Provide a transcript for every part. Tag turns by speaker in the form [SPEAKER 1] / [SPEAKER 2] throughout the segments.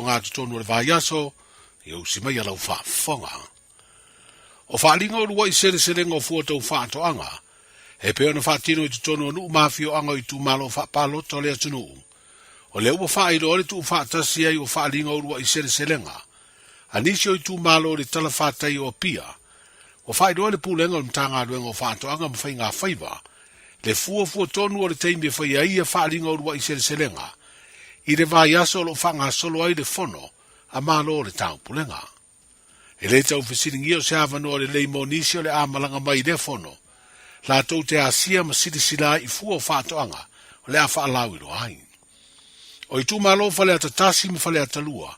[SPEAKER 1] ogatotonu o le vaiaso, ia usi mai a lau faafofoga. O faaaliga o lua'i seleselega o fua tau faatoaga, e pei ona faatino i totonu o nuu ma afioaga o itumalo faapalota o le atunuu, o lea ua faailoa le tuufaatasi ai o faaaliga o uluai seleselega a nisi o itumalo i le talafatai o Apia. Ua faailoa e le Pulega o le Matagaluega o Faatoaga ma Faiga Faiva le fuafua tonu o le taimi e faia ai ia faaaliga o uluai seleselega i le vaiaso o lo o faagasolo ai le Fono a Malo o le Taupulega. E le tau fesiligia o se avanoa lelei mo nisi o le a malaga mai i lea fono, latou te asia ma silasila ai i fua o faatoaga o le a faalauiloa ai. O itumalo Faleata 1 ma Faleata 2,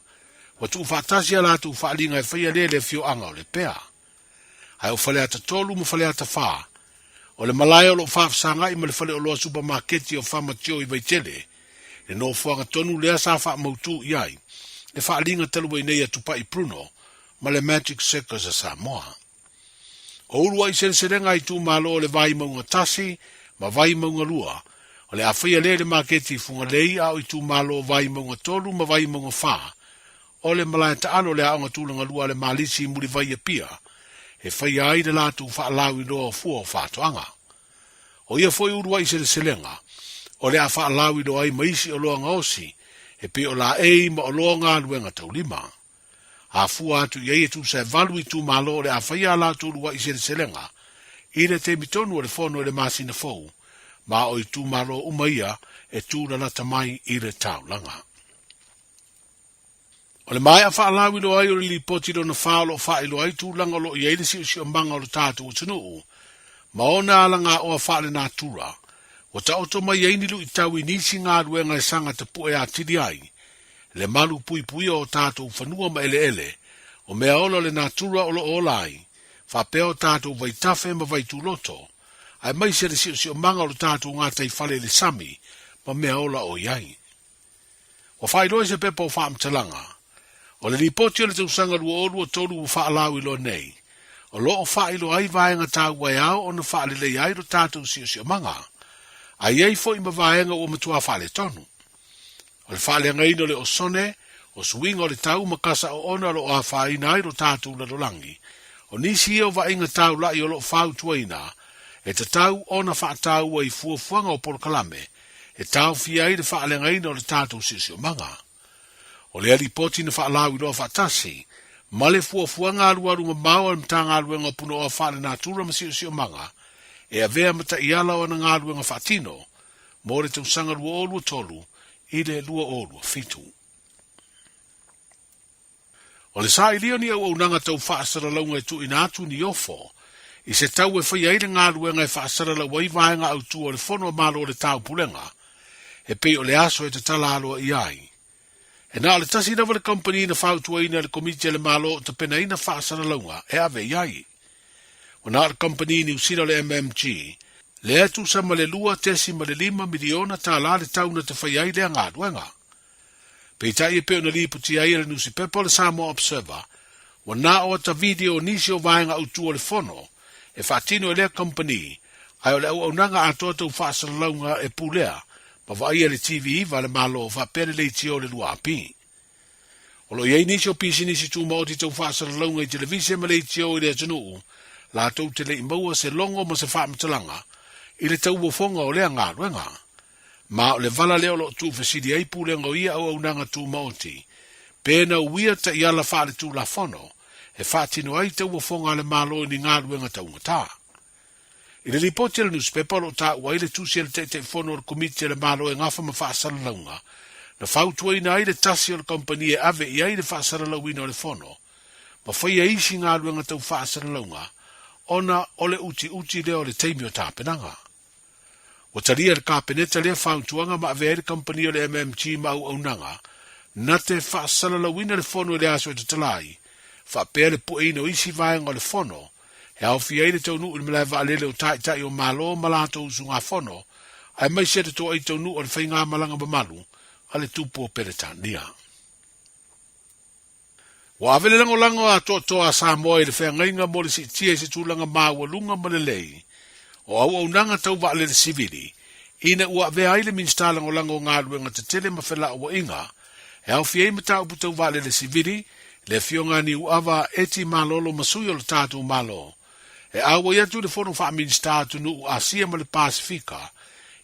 [SPEAKER 1] ua tuufaatasi a latou faaaliga e faia lea i le afioaga o Lepea. Ae o Faleata 3 ma Faleata 4, o le malae o lo o faafesagai ma le faleoloa supamaketi o Farmer Joe i Vaitele, le nofoaga tonu lea sa faamautu i ai le faaaliga talu ai nei a Tupai Bruno ma le Magic Circus a Samoa. O uluai seleselega a itumalo o le Vaimauga 1 ma Vaimauga 2, o le a faia lea i le maketi i Fugalei a o itumalo o Vaimauga 3 ma Vaimauga 4, o le malae taalo o le Aoga Tulaga Lua a le Malisi i Mulivai Apia, e faia ai le latou faalauiloa o fua o faatoaga. O ia foi uluai seleselega, o le a faalauiloa ai ma isi oloa gaosi e pei o laei ma oloa galuega taulima. A fua atu i ai e tusa e valu itumalo o le a faia a latou uluai seleselega i le taimi tonu o le fono i le masina fou, ma o itumalo uma ia e tūlalata mai i le taulaga. O le maea faalauiloa ai o le Lipoti lona fa o lo o faailoa ai tulaga o lo o i ai le siosiomaga o le tatou atunuu ma ona alagaoa faalenatura, ua taoto mai ai ni luitau i nisi galuega e saga tapue atili ai le malu puipuia o tatou fanua ma eleele, o mea ola o le natura o lo o ola ai, faapea o tatou vaitafe ma vaituloto, aemaise le siosiomaga o le tatou gataifale i le sami ma mea ola o i ai. Ua faailoa i se pepa o faamatalaga, o le Lipoti o le tausaga 2023 ua faalauiloa nei, o lo o faailoa ai vaega taua e ao ona faaleleia ai lo tatou siosiomaga, a i ai foi ma vaega ua matua faaletonu. O le faaleagaina o le osone, o suiga o le tau ma kasa oona o lo o afaina ai lo tatou lalolagi, o nisi ia o vaaiga taula'i o lo o fautuaina e tatau ona faataua i fuafuaga o polokalame e taofia ai le faaleagaina o le tatou siosiomaga. O lea lipoti na faalauiloa faatasi ma le fuafuaga alualu mamao a le Matagaluega o Punaoa Faalenatura ma Siosiomaga e avea ma taiala o ana galuega faatino mo le tausaga 2023 i le 2027. O le sailia o ni auaunaga tau faasalalauga e tuuina atu ni ofo i se tau e faia ai le galuega e faasalalau ai vaega autu o le Fono a Malo o le Taupulega, e pei o le aso e tatala aloaia ai. E na o le tasi lava le kamupani na fautuaina e le Komiti a le Malo o tapenaina faasalalauga e ave i ai. Ua na o le kamupani Niu Sila o le MMG, lea e tusa ma le $2.5 miliona tala le tau na te faia ai lea galuega. Peitai e pei ona lipotia ai e le nusipepa o le Samoa Observer, ua na o ata video o nisi o vaega autu o le fono e faatino e lea kamupani, ae o le auaunaga atoa tau faasalalauga e pulea ma vaaia e le TV iva a le Malo faapea le leitio o le 2AP. O lo o i ai nisi o pisinisi tumaoti tau faasalalauga i televise ma leitio i le atunuu latou te le i maua se logo ma se faamatalaga i le tauofoga o lea galuega. Ma o le vala lea o lo o tuufesili ai pulega o ia auaunaga tumaoti, pe na uia taiala faaletulafono e faatino ai tauofoga a le Malo i ni galuega taugata. I le lipoti a le nusipepa o lo o taua ai le tusi a le Taitaifono o le Komiti a le Malo e gafa ma faasalalauga, na fautuaina ai le tasi o le kamupani e ave i ai le faasalalauina o le fono ma faia isi galuega tau faasalalauga ona o le utiuti lea o le taimi o tapenaga. Ua talia e le Kapeneta lea fautuaga ma avea ai le kamupani o le MMG ma auaunaga na te faasalalauina le fono i le aso e tatala ai, faapea le pueina o isi vaega o le fono e aofia ai le taunuu i le malae vaalele o Taitai o Malo ma latou usugafono, aemaise le toai taunuu o le faigamalaga mamalu a le Tupu o Peretania. Ua ave le lagolago atoatoa a Samoa i le feagaiga mo le siitia i se tulaga maualuga ma lelei o auaunaga tau vaalele sivili ina ua avea ai le Minisita Lagolago o Galuega Tetele ma Felauaiga. E aofia ai mataupu tau vaalele sivili, le Afioga a Niuava Eti Malolo ma sui o le tatou Malo, e auai atu i le Fono Faa-Minisita Atunuu Asia ma le Pasefika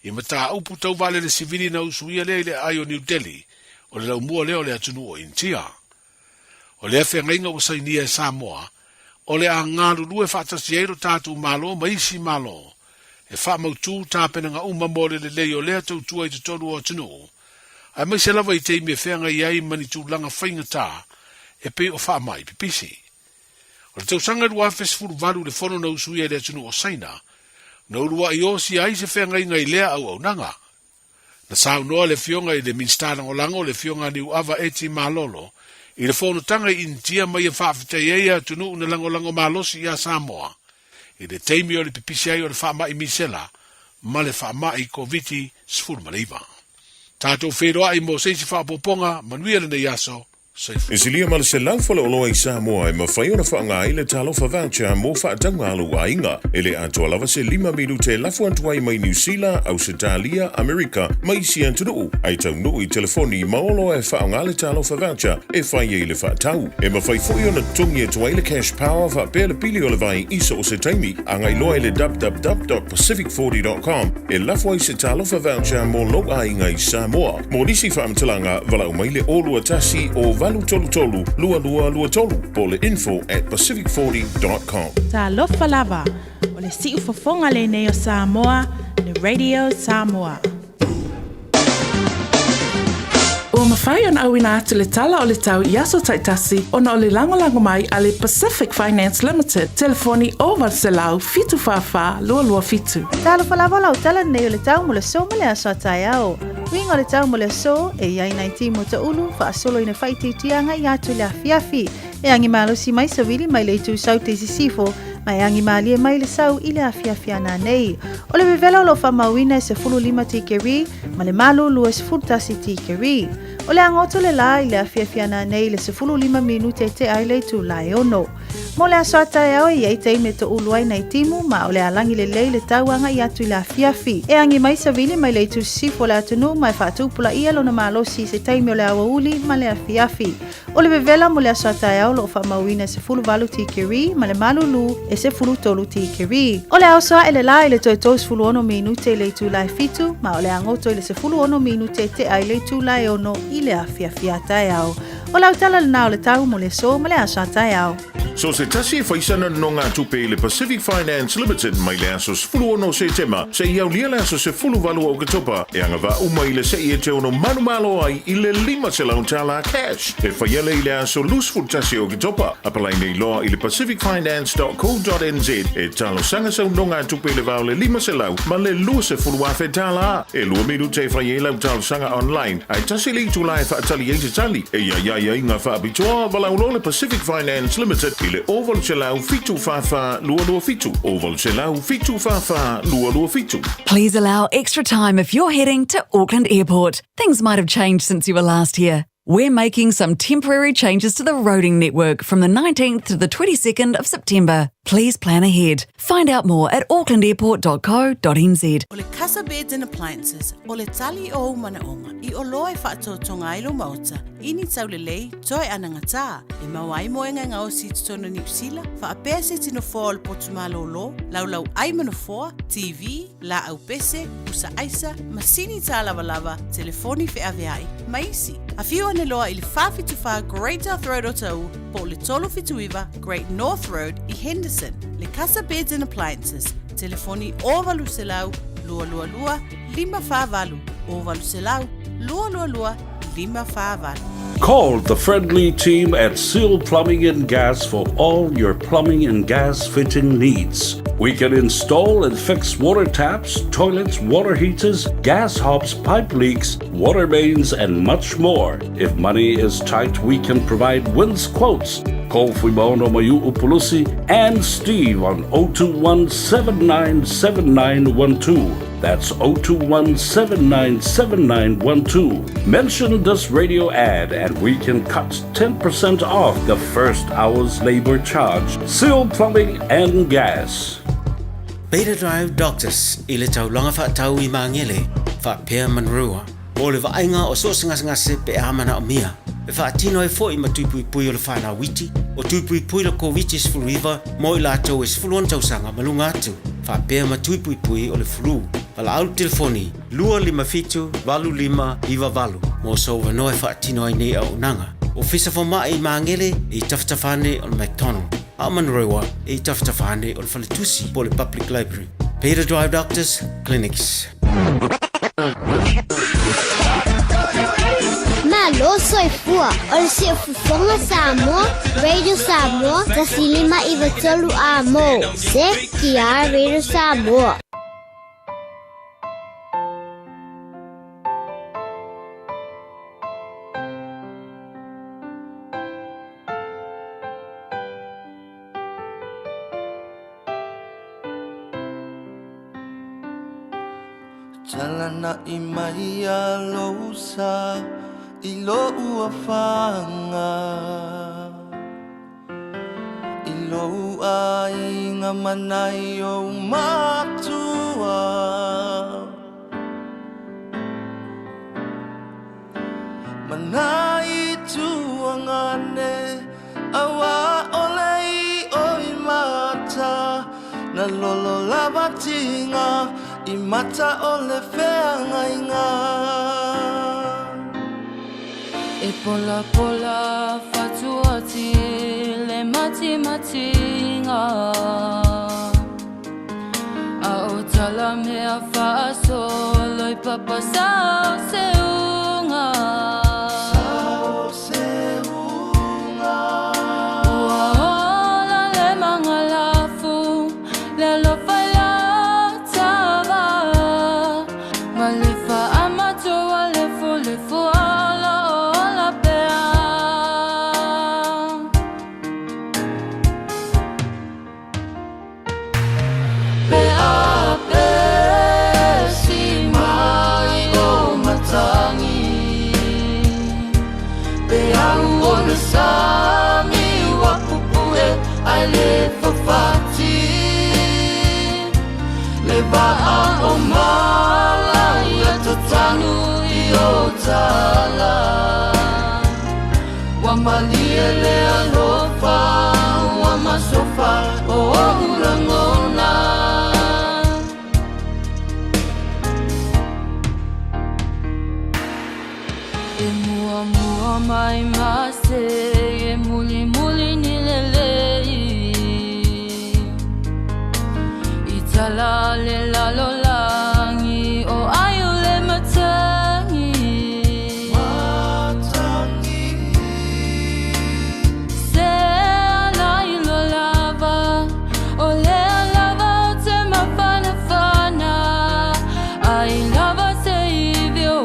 [SPEAKER 1] i mataupu tau vaalele sivili na usuia lea i le aai o New Delhi, o le laumua lea o le atunuu o Initia. O lea feagaiga ua sainia e Samoa, o le a galulue faatasi ai lo tatou Malo ma isi Malo e faamautu tapenaga uma mo le lelei o lea tautua i totonu o atunuu, aemaise lava i taimi e feagai ai ma ni tulaga faigata e pei o faamai pipisi. O le tausaga 2018 i le fono na usuia i le atunuu o Saina, na uluai osia ai se feagaiga i lea auaunaga. Na saunoa le Afioga i le Minisita Lagolago, le Afioga Niuava Eti Malolo, i le fonotaga i Initia ma ia faafetai ai atunuu na lagolago malosi iā Samoa i le taimi o le pipisi ai o le faamai misela ma le faamai Koviti-19. Tatou feiloai mo se isi faaopoopoga, manuia lenei aso,
[SPEAKER 2] E silia ma le 100 faleoloa i Samoa e mafai ona faaaoga ai le Talofa Voucher mo faatauga a lou aiga. E le atoa lava se lima minute e lafo atu ai mai Niu Sila, Ausetalia, Amerika ma isi atunuu, ae taunuu i telefoni ma oloa e faaaoga le Talofa Voucher e fai ai le faatau. E mafai foi ona totogi atu ai le Cash Power faapea le pili o le vai i so o se taimi. Agai loa i le www.pacific40.com e lafo ai se Talofa Voucher mo lou aiga i Samoa. Mo nisi faamatalaga, valaau mai le 021 0833 2223 po o le info at pacific40.com.
[SPEAKER 3] Talofa lava, o le siufofoga lenei o Samoa, le Radio Samoa. Ua mafai ona auina atu le tala o le tau i aso taitasi ona o le lagolago mai a le Pacific Finance Limited, telefoni 0800 744 227.
[SPEAKER 4] Talofa lava lau tala nei o le tau mo le aso ma le aso a taeao. Uiga o le tau mo le aso, e i ai nai timu taulu, faasolo ina faaitiitia agai atu i le afiafi. E agi malosi mai savili mai le itu sau te i sisifo, ma e agi malie mai le sau i le afiafi a nanei. O le vevela o lo o faamauina e 15 tikeri, ma le malulu e 11 tikeri. O le agoto le la i le afiafi a nanei i le 15 minute e tea ai le itula e ono. Mo le aso a taeao e i ai taimi e toʻulu ai nai timu ma o le a lagi lelei le tau agaʻi atu i le afiafi. E agi mai savili mai le itu sisifo o le atunuu ma e faatupulaia lona malosi i se taimi o le aoauli ma le afiafi. O le vevela mo le aso a taeao o lo o faamauina e 18 tikeri ma le malulu e 13 tikeri. O le a oso aʻe le la i le toe 36 minute i le itula e fitu ma o le a goto i le 16 minute e tea i le itula e ono i le afiafi a taeao. O lau tala lena o le tau mo le aso ma le aso a taeao.
[SPEAKER 2] So se tasi e fai sana nonogatupe i le Pacific Finance Limited mai le aso 16 o Setema seia aulia le aso 18 o Oketopa e agavaa uma i le seʻi e te ono manumalo ai i le $500 cash e faia lea i le aso 21 o Oketopa. Apalai nei loa i le pacificfinance.co.nz e talosaga sau nonogatupe i le va o le 500 ma le $20,000. E lua minute e fai ai lau talosaga online ae tasi le itula e faatali ai se tali e iai ai aiga faapitoa valaau loa le Pacific Finance Limited i le 0800 744 227, 0800 744 227.
[SPEAKER 5] Please allow extra time if you're heading to Auckland Airport. Things might have changed since you were last here. We're making some temporary changes to the roading network from the 19th to the 22nd of September. Please plan ahead. Find out more at aucklandairport.co.nz.
[SPEAKER 6] O le Casa Beds and Appliances, o le tali o ou manaoga i oloa e faatotoga ai lou maota i ni taulelei toe anagatā e maua ai moega e gaosi i totonu o Niu Sila, faapea se tino foa o le potu malōlō, laulau ai ma nofoa, TV, laau pese, pusa aisa, masini tālavalava, telefoni feaveai, ma isi. Afio ane loa i le 474 Great South Road Otahuhu po o le 379 Great North Road i Henderson. Le Casa Beds and Appliances, telefoni 0800 222 548, 0800 222 548.
[SPEAKER 7] Call the friendly team at Seal Plumbing and Gas for all your plumbing and gas fitting needs. We can install and fix water taps, toilets, water heaters, gas hobs, pipe leaks, water mains, and much more. If money is tight, we can provide wins quotes. Call Fuimaono Mayu Upulusi and Steve on 021 797912. That's 021 797912. Mention this radio ad and we can cut 10% off the first hour's labor charge. Seal Plumbing and Gas.
[SPEAKER 8] Beta Drive Doctors i le taulaga faatau i Magele faapea Manrua. mo le vaaiga o so o se gasegase pe a manaomia. E faatino ai foi ma tui puipui o le fanau iti, o tui puipui le Koviti-19 mo i latou e 16 tausaga ma luga atu, faapea ma tui puipui o le flu. Valaau le telefoni 257 8598 mo sou avanoa e faatino ai nei auaunaga. Ofisa Fomai i Magele e i tafatafa ane o le McDonald, a o Manurewa e i tafatafa ane o le Faletusi po o le Public Library. Pay to Drive Doctors Clinics.
[SPEAKER 9] Malo soifua o le Siufofoga Samoa, Radio Samoa, 105 93 Amo, CTR Radio Samoa.
[SPEAKER 10] Talanaʻi mai a lou sa i lou afaga I lou aiga ma nai ou matua Ma nai tuagane Auā ʻole i oi mata Na lolo lava tiga i mata o le feagaiga.
[SPEAKER 11] E polapola fatuati le matimatiga A o tala mea faasolo i papa sao seuga.
[SPEAKER 10] Sao seuga.
[SPEAKER 11] Ua ola le magalafu le alofa i la tava Ma le faamatua lefulefu o lo o ola pea. Pe a pe si mai o matangi Pe au o le sami ua pupue ai le fafati Le vaa o mala ia tatanu i o tala Ua malie le alofa ua masofa o ou lagona. E muamua mai mase e mulimuli ni lelei I tala le lalolagi o aiu le matangi. Se ala i lo lava o lea lava o te mafanafana Ai lava se ivi o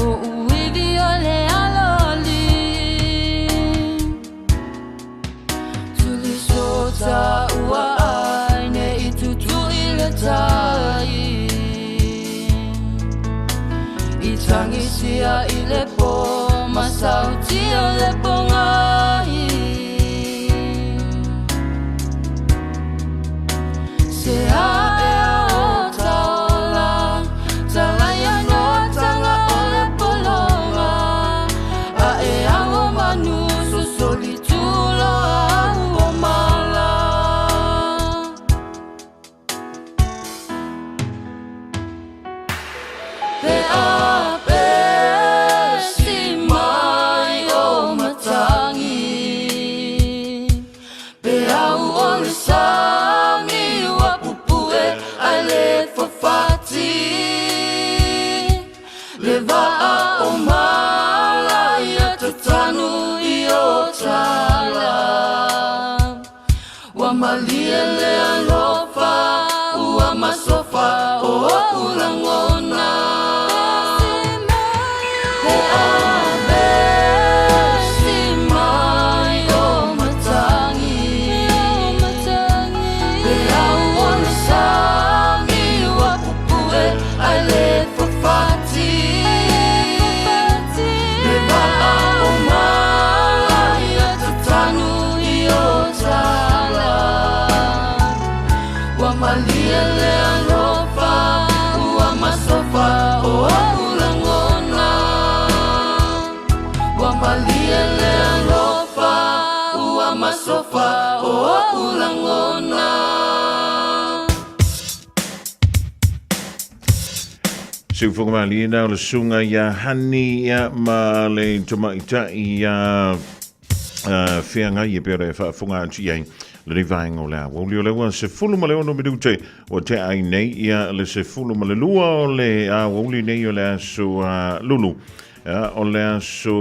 [SPEAKER 11] uivi o le aloali Tulisota ua ai ne i tutui le tai I tagisia i le po ma sautia le pogai Se ae o taola talaia no taga o le pologa A e ago manu sosoli tulo au o mala. Pe a pe si mai o matangi Pe au o le sami ua pupue ai le fafati Le vaa o mala ia tatanu i o tala Ua malie le alofa ua masofa o ou lagona Pe a pe si mai o matangi Pe au o le sami ua pupue ai le fafati Le vaa o mala ia tatanu i o tala Ua malie le alofa ua masofa. masofa o oʻu lagona.
[SPEAKER 2] Siufoga malie na o le susuga iā Hani ia ma le tamaitai iā feagai e pei ona e faafofoga atu i ai lenei vaega o le aoauli o le ua 16 minute ua tea ai nei ia le 12 o le aoauli nei o le aso lulu o le aso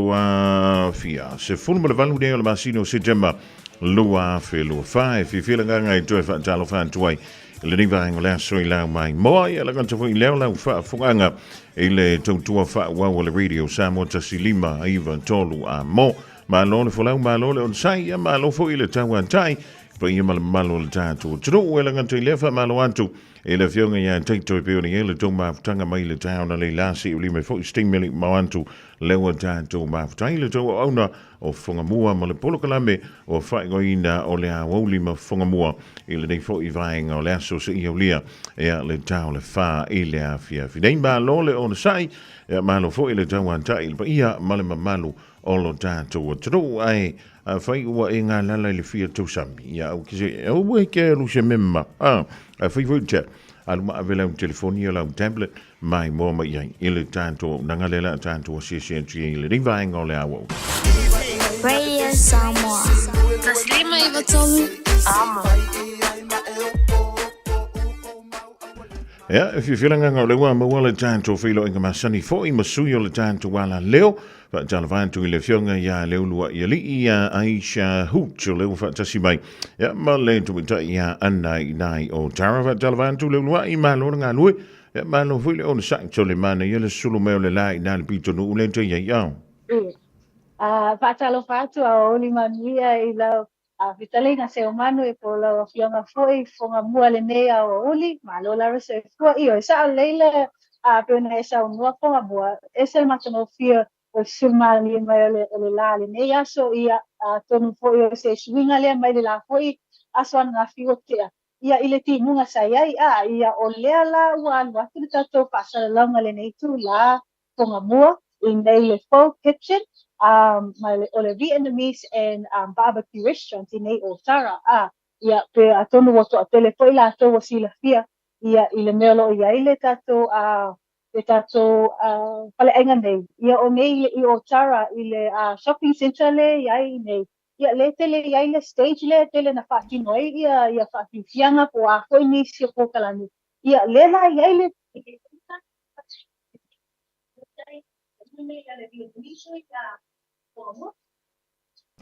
[SPEAKER 2] fia 18 nei o le masina o Setema 2024. E fiafia le agaga e toe faatalofa atu ai i lenei vaega o le aso i lau mai moa ia lagata foi leo lau faafofogaaga i le tautua faaauau a le Radio Samoa 1593 a mo. Malo le folau, malo le onosai, ia malo foi le tauatai paia ma le mamalu o le tatou atunuu. E lagata i lea faamalo atu i le afioga ia Taito e pei ona i ai le tou mafutaga mai le taeao na leila se i ulima foi se taimi e le i mamao atu lea ua tatou mafuta ai le tou auauna o Fofogamua ma le polokalame ua faaigoaina o le Aoauli ma Fofogamua i lenei foi vaega o le aso seia aulia ea le tao le fa i le afiafi nei. Malo le onosai, ea malo foi le tauatai i le paia ma le mamalu o lo tatou atunuu. Ae afai ua e galala i le fia tausami, ia au ke aua e ke alu se mema, a afai foi te alu ma ave lau telefoni o lau tablet mai moa mai ai i le tatou auaunaga lea la a tatou asiasi atu i ai i lenei vaega o le aoao.
[SPEAKER 9] Radio Samoa. 153 Amo.
[SPEAKER 2] Ia, e fiafia le agaga o lea ua maua le tatou feiloaiga masani foi ma sui o le tatou ala leo. Faatalofa atu i le afioga ia Leuluaialii ia Aisha Hooch o lea ua faatasi mai. Ia, ma le tamaitai ia Anna Inai o Tara. Faatalofa atu Leuluai, malo le galue. Ia, malo foi le onosai, tole manaia le sulu mai o le la i nā le pitonuu le te iai ao.
[SPEAKER 12] Faatalofa atu a Oli Manuia i lau fetalaiga Seumanu e po o lau afioga foi Fogamua lenei aoauli, malo lava soifua. Ioe, sao lelei le pei ona e saunoa Fogamua, ese le matagofie o le sulu malie mai o le la lenei aso, ia atonu foi o se suiga lea mai le la foi aso ananafi ua tea. Ia i le timuga sa i ai, a ia o lea la ua alu atu le tatou faasalalauga lenei itulā Fogamua i nei le Pho Kitchen, ma o le Vietnamese and Barbecue Restaurant i nei Otara, a ia pe atonu ua toatele foi latou ua silafia ia i le mea o lo o i ai le tatou le tatou faleaiga nei, ia o nei i Otara i le shopping centre le i ai i nei. Ia, lea tele i ai le stage lea e tele na faatino ai ia ia faafiafiaga po o a foi nisi o polokalame. Ia, lea la i ai le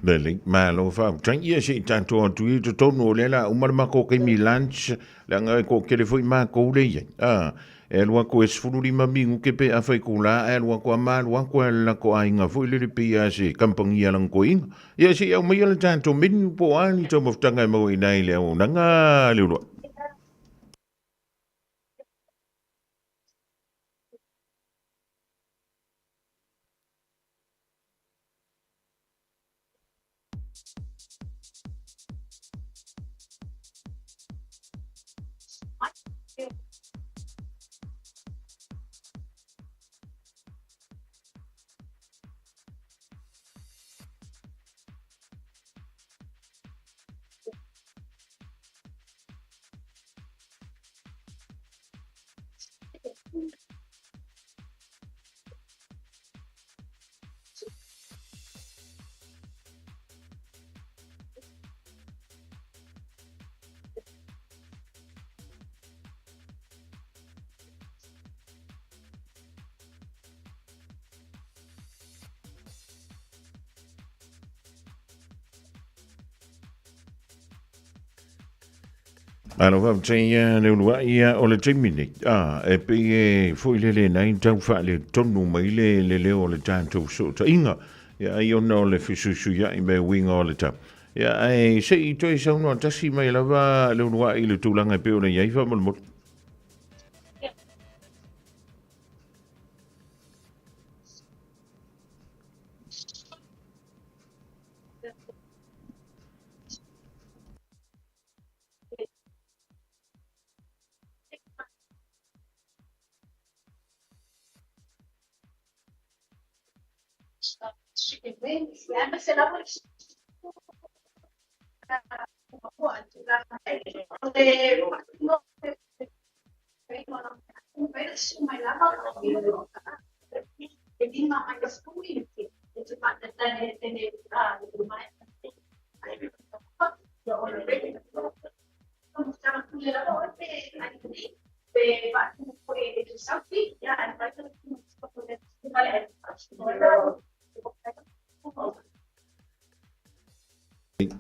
[SPEAKER 2] Lelei, malo faafetai. Ia se i tatou atu i totonu o lea la uma le matou taimi lunch, leaga e toatele foi matou lea i ai. Ah, E alu atu e 15 minute pe afa itula ae alu atu a ma alu atu e latou aiga foi lele pei a se kamupani a lana toeaina. Ia se i aumaia le tatou menu po o a ni taumafataga e maua i ina i le auaunaga Leuluai. Malo faafetai ia le uluai ia o le taimi nei. Ah, e pei e foi lele nei tau faaletonu mai le le leo o le tatou fesootaiga. Ia ai ona o le fesuisuiai me uiga o le tau. Ia ae se i toe saunoa tasi mai lava le uluai i le tulaga e pei ona i ai faamolemole.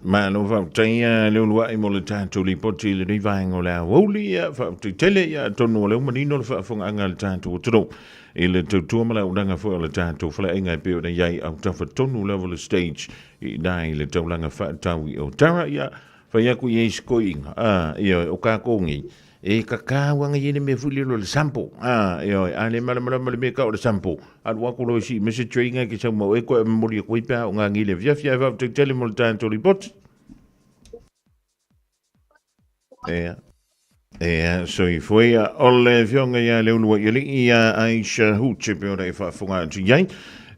[SPEAKER 2] Malo faafetai ia Leuluai mo le tatou lipoti i lenei vaega o le aoauli. Ia faafetai tele ia atonu o lea ua manino le faafofogaaga a le tatou atunuu i le tautua ma le auaunaga foi o le tatou faleaiga e pei ona i ai autafa tonu lava le stage i ina i le taulaga faatau i Otara. Ia fai atu i ai se toeaina, ioe, o tatou nei, E tatau ana i ai le mea foi lele o le sample. A, ioe, a le malamalama le mea e tau o le sample, alu atu loa i si message trainer e te sau mau e koe e momoli atu ai pe a o ngā ngile afiafi ae faafetai tele mo le tatou lipoti. Ea. Ea, soifua ia. O le afioga ia Leuluaialii ia Aisha Hooch e pei ona e faafofoga atu i ai.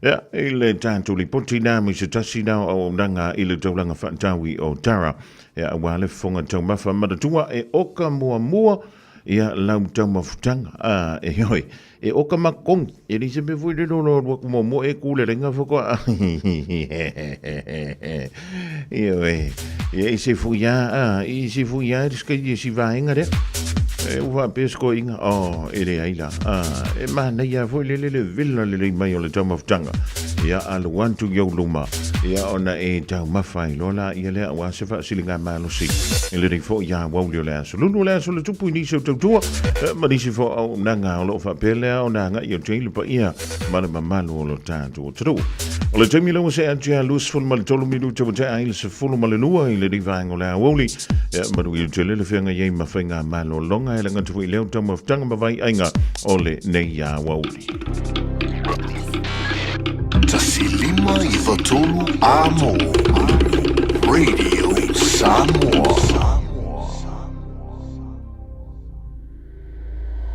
[SPEAKER 2] Ea, i le tatou lipoti na mai se tasi na o auaunaga i le taulaga faataui o Tara. Ea aua le fofoga taumafa manatua e oka muamua ia lau taumafutaga. A, e hoi, e oka makogi, e leai se mea foi lele o lo alu atu muamua e ku le lenga faatoa. Ioe, ia i se fui a, a, i se fui a, e i si vaega lea. E ua faapea se toeaiina, oh, e leai la. A, e manaia foi lele le vela lelei mai o le taumafutaga. Ia alu atu i ou luma, ia ona e taumafa ai loa laia lea aua se faasiliga malosi. E lelei foi ia auauli o le aso lulu o le aso le tupu i nisi o tautua, ma nisi foi o auaunaga o lo o faapea lea ona agai atu ai le paia ma le mamalu o lo tatou atunuu. O le taimi lea ua see atu ia 23 minute ua tea ai le 12 i lenei vaega o le aoauli. Ia, manuia tele le feagai ai ma faiga malologa e laga atu foi i lea o taumafataga ma vaiaiga o lenei aoauli.
[SPEAKER 13] 1 5 9 3 Amo Radio Samoa.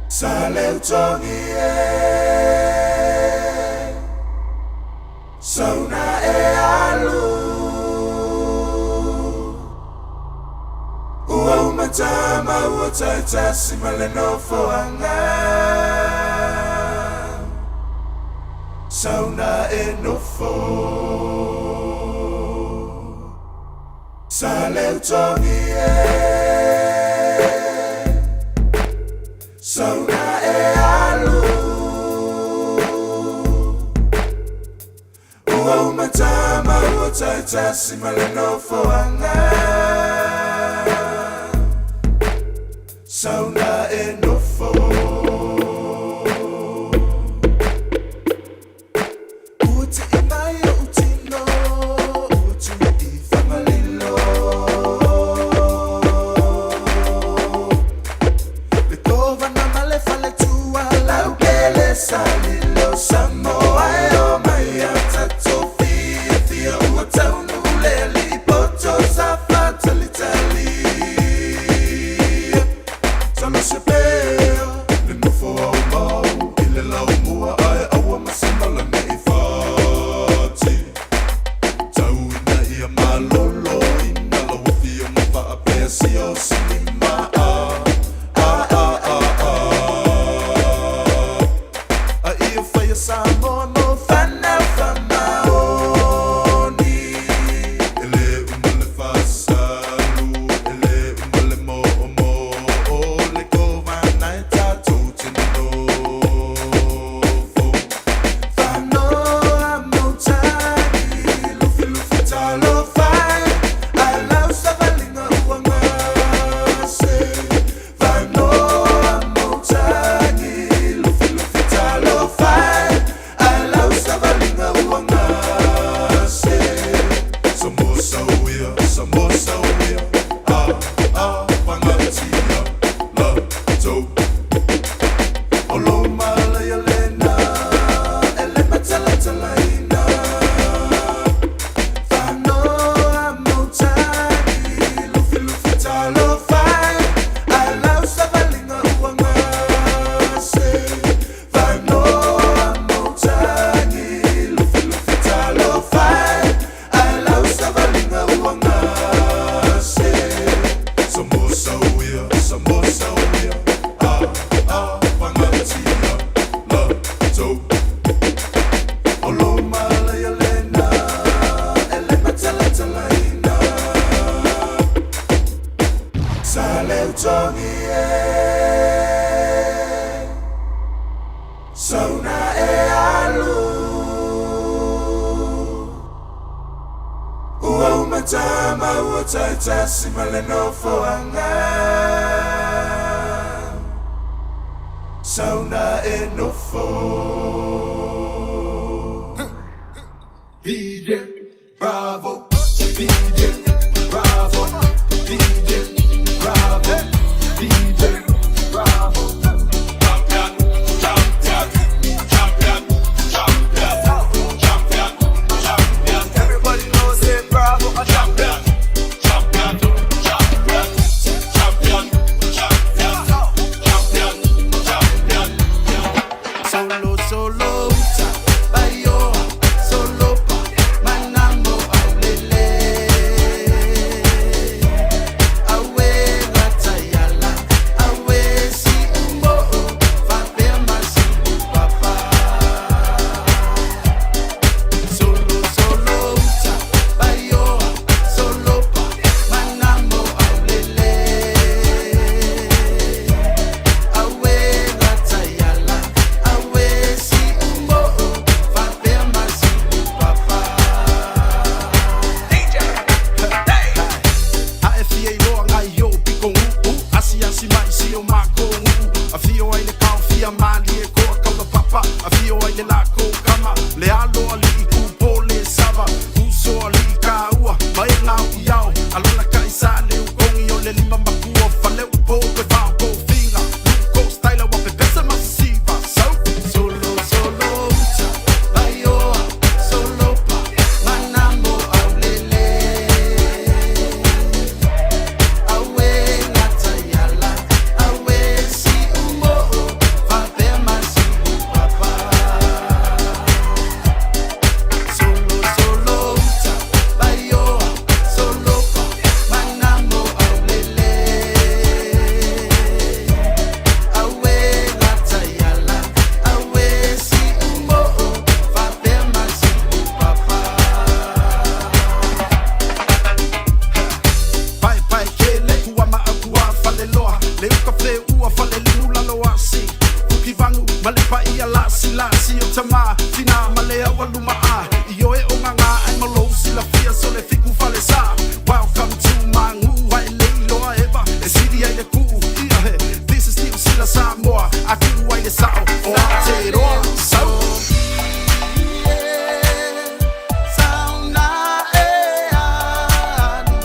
[SPEAKER 10] Sa leutogi e Sauna e alu Ua uma tama ua taitasi ma le nofoaga Sauna e nofo Sa leutogi e Sauna e alu Ua uma tama ua taitasi ma le nofoaga Sauna e nofo Ua tii mai ou tino, ua tuu i Fagalilo. Le kovana ma le faletua, laukele salilo. Samoa e o mai a tatou fiafia, ua taunuu le alii poto sa faatalitali. Talosia pea le nofo au mau i le laumua ae aua ma se mala ne i fati. Tau ina ia malolo ina lau afioga faapea siaosi lima a a a a a a ia faia Samoa mo fanau faamaoni. E le uma le fasalu, e le uma le moomoo, le kovana e tatou te nonofo. Fanoa mautagi, lufilufi talofa e, ae lau savaliga ua gata. togi e Sauna e alu Ua umatama ua taitasi ma le nofoaga Sauna e nofo DJ Bravo DJ Bravo DJ Bravo DJ Bravo Champion Champion Champion Champion Champion Champion Everybody knows it Bravo a champion Champion Champion Champion Champion Champion Champion Solo solo uta baioa solo pa manamo aulele awe latayala awe si umbo faapea masi upapa solo solo uta baioa solo pa manamo aulele awe latayala awe si umbo faapea masi upapa
[SPEAKER 14] A e fia iloa ngai o piko uu Asi asi mai si o mako uu A fio ai le kao fia mali e koa kaula papa A fio ai le lako kama Le alo ali ku pole sava Uso ali ka ua Mai ngau i ao Alola ka isa le ukongi o le lima makua Fale upo pe vao ko finga Luko style wa pe pesa masiva So
[SPEAKER 10] Solo solo uta baioa solo pa manamo aulele awe latayala awe si umbo faapea masi upapa solo solo uta baioa solo pa manamo aulele awe latayala awe si umbo faapea masi upapa
[SPEAKER 14] Pae pae kele kua maa kua fale loa Le uka fe ua fale limu lalo asi Fuki vangu ma le paia lasi lasi o tama Tina ma le awa luma a I oe o nganga ai malo silafia so le fiku fale sa Welcome to Mangu ai le iloa eva E siri ai le kuu ia he This is Niu Sila Samoa A kuu ai le sao o Aotearoa So
[SPEAKER 10] Sauna e alu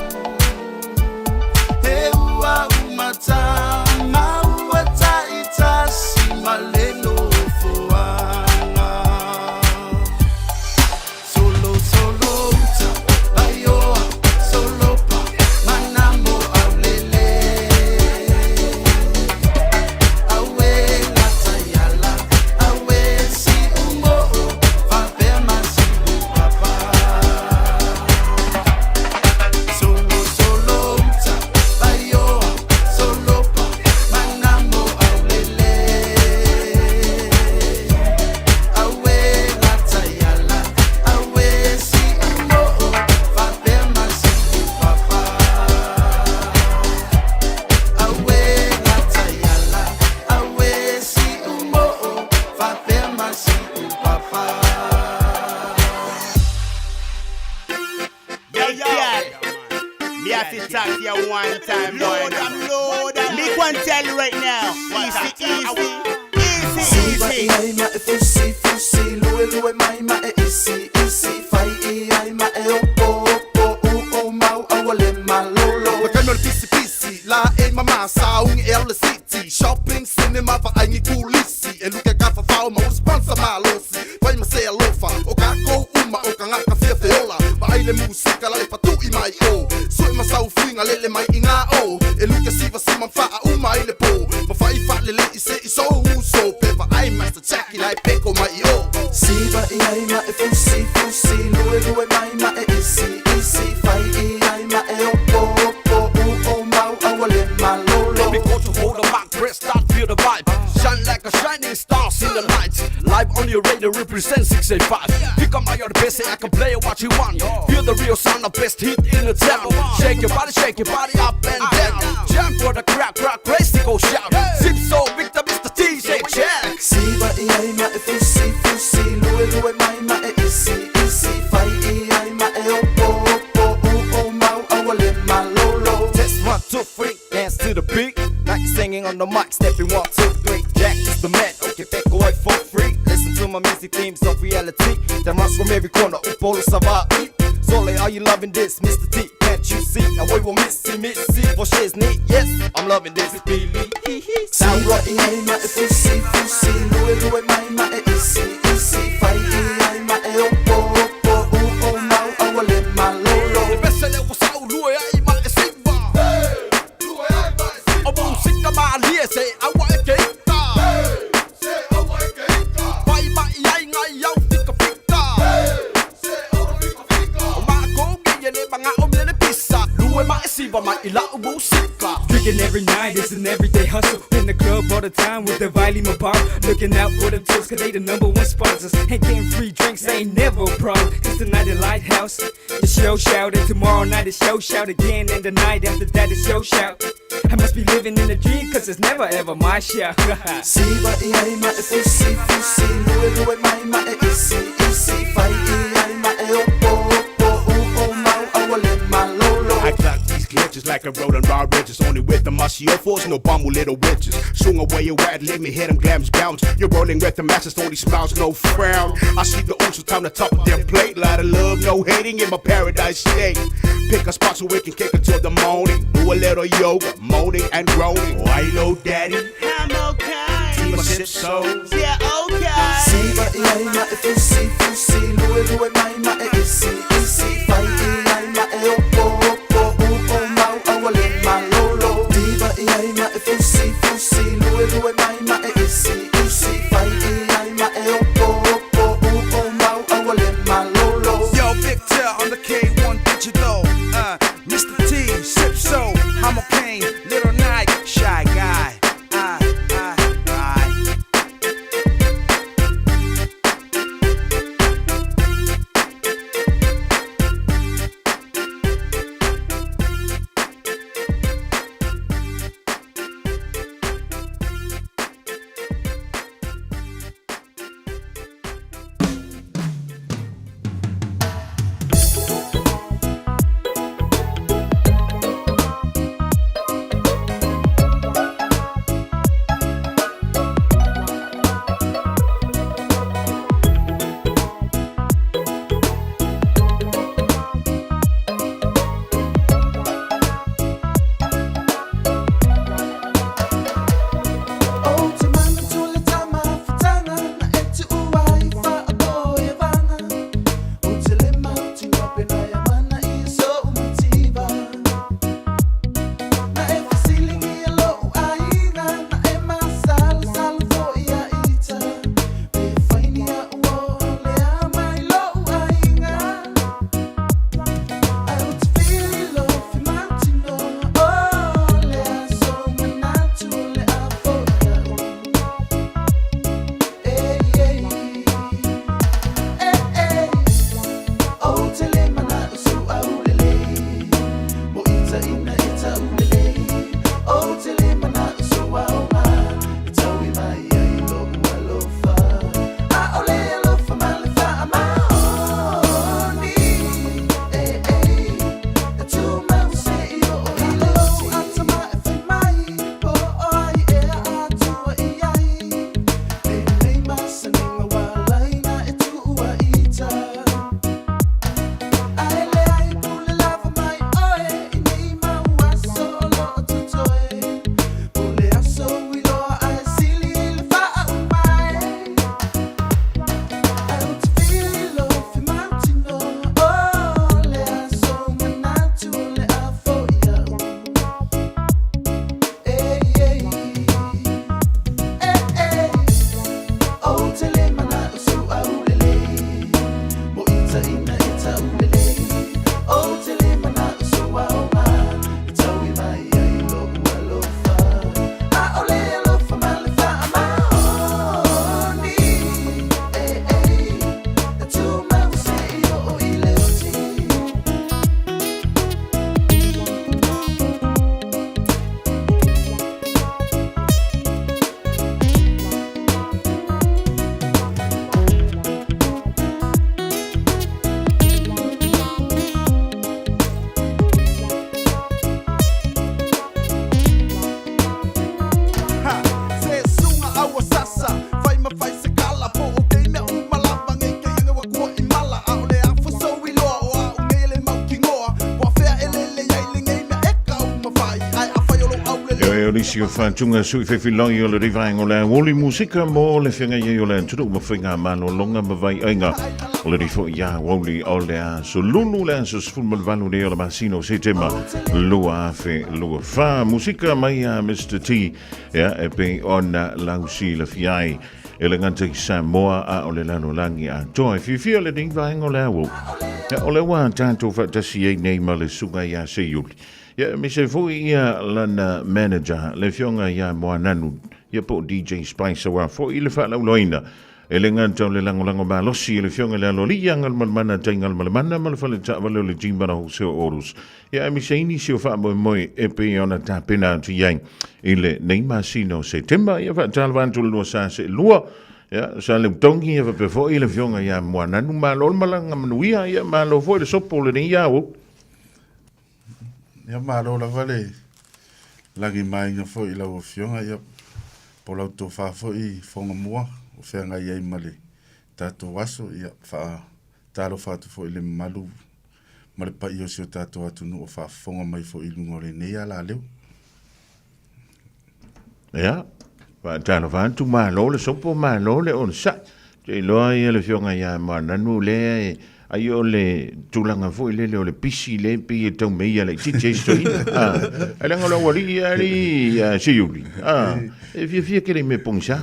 [SPEAKER 10] He ua umatama ua taitasi ma le nofoaga Solo solo uta baioa solo pa manamo aulele Awe latayala awe si umbo faapea masi upapa Solo solo uta baioa solo pa manamo aulele Awe latayala awe si umbo faapea masi upapa Awe latayala awe si umbo faapea masi upapa
[SPEAKER 15] Yo, yo. Me have to talk to you one time, boy. Load and Me can tell you right now. Easy, easy, easy,
[SPEAKER 10] Siva
[SPEAKER 15] easy.
[SPEAKER 10] i ai ma e fusi fusi lue lue mai ma e isi isi fai i ai ma e opo opo u o mau aua le malolo
[SPEAKER 14] Makano le pisi pisi la e mama saungi e au le city Shopping cinema vaai kulisi E luke ka fafao ma sponsor malosi Pai ma se alofa o ka kou uma o kangaka fia feola Vaai le musika la le fatui mai o Sue ma sau finga lele mai i ngā o E luke siva si manfaa uma i le po Ma fai fa le le i se i so uso Pe vaai master Jackie lai peko mai i o
[SPEAKER 10] Siva i ai ma e fusi fusi lue lue mai ma e isi isi fai i ai ma e opo opo u o mau aua le malolo
[SPEAKER 14] Let me go to hold the mic, press start, feel the vibe. Shine like a shining stars in the night. Live on your radio.
[SPEAKER 16] to represent 685. Pick up my other best, I can play what you want. Feel the real sound of best hit in the town. Shake your body, shake your body up and down. Jump for the crowd, crowd crazy, go shout. Zip so Victor, Mr. DJ, check.
[SPEAKER 10] Siva i ai ma e fusi fusi Lue lue mai ma e isi isi Fai i ai ma e opo opo U o mau aua le malolo
[SPEAKER 17] Test one, two, three, dance to the beat. Like singing on the mic, stepping one, two, three. Jack is the man, okay, back away for free. Listen to my music themes of reality. That runs from every corner, Upolu Savai. Sole, are you loving this, Mr. T? Can't you see? I will missy, missy for shiznit. Yes, I'm loving this. Billy, hee hee.
[SPEAKER 10] Siva i ai ma e fusi fusi Lue lue mai ma e isi isi Fai i ai ma e opo opo U o mau aua le malolo
[SPEAKER 16] Le pese le ua sau lue ai ma e siva. O musika malie se aua e ke ika. Fai mai ai ngai au fika fika. O mākou ngeia le manga o mele pisa. Lue ma e siva mai i lau musika.
[SPEAKER 18] Drinking every night is an everyday hustle. In the club all the time with the volume of bar. Looking out for them chicks, cause they the number one sponsors. And getting free drinks ain't never a problem. Cause tonight at Lighthouse, it's show shout. And tomorrow night it's show shout again. And the night after that it's show shout. I must be living in a dream, cause it's never ever my shout.
[SPEAKER 10] Siva i ai ma e fusi fusi Lue lue mai ma e isi isi Fai i ai ma e opo opo U o mau aua le malolo
[SPEAKER 15] I clock these glitches like a road on raw riches. Only with the mushy force, no bumble little witches. Swing away your wet, let me hit them glams bounce. You're rolling with the masters, only smiles, no frown. I see the ocean time to top of their plate. Lot of love, no hating in my paradise state. Pick a spot so we can kick it till the morning. Do a little yoga, moaning and groaning. Why low daddy?
[SPEAKER 6] I'm okay.
[SPEAKER 15] Team sip so.
[SPEAKER 6] Yeah, okay.
[SPEAKER 10] Siva i ai ma e fusi fusi Lue lue mai ma e isi isi Fai i ai ma e opo opo U o mau aua le malolo Diva i ai ma e fusi fusi Lue lue mai ma e isi isi Fai i ai ma e opo opo U o mau aua le malolo
[SPEAKER 19] Yo, Victor on the K1 digital. Mr. T, Sip So, I'm Kane, Little Nike, Shy Guy. I.
[SPEAKER 2] o nisi o fatuga sui fefiloi o le rivaenga o le aoli musika mo le feagai ai o le atunuu ma faiga malologa ma vaiaiga o le rifo ia auli o le aso lulu le aso 18 nei o le masina o Setema 2024. Musika mai a Mr. T ia e pei ona lausilafia ai e le gata i Samoa a o le lalolagi atoa. E fiafia lenei vaega o le au. Ia, o le ua tatou faatasi ai nei ma le susuga ia Seiuli. Ia, aemaise foi ia lana manager, le afioga ia Moananu, ia po o DJ Spice, aua foi le faalauiloaina e le gata o le lagolago malosi i le afioga i le Aloalii Galumalemana Tai Galumalemana ma le fale taavale o le Timana Wholesale Autos. Ia, aemaise ai nisi o faamoemoe e pei ona tapena atu i ai i lenei masina o Setema. Ia, faatalofa atu le lua sa seelua. Ia, sa le utogi ia faapea foi le afioga ia Moananu. Malo le malaga manuia, ia malo foi le sopo o lenei ao.
[SPEAKER 20] Ia malo lava le lagimaiga foi i lau Afioga, ia po o lau tofa foi i Fogamua o feagai ai ma le tatou aso, ia faatalofa atu foi i le mamalu ma le paia o si o tatou atunuu o faafofoga mai foi i luga o lenei alaleo.
[SPEAKER 2] Ia, faatalofa atu, malo le sopo, malo le onosai. Te iloa ia le afioga ia Moananu lea e, ai o le tulaga foi lele o le pisi le pei e tau meia laitiiti ai si toeaina. Ah, ai leaga o le aualii ia alii a Seiuli. Ah, e fiafia tele i mea pogisa.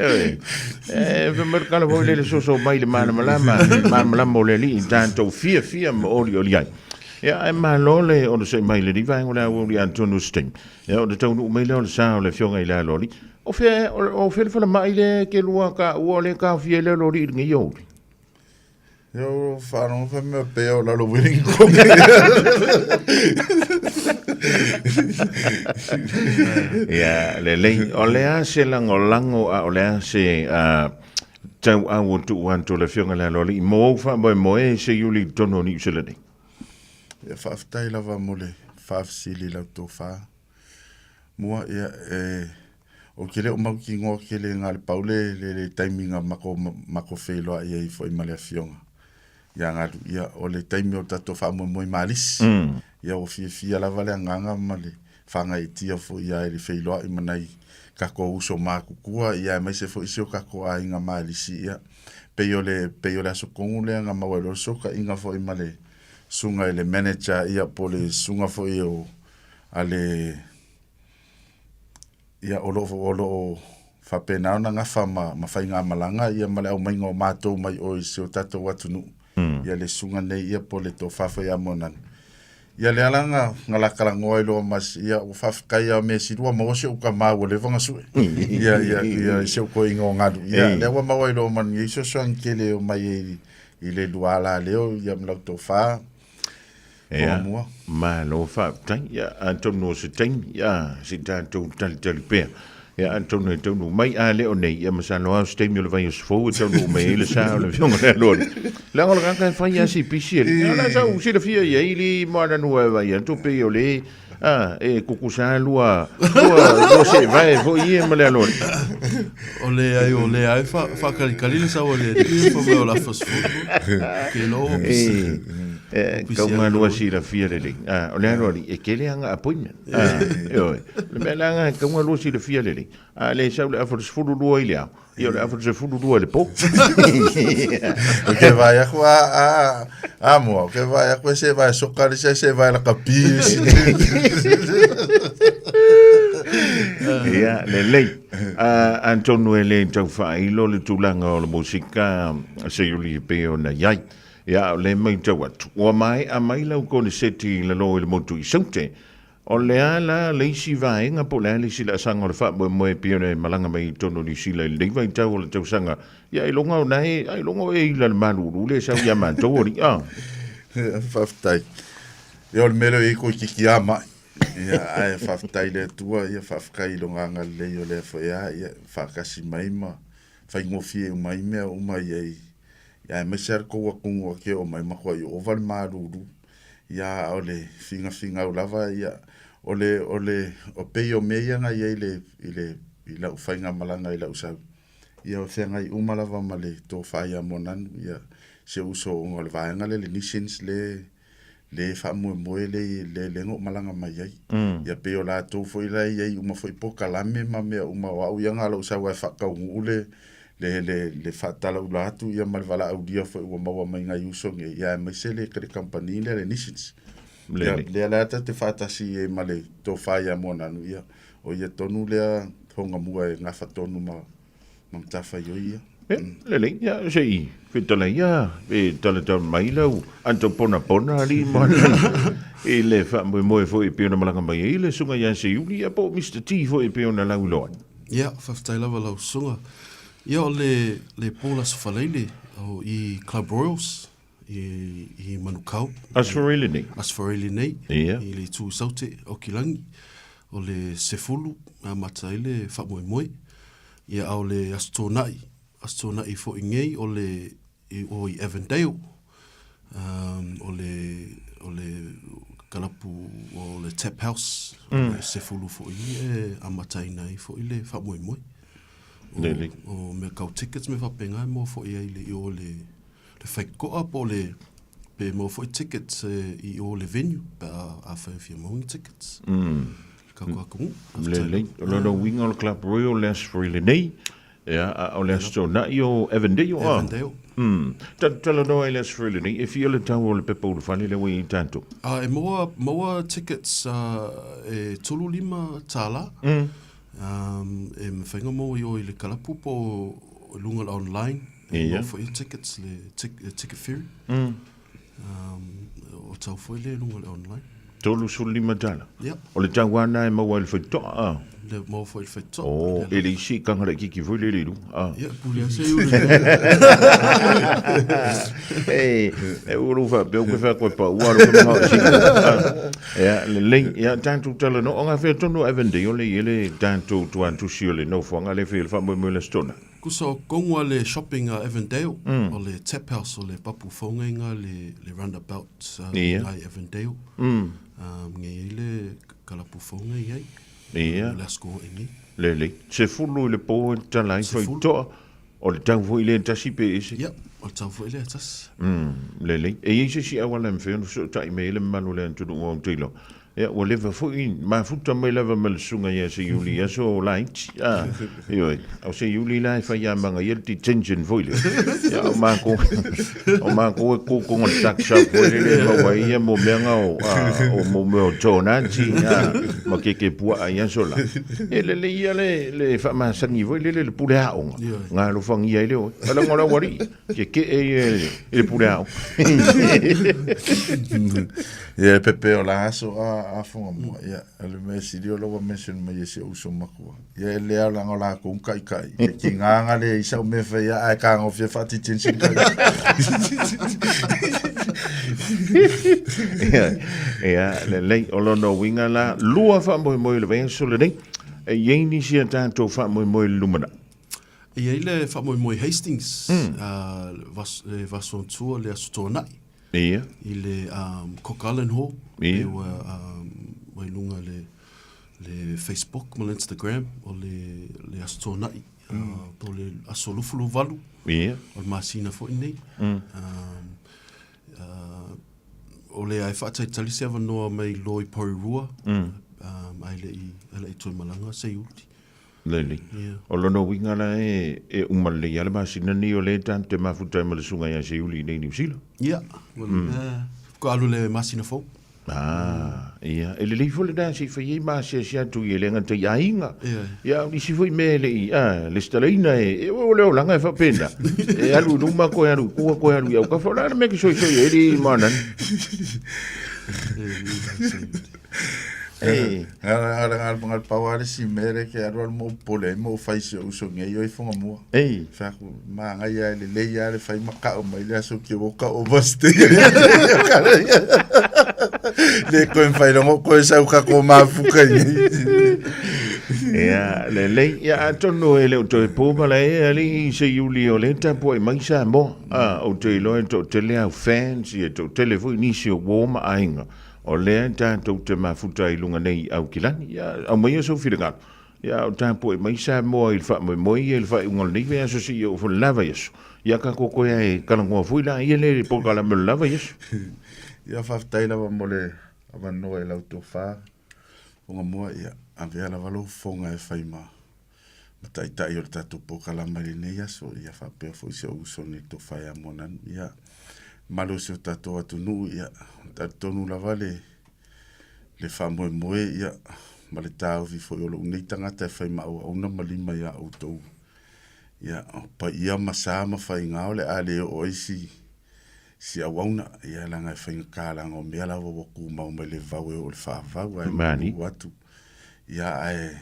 [SPEAKER 2] Ioe. E fai mai le tala foi lele soso mai le malamalama, malamalama o le alii i tatou fiafia ma olioli ai. Ia, ae malo le onosai mai i lenei vaega o le aoauli atonu o se taimi. Ia, ona taunuu mai lea o le sa o le Afioga i le Aloalii. O fea, o fea le falemai lea e te lua taua o lea e taofia ai le Aloalii i lenei aoauli?
[SPEAKER 20] Ia, ua faalogo fai mea pea o lalo Wellington.
[SPEAKER 2] Ia, lelei. O le a se lagolago a o le a se tauau o tuu atu o le Afioga i le Aloalii mo ou faamoemoe Seiuli i totonu o Niu Sila nei?
[SPEAKER 20] Ia, faafetai lava mo le faafesili i lau tofa. Mua, ia, e, ou te le o mautinoa tele na o le pau le, le, le taimi na matou, matou feiloai ai foi ma le Afioga ia Galu. Ia, o le taimi o le tatou faamoemoe i Malisi. Ia, ua fiafia lava le agaga ma le faagaeetia foi ia i le feiloai ma nai tatou uso matutua, ia aemaise foi si o tatou aiga Malisi. Ia, pei o le, pei o le aso tonu lea na maua ai loa le fesootaiga foi ma le susuga i le manager, ia, po o le susuga foi o, a le, ia, o lo o, o lo o faapena ona gafa ma, ma faigamalaga, ia, ma le aumaiga o matou mai o i si o tatou atunuu, ia, le susuga nei, ia, po o le tofa foi ia Moananu. Ia, lea la na, na la talanoa ai loa ma, ia, ua faafetai lava mea sili ua maua si ou tama ua leva ona sue. Ia, ia, ia, i si ou toeaina o Galu. Ia, lea ua maua ai loa ma lenei fesoasoani tele e omai ai i le lua alaleo, ia, ma lau tofa.
[SPEAKER 2] Ia, malo faafetai. Ia, atonu o se taimi, ia, se i tatou talitali pea. Ia, atonu e taunuu mai, a le o nei, ia masalo lava o se taimi o le vaiaso fou e taunuu mai ai le sa o le Afioga i le Aloalii. Leaga o le tagata e fai lava si pisi e le, a sa ou silafia i ai le moananu e vaai atu pei o le, a, e tutusa lua, lua, lua seevae foi ia ma le Aloalii.
[SPEAKER 21] O le ai o le ai faakalitali le sau a le alii, fai mai o le afa sefulu. Ke loa ua pisi.
[SPEAKER 2] E, kau malua silafia lelei. A, o le Aloalii, e tele ana appointment. A, ioe. O le mea la lena, e tatau ona lua silafia lelei. A le sau le afa 12 i le ao, ia o le afa 12 i le po.
[SPEAKER 20] Ou te vaai atu a, a, a mua, ou te vaai atu e se vae soka le isi, se vae lakapi le isi.
[SPEAKER 2] Ia, lelei. Atonu e le tau faailo le tulaga o le musika Seiuli e pei ona i ai. Ia, o lea e matau atu, ua maea mai lau koneseti i lalo i le motu i Saute. O le a la le isi vaega po o le a le isi laasaga o le faamoemoe e pei ona e malaga mai i totonu o Niu Sila i lenei vaitau o le tausaga? Ia, ailoga o na e, ailoga o e ila le malulu lea e sau ia matou alii, a?
[SPEAKER 20] Faafetai. Ia, o le mea lea o i ai toeitiiti lava mai. Ia, ae faafetai i le Atua, ia faafetai i Lona agalelei o lea foi lava, ia, faatasi mai ma faigofie uma ai mea uma i ai. Ia, aemaise lava le tou atunuu e te oo mai, matuai ova le malulu. Ia, a o le finafinau lava, ia, o le, o le, o pei o mea ia na i ai i le, i le, i lau faigamalaga i lau sau, ia, o feagai uma lava ma le tofa ia Moananu, ia, si ou uso ona o le vaega lea, le Nisins le. le faamoemoe le le le na ou malaga mai ai. Ia pei o latou foi la e i ai uma foi polokalame ma mea uma o au ia na o lou sau lava e faataunuu le le le le faatalaula atu ia ma le valaaulia foi ua maua mai nai uso nei, ia aemaise le le kamupani lea le Nisins. Ia lea la tatou te faatasi ai ma le tofa ia Moananu, ia o ia tonu lea hongamua e gafa tonu ma ma matafaioi ia.
[SPEAKER 2] Ia, lelei, ia, se i fetalai ia, e talatala mai lau ato ponapona alii ma i le faamoemoe foi e pei ona malaga mai ai le Susuga ia Seiuli, ia po o Mister T foi e pei ona lauiloa ai.
[SPEAKER 21] Ia, faafetai lava lau susuga. Ia, o le, le po o le Aso Faraile o i Club Royals i, i Manukau.
[SPEAKER 2] Aso Faraile nei?
[SPEAKER 21] Aso Faraile nei.
[SPEAKER 2] Ia.
[SPEAKER 21] I le itu Saute o Kilangi. O le 10 amata ai le faamoemoe. Ia, a o le Aso Toonai, Aso Toonai foi nei o le i o i Avondale, um, o le, o le kalapu o le Tap House, o le 10 foi e amataina ai foi le faamoemoe. O,
[SPEAKER 2] Lelei.
[SPEAKER 21] o mea kau tickets me faapena e maua foi ai le i o le, le faitotoa po o le pe maua foi tickets e, i o le venue pe a, afai e fia maua ni tickets. Ka koa atunuu.
[SPEAKER 2] Lelei. O lona uiga o le Club Royal le Aso Faraile nei, ia, a o le Aso Toonai o Avondale, a?
[SPEAKER 21] Avondale.
[SPEAKER 2] Talanoa i le Aso Faraile nei, e fia le tau o le pepa ulufale lea ua i ai tatou?
[SPEAKER 21] A, e maua, maua tickets e $35. E mafai ona maua i o i le kalapu po o luga o le online. E maua foi tickets le ticket ferry. O tau foi lea i luga o le online.
[SPEAKER 2] $35.
[SPEAKER 21] Yep.
[SPEAKER 2] O le tau lava lena e maua ai le faitotoa, a?
[SPEAKER 21] Le maua foi le faitotoa.
[SPEAKER 2] Oh, e le isi kanga laitiiti foi lele i luga, a?
[SPEAKER 21] Ia, pule lava se iuli.
[SPEAKER 2] E, e ua lou faapea, ou te fai atu e pau, ua alu ke manao e sii. Ia, lelei, ia, tatou talanoa, o gafea tonu o Avondale le i ai le tatou tuatusi o le nofoaga lea e fai ai le faamoemoe i le Aso Toonai.
[SPEAKER 21] Kusa o kongu a le shopping a Avondale, o le Tap House o le papu faugaiga le le roundabout ngai Avondale. Ngei ai le kalapu faungai ai.
[SPEAKER 2] Ia.
[SPEAKER 21] Le aso i nei.
[SPEAKER 2] Lelei. 10 i le po e tatala ai faitotoa. O le tau foi lea e tasi pe ese?
[SPEAKER 21] Ia, o le tau foi lea e tasi.
[SPEAKER 2] Lelei. E i ai se isi auala e mafai ona fesootai mai ai le mamalu o le atunuu o Aotearoa? Ia, ua leva foi, mafuta mai lava ma le susuga ia Seiuli i aso laiti. A, ioe, o Seiuli la e fai amaga ia le detention foi lea. Ia, o mākou, o mākou e kōkō le tuck shop foi lele e maua ai ia mō mea nga o, a, o mō mea o tonati, a, ma keke puaa i aso la. E lelei ia le, le whaamasani foi lele le pule aonga. Ngā alofangia ai le oe. Ala ngā lau alii. Ke ke e i le pule ao.
[SPEAKER 20] Ia e pepe o la aso a a fonga mua. Ia a le mea sili o la ua mention mai e si ou uso makua. Ia e le ao langa o la kou kai kai. E ki nganga le i sau mea whai a e ka ngofia whaati tension kai.
[SPEAKER 2] Ia, ia, lelei, o lona uiga la, lua faamoemoe i le vaiaso lenei, e i ai nisi a tatou faamoemoe i le lumanai.
[SPEAKER 21] E i ai le faamoemoe Hastings, le Vasoantua, le Aso Toonai.
[SPEAKER 2] Ia.
[SPEAKER 21] I le Cook Island Hall.
[SPEAKER 2] Ia.
[SPEAKER 21] Ua i luga le le Facebook ma le Instagram o le le Aso Toonai. Po o le Aso 28.
[SPEAKER 2] Ia.
[SPEAKER 21] O le masina foi nei. O lea e faatalitali se avanoa mai loa i Porirua. Ae le i toe malaga Seiuli.
[SPEAKER 2] Lelei. O lona uiga la e, e uma lelei lava le masina nei o lea e tatou te mafuta ai ma le susuga ia Seiuli i inei i Niu Sila.
[SPEAKER 21] Ia, ua alu le masina fou.
[SPEAKER 2] Ah, ia, e lelei foi lena se i fai ai ma asiasi atu i e le gata i aiga. Ia, o nisi foi mea e le i, ah, lesitalaina e, e o le olaga e faapena. E alu i luma koe alu i tua koe alu i aukafa, o le a le mea ke soisoi ai le moanani.
[SPEAKER 20] Ei. Ngala pau a le si mere ke alu alu mo pole ai mo fai si o uso ngei oi fonga mua.
[SPEAKER 2] Ei.
[SPEAKER 20] Fa ku ma ngai a le lei a le fai maka o mai le aso ke o ka overstay. Le koe fai longo koe sau ka ko mafuka i.
[SPEAKER 2] Ia, le lei, ia atonu e le o toe pō mala e ali se iuli o le tapuai mai Samoa. A, o te iloa e toatele au fans, ia toatele foi nisi o uo ma aiga. O lea tatou te mafuta ai i luga nei i Aukilani. Ia, aumaia sou finagalo. Ia, o tapuai mai Samoa i le faamoemoe ia i le faaiuga o lenei vaiaso seia oo foi i le la vaiaso. Ia, ka kokoe ai e talanoa foi la ia le polokalame o le la vaiaso.
[SPEAKER 20] Ia faafetai lava mo le avanoa i lau tofa Fogamua, ia avea lava lou fofoga e fai ma ma taitai o le tatou polokalama i lenei aso, ia faapea foi si ou uso nei le tofa ia Moananu. Ia mamalu o si o tatou atunuu, ia talitonu lava le le faamoemoe ia ma le taofi foi o lou nei tagata e fai ma auauna ma lima ia outou. Ia o paia ma sa ma faiga o le a le oo ai si si auauna, ia leaga e faigata leaga o mea lava ua tumau mai le vavau e oo i le faavavau ae malu atu. Ia ae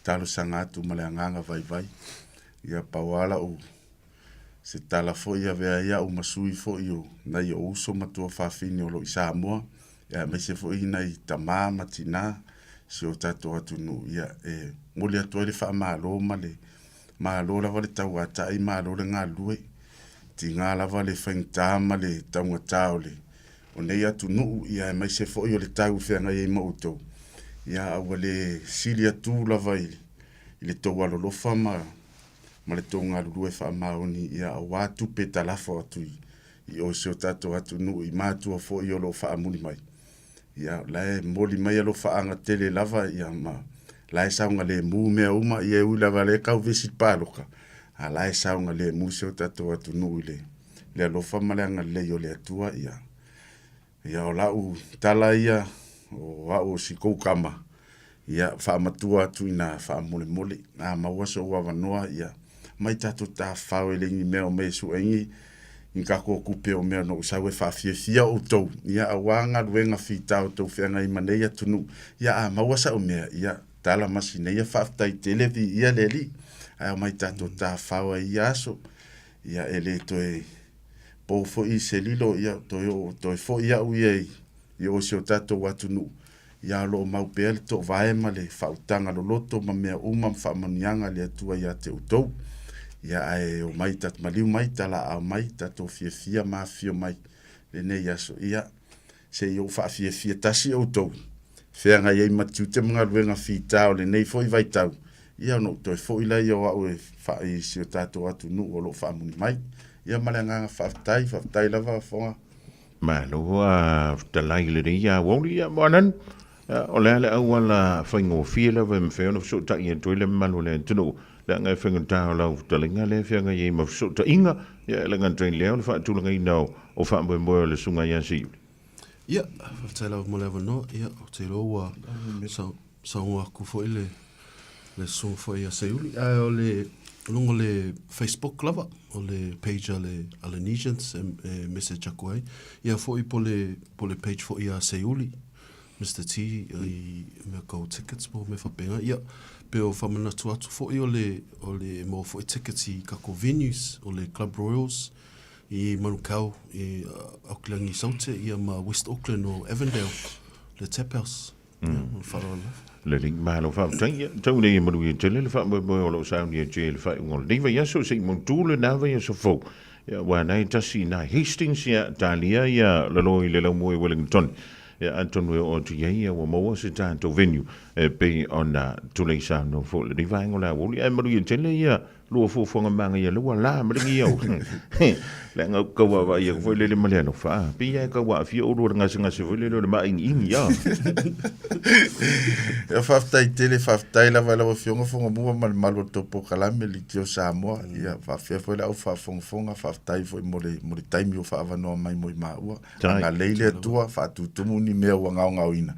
[SPEAKER 20] talosaga atu ma le agaga vaivai. Ia pau lava lau se tala foi avea ai au ma sui foi o nai ou uso ma tuafafine o lo o i Samoa, ia aemaise foi nai tama ma tina si o tatou atunuu, ia e momoli atu ai le faamalo ma le Malo lava le tauatai, malo le galulue. Tiga lava le faigata ma le taugata o le o nei atunuu, ia aemaise foi o le tau e feagai ai ma outou, ia a ua le sili atu lava i le tou alolofa ma ma le tou galulue faamaoni, ia aua tupe talafo atu i o i si o tatou atunuu i matua foi o lo o faamuli mai. Ia, o la e momoli mai alofaaga tele lava, ia ma la e saogalemu mea uma, ia e ui lava o lea e tau vesi le paloka, a la e saogalemu si o tatou atunuu i le, le alofa ma le agalelei o le Atua. Ia, ia o lau tala ia, o au o si kou kama, ia faamatua atu ina faamolemole, a maua sou avanoa, ia mai tatou tafafao e leai ni mea o mea e sue ai ni ni tatou tupe o mea na ou sau e faafiafia outou, ia aua galuega fita o tou feagai ma nei atunuu, ia a maua sau mea, ia tala masina ia faafetai tele viia le Alii, ae omai tatou tafafao ai ia aso, ia e le toe po foi se lilo, ia toe oo toe foi au ia i i o si o tatou atunuu, ia o lo o mau pea le toovae ma le faautaga loloto ma mea uma ma faamanuiaga a le Atua ia te outou. Ia ae omai ta maliu mai, talaaao mai, tatou fiafia ma afifio mai lenei aso. Ia, se i ou faafiafia tasi outou, feagai ai ma tiute ma galuega fita o lenei foi vaitau, ia ona ou toe foi laia o au e i si o tatou atunuu o lo o faamuli mai. Ia ma le agaga faafetai, faafetai lava Foga.
[SPEAKER 2] Malo a fetalai lenei ia aoauli ia Moananu. O le a le auala faigofie lava e mafai ona fesootai atu ai le mamalu o le atunuu, leaga e faigata o lau fetalaiga lea e feagai ai ma fesootaiga, ia e le gata i lea o le faatulagaina o faamoemoe o le Susuga ia Seiuli.
[SPEAKER 21] Ia, faafetai lava mo le avanoa. Ia, ou te iloa ua saunoa atu foi le le susuga foi ia Seiuli. Ae o le luga o le Facebook lava, o le page a le Alanesians e, e message atu ai. Ia foi po le, po le page foi a Seiuli, Mister T, i mea kau tickets po mea faapena. Ia, pe o faamanatu atu foi o le, o le maua foi tickets i kako venues, o le Club Royals, i Manukau, i Auckland i Saute, ia ma West Auckland o Avondale, le Tap House.
[SPEAKER 2] Lelei, malo faafetai. Ia, tau nei e manuia tele le faamoemoe o lo o saunia atu i le faaiuga o lenei vaiaso se i mautu lena vaiaso fou. Ia, aua na e tasi i ina i Hastings, ia, talia ia lalo i le laumua i Wellington. Ia, atonu e oo atu i ai, ia, ua maua se tatou venue e pei ona tulei saunoa foi i lenei vaega o le aoauli. Ae manuia tele ia lua fuafuaga manaia lea ua la ma le niau. Leaga ou te tau vaavaai atu foi lele ma le alofa, a, pei lava e tau aafia oulua i le gasegase foi lele o le māigiigi, a.
[SPEAKER 20] Ia faafetai tele, faafetai lava i lau Afioga Fogamua ma le mamalu o le tou polokalame Leitio Samoa. Ia faafefea foi le au faafogafoga, faafetai foi mo le, mo le taimi ua faaavanoa mai mo i maua. Agalelei le Atua, faatutumu ni mea ua gaogaoina.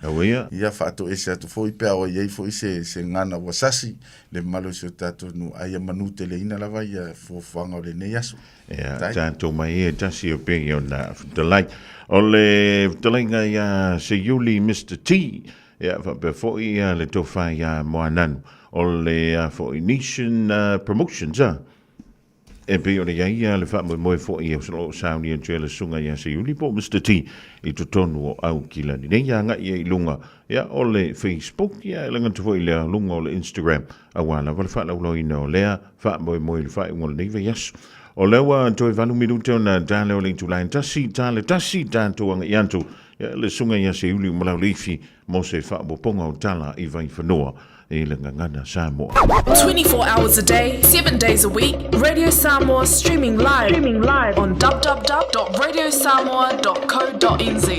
[SPEAKER 20] Ia faatoese atu foi pe a ua i ai foi se, se gana ua sasi le mamalu o si o tatou nuu, a ia manuteleina lava ia fuafuaga o lenei aso.
[SPEAKER 2] Ia, tatou mai e tasi o pei ona fetalai. O le fetalaiga ia Seiuli Mister T, ia faapea foi ia le tofa ia Moananu, o le foi Nation Promotions, a. E pei ona i ai ia le faamoemoe foi o lo o saunia atu ai le Susuga ia Seiuli po o Mister T i totonu o Aukilani nei agai ai i luga ia o le Facebook ia e le gata foi i lea luga o le Instagram aua lava le faalauiloaina o lea faamoemoe i le faaiuga o lenei vaiaso. O lea ua toe 8 minute ona ta lea o le itula e tasi ta le tasi tatou agai atu ia le Susuga ia Seiuli Umalauleifi mo se faaopoopoga o tala i Vaifanua. i le gagana Samoa.
[SPEAKER 1] 24 hours a day, 7 days a week, Radio Samoa streaming live, streaming live on www.radiosamoa.co.nz.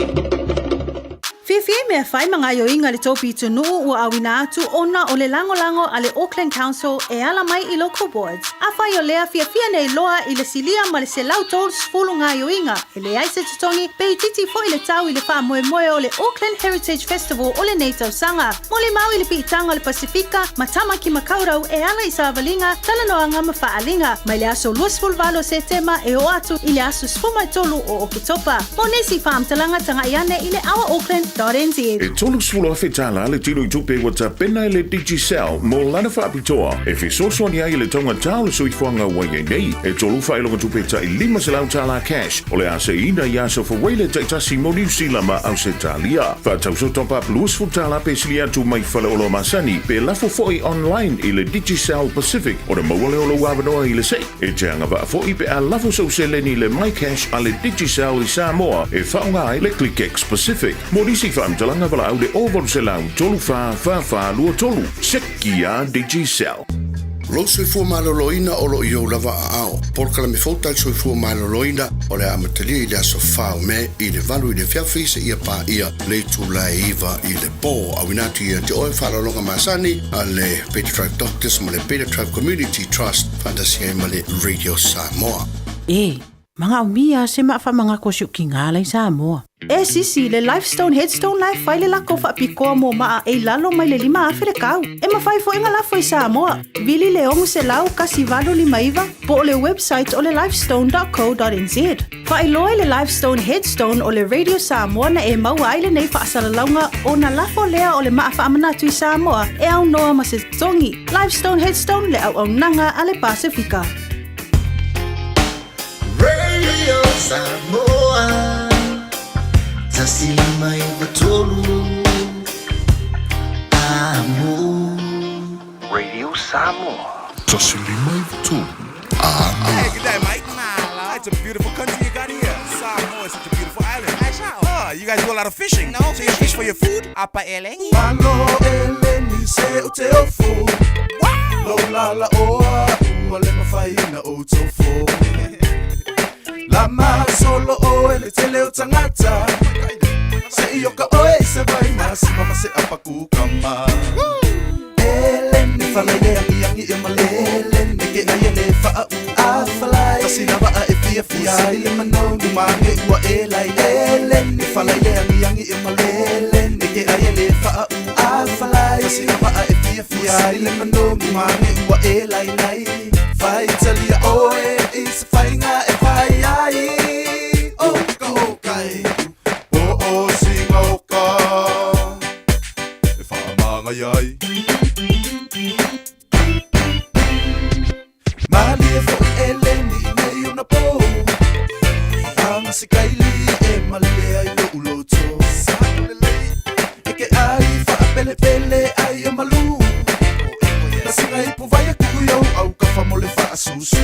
[SPEAKER 4] Fiafia i mea fai ma gaoioiga a le tou pitonuu ua auina atu ona o le lagolago a le Auckland Council e ala mai i Local Boards. Afai o lea fiafia nei loa i le silia ma le 130 gaoioiga, e leai se totogi, pe itiiti foi le tau i le faamoemoe o le Auckland Heritage Festival o lenei tausaga. Molimau i le piitaga o le Pasifika ma Tamaki Makaurau e ala i savaliga, talanoaga ma faaaliga, mai le aso 28 o Setema e oo atu i le aso 13 o Oketopa. Mo nisi faamatalaga tagai ane i le ourauckland.nz.
[SPEAKER 2] E $30,000 le tino i tupe ua tapena e le Digicel mo lana faapitoa e fesoasoani ai i le taugatā o le soifuaga ua i ai nei. E tolu faailoga tupe tai $500 cash o le a seiina i aso fawele taitasi mo Niu Sila ma Ausetalia. Faatauso top up $20 pe sili atu mai faleoloa masani pe lafo foi online i le Digicel Pacific ona maua lea o lou avanoa i le sei. E te agavaa foi pe a lafo sou seleni i le MyCash a le Digicel i Samoa e faaaoga ai le ClickX Pacific. Mo nisi faamatalaga valaau le 0800 34 44 23. Seki a Digicel.
[SPEAKER 22] Lou soifua maloloina o lo o i ou lava aao. Polokalame fou tali soifua maloloina o le a amatalia i le aso 4 o Me i le 8 i le afiafi seia paia le itula e 9 i le po. Auina atu ia te oe faaaloaloga masani a le Beta Tribe Doctors ma le Beta Tribe Community Trust faatasi ai ma le Radio Samoa.
[SPEAKER 6] E, manaomia se maa faamagako o si ou tigā la i Samoa.
[SPEAKER 4] E sisi, le Lifestone Headstone la e fai le lako faapitoa mo maa e i lalo mai le 5,000 le tau. E mafai foi ona lafo i Samoa. Vili le 600 1859 po o le website o le lifestone.co.nz. Faailoa i le Lifestone Headstone o le Radio Samoa na e maua ai lenei faasalalauga ona lafo lea o le maa faamanatu i Samoa e aunoa ma se totogi. Lifestone Headstone le auaunaga a le Pasefika.
[SPEAKER 23] Radio Samoa 153 Amo
[SPEAKER 13] Radio Samoa 153
[SPEAKER 19] Hey, good day, mate. It's a beautiful country you got here. Samoa is such a beautiful island. Oh, you guys do a lot of fishing. No, so you fish for your food?
[SPEAKER 6] Apa eleni.
[SPEAKER 10] Malo eleni se o te ofo. Lo la la oa ua le mafai na o tofo. La ma solo o ele tele o tangata. Se i oka oe i se vai masima ma se apaku kama. Eleni falaile angi angi e malele. E ke ai ele faa u a falai. Tasi na waa e fia fia ai le manu mange ua e lai. Eleni falaile angi angi e malele. E ke ai ele faa u a falai. Tasi na waa e fia fia ai le manu mange ua e lai lai. Fai talia oe i se fainga e fai ai. O ka o kai. O o singa o ka. E whaamanga iai. Mali e fo eleni i nei ona po. Anga se kaili e malea i lo uloto. E ke ai whaapelepele ai o malu. Tasinga i puwai a kuku iau au ka whamole whaasusu.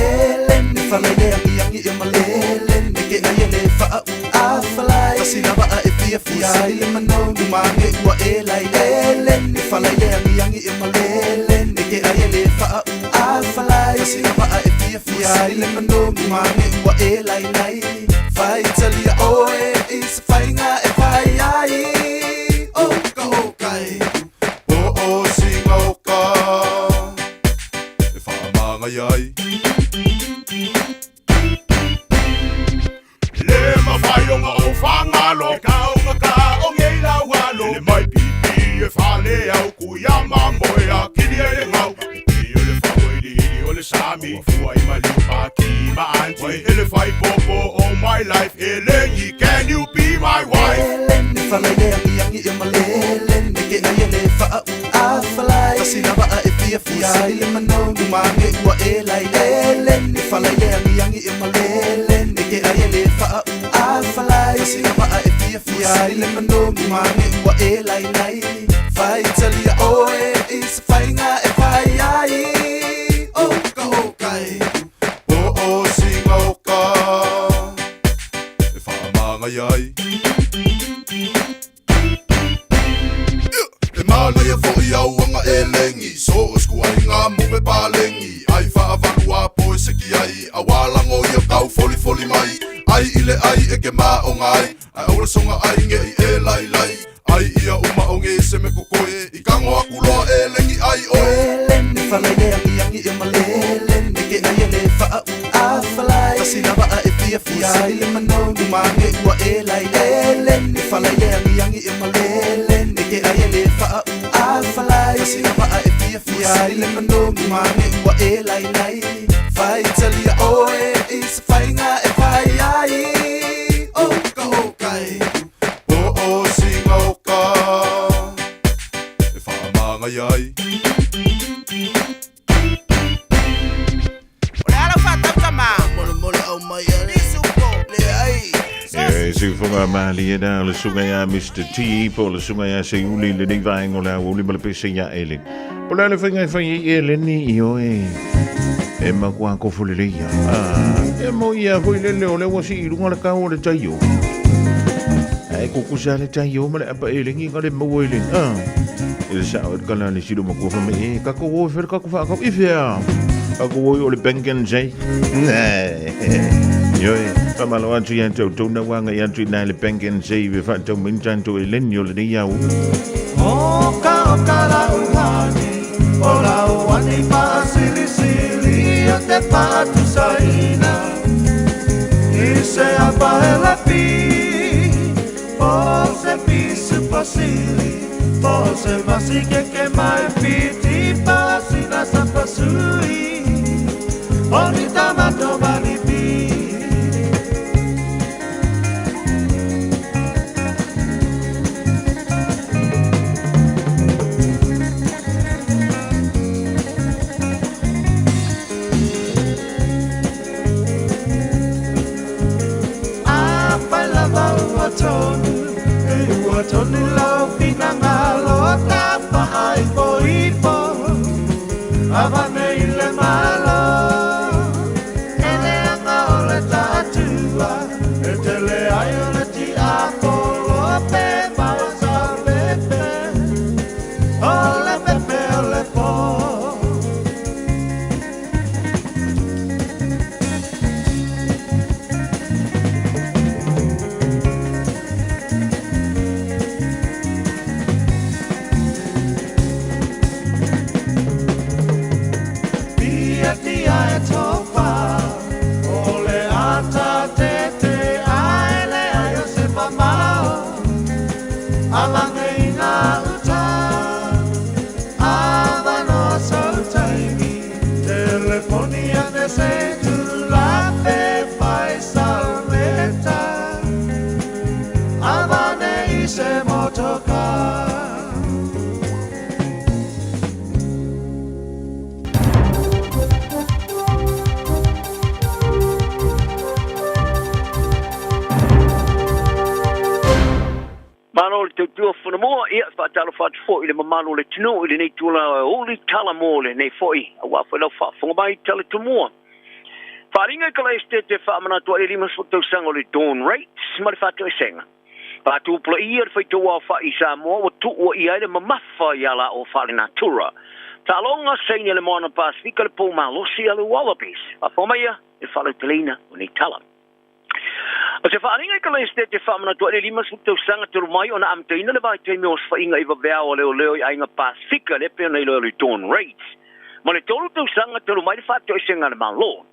[SPEAKER 10] Eleni falaile angi angi e malele. E ke ai ele faa u a falai. Tasi na waa e fia fia ai le manu mange ua e lai. Eleni falaile angi angi e malele. E ke ai ele faa u a falai. Tasi na waa e fia fia ai le manu mange ua e lai lai. Fai talia oe i se fainga e fai ai. O ka o kai. O o singa o ka. E whaamanga iai.
[SPEAKER 15] Le mawhai o ngā o whangalo Ka o ngā ka o ngei lau alo Le mai pipi e whale au Kui a mamoe a kiri e le ngau E te o le whango i li hili o le sami Ua fua i malipa ki ma anti E le whai popo all my life E lengi can you be my wife
[SPEAKER 10] Eleni falaile angi angi e malele. E ke ai ele faa u a falai. Tasi na waa e fia fia ai le manu mange ua e lai. Eleni falaile angi angi e malele. E ke ai ele faa u a falai. Tasi na waa e fia fia ai le manu mange ua e lai lai. Fai talia oe i se fainga e fai ai. O ka o kai. O o singa o ka. E whaamanga iai. E maoli i au anga e lengi So o sku ai ngā mume pālengi Ai whaavalu a poe se ki ai A wālango i o kau foli foli mai Ai i le ai e ke mā o ngai Ai aula songa ai nge i e lai lai Ai ia uma o nge se me kokoe I kango aku loa e lengi ai oe
[SPEAKER 23] Eleni falai le angi angi e malele Neke ai ele faa u a falai Tasi lava a e fia fia ai le manonu mange ua e lai Eleni falai le angi angi e malele Neke ai ele faa u a falai Tasi lava a e fia fia ai le manonu mange ua e lai lai Fai talia oe i se fainga e fai ai O ka o kai
[SPEAKER 10] O o singa o ka E whaamanga iai
[SPEAKER 19] O le ala whātautama.
[SPEAKER 23] Mole mole au mai ale Le ai
[SPEAKER 2] E se funga mali e na le sunga ia Mr. T po le sunga ia se uli le nei vaenga o le au uli ma le pese ia ele. Po le ale whainga e whai e ele ni i o e. E makua kofo le leia. Ah, e mo ia foi le leo le wasi i lunga le kau o le taio. Ai kukusa le taio ma le apa e lengi ka le maua i le. Ah. E sa o kala le silo makua fa me e kako o fer kako fa kako i fea. Kako o o le benken sei. Yo e, pa malo atu ia tau tau na wanga ia atu i nai le benken sei ve fa tau min tanto e len yo le nei au.
[SPEAKER 23] O ka o ka la uhani O la uani pa sili sili O te pa tu saina I se apa e la pi Po se pi su pa sili Po se vasi ke ke mai piti Pa sina sa pa sui O ni tamato mani pi A pai lava ua tonu E ua tonu lau finangalo Tapa ai po ipo Ava nei le malo Ele anga o le tatua E tele ai o le tiapolo Pe mau sa pepe O le pepe o le po Pia tia e topa O le ata te te ai le ai o se mamao Alange i ngā uta Ava noa sau taimi Telefoni ane se tula pe fai salmeta Ava ne i se motoka
[SPEAKER 3] Malo le tautua whanamua, ia whaatalo whaatu i le mamalo le tino i le nei tula uli tala mō le nei foi, a wā whai lau whaafonga mai tala tumua. Whaaringa i kala este te whaamanatua e lima sfo sango le Dawn Rates ma le whātu e senga. Whaatupula ia le whaitua o wha i Samoa wa tuua ia i le mamafa i ala o whaale natura. Talonga seine le moana Pasifika le pō malosi a le Wallabies. Whaafoma ia e whaalauteleina o nei tala. O se whaaringa i kala este te whaamanatua e lima sfo sanga te rumai o na amteina le vai teime o sfainga i waweao o leo leo i ainga Pasifika le pena i leo le Dawn Raids. Ma le tolu tau sanga te rumai le whātu e senga le malo.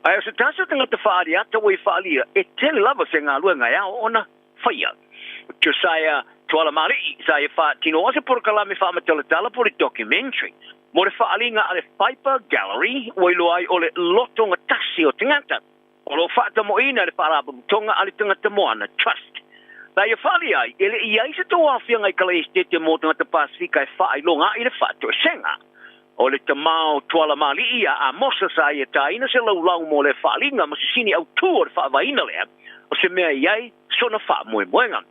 [SPEAKER 3] Ai o se tasa tangata whaari ata o i whaalia e tele lava se ngā lua ngai ao ona whaia. Josiah Tuala Mari, sa e whaatino o se porokalame whaamatalatala po le documentary. Mo le whaalinga a le Piper Gallery o iloa ai o le lotonga tasi o tangata. O lo whaata mo ina le whaarapaputonga a le tangata moana Trust. La ia whaali ai, ele i ai se tō awhia ngai kala este te mō tangata Pasifika e whaailonga i le whaatu e senga. O le tamao Tuala Mali ia a Mosa sa ia tāina se laulau mō le whaalinga ma se sini au tū o le whaavaina lea o se mea i ai sona whaamoemoenga.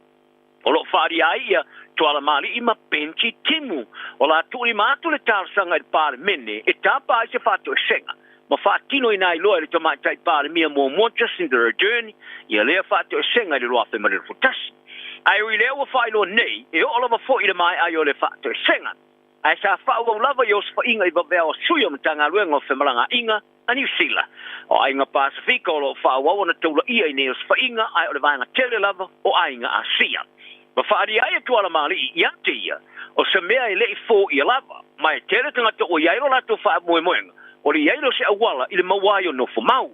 [SPEAKER 3] O lo whaari ai ia Tuala Mali i ma Benji Timu. O la tūri mātu le tārsanga i le pāremene e tāpa ai se whātu e senga. Ma whaatino i nā iloa i le tamaitai pāremia mō mō Jacinda Ardern ia lea whātu e senga i le roa whe marero fotasi. Ai ui lea ua whaailoa nei e o lava fo i le mai ai o le whātu e senga. Ae sa faaauau lava i osofaiga i vaveao a sui o Matagaluega o Femalagaaiga a Niu Sila. O aiga Pasefika o lo o faaauau ona taulaia i nei osofaiga, ae o le vaega tele lava o aiga Asia. Ma faaalia ai e Tuala-ma-alii ia te ia, o se mea e le i foia lava, ma e tele tagata ua i ai lo latou faamoemoega, o le i ai lea o se auala i le maua ai o nofomau.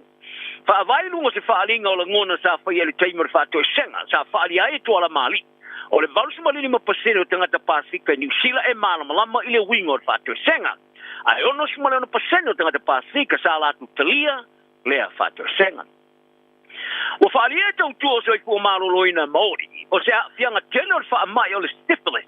[SPEAKER 3] Faavae i luga o se faaaliga o lagona sa faia i le taimi o le faatoesega, sa faaalia ai e Tuala-ma-alii, o le 85% o tagata Pasefika i Niu Sila e malamalama i le uiga o le faatoesega, ae 66% o tagata Pasefika sa latou talia lea faatoesega. Ua faaalia e tautua o soifua maloloina Maori o se aafiaga tele o le faamai o le syphilis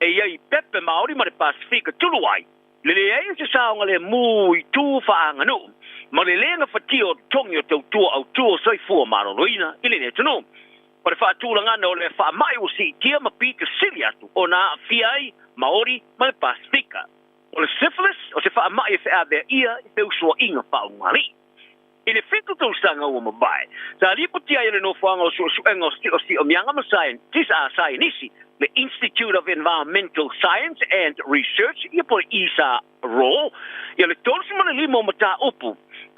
[SPEAKER 3] e i ai i pepe Maori ma le Pasefika tulu ai le leai o se saogalemu i tu faaaganuu ma le le gafatia o totogi o tautua autū o soifua maloloina i lenei atunuu. O le faatulagana o le faamai ua siitia ma pito sili atu ona aafia ai Maori ma le Pasefika. O le syphilis o se faamai e feaveaia i feusuaiga faaulugalii. I le 7 tausaga ua mavae, sa lipotia ai e le Nofoaga o Suesuega o Siosiomyaga ma Saienisi, le Institute of Environmental Science and Research, ia po o le ISARO, ia le 35 o mataupu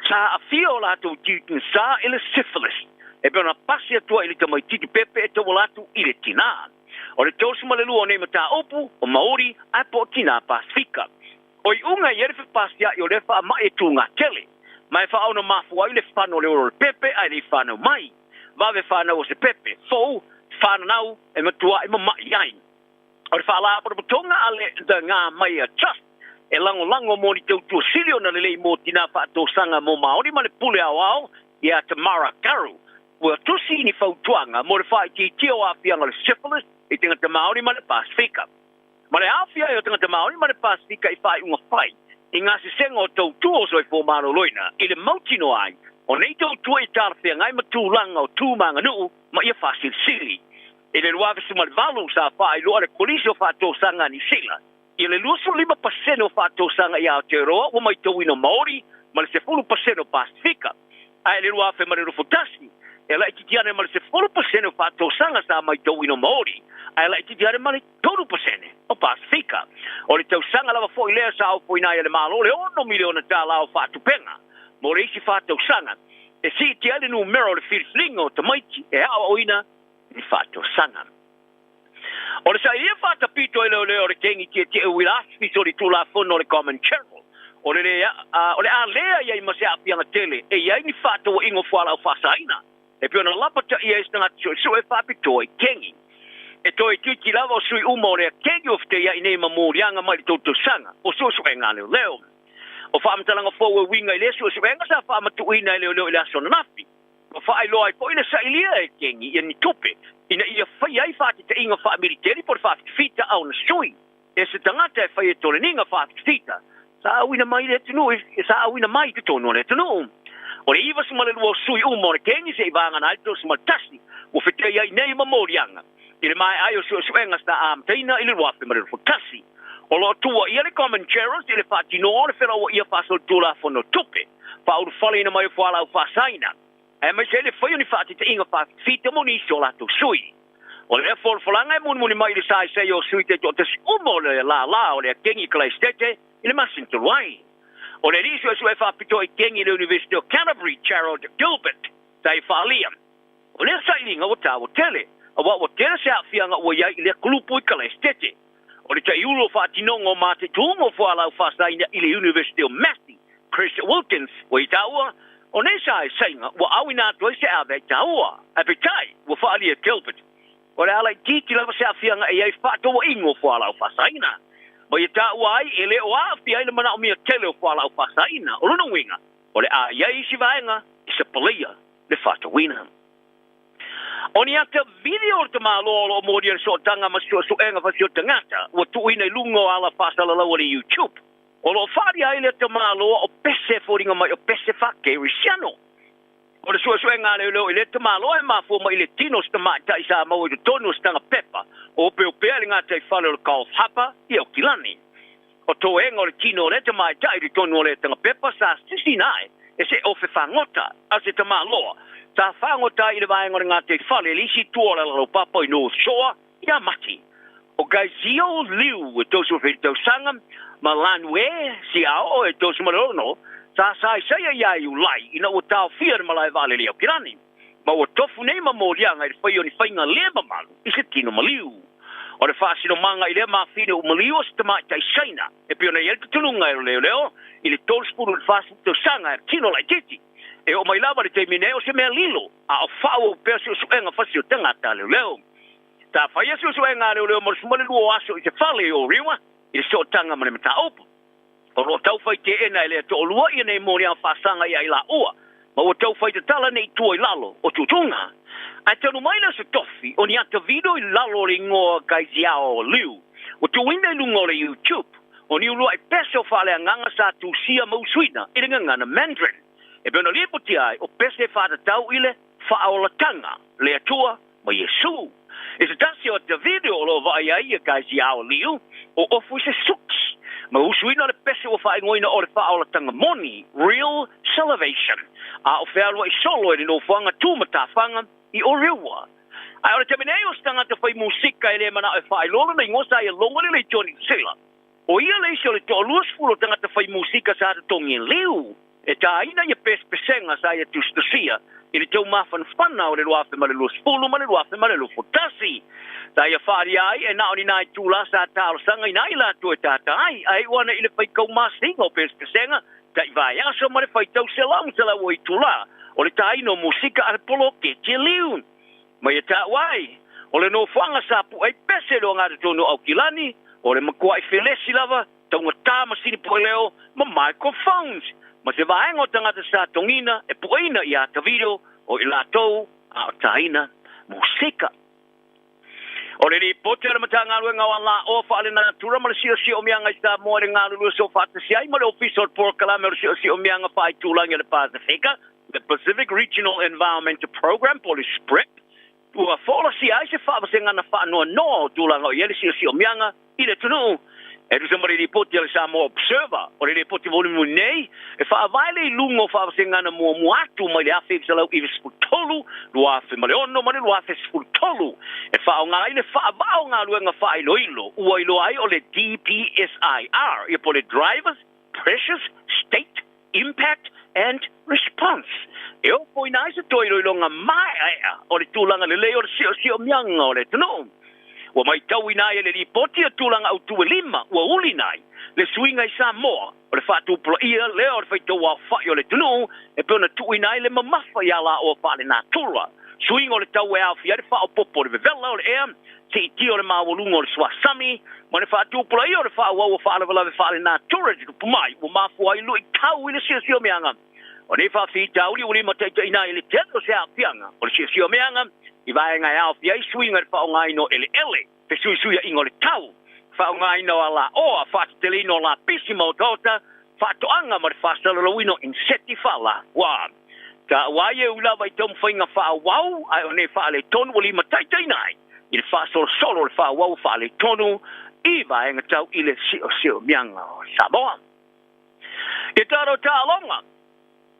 [SPEAKER 3] sa aafia o latou tiutinsa i le syphilis, e pei ona pasi atu ai i le tamaitiiti pepe e tauala atu i le tinā. O le 32 o nei mataupu, o Maori ae po o tinā Pasefika. O iuga e i ai le fepasia'i o lea faama'i e tūgatele, ma e faaono mafua ai le fano o le olo o le pepe ae le i fanau mai. Vave fanau o se pepe, fou, fananau e matua'i mama'i ai. O le faalapotopotoga a le The Ngā Maia Trust e lagolago mo ni tautua sili ona lelei mo tinā faatosaga mo Māori ma le pule aoao ia Tamara Karu, ua tusi ni fautuaga mo le faaitiitia o aafiaga o le syphilis i tagata Māori ma le Pasefika. Ma le aofia ai o tagata Māori ma le Pasefika i faaiuga fai i ngā sesega o tautua o soifua maloloina i le mautinoa ai o nei tautua i talafeagai ma tulaga o tu ma aganuu ma ia faasilisili. I le 2018 sa faailoa le Kolisi o Faatosaga a Niu Sila i le 25% o faatosaga i Aotearoa ua maitauina Māori ma le 10% o Pasefika. Ae i le 2021, e laitiiti ane ma le 10% o faatosaga sa maitauina Māori, ae laitiiti ane ma le 3% o Pasefika. O le tausaga lava foi lea sa ofoina ai e le Malo le $6 miliona tālā o faatupega mo le isi fa tausaga e siitia ai le numera o le filifiliga o tamaiti e aoaoina i faatosaga. O le sailia faatapito e leoleo o le kengi tietie uila afi o le tulafono o le Common General, o le le o le a lea i ai ma se aafiaga tele e i ai ni faatauaiga o fualaau faasaina e pei ona lapataia ai se tagata suesue faapitoa i kengi. E toe itiiti lava o sui uma o lea kengi ua feteiai nei ma moliaga mai le tou tausaga o suesuega a leoleo. O faamatalaga fou e uiga i lea suesuega sa faamatuuina e leoleo i le aso ananafi. Ua faailoa ai foi le sailia e kengi ia ni tupe ina ia faia ai faatetaiga faamiliteli po o le faafitafita a ona sui e se tagata e fai e toleniga faafitafita sa auina mai le atunuu sa auina mai i totonu o le atunuu. O le 92 o sui uma o le kengi se'i vagana ai le 31 ua feteiai nei ma moliaga i le maea ai o suesuega sa amataina i le 2021. O lo o tuuaia le Common Gerald i le faatinoa o le felauaia faasolitulafono tupe faaulufaleina mai o fualaau faasaina, aemaise ai le fai o ni faatetaiga faafitafita mo nisi o latou sui. O lea folafolaga e mulimuli mai i le saisai o sui taitoatasi uma o le lālā o le akengi i Kalaesetete i le masina talu ai. O le alii suesue faapitoa i kengi i le University o Canterbury, Gerald Gilbert, sa i faaalia. O lea sailiga ua taua tele, auā ua tele se aafiaga ua i ai i lea kulupu i Kalaesetete. O le taiulu o faatinoga o matetuga o fualaau faasaina i le University o Massey, Chris Wilkins, ua i taua, o nei saisaiga ua auina atu ai se aveai taua. Ae peitai, ua faaalia e Gilbert, o le a laitiiti lava se aafiaga e i ai faatauaiga o fualaau faasaina. Ma ia taua ai, e le o aafia ai le manaomia tele o fualaau faasaina. O lona uiga, o le a i ai isi vaega e sapalaia le faatauina. O ni ata video o le tamaloa o lo o molia le sootaga ma suesuega fasio tagata ua tuuina i luga o ala faasalalau a le YouTube. O lo o faaalia ai le tamaloa o pese e foliga mai o pese faakerisiano. O le suesuega a leoleo i lea tamaloa e mafua mai i le tino o se tamaitai sa maua i totonu o se taga pepa o opeopea i le gataifale o le Coffs Harbour i Aukilani. O toega o le tino o lea tamaitai i totonu o lea taga pepa sa sisina ae e se ofe fagota a se tamaloa sa fagota ai i le vaega o le gataifale i le isi tua o le alalaupapa i North Shore ia Mati. O Gaizio Liu e 37 tausaga ma Lan Wei Xiao e 36, sa saisaia ia Iulai ina ua taofia le malae vaalele i Aukilani, ma ua tofu nei ma moliaga i le faia o ni faiga le mamalu i se tino maliu. O le faasinomaga i lea mafine ua maliu o se tamaitai Saina e pei ona i ai le tutunuga e leoleo i le 30 i le 40 tausaga e tino laitiiti. E oo mai lava i le taimi nei o se mea lilo a o faaauau pea suesuega fasi o tagata a leoleo. Sa faia suesuega a leoleo mo le 12 o aso i se fale i Orewa i le sootaga ma le mataupu. O lo o taufai teena e lea toalua ia nei moliaga faasaga ia i laua, ma ua taufai tatala nei i tua i lalo o tuutuuga. Ae talu mai lea o se tofi o ni ata video i lalo o le igoa Gaiziao Liu ua tuuina i luga o le YouTube, o ni uluai pese o faaleagaga sa tusia ma usuina i le gagana Mandarin. E pei ona lipotia ai, o pese e faatatau i le faaolataga, le Atua ma Iesu. I se tasi o ata video o lo o vaai ai ia Gaiziao Liu, o ofu i se suki ma usuina le pese ua faaigoaina o le faaolataga moni, Real Salivation, a o fealuai solo e le nofoaga tu matafaga i Orewa. Ae o le taimi nei o se tagata fai musika e le manao e faailoa lona igoa sa ia logo lelei Johnny Sela. O ia le isi o le toa-20 o tagata fai musika sa totogi e Liu e tāina ia pesepesega sa ia tusitusia i le taumafanafana o le 2020 ma le 2021. Sa ia faaalia ai e na o ni nai itulā sa talosagaina ai latou e tātā ai, ae iu ana i le faitau masina o pesepesega taʻi vaiaso ma le faitau 100 o itulā o le tāina o musika a le poloketi a Liu. Ma ia taua ai, o le nofoaga sa puʻe ai pese le ogatotonu o Aukilani, o le matuaʻi felesi lava, taugatā masini pueleo ma microphones, ma se vaega o tagata sa togiina e puʻeina i ata video o i latou a o tāina musika. O le lipoti a le Matagaluega o Alaoa Faalenatura ma le Siosiomiaga i Samoa i le galulue soofaatasi ai ma le Ofisa o le Polokalame o le Siosiomiaga Faaitulagi o le Pasefika, the Pacific Regional Environmental Programme po o le SPREP, ua folasia ai se faavasegana faanoanoa o tulaga o i ai le siosiomiaga i le atunuu. E tusa ma le lipoti a le Samoa Observer, o le lipoti mulimuli nei e faavae le iluga o faavasegana muamua atu mai le 1993, 2006 ma le 2013 e faaaoga ai le faavaa o galuega faailoilo ua iloa ai o le DPSIR, ia po o le Drivers Pressures State Impact and Response, e ofoina ai se toe iloiloga maeaea o le tulaga lelei o le siosiomiaga o le atunuu. Ua maitauina ai e le lipoti ia tulaga autū e lima ua ulina ai le suiga i Samoa o le faatupulaia lea o le faitauaofaʻi o le atunuu e pei ona tuuina ai le mamafa i alaoa faalenatura, suiga o le tau e aofia ai le faaopoopo o le vevela o le ea, siitia o le maualuga o le suasami, ma le faatupulaia o le faaauau o faalavelave faalenatura i tutupu mai ua mafua ai luitau i le siosiomiaga. O nei faafitauli ua limataitaiina ai i le tele o se aafiaga o le siosiomiaga i vaega e aofia ai suiga i le faaaogaina o eleele, fesuisuiaiga o le tau, faaaogaina o alaoa, faateteleina o lapisi ma otaota, faatoaga ma le faasalalauina o inseti faalafua. Taua ai e ui lava i taumafaiga faaauau, ae o nei faaletonu ua limataitaiina ai i le faasolosolo o le faaauau o faaletonu i vaega tau i le siosiomiaga o Samoa. Ia tatou taaloga,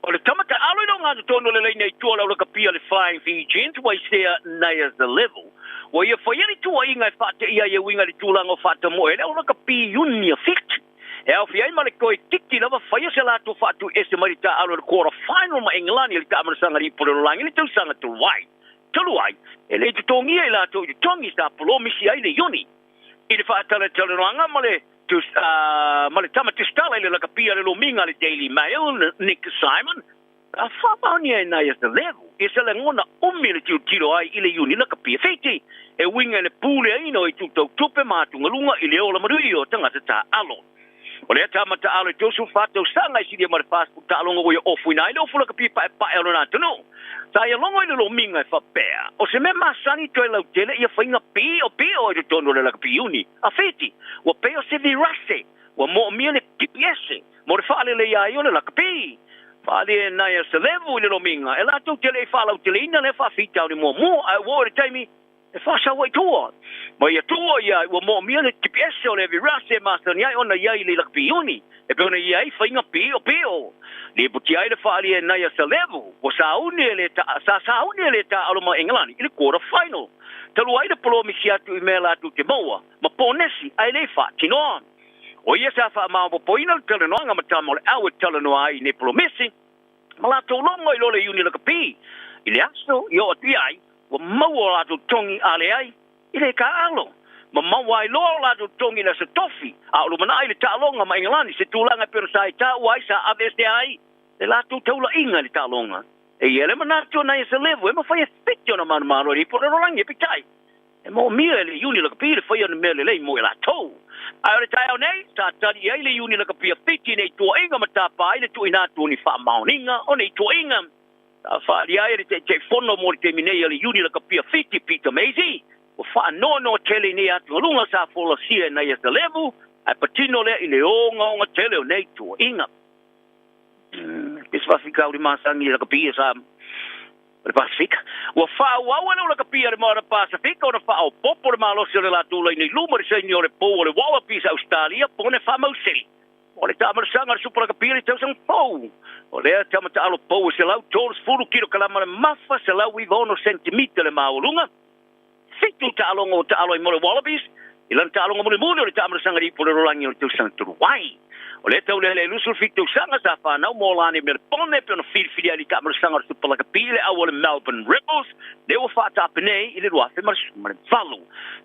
[SPEAKER 3] o le tama taalo i lona totonu o le laina i tua o le aulakapia le Flying Fijians ua isea Naya the Level. Ua ia faia le tuuaiga e faateia ai e uiga i le tulaga o faatamoe le aulakapi Junior Fit. E aofia ai ma le toe titi lava faia se latou faatuiese mai le taaalo i le quarter final ma Engelani i le taamanasaga lipo le lalolagi i le tausaga talu ai. Talu ai, e le totogia i latou i totogi sa polomisi ai le Iuni i le faatalatalanoaga ma le ma le tama tusitala i le lakapia le lomiga a le Daily Mail, Nick Simon, a faamaonia e nai ata levu ia se lagona umi le tilotilo ai i le Iuni lakapia Fiti e uiga i le puleaina o itu tau tupe ma atugaluga i le ola manuia o tagata taaalo. O lea tama taaalo e 34 tausaga i silia ma le 40 taaloga ua ia ofuina ai le ofu lakapi paepae o lona atunuu. Sa ia logo i le lomiga e faapea, o se mea masani toe lautele ia faiga piopio i totonu o le lakapi Iuni a Fiti, ua pei o se virase ua moomia le tipi ese mo le faaleleia ai o le lakapi. Faaalia e nai a Selevu i le lomiga e latou te le i faalauteleina lea faafitauli muamua, ae ua oo i le taimi e E faasau ai i tua. Ma ia tua ia ua moomia le GPS o le Everest e masani ai ona i ai i le lakapi Iuni, e pei ona i ai faiga piopio. Lipotia ai le faaalia e Naya Salevu, ua sauni e le ta, sa sauni e le taaalo ma Engelani i le quarter final. Talu ai le polomisi atu i mea latou te maua ma ponesi ae le i faatinoa. O ia sa faamaopoopoina le talanoaga ma tama o le au e talanoa ai i nei polomisi, ma latou logo i lo le Iuni Lakapi i le aso i oo atu i ai, ua maua o latou togi a leai i le taaalo. Ma maua ai loa o latou togi i le aso tofi, a o lumanai i le taaloga ma Engelani, se tulaga e pei ona sa i taua ai sa aveesea ai le latou taulaiga i le taaloga. E i ai le manatu o nai Selevu e mafai e fiti ona manumalo i le ipu o le lalolagi, peitai, E moomia e le Iuni Lakapi le faia o ni mea lelei mo i latou. Ae o le taeao nei, sa tali i ai le Iuni Lakapi a Fiti i nei tuuaiga ma tapa ai le tuuina atu o ni faamaoniga o nei tuuaiga. Sa faaalia ai e le Taitaifono mo le taimi nei a le Iuni Lakapi a Fiti, Peter Maisie, ua faanoanoa tele i nei atugaluga sa folasia e Naia Salevu, ae patino lea i le ogaoga tele o nei tuuaiga. Ke se faafitauli masani i lakapi sa o le Pasefika. Ua faaauau e le ulakapia le Moana Pasefika ona faaopoopo le malosi o le latou laina i luma i le saini o le pou o le Wallabies a Ausetalia, Pone Faamausili. O le taamalosaga o le Supa Lakapia i le tausaga fou. O lea tama taalo pou e 130 kilokalama le mafa, 196 sentimita le maualuga. 7 taaloga ua taalo ai mo le Wallabies i lana taaloga mulimuli o le taamalosaga i le ipu o le lalolagi o le tausaga talu ai. O lea taulele e 27 tausaga sa fanau mo Lani Melbourne pe ona filifili ai i le taamalosaga o le Super Lakapi i le au o le Melbourne Rebels lea ua faataape nei i le 2018.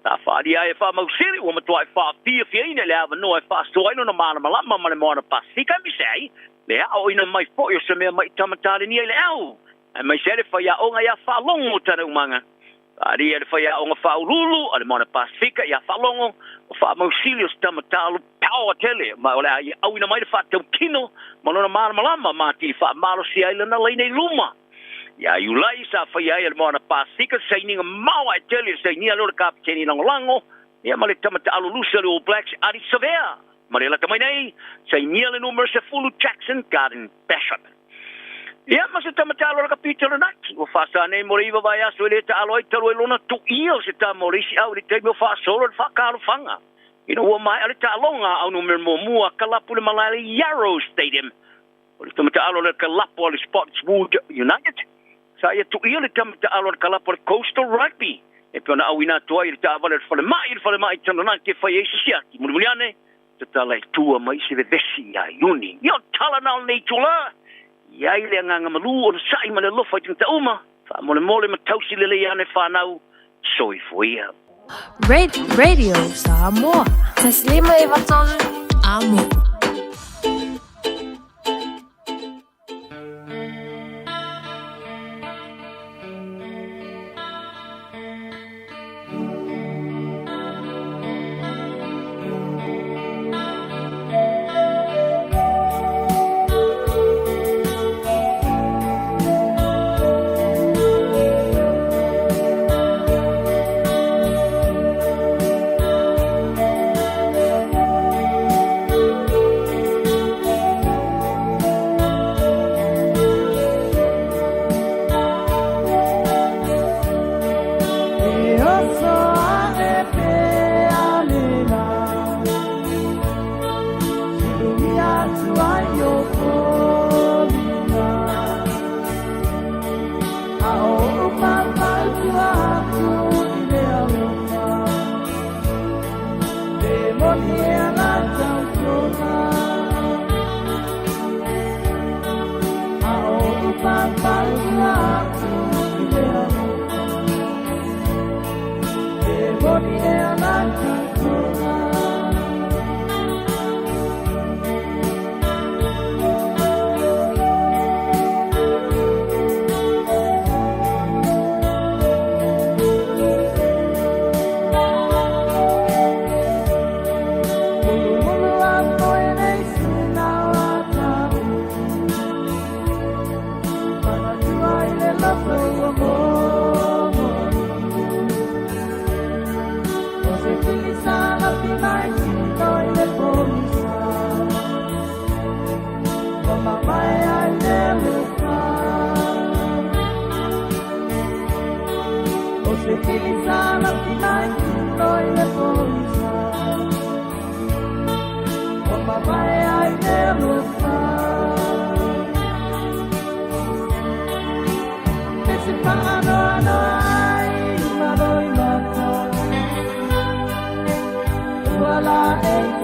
[SPEAKER 3] Sa faaalia ai e faamausili ua matuai faafiafiaina i le avanoa e faasoa ai lona malamalama ma le Moana Pasefika aemaise ai le aoina mai foi o se mea mai tamatalenia i le au aemaise ai le faiaoga ia Faalogo Taneumaga. Faaalia e le faiaoga faauluulu a le Moana Pasefika ia Faalogo o faamausili o se tama taalu power tele ma o le a ia auina mai le faatautino ma lona malamalama ma atili faamalosia ai lana laina i luma. Ia Iulai sa faia ai e le Moana Pasefika se sainiga maoae tele i le sainia lea o le Kapeteni Lagolago ia ma le tama taalu lusi o le All Blacks Ardie Savea. Ma le lata mai nei, sainia le numera 10 Jackson Garden Bachop. Ia ma se tama taalo lakapi Taranaki, ua faasa nei mo le 9 vaiaso e le taalo ai talu ai lona tuia o se tama o le isi au i le taimi o faasolo le faakalofaga. Ina ua maea le taaloga a au numera muamua kalapu le malae le Yarrow Stadium. O le tama taalo le kalapu a le Spotswood United. Sa ia tuia le tama taalo a le kalapu a le Coastal Rugby. E pei ona auina atu ai i le taavale a le falemai i le falemai Taranaki e fai ai se siaki. Mulimuli ane, tatala i tua mai se vevesi iā Iuni. Ia o tala na o lenei itulā, i ai le agaga malū ona sa'i ma le alofa i tagata uma, faamolemole ma tausi lelei ane whānau, soifua ia.
[SPEAKER 1] Radio Samoa. Taslima Ivatolu. Amo.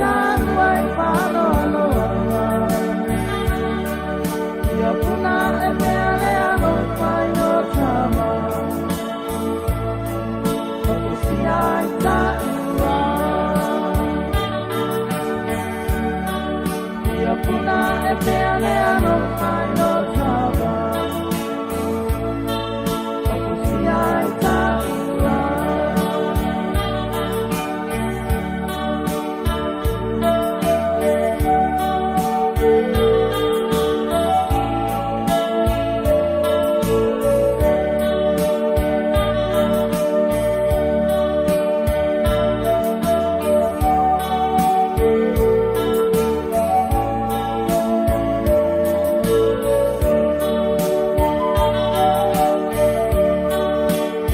[SPEAKER 5] taua i whanoanoanga. Ia puna e mea le alofa i o tama. Whakusia i taua. Ia puna e pea le alofa i o tama. Whakusia i taua.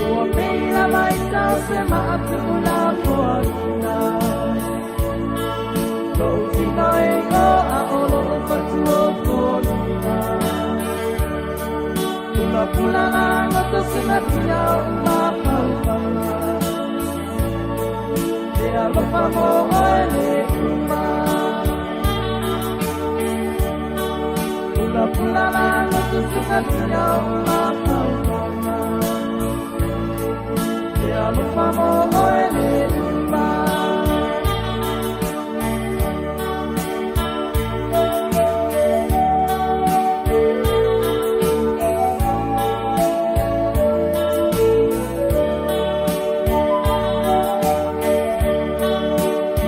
[SPEAKER 5] Ua peila mai tau se maatula poaina. Lou tino e o a olo o fatu o polina. Pula pula la ngoto singatia o mapaupanga. Te alofa mo oe le uma. Pula pula la ngoto singatia o mapaupanga. Te alofa mo oe le uma.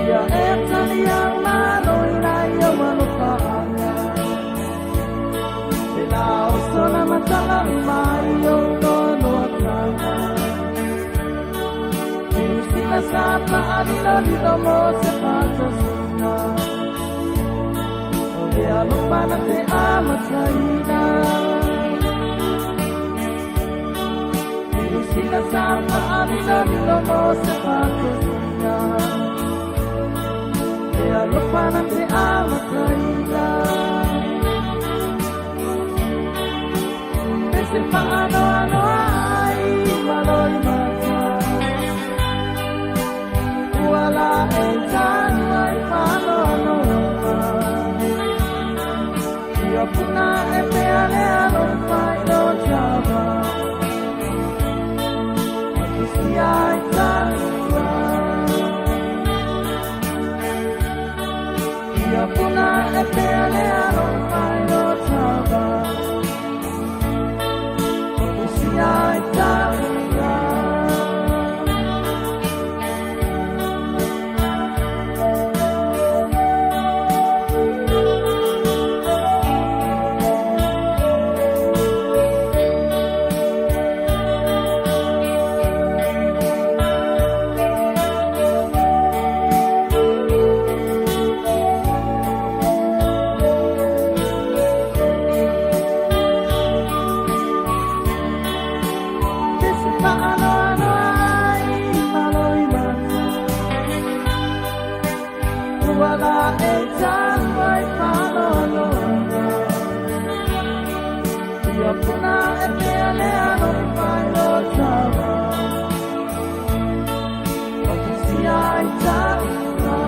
[SPEAKER 5] Ia e tali ang malo ina ia walofaanga. E la oso na matanga mai o nonoatanga. Sina sa paalilo lilo mo se patosina. O le alofa na te amataina. Sina sa paalilo lilo mo se patosina. Le alofa na te amataina. Se whaanoanoa ai malo i mata. Ua la e tānua i whaanoanoa. Ia puna e pea le alofa i lo tama. Whatusia i tāua. Ia puna e pea le alofa i lo tama. Whatusia i tāua. Te se whaanoanoa ai malo i mata. Ua la e tāua i whaanoanoanga. Ia puna e pea le alofa i lo tama. Whatusia i tāua.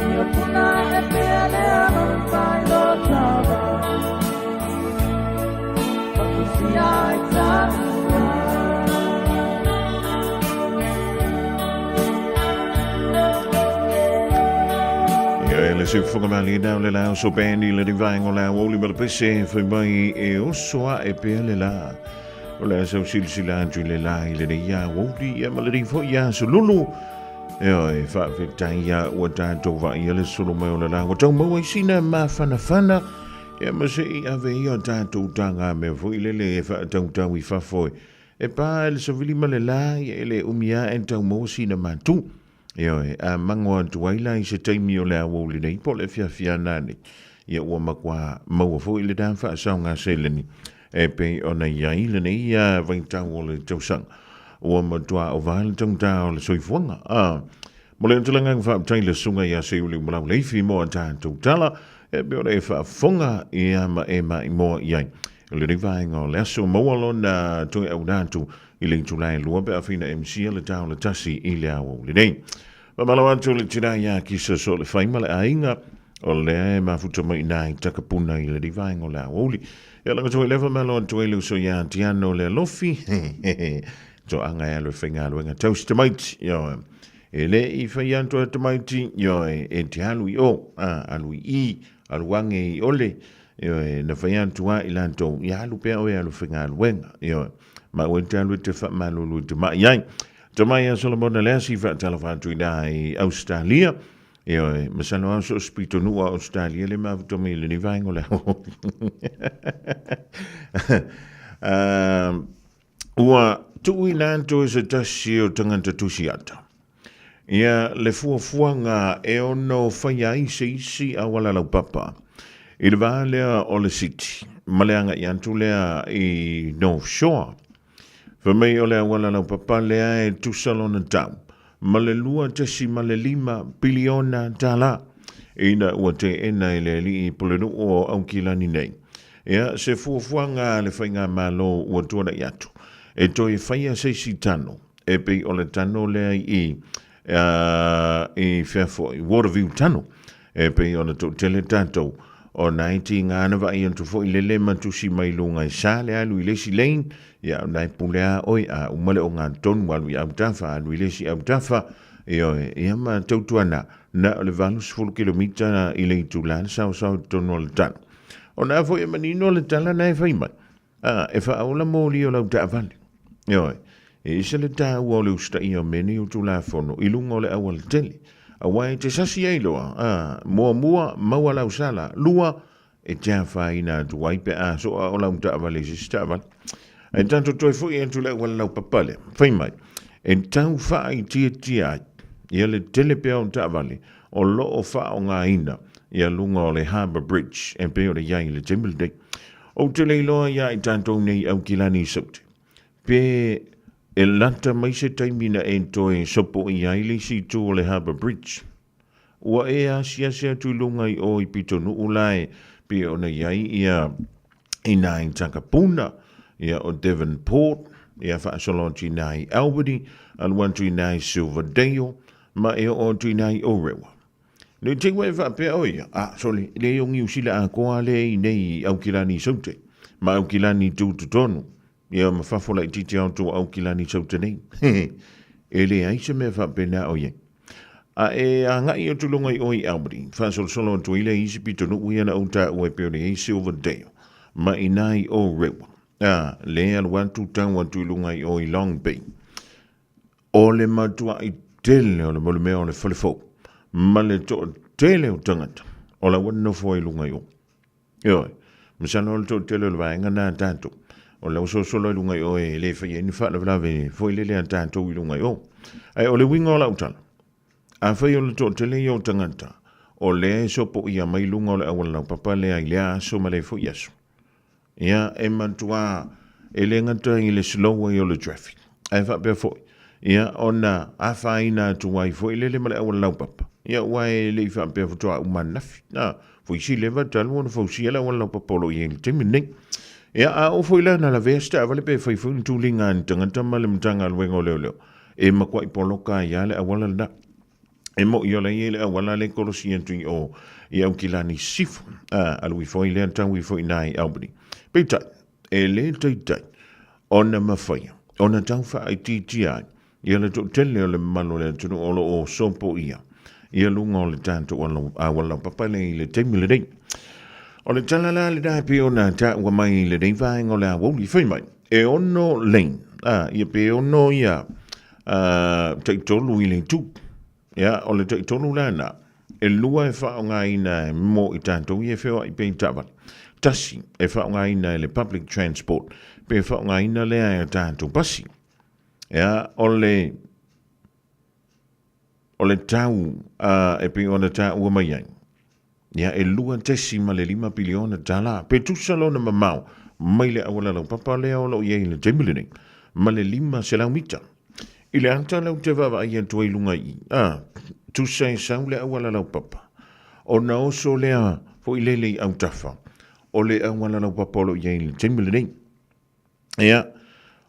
[SPEAKER 5] Ia puna e pea le alofa i lo tama. Whatusia i tāua.
[SPEAKER 2] Ia e le se whanga mali nau le lau so bandi le rivaengo lau oli ma le pese whai mai e oso a e pea le la. O le asau silasila atu i le la i le nei ia uli ia ma le rifo ia so lulu. E oe whaafetai ia ua tātou wa ia le solo mai o le la. Ua tau maua i sina mawhanawhana. Ia ma se i ave ia tātou tāngā mea fo i lele e whaatautau i whawhoi. E pā e le sawili ma le la ia e le umia e tau maua sina mātū. Ioe, a mango atu ai la i se taimi o le aoauli nei po o le afiafi anane. Ia ua makuā maua foi le da faasaoga seleni e pei ona i ai lenei vaitau o le tausaga. Ua matuā ova le taugata o le soifuaga. A mo le atalagaga faafetai le susuga ia Seiuli Malau Leifi mo a tatou tala e pei ona e faafofoga ia ma e maimoa i ai. I lenei vaega o le aso maua lona toe auna atu. i le itula e 2 pe afai na MC le tao le tasi i le aoauli nei. Faamalo atu i le tina ia Kisa Soalefai ma le aiga o lea e mafuta mai ina i Takapuna i le vaega o le aoauli. Ia laga toe lea faamalo atu ai le uso ia Tiano le alofi. Toaga e alu e faigaluega tausi tamaiti. Ioe. E le i fai atu a tamaiti, ioe, e te alu i o, a, alu i i, alu age i ole, ioe, na fai atu a i latou, ia alu pea oe alu faigaluega, ioe. Ma ua te alu e te faamalulu i te mai ai. Tamai a Solomona Leasi faatalofa atu i na i Australia. Ioe, masalo lava so o se pitonuu a Ausetalia le mafuta mai i lenei vaega o le ao. Ua tuuina atu e se tasi o tagata tusi ata ia le fuafuaga e ono faia ai se isi auala laupapa i le va lea o le City ma le agai atu lea i North Shore. Fai mai o le auala laupapa lea e tusa lona tau ma le $2.5 piliona tala ina ua teena e le alii pulenuu o Aukilani nei ia se fuafuaga a le faigamalo ua tuanai atu e toe faia se isi tano e pei o le tano lea i i fea foi Waterview Tunnel e pei ona toatele tatou o nai tiga na vaai atu foi lele ma tusi mai luga i sa le alu i le isi lane ia o nai pule a oi a uma le ogatotonu alu i autafa alu i le isi autafa ioe ia ma tautuana na o le 80 kilomita i le itula le saosao i totonu o le tala ona foi e manino le tala na e fai mai a e faaola moli o lau taavale ioe e ese le taua o le usitaia o mea nei o Tulafono i luga o le aualatele. Aua e te sasi ai loa, a, muamua, maua lau sala, lua, e te afaina atu ai pe a soa o lau taavale i se isi taavale. Ae tatou toe foi atu i le auala laupapa lea, fai mai, e tau faaitiitia ai ia le tele pea o taavale o lo o faaaogaina ia luga o le Harbour Bridge e pei ona i ai i le taimi lenei. Ou te le iloa iā i tatou nei Aukilani i Saute, Pe e lata mai se taimi na e toe sopoia ai le isi itu o le Harbour Bridge? Ua e asiasi atu i luga i o i pitonuu la e pei ona i ai ia i nai Takapuna, ia o Devonport, ia faasolo atu i nai Albany, alu atu i nai Silverdale, ma e oo atu i nai Orewa. Ne i te i ua e faapea oi, a, sole, e leai o Niu Sila atoa lea i nei i Aukilani i Saute, ma Aukilani i Tututonu. Ia ma fafo laitiiti a outou Aukilani Saute nei. E leai se mea faapena o i ai. A e agai atu luga i o i Albany, faasolosolo atu ai lea i isi pitonuu ia na ou taua e pei ona i ai Silverdale, ma i ina i Orewa, a, le alu atu tau atu i luga i o i Long Bay. O le matuai tele o le molimea o le fale fou, ma le toatele o tagata o la ua nofo ai i luga i o. Ioe, masalo o le toatele o le vaega na a tatou, o la ua solosolo i luga i o e le faia ai ni faalavelave foi lele a tatou i luga i o. Ae o le uiga o lau tala, afai o le toatele ia o tagata o lea e sopoia mai luga o le auala laupapa lea i lea aso ma lea foi aso, ia e matua e le gata i le slow ai o le traffic, ae faapea foi, ia ona afaina atu ai foi lele ma le auala laupapa, ia aua e le i faapea faatoa uma ananafi, a, foisi leva talu ona fausia le auala laupapa o lo o i ai i le taimi lenei. Ia, a oo foi la ina lavea se taavale pe fai foi ni tuliga a ni tagata ma le Matagaluega o Leoleo, e matuai poloka ai lava le auala lena. E moʻi ola ia i le auala le kolosi atu i o i Aukilani Sisifo, a alu ifo ai lea tau ifo i ina i Albany. Peitai, e le taitai ona mafaia ona tau faaitiitia ai ia le toatele o le mamalu o le atunuu o lo o sopoia ia luga o le tatou auala laupapa lea i le taimi lenei. O le tala la lena e pei ona taua mai i lenei vaega o le aoauli, fai mai, e ono lane, a, ia pe ono ia taitolu i le itu. Ia, o le taitolu la lena, e lua e faaaogaina mo i tatou ia e feoai pea i taavale. Tasi, e faaaogaina e le public transport, pe faaaogaina lea e a tatou pasi. Ia, o le o le tau e pei ona taua mai ai, ia e $2.5 piliona tala, pe tusa lona mamao mai le auala laupapa lea o lo o i ai i le taimi lenei, ma le 500 mita. I le ata lea ou te vaavaai atu ai i luga i i, a, tusa e sau le auala laupapa, ona oso lea foi lele i autafa o le auala laupapa o lo o i ai i le taimi lenei. Ia,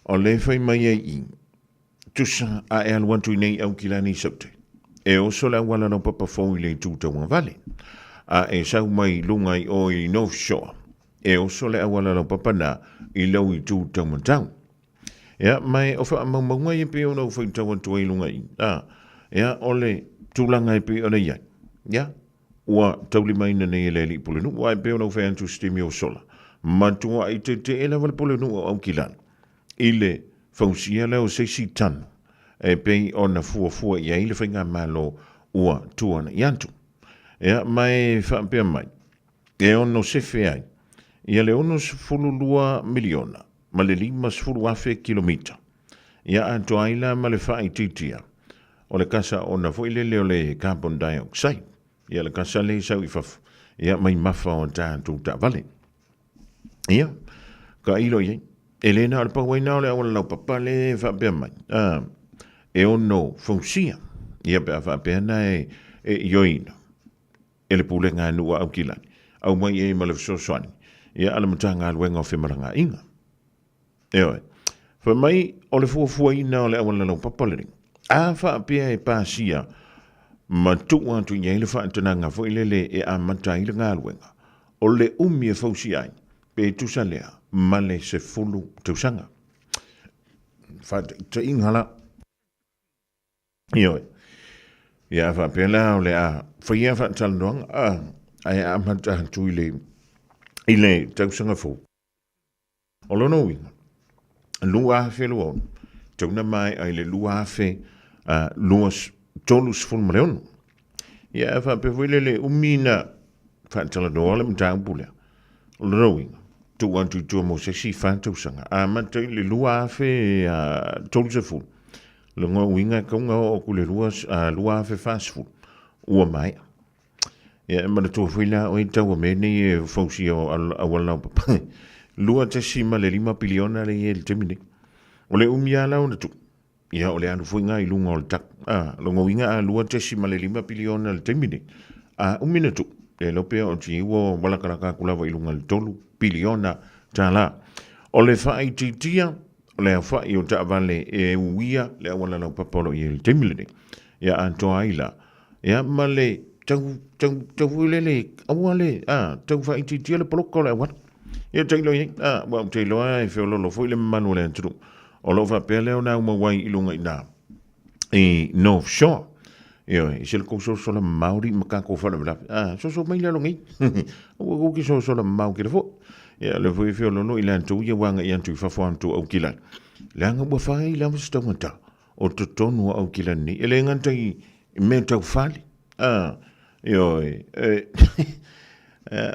[SPEAKER 2] O le fai mai ai i, tusa a e alu atu i nei Aukilani i Saute, e oso le auala laupapa fou i le itu tauagavale, a e sau mai luga i o i North Shore, e oso le auala laupapa na i lou itu taumatau. Ia, ma e o faamaumauga ia pei ona ou faitau atu ai i luga i, a, ia, o le tulaga e pei ona i ai. Ia, ua taulimaina nei e le alii pulenuu, ae pei ona ou fai atu i se taimi ua sola, matuai tetee lava le pulenuu o Aukilani i le fausia lea o se isi tanu e pei ona fuafua i ai le faigamalo ua tuanai atu. Ia, ma e faapea mai, e ono sefe ai ia le $62 miliona ma le 50,000 kilomita. Ia atoa ai la ma le faaitiitia o le kasa ona foi lele o le carbon dioxide, ia le kasa lea e sau i fafo, ia mai mafa o tatou taavale. Ia, tailo i ai, e le na o le pau ai na o le auala laupapa lea e faapea mai, a, e ono fausia, ia pe a faapea na e ioeina e le Pulega a Nuu a Aukilani, aumai ai ma le fesoasoani, ia a le Matagaluega o Femalagaaiga. Ioe. Fai mai, o le fuafuaina o le auala laupapa lenei, a faapea e pasia ma tuu atu i ai le faatanaga foi lele e amata ai le galuega, o le umi e fausia ai, pe tusa lea ma le 10 tausaga. Faataitaiga la. Ioe. Ia, a faapea la o le a faia faatalanoaga, a, ae amata atu i le, i le tausaga fou. O lona uiga, 2026, tauna maea i le 2036. Ia, a faapea foi lele, umi na faatalanoa le mataupu lea. O lona uiga, tuu atu i tua mo se isi 4 tausaga, amata i le 2030, lona uiga e tatau ona oo atu i le 2040, ua maea. Ia, e manatua foi la oe tau o mea nei e fausia o auala laupapa. $2.5 piliona lea e i ai i le taimi nei. O le umi lava la ona tuu, ia o le alu foi lena i luga o le tau. A, lona uiga a $2.5 piliona i le taimi nei, a umi ona tuu, le iloa pe oo atu i ai ua latalata atu lava i luga i le $3 piliona. O le faaitiitia o le aofai o taavale e uia le auala laupapa o lo o i ai i le taimi lenei, ia atoa ai la, ia ma le tau, tau, tau foi lele, aua le, a, tau faaitiitia le poloka o le auala. Ia tailo i ai, a, aua ou te iloa e feoloolo foi le mamalu o le atunuu. O lo o faapea lea ona aumau ai i luga i ina i North Shore. Ioe, i se le kou sosola mamao ma kākou faalavelave. A, soso mai lalo nei. Aua kou ke sosola mamao kela foi. Ia, le foi feoloolo i latou ia ua agai atu i fafo atu o Aukilani. Leaga ua fai lava se taugata o totonu o Aukilani nei. E le gata i mea tau fale. A, ioe, e,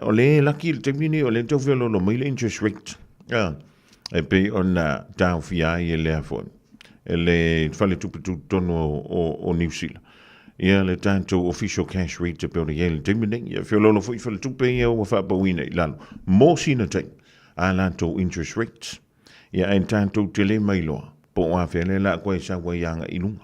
[SPEAKER 2] o le laki i le taimi nei o lea e tau feoloolo mai le interest rate. A, e pei ona taofia ai e lea foi e le faletupe tutotonu o Niu Sila. Ia le tatou official cash rate e pei ona i ai i le taimi nei. Ia feoloolo foi faletupe ia ua faapauina i lalo mo sina taimi a latou interest rates. Ia ae tatou te le mailoa po o afea lea la koe sau ai agai i luga.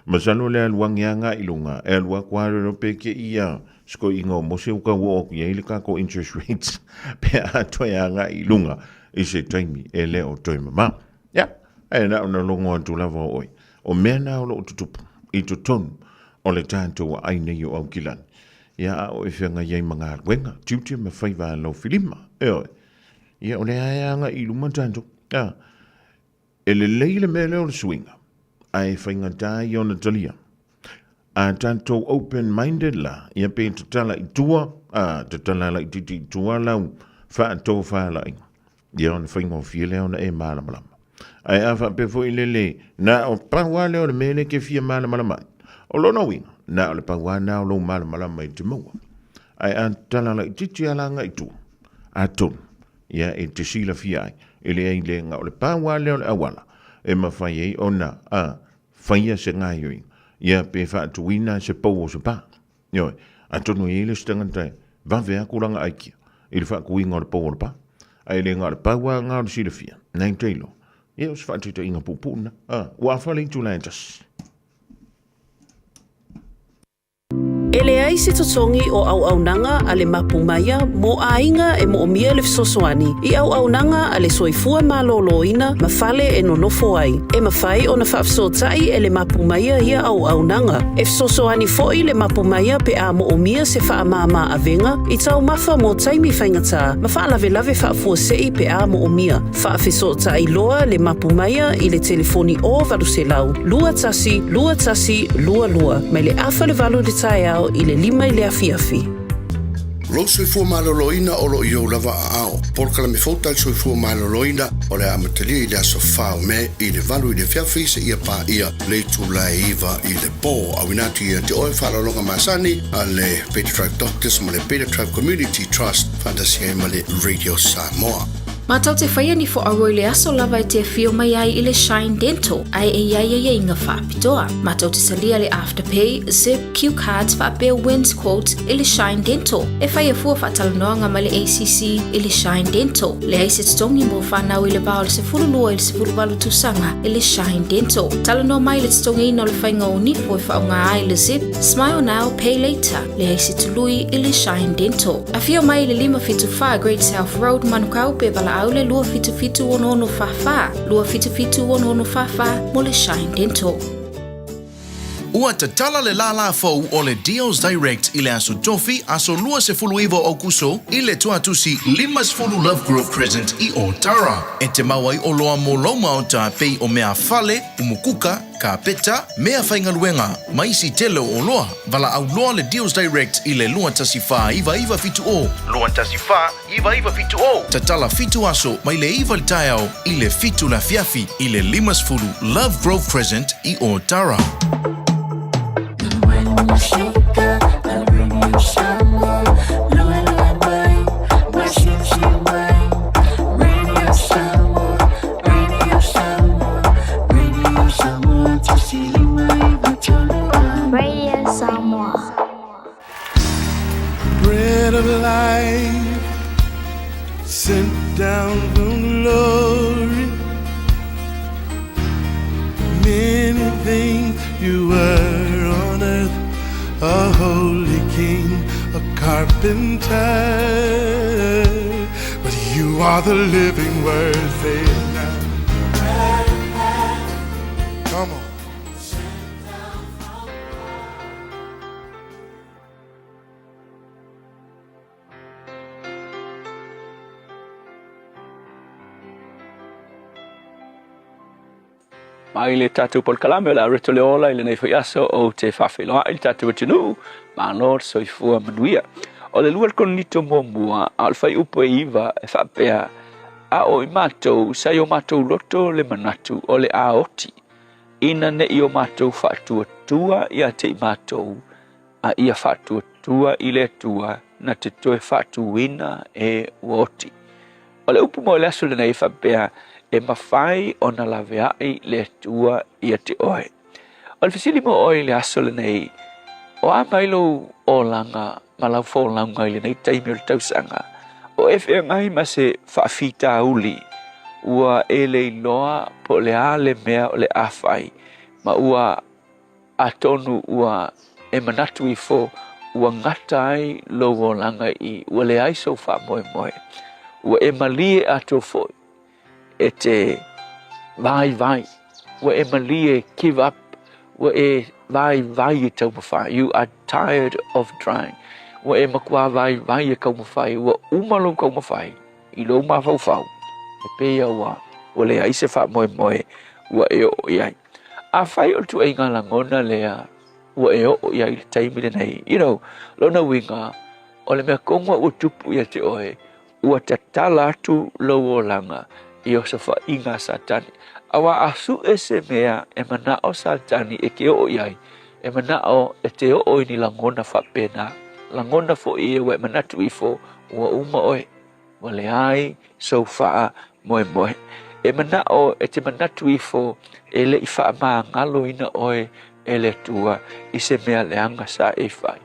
[SPEAKER 2] Masalo le alu age agai i luga, e alu atu lava lea pe te i a sikoiga o Mose ua tau oo atu i ai le tatou interest rates pe a toe agai i luga i se taimi e le o toe mamao. Ia, ae na ona logo atu lava o oe. O mea na o lo o tutupu i totonu o le tatou aai nei o Aukilani. Ia, a o e feagai ai ma galuega, tiute ma faiva a lau filima. Ioe. Ia, o lea e agai i luma tatou. A, e lelei le mea lea o le suiga, ae faigata ia ona talia. A tatou open minded la, ia pe tatala i tua, a, tatala laitiiti i tua lau faatofalaiga, ia ona faigofie lea ona e malamalama. Ae a faapea foi lele, na o pau lava lea o le mea lea e te fia malamalama ai. O lona uiga, na o le pau lava lena o lou malamalama i te maua. Ae a tatala laitiiti lava la agai i tua, atonu, ia e te silafia ai, e leai le na o le pau lava lea o le auala e mafai ai ona, a, faia se gaoioiga, ia pe faatuina se pou o se pa. Ioe, atonu e i ai le isi tagata e vave atu lana aikia i le faatuina o le pou o le pa, ae le na o le pau lava lena o le silafia, nai te iloa, ia o se faataitaiga puupuu lena. A, ua afa le itula e tasi.
[SPEAKER 7] E leai se totogi o auaunaga a le Mapu Maia mo aiga e moomia le fesoasoani i auaunaga a le Soifua Maloloina ma fale e nonofo ai. E mafai ona faafesootai e le Mapu Maia ia auaunaga. E fesoasoani foi le Mapu Maia pe a moomia se faamāmā avega i taumafa mo taimi faigata ma faalavelave faafuasei pe a moomia. Faafesootai loa le Mapu Maia i le telefoni o 800 21 21 22 mai le 7:30 i le taeao i le 5 i le afiafi.
[SPEAKER 22] Lou soifua maloloina o lo o i ou lava aao. Polokalame fou tali soifua maloloina o le a amatalia i le aso 4 o Me i le 8 i le afiafi seia paia le itula e 9 i le po. Auina atu ia te oe faaaloaloga masani a le Beta Tribe Doctors ma le Beta Tribe Community Trust faatasi ai ma le Radio Samoa.
[SPEAKER 8] Matou te whaia ni whaauau i le aso lava e te whio mai ai i le Shine Dental, ae e iai ai inga whaapitoa. Matou te salia le Afterpay, Zip, Q Cards whaapea Wins Quote i le Shine Dental. E whai a fua whaatalanoanga mai le ACC i le Shine Dental. Le ai se totogi mo whanau i le vā o le 12 i le 18 tausaga i le Shine Dental. Talanoa mai le totogiina o le whainga o nifo e whaonga ai le Zip, Smile Now, Pay Later. Le ai se tului i le Shine Dental. Afio mai i le 574 Great South Road, Manukau, pe valaau le 277 6644, 277 6644 mo le Shine Dental.
[SPEAKER 2] Ua tatala le lālā fou o le Deals Direct i le aso Tofi, aso 29 o Aukuso, i le Tuatusi 50 Lovegrove Crescent i Ōtara. E te mau ai oloa mo lou maota pei o mea fale, umukuka, Kāpeta, mea faigaluega, ma isi tele o oloa, valaau loa le Deals Direct i le 2149970. 2149970. Tatala fitu aso mai le 9 i le taeao i le 7 le afiafi i le 50 Love Grove Crescent i Ōtara.
[SPEAKER 9] Radio Samoa.
[SPEAKER 10] Bread of life sent down from glory. Many things you were on earth, a holy king, a carpenter. But you are the living word, say it now. Come on.
[SPEAKER 11] Mai le tatou polokalame o le a reto le ola i lenei foi aso ou te faafeiloai i le tatou atunuu, malo le soifua manuia. O le lua le Korinito muamua, a o le fuaiupu e 9 e faapea, A o i matou, sa i o matou loto le manatu o le a oti, ina ne i o matou faatuatua ia te i matou, a ia faatuatua i le Atua na te toe faatuina e ua oti. O le upu mo le aso lenei e faapea, e mafai ona laveai le Atua ia te oe. O le fesili mo oe i le aso lenei, o a mai lou olaga ma lau folauga i lenei taimi o le tausaga? O e feagai ma se faafitauli ua e le iloa po o le a le mea o le a fai, ma ua Atonu ua e manatu ifo ua gata ai lou olaga i ua leai sou faamoemoe. Ua e malie atoa foi e te vaivai. Ua e malie give up. Ua e vaivai e taumafai. You are tired of trying. Ua e matua vaivai e taumafai. Ua uma lou taumafai i lou mafaufau. E pei ua leai se faamoemoe ua e oo i ai. Afai o le tuaiga lagona lea ua e oo i ai i le taimi lenei, you know, lona uiga, o le mea tonu ua tupu ia te oe, ua tatala atu lou olaga i osofaiga a Satani. Auā a sue se mea e manao Satani e te oo i ai, e manao e te oo i ni lagona faapena, lagona foi e ua e manatu ifo ua uma oe. Ua leai sou faamoemoe. E manao e te manatu ifo e le i faamagaloina oe e le Atua i se mea leaga sa e fai.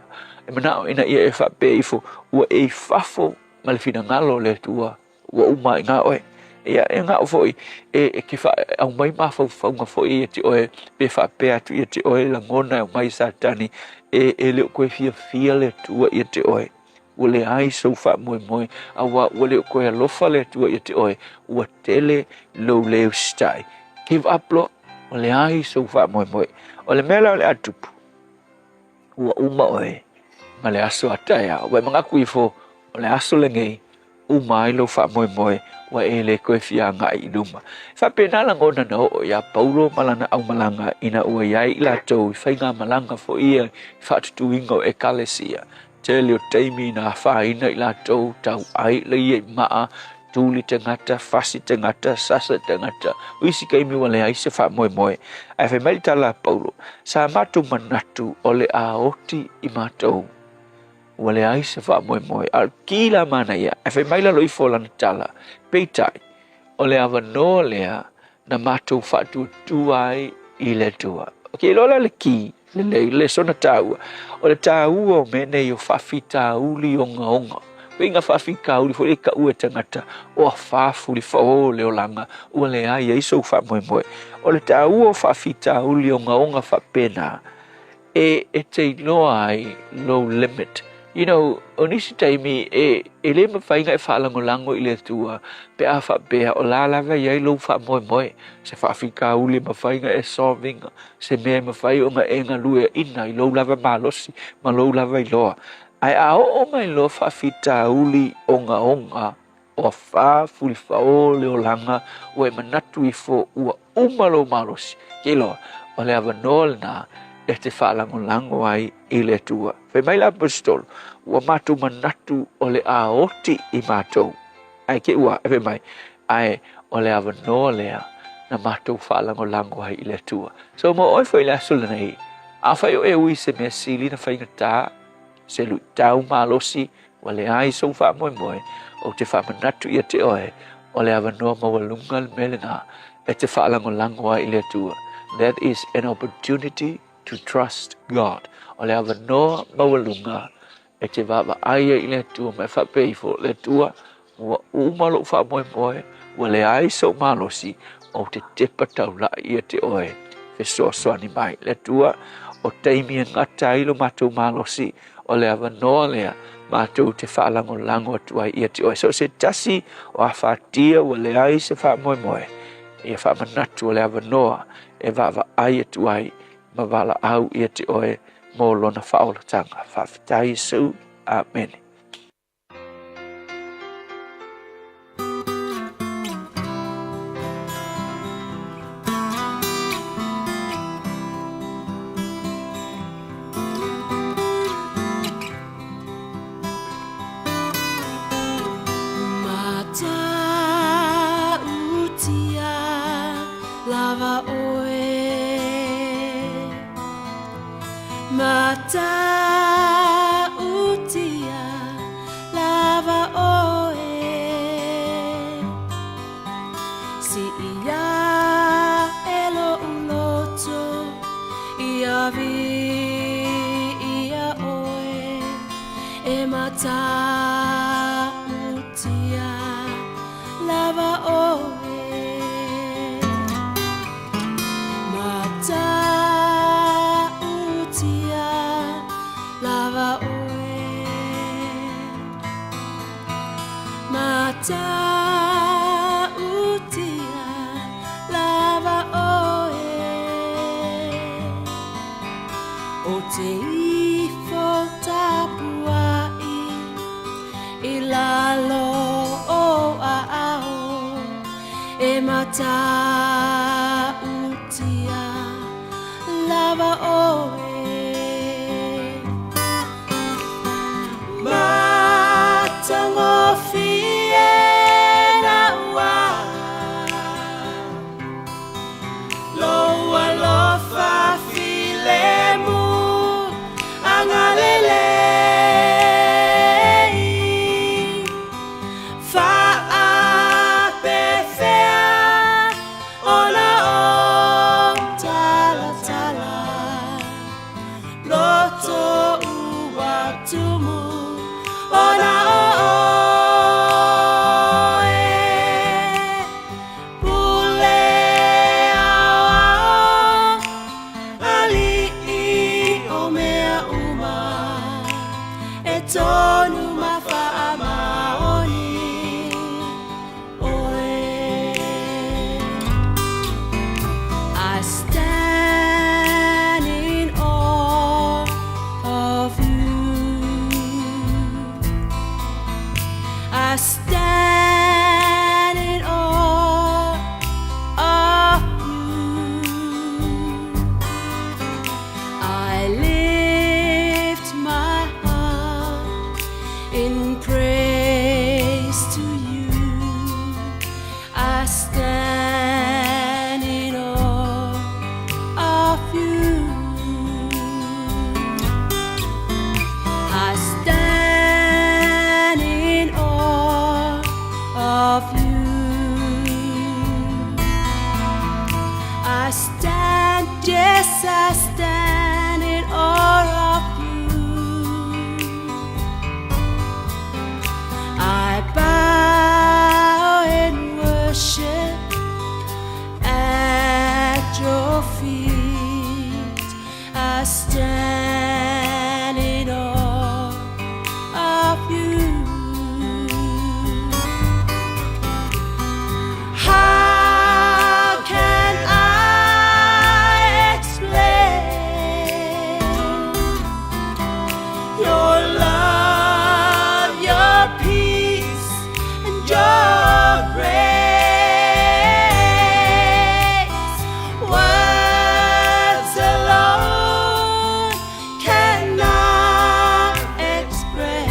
[SPEAKER 11] E manao ina ia e faapea ifo ua e i fafo ma le finagalo o le Atua ua uma ai i ina oe. Ia, e ga'o foi e, e te aumai mafaufauga foi ia te oe, pe faapea atu ia te oe lagona e aumai Satani, e, e le o toe fiafia le Atua ia te oe. Ua leai sou faamoemoe, auā ua le o toe alofa le Atua ia te oe, ua tele lou le usitai. Give up loa, ua leai sou faamoemoe. O le mea la o le a tupu, ua uma oe ma le aso a taeao. Ua e manatu ifo, o le aso lenei, uma ai lou faamoemoe, ua e le toe fia agai i luma. E faapena lagona na oo iā Paulo ma lana aumalaga ina ua i ai i latou i faigamalaga foi ia i faatutuina o Ekalesia. Tele o taimi na afaina i latou, tauai laia i maa, tuli tagata, fasi tagata, sasa tagata. O isi taimi ua leai se faamoemoe. Ae fai mai le tala a Paulo, Sa matou manatu o le a oti i matou. Ua leai se faamoemoe, a o le ki la manaia, ae fai mai lalo ifo o lana tala, Peitai, o le avanoa lea na matou faatuatua ai i le Atua. Ok, iloa la le ki lelei, le lesona taua. O le taua o mea nei o faafitauli ogaoga. Uiga faafitauli foi le taua e tagata o afā fulifao le olaga ua leai ai sou faamoemoe. O le taua o faafitauli ogaoga faapena, e, e te iloa ai lou limit. You know, o nisi taimi e, e le mafai ona e faalagolago i le Atua pe a faapea o la lava e i ai lou faamoemoe, se faafitauli e mafai ona e solve ina, se mea e mafai ona e galueaina i lou lava malosi ma lou lava iloa. Ae a oo mai loa faafitauli ogaoga, o afā fulifao le olaga, ua e manatu ifo ua uma lou malosi, ke iloa, o le avanoa lenā e te faalagolago ai i le Atua. Fai mai le Aposetolo, ua matou manatu o le a oti i matou. Ae ke ua, e fai mai, ae o le avanoa lea na matou faalagolago ai i le Atua. So mo oe foi i le aso lenei, afai o e ui se mea sili na faigata, se luitau malosi, ua leai sou faamoemoe, ou te faamanatu ia te oe, o le avanoa maualuga le mea lenā e te faalagolago ai i le Atua. That is an opportunity to trust God. O le avanoa maualuga e te vaavaai ai i le Atua ma e faapea ifo, le Atua, ua uma lou faamoemoe, ua leai sou malosi, ou te tepa taulai ia te oe, fesoasoani mai. Le Atua, o taimi e gata ai lo matou malosi, o le avanoa lea matou te faalagolago atu ai ia te oe. So o se tasi o afatia ua leai se faamoemoe, ia faamanatu o le avanoa e vaavaai atu ai ma valaau ia te oe mo lona faaolataga. Faafetai Iesu. Amene.
[SPEAKER 5] Lava oe Matautia lava oe Si ia e lo uloto ia vi ia oe e matautia lava oe Matautia lava oe Matautia lava oe O te ifo tapuai i lalo o aao e matautia lava oe. Matagofie na ua lou alofa filemu agalelei faapefea ona ou talatala. And yes, I stand in awe of you. I bow in worship at your feet. I stand in awe of you. How can I explain your love, your peace, and your grace? Words alone cannot express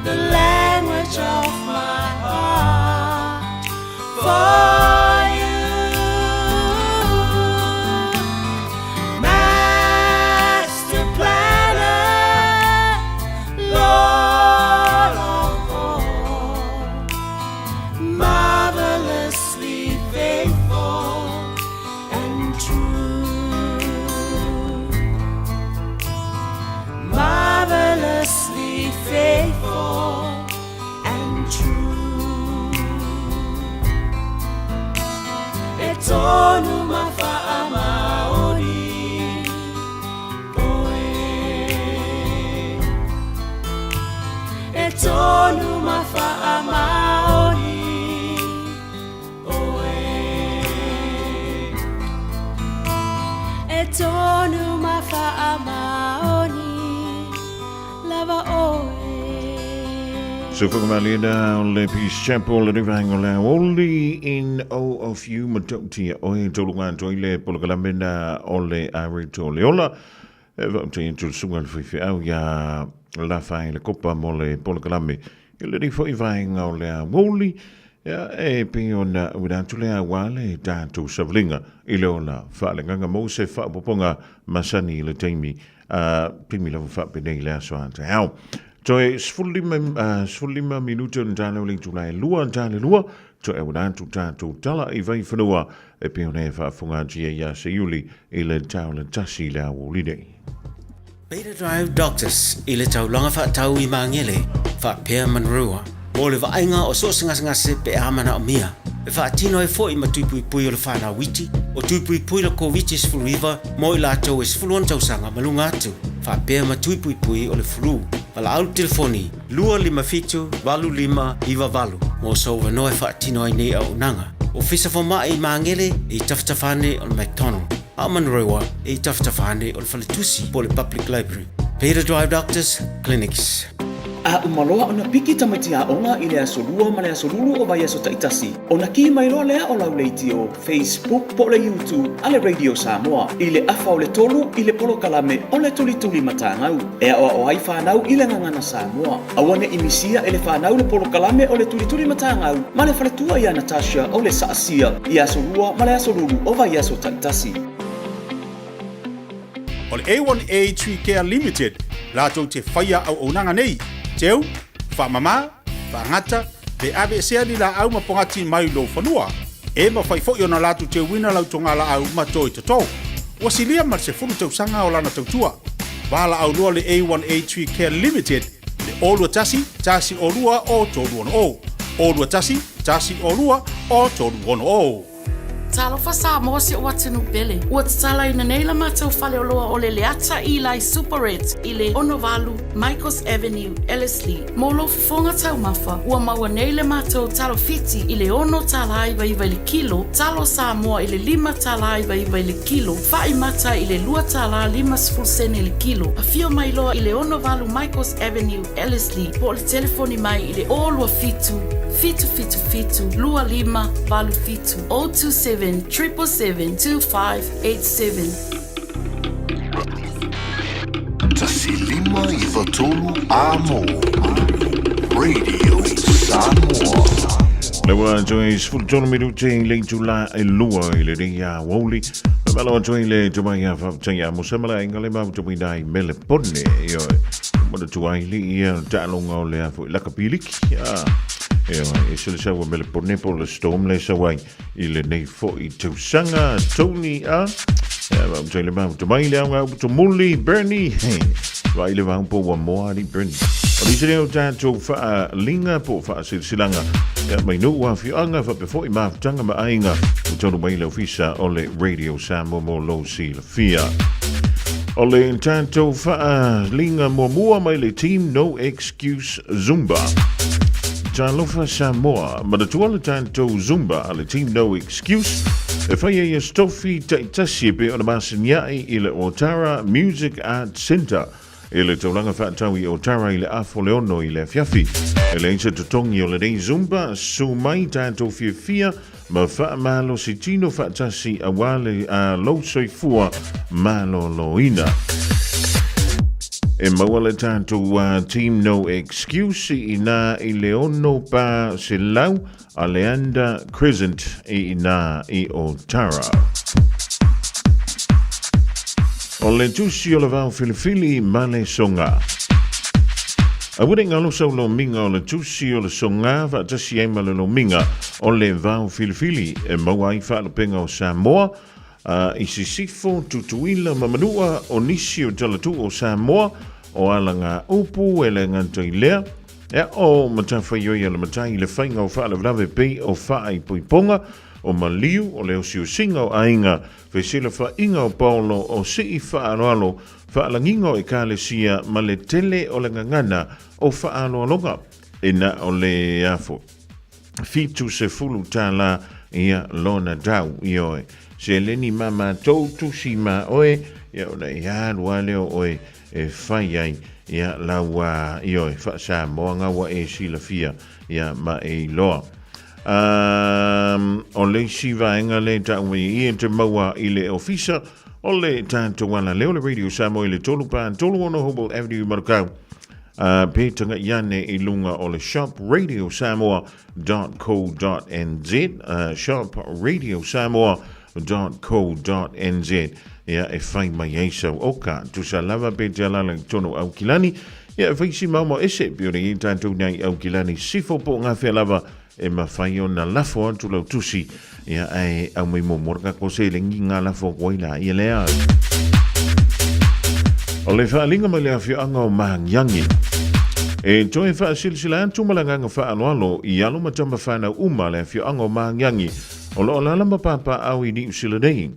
[SPEAKER 5] the language of my heart for you. Master planner, Lord of all, marvelously faithful and true. Marvelously faithful and true. E tonu mafaamaoni oe. E tonu mafaamaoni oe. E tonu mafaamaoni lava oe.
[SPEAKER 2] Sofagamaliena o le Peace Chapel le Rivaenga o le Aoli in O of You matautia oe toluga atoa i le polokalame na o le Areto le Ola. E vaotai atu le susuga le faifeau ia Lafa i le Kopa mo le polokalame i lenei foi vaenga o le aoauli. Ia, e pei ona uila atu le aua le tatou savaliga i le ola faaleagaga mo se faaopoopoga masani i le taimi, a taimi lava faapenei i le aso a taeao. Toe 15, 15 minute ona tala o le itula e lua tala lua, toe auina atu tatou tala i Vaifanua e pei ona e faafofoga atu ai ia Seiuli i le taula tasi i le aoauli nei.
[SPEAKER 12] Beta Drive Doctors i le taulaga faatau i Magele faapea Manurewa mo le vaaiga o so o se gasegase pe a manaomia. E faatino ai foi ma tuipuipui o le whanau iti, o tuipuipui le Koviti-19 mo i latou e 16 tausaga ma luga atu, faapea ma tuipuipui o le flu. Valaau le telefoni 257 8598 mo sou avanoa e faatino ai nei auaunaga. Ofisa Fomai i Magele i tafatafa ane o le McDonald, a o Manurewa i tafatafa ane o le Faletusi po o le Public Library. Peter Drive Doctors Clinics.
[SPEAKER 14] A uma loa ona piki tamaiti aoga i le aso Lua ma le aso Lulu o vaiaso taitasi, ona kī mai loa lea o lau leitio, Facebook po o le YouTube a le Radio Samoa i le afa o le tolu i le polokalame o le Tulituli Matagau e aoao ai fanau i le gagana Samoa. Aua ne i misia e le fanau le polokalame o le Tulituli Matagau ma le faletua ia Natasha o le Saasia i aso Lua ma le aso Lulu o vaiaso taitasi.
[SPEAKER 17] O le A1A Tree Care Limited latou te faia auaunaga nei, teu, faamama, faagata, pe aveesea ni laau ma pogati mai lou fanua. E mafai foi ona latou teuina lau togalaau ma toi toto. Ua silia ma le 10 tausaga o lana tautua. Valaau loa le A1A Tree Care Limited i le 021 102 o 360, 021 102 o 360.
[SPEAKER 1] Talofa Samoa si ou atunuu pele. Ua tatalaina nei la matou faleoloa o le Leata Eli Superette i le 68 Michaels Avenue, Ellerslie. Mo lou fofoga taumafa, ua maua nei le matou talo Fiti i le $6.99 i le kilo, talo Samoa i le $5.99 i le kilo, fa'i mata i le $2.50 i le kilo. Afio mai loa i le 68 Michaels Avenue, Ellerslie, po o le telefoni mai i le 027 777 2587 027 777 2587.
[SPEAKER 13] 1 5 9 3 Amo Radio Samoa.
[SPEAKER 2] Le ua toe 13 minute i le itula e lua i lenei aoauli. Malo atu ai le tumai a faafetai a Musa Malae inga le mau tuina i Melepone. Ioe, manatua ai le ia taaloga o le a foi lakapiliki. Ah. Ioe, e se le sau a mele pone po le storm le sau ai i lenei fo'i tausaga. Tony a, e va utai le mau tamai le au au tumuli, Bernie. Vai le vau po ua moa ali Bernie. O lise leo tātou whaalinga po whaasilsilanga. Ia mai nuu afioaga faapea foi mafutaga ma aiga ua taunuu mai i le ofisa o le Radio Samoa mo lou silafia. O le tatou faaliga muamua mai le Team No Excuse Zumba. Talofa Samoa, manatua le tatou Zumba a le Team No Excuse e fai ai e tofi taitasi e pei ona masinia'i i le Otara Music Arts Centre i le taulaga faatau i Otara i le afa o le ono i le afiafi. E leai se totogi o lenei Zumba, su mai tatou fiafia ma faamalosi tino faatasi auā le a lou soifua maloloina. E maua le tatou Team No Excuse i inā i le 600 Aleander Crescent i inā i Otara. O le tusi o le vao filifili ma le soga. Aua ne i galo sau lomiga o le tusi o le soga faatasi ai ma le lomiga o le vao filifili e maua ai faalupega o Samoa i Sisifo, Tutuila ma Manua o nisi o talatuu o Samoa o alagaupu e le gata i lea E aʻo matafaioi a le matai i le faiga o faalavelave pei o faaipoipoga, o maliu, o le osiosiga o aiga, fesilafaiga o paolo, o sii faaaloalo, faalagiga o ekalesia ma le tele o le gagana o faaaloaloga. E na o le afo $70 ia lona tau. Ioe, seleni ma matou tusi ma oe, ia ona e alu lava lea o oe e fai ai ia lau ioe faa-Samoa ua e silafia ia ma e iloa. O le isi vaega lea e tau mai i i e te maua i le ofisa o le tatou alaleo le Radio Samoa i le 3 pa 36 Hobble Avenue Manukau. Pe taga'i ane i luga o le shopradiosamoa.co.nz, shopradiosamoa.co.nz ia e fai mai ai sau oka. Tusa lava pe te alala i tonu Aukilani, ia e fai si maomao ese pe ona i tātou nei Aukilani sifo po o ngā lava e mafai ona lafo atu lau tusi ia ae au mai mo moraka ko se lengi ngā lafo koe la ia lea. O le faaaliga mai le afioaga o Maangiangi. E toe faasilasila atu ma le agaga faaaloalo i alo ma tama whanau uma le afioaga o Maangiangi o lo o alaala ma papaaao i Niu Sila nei.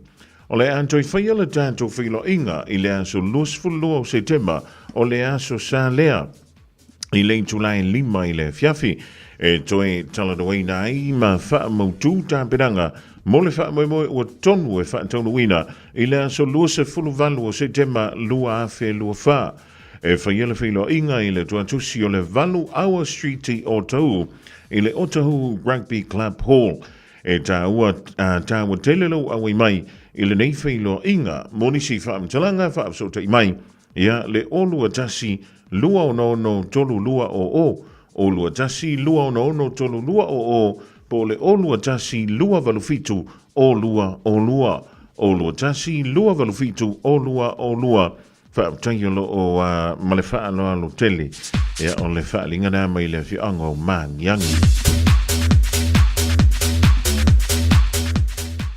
[SPEAKER 2] O le a toe faia le tatou feiloaiga i le aso 22 o Setema o le aso Sa lea i le itula e 5 i le afiafi e toe talanoaina ai ma faamautū tapenaga mo le faamoemoe ua tonu e faataunuuina i le aso 28 o Setema 2024. E faia le feiloaiga i le tuatusi o le 8 Aua Street i Otahuhu i le Otahuhu Rugby Club Hall. E tāua, tāua tele lou auai mai i lenei feiloaiga mo nisi faamatalaga faafesootai mai ia le 021 266 3200, 021 266 3200 po o le 021 287 0202, 021 287 0202. Faafetai o lo o ma le faaaloalo tele ia o le faaaliga lea mai le afioaga o Maagiagi.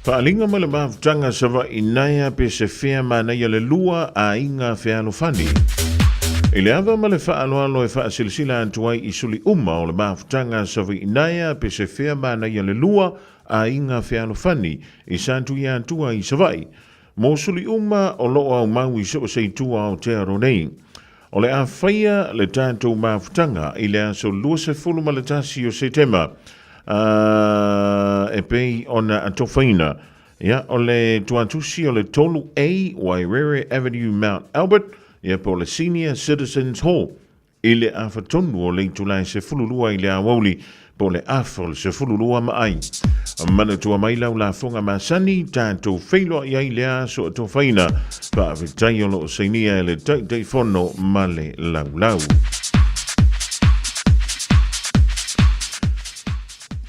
[SPEAKER 2] Faaaliga ma le mafutaga Savaii naea pe se fea manaia le lua aiga fealofani. I le ava ma le faaaloalo e faasilasila atu ai i suli uma o le mafutaga Savaii naea pe se fea manaia le lua aiga fealofani i Satuiatua i Savaii. Mo suli uma o lo o aumau i so o se itu o Aotearoa nei. O le a faia le tatou mafutaga i le aso 21 o Setema, e pei ona atofaina, ia, o le tuatusi o le 3A Wairere Avenue Mount Albert, ia, po o le Senior Citizens Hall. I le afa tonu o le itula e 12 i le aoauli, po o le afa o le 12 ma ai. Manatua mai lau lafoga masani, tatou feiloai ai lea aso atofaina, faafetai o lo o sainia e le Taitaifono ma le Laulau.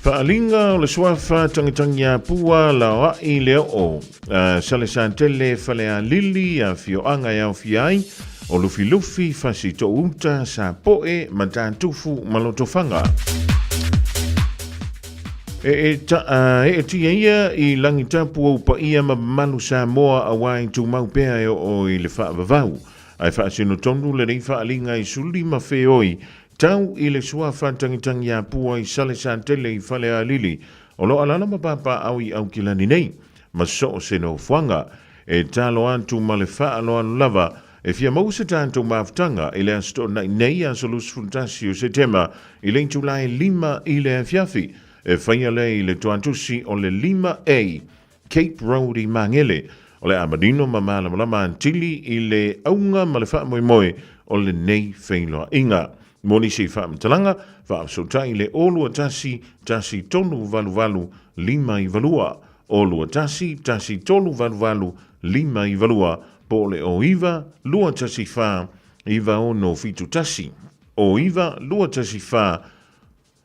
[SPEAKER 2] Faaaliga o le suafa Tangitangiapua Laoai Leoo Salesatele Falealili Afioaga e aofia ai o Lufilufi Fasitouta Sapoe Matatufu ma Lotofaga. E eetia ia i lagitapu ou paia ma mamalu Samoa auā e tumau pea e oo i le faavavau. Ae faasino tonu lenei faaaliga i 15 feoi tau i le suafa Tagitagiapua i Salesatele i Falealili o lo o alaala ma papaaao i Aukilani nei ma so o se nofoaga. E talo atu ma le faaaloalo lava E fia maua se tatou mafutaga i le Aso Toonai nei, aso 21 o Setema, i le itula e 5 i le afiafi. E faia lea i le toatusi o le 5A, Cape Road i Magele. O le a manino ma malamalama atili i le auga ma le faamoemoe o lenei feiloaiga. Mo nisi faamatalaga, faafesootai i le 021 1388 592, 021 1388 592, po o le 09 214 9671, 09 214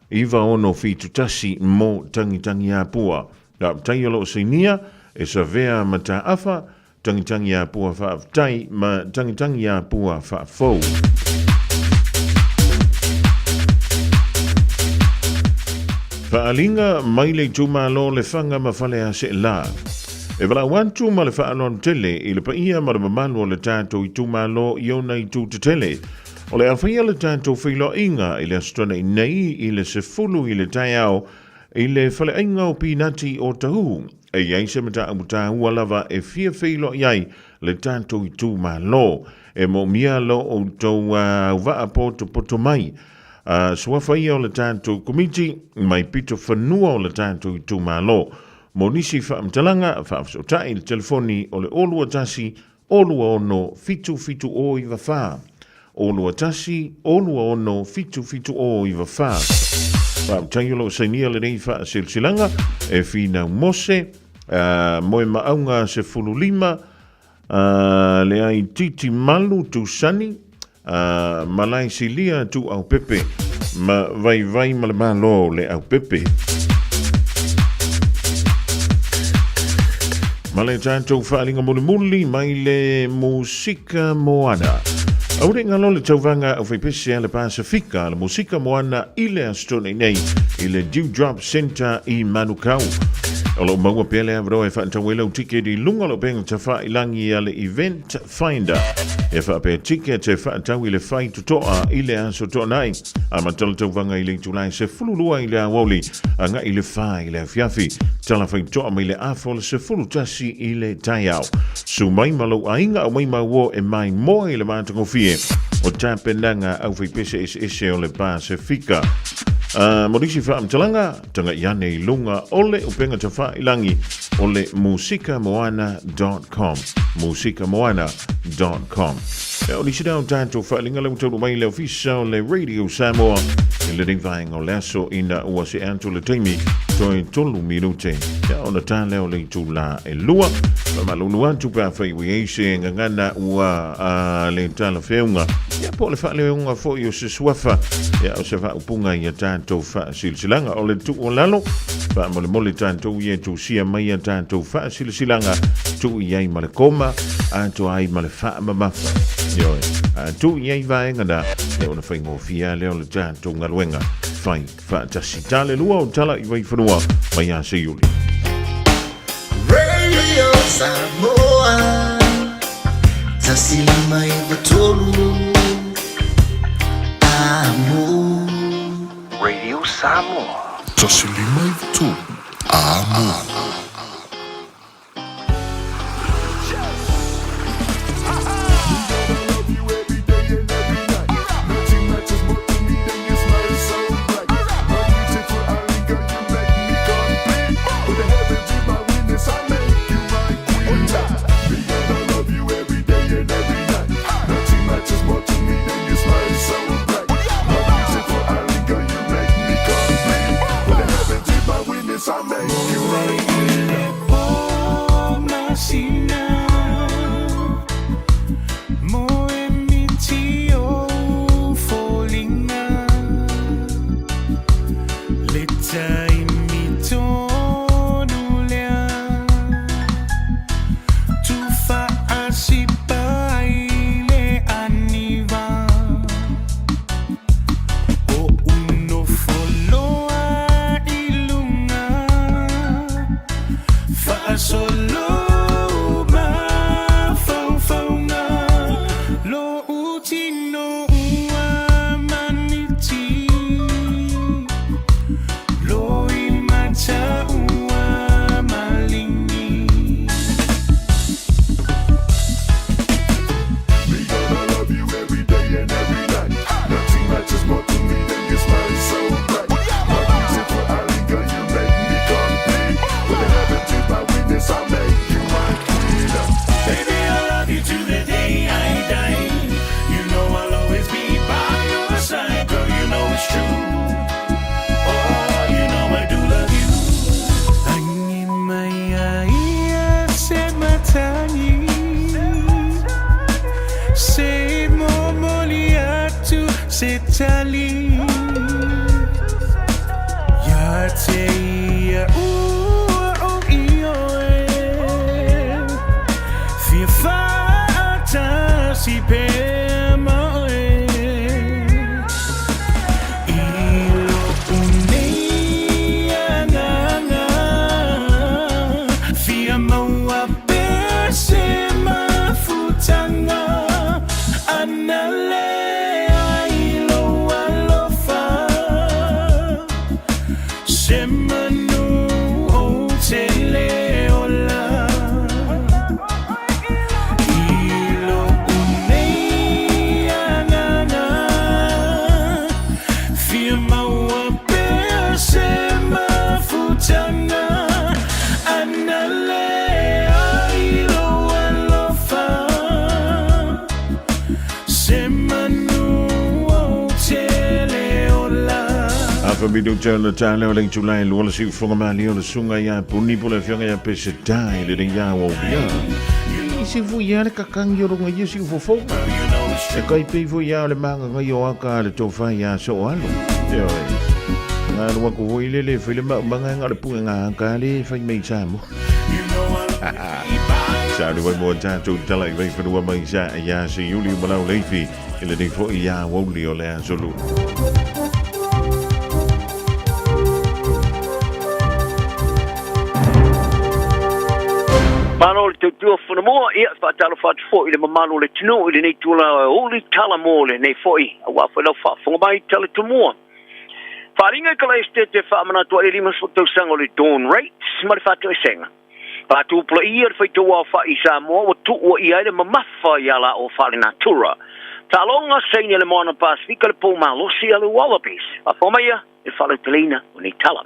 [SPEAKER 2] 9671 mo Tagitagiapua. Faafetai o lo o sainia e Savea Mataafa, Tagitagiapua Faafetai ma Tagitagiapua Faafou. Faaaliga mai le itumalo Lefaga ma Faleaseela. E valaau atu ma le faaaloalo tele i le paia ma le mamalu o le tatou itumalo i ona itu tetele. O le a faia le tatou feiloaiga i le Aso Toonai nei i le 10 i le taeao i le Faleaiga o Pinati o Tahuhu. E i ai se mataupu taua lava e fia feiloai ai le tatou itumalo. E moomia lo outou auvaa potopoto mai. Suafa ia o le tatou Komiti mai pito fanua o le tatou itumalo. Mo nisi faamatalaga, faafesootai i le telefoni o le 021 026 7794, 021 026 7794. Faafetai o lo o sainia lenei faasilasilaga e Finau Mose, Moemaauga 15, Leaititi Malu Tusani, Malaesilia Tuuaupepe ma Vaivai ma le Malo le Aupepe. Ma le tatou faaaliga mulimuli mai le Musika Moana. Aua ne i galo le tauvaga aufaipese a le Pasefika a le Musika Moana i le Aso Toonai nei i le Dewdrop Centre i Manukau. O lo o maua pea le avanoa e faatau ai lau tiketi i luga o le upega tafailangi a le Event Finder. E faapea ticket e faatau i le fai totoa i le aso Toonai. Amata le tauvaga i le itula e 12 i le aoauli agai i le 4 i le afiafi. Tala faitoa mai le afa o le 11 i le taeao. Su mai ma lou aiga aumai mauo e maimoa i le matagofie o tapenaga aufaipese eseese o le Pasefika. Mo nisi faamatalaga, Tagai ane i luga o le upega tafailangi o le musikamoana.com. Musikamoana.com. E o nisi o tatou faaaliga lea ua taunuu mai i le ofisa o le Radio Samoa i lenei vaega o le aso ina ua see atu le taimi toe 3 minute ia ona ta lea o le itula e 2. Faamalulu atu pe afai ua i ai se gagana ua le talafeauga ia po o le faaleoga foi o se suafa ia o se faaupuga ia tatou faasilasilaga. O le tuualalo, faamolemole tatou ia e tusia mai a tatou faasilasilaga, tuu i ai ma le koma, atoa ai ma le faamamafa. Ioe, a tuu i ai vaega na, ia ona faigofie lava lea o le tatou galuega fai faatasi. Tale lua o Tala i Vaifanua mai ia Seiuli.
[SPEAKER 16] Radio Samoa 153 Amo.
[SPEAKER 13] Radio Samoa.
[SPEAKER 22] 153 Amo.
[SPEAKER 18] tali Ia te ia ua o ioe Fia faatasi pea ma oe I lo'u nei agaga Fia maua pea se mafutaga Ana lea i lou alofa Se manu ou te le ola I lo'u nei agaga Fia maua pea se mafutaga Ana lea i lou alofa Se manu ou te le ola.
[SPEAKER 2] Afa minuta le taeao le itula e lua le siufoga malie o le susuga ia Puni po le afioga ia Peseta i lenei ao aulia. I se foi ia le kakangi o longa ia siufofoga. E kai pei foi ia o le magagai o aka a le tofa ia Soalo. Ioe. Ngā lua ko foi lele fai le maumaga e ngā le pue ngā aka le fai mei Samoa. Sa le wai mo tātou tala i wai whanua mai sa ia se iuli o malau leifi i le nei foi ia wauli o le asolu.
[SPEAKER 3] Malo le tautua fonamua, ia, faatalofa atu foi i le mamalu o le atunuu i lenei tula uli tala mo lenei foi, aua foi lau faafofoga mai tala tumua. Faaaliga i Kalaesetete faamanatu ai le 50 tausaga o le Dawn Rates ma le faatoesega. Faatupulaia le faitauaofai i Samoa ua tuua i ai le mamafa i alaoa faalenatura. Taaloga saini a le Moana Pasefika le pou malosi a le Wallabies. Faafofoga maia i le faalauteleina o nei tala.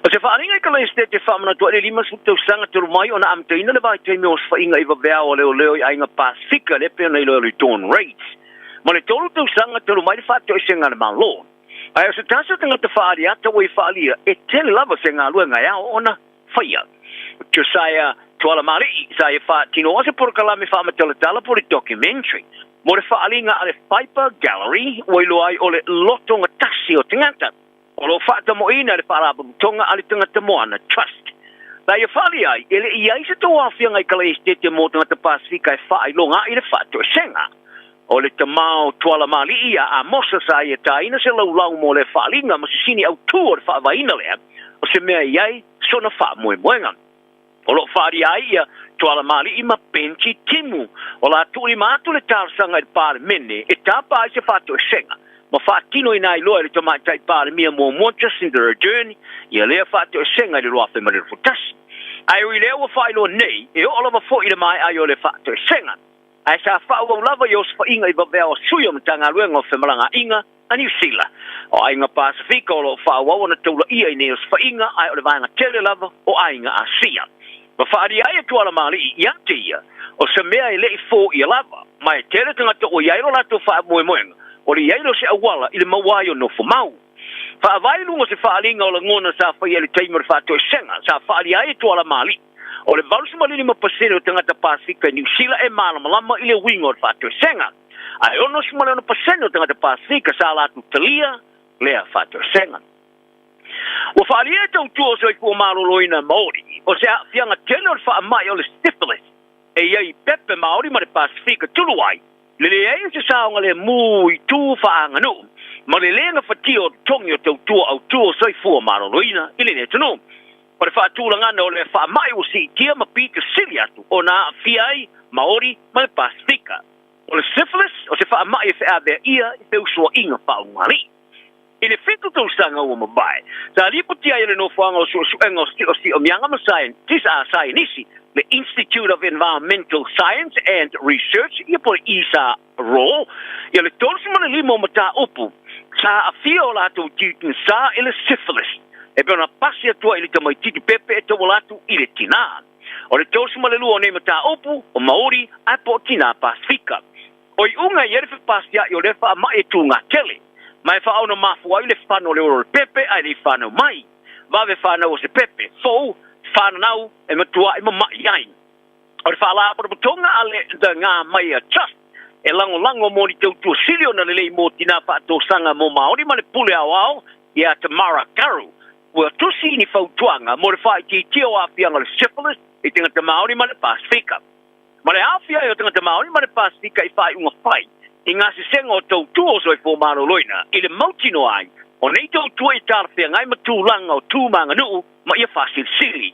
[SPEAKER 3] O se faaaliga i Kalaesetete faamanatu ai le 50 tausaga talu mai ona amataina le vaitaimi o osofaiga i vaveao a leoleo i aiga Pasefika lea pei ona iloa le Dawn Raids. Ma le tolu tausaga talu mai le faatoesega a le Malo. Ae o se tasi o tagata faaali ata ua i faalia, e tele lava se galuega e ao ona faia. Josiah Tualamali'i sa ia faatinoa se polokalame faamatalatala po o le documentary mo le faaaliga a le Piper Gallery ua iloa ai o le Lotogatasi o Tagata o lo o faatamoina e le Faalapotopotoga a le Tagata Moana Trust. Na ia faaali ai, e le i ai se tauaofiaga i Kalaesetete mo tagata Pasefika e faailoga ai le faatoesega. O le tama o Tualamali'i a Amosa sa ia tāina se laulau mo lea faaaliga ma sisini autū o le faavaeina lea o se mea e i ai sona faamoemoega. O lo o faaalia ai ia Tualamali'i ma Benji Timu. O la tuulima atu le talosaga i le Palemene e tapa ai se faatoesega ma faatinoina ai loa e le Tamaitai Palemia muamua Jacinda Ardern ia lea faatoesega i le 2021. Ae ui lea ua faailoa nei, e oo lava foi i le maea ai o le faatoesega. Ae sa faaauau lava i osofaiga i vaveao a sui o Matagaluega o Femalagaaiga a Niu Sila. O aiga Pasefika o lo o faaauau ona taulaia i nei osofaiga ae o le vaega tele lava o aiga Asia. Ma faaalia ai e Tualamali'i ia te ia, o se mea e le i foia lava, ma e tele tagata ua i ai lo latou faamoemoega, o le i ai lea o se auala i le maua ai o nofo mau. Faavae i luga o se faaaliga o lagona sa faia i le taimi o le faatoesega sa faaalia ai e Tualamali'i, O le 85% o tagata Pasefika i Niu Sila e malamalama i le uiga o le faatoesega, ae 66% o tagata Pasefika sa latou talia lea faatoesega. Ua faaalia e tautua o soifua maloloina Maori o se aafiaga tele o le faamai o le syphilis e i ai i pepe Maori ma le Pasefika tulu ai le leai o se saogalemu i tu faaaganuu ma le le gafatia o totogi o tautua autu o soifua maloloina i lenei atunuu. O le faatulagana o le faamai ua siitia ma pito sili atu ona aafia ai Maori ma le Pasefika. O le syphilis o se faamai e feaveaia i feusuaiga faaulugalii. I le fitu tausaga ua mavae, sa lipotia ai e le Nofoaga o Suesuega o Siosiomyaga ma Saienisi, le Institute of Environmental Science and Research, ia po o le ISARO, ia le 35 o mataupu sa aafia o latou tiutinsa i le syphilis, e pei ona pasi atu ai i le tamaititi pepe e tauala atu i le tinā. O le 32 o nei mataupu, o Maori ae po o tinā Pasifika. O iuga e i ai le fepasia'i o lea faamai e tūgā tele, ma e faaono mafua ai le fano o le olo o le pepe ae le i fanau mai. Vave fanau o se pepe, fou, fananau e matua'i mama'i ai. O le Faalapotopotoga a le The Ngā Maia Trust E lagolago mo ni tautua sili ona lelei mo tinā faatosaga mo Māori ma le Pule Aoao ia Tamara Karu. Ua tusi ni fautuaga mo le faaitiitia o aafiaga o le syphilis i tagata Māori ma le Pasefika. Ma le aafia ai o tagata Māori ma le Pasefika i faaiuga fai i gasesega o tautua o soifua maloloina i le mautinoa ai o nei tautua i talafeagai ma tulaga o tu ma aganuu ma ia faasilisili.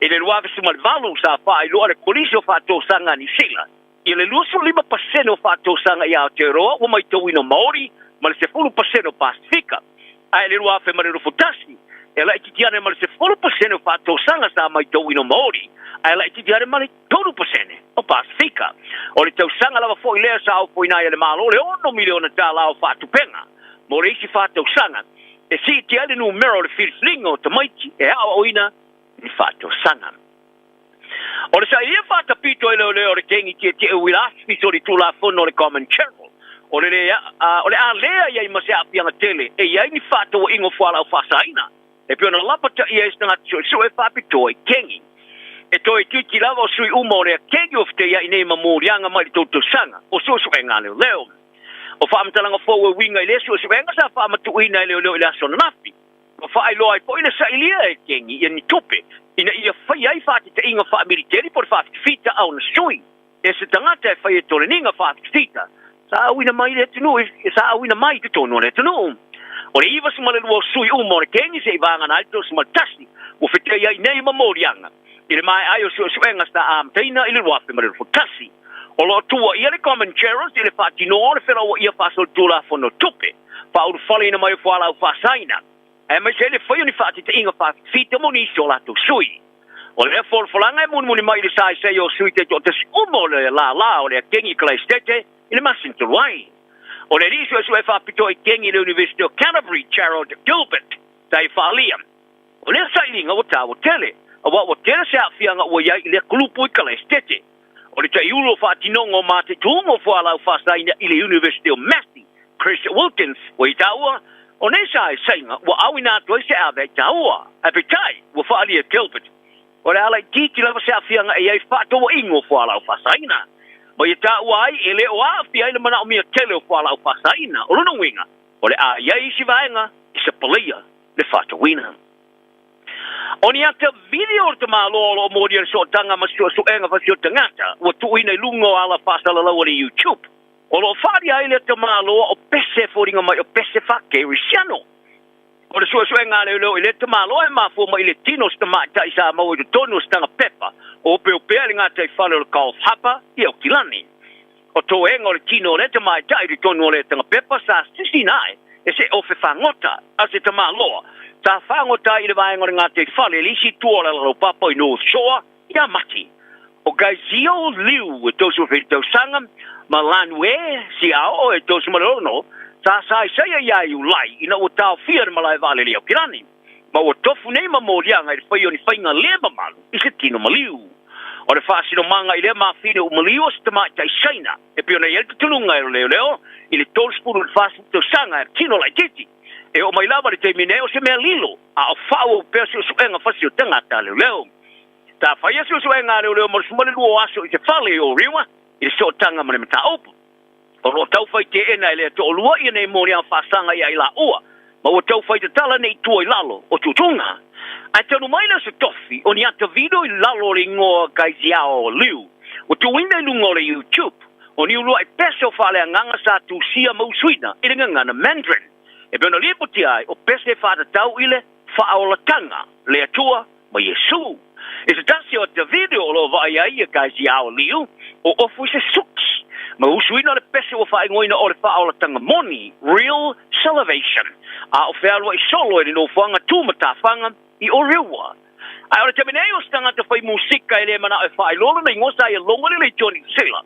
[SPEAKER 3] I le 2008 sa faailoa le Kolisi o Faatosaga a Niu Sila i le 25% o faatosaga i Aotearoa ua maitauina Maori ma le 10% o Pasefika. Ae i le 2021, e laitiiti ane ma le 10% o faatosaga sa maitauina Maori, ae laitiiti ane ma le 3% o Pasefika. O le tausaga lava foi lea sa ofoina ai e le Malo le $6 miliona tala o faatupega mo le isi fa tausaga e siitia ai le numera o le filifiliga o tamaiti e aoaoina i faatosaga. O le sailia faatapito e leoleo o le kengi tietie uila afifi o le Tulafono o le Common Cheryl, o le le o le a lea i ai ma se aafiaga tele e i ai ni faatauaiga o fualaau faasaina e pei ona lapataia ai se tagata suesue faapitoa i kengi. E toe itiiti lava o sui uma o lea kengi ua feteiai nei ma moliaga mai le tou tausaga o suesuega a leoleo. O faamatalaga fou e uiga i lea suesuega sa faamatuuina e leoleo i le aso ananafi. Ua faailoa ai foi le sailia e Kengi ia ni tupe ina ia faia ai faatetaiga faamiliteli po o le faafitafita a ona sui e se tagata e fai e toleniga faafitafita sa auina mai le atunuu sa auina mai i totonu o le atunuu. O le 92 o sui uma o le Kengi se'i vagana ai le 31 ua feteiai nei ma moliaga i le maea ai o suesuega sa amataina i le 2021. O lo o tuuaia le Common Gerrans i le faatinoa o le felauaia faasolitulafono tupe faaulufaleina mai o fualaau faasaina, aemaise ai le fai o ni faatitaiga faafita mo nisi o latou sui. O lea folafolaga e mulimuli mai i le saisai o sui taitoatasi uma o le lālā o le Akengi Kalaesetete i le masina talu ai. O le alii suesue faapitoa i Kengi i le University o Canterbury, Jarrod Gilbert, sa i faaalia. O lea sailiga ua taua tele, aua ua tele se aafiaga ua i ai i lea kulupu i Kalaesetete. O le taiulu o faatinoga o matetuga o fualaau faasaina i le University o Massey, Chris Wilkins, ua i taua, o nei saisaiga ua auina atu ai se aveai taua. Ae peitai, ua faaalia e Gilbert, o le a laitiiti lava se aafiaga e i ai faatauaiga o fualaau faasaina. Ma ia taua ai, e le o aafia ai le manaomia tele o fualaau faasaina. O lona uiga, o le a i ai isi vaega e sapalaia le faatauina. O ni ata video o le tamaloa o lo o molia le sootaga ma suesuega fasiotagata ua tuuina i luga o ala faasalalau a le YouTube. O lo o faaalia ai lea tamaloa o pese e foliga mai o pese faa-Kerisiano. O le suesuega a leoleo i lea tamaloa e mafua mai i le tino o se tamaitai sa maua i totonu o se taga pepa o opeopea i le gataifale o le Coffs Harbour i Aukilani. O toega o le tino o lea tamaitai i totonu o lea taga pepa sa sisina ae e se ofe fagota a se tamaloa sa fagota ai i le vaega o le gataifale i le isi tua o le alalaupapa i North Shore ia Mati. O Gaizio Liu e 37 tausaga ma Lan Ue Siao e 36 sa saisaia ia Iulai ina ua taofia le malae vaalele i Aukilani ma ua tofu nei ma moliaga i le fai o ni faiga le mamalu i se tino maliu. O le faasinomaga i lea mafine ua maliu o se tamaitai Saina e pei ona i ai le tutuluga e leoleo i le 30 i le 40 tausaga e tino laitiiti. E oo mai lava i le taimi nei o se mea lilo a o faaauau pea suesuega fasi o tagata leoleo. Sa faia suesuega a leoleo mo le 12 o aso i se fale i Orewa i le sootaga ma le mataupu. O lo o tau fai teena e lea toalua ia nei moliaga faasaga ia i laua ma ua tau fai tatala nei tua i lalo o tuutuuga. Ae talu mai lea o se tofi o ni ata video i lalo o le igoa Gaiziao Liu ua tuuina i luga o le YouTube o ni uluai pese o faaleagaga sa tusia ma usuina i le gagana Mandarin e pei ona lipotia ai o pese e faatatau i le faaolataga le Atua ma Iesu. I se tasi o ata video o lo o vaai ai ia Gaiziao Liu o ofu i se suki ma usuina le pese ua faaigoaina o le faaolataga moni, Real Salivation, a o fealuai solo e le nofoaga tu matafaga i Orewa. Ae o le taimi nei o se tagata fai musika e le manao e faailoa lona igoa sa ia logo lelei Johnny Sela.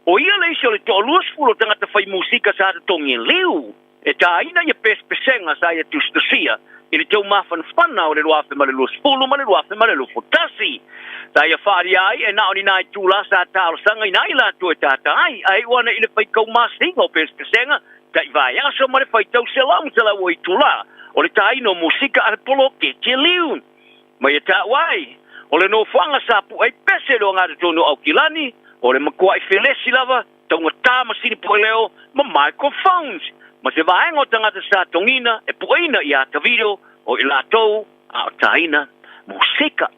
[SPEAKER 3] O ia le isi o le toa-20 o tagata fai musika sa totogi e Liu e tāina ia pesepesega sa ia tusitusia i le tau mafanafana o le 2020 ma le 2021. Sa ia faaalia ai e na o ni nai itulā sa talosagaina ai latou e tātā ai, a iu ana i le faitau masina o pesepesega tai vaiaso ma le faitau selau ma selau o itulā o le tāina o musika a le poloketi a Liu. Ma ia taua ai, o le nofoaga sa puʻe ai pese i le ogatotonu o Aukilani, o le matuaʻi felesi lava. Taugata masini pueleo ma microphones, ma se vaega o tagata sa togiina e pueina i ata video o i latou a o taina musika.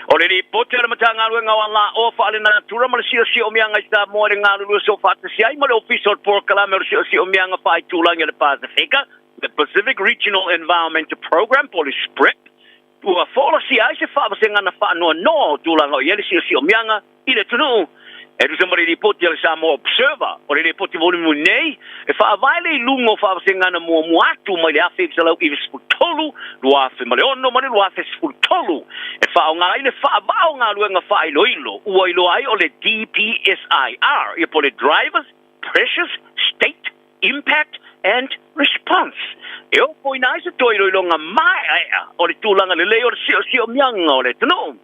[SPEAKER 3] O le lipoti a le Matagaluega o Alaoa Faalenatura ma le Siosiomiaga i Samoa i le galulue soofaatasi ai ma le Ofisa o le Polokalame o le Siosiomiaga Faaitulagi a le Pasefika, the Pacific Regional Environmental Programme po o le SPREP, ua folasia ai se faavasegana faanoanoa o tulaga o i ai le siosiomiaga i le atunuu. E tusa ma le lipoti a le Samoa Observer, o le lipoti mulimuli nei e faavae le iluga o faavasegana muamua atu mai le 1993, 2006 ma le 2013 e faaaoga ai le faavaa o galuega faailoilo ua iloa ai o le DPSIR, ia po o le Drivers Pressures State Impact and Response, e ofoina ai se toe iloiloga maeaea o le tulaga lelei o le siosiomiaga o le atunuu.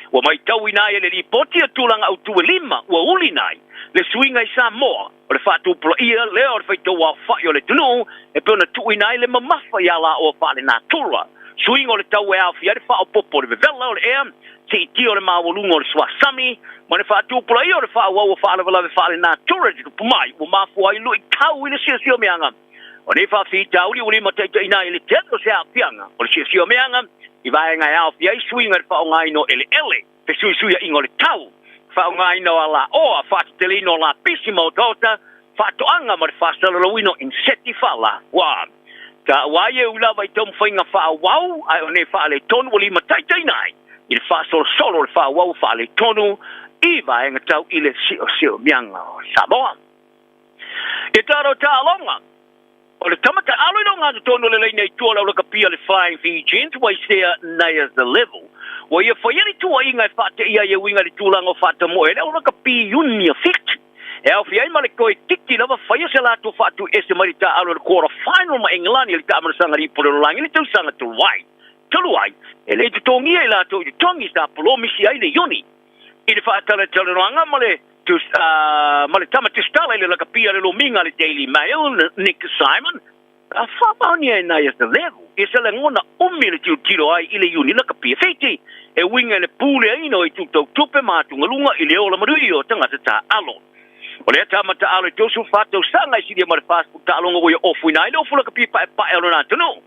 [SPEAKER 3] Ua maitauina ai e le Lipoti ia tulaga autu e lima ua ulina ai le suiga i Samoa o le faatupulaia lea o le faitauaofai o le atunuu e pei ona tuuina ai le mamafa i alaoa faalenatura, suiga o le tau e aofia ai le faaopoopo o le vevela o le ea, siitia o le maualuga o le suasami, ma le faatupulaia o le faaauau o faalavelave faalenatura i le tutupu mai ua mafua ai luitau i le siosiomiaga. O nei faafitauli ua limataitaiina ai le tele o se aafiaga o le siosiomiaga i vaega e aofia ai suiga i le faaaogaina o eleele, fesuisuiaiga o le tau, faaaogaina o alaoa, faateteleina o lapisi ma otaota, faatoaga ma le faasalalauina o inseti faalafua. Taua ai e ui lava i taumafaiga faaauau, ae o nei faaletonu ua limataitaiina ai i le faasolosolo o le faaauau o faaletonu i vaega tau i le siosiomiaga o Samoa. I talo taaloga, o le tama taalo i loga totonu o le laina i tua o le aulakapia le Flying Fijians ua isea Naya the Level. Ua ia faia le tuuaiga e faateia ai e uiga i le tulaga o faatamoe le aulakapi Junior Fiti. E aofia ai ma le toe titi lava faia se latou faatuiese mai le taaalo i le quarter final ma Engelani i le taamanasaga lipo le lalolagi i le tausaga talu ai. Talu ai, e le i totogia i latou i totogi sa polomisi ai le Iuni. I le faatalatalanoaga ma le ma le tama tusitala i le lakapia le lomiga a le Daily Mail, Nick Simon, a faamaonia e nai asa levu ia se lagona umi le tilotilo ai i le Iuni lakapia Fiti, e uiga i le puleaina o itu tau tupe ma atugaluga i le ola manuia o tagata taaalo. O lea tama taaalo e 34 tausaga e silia ma le 40 taaloga ua ia ofuina ai le ofu lakapi paepae o lona atunuu.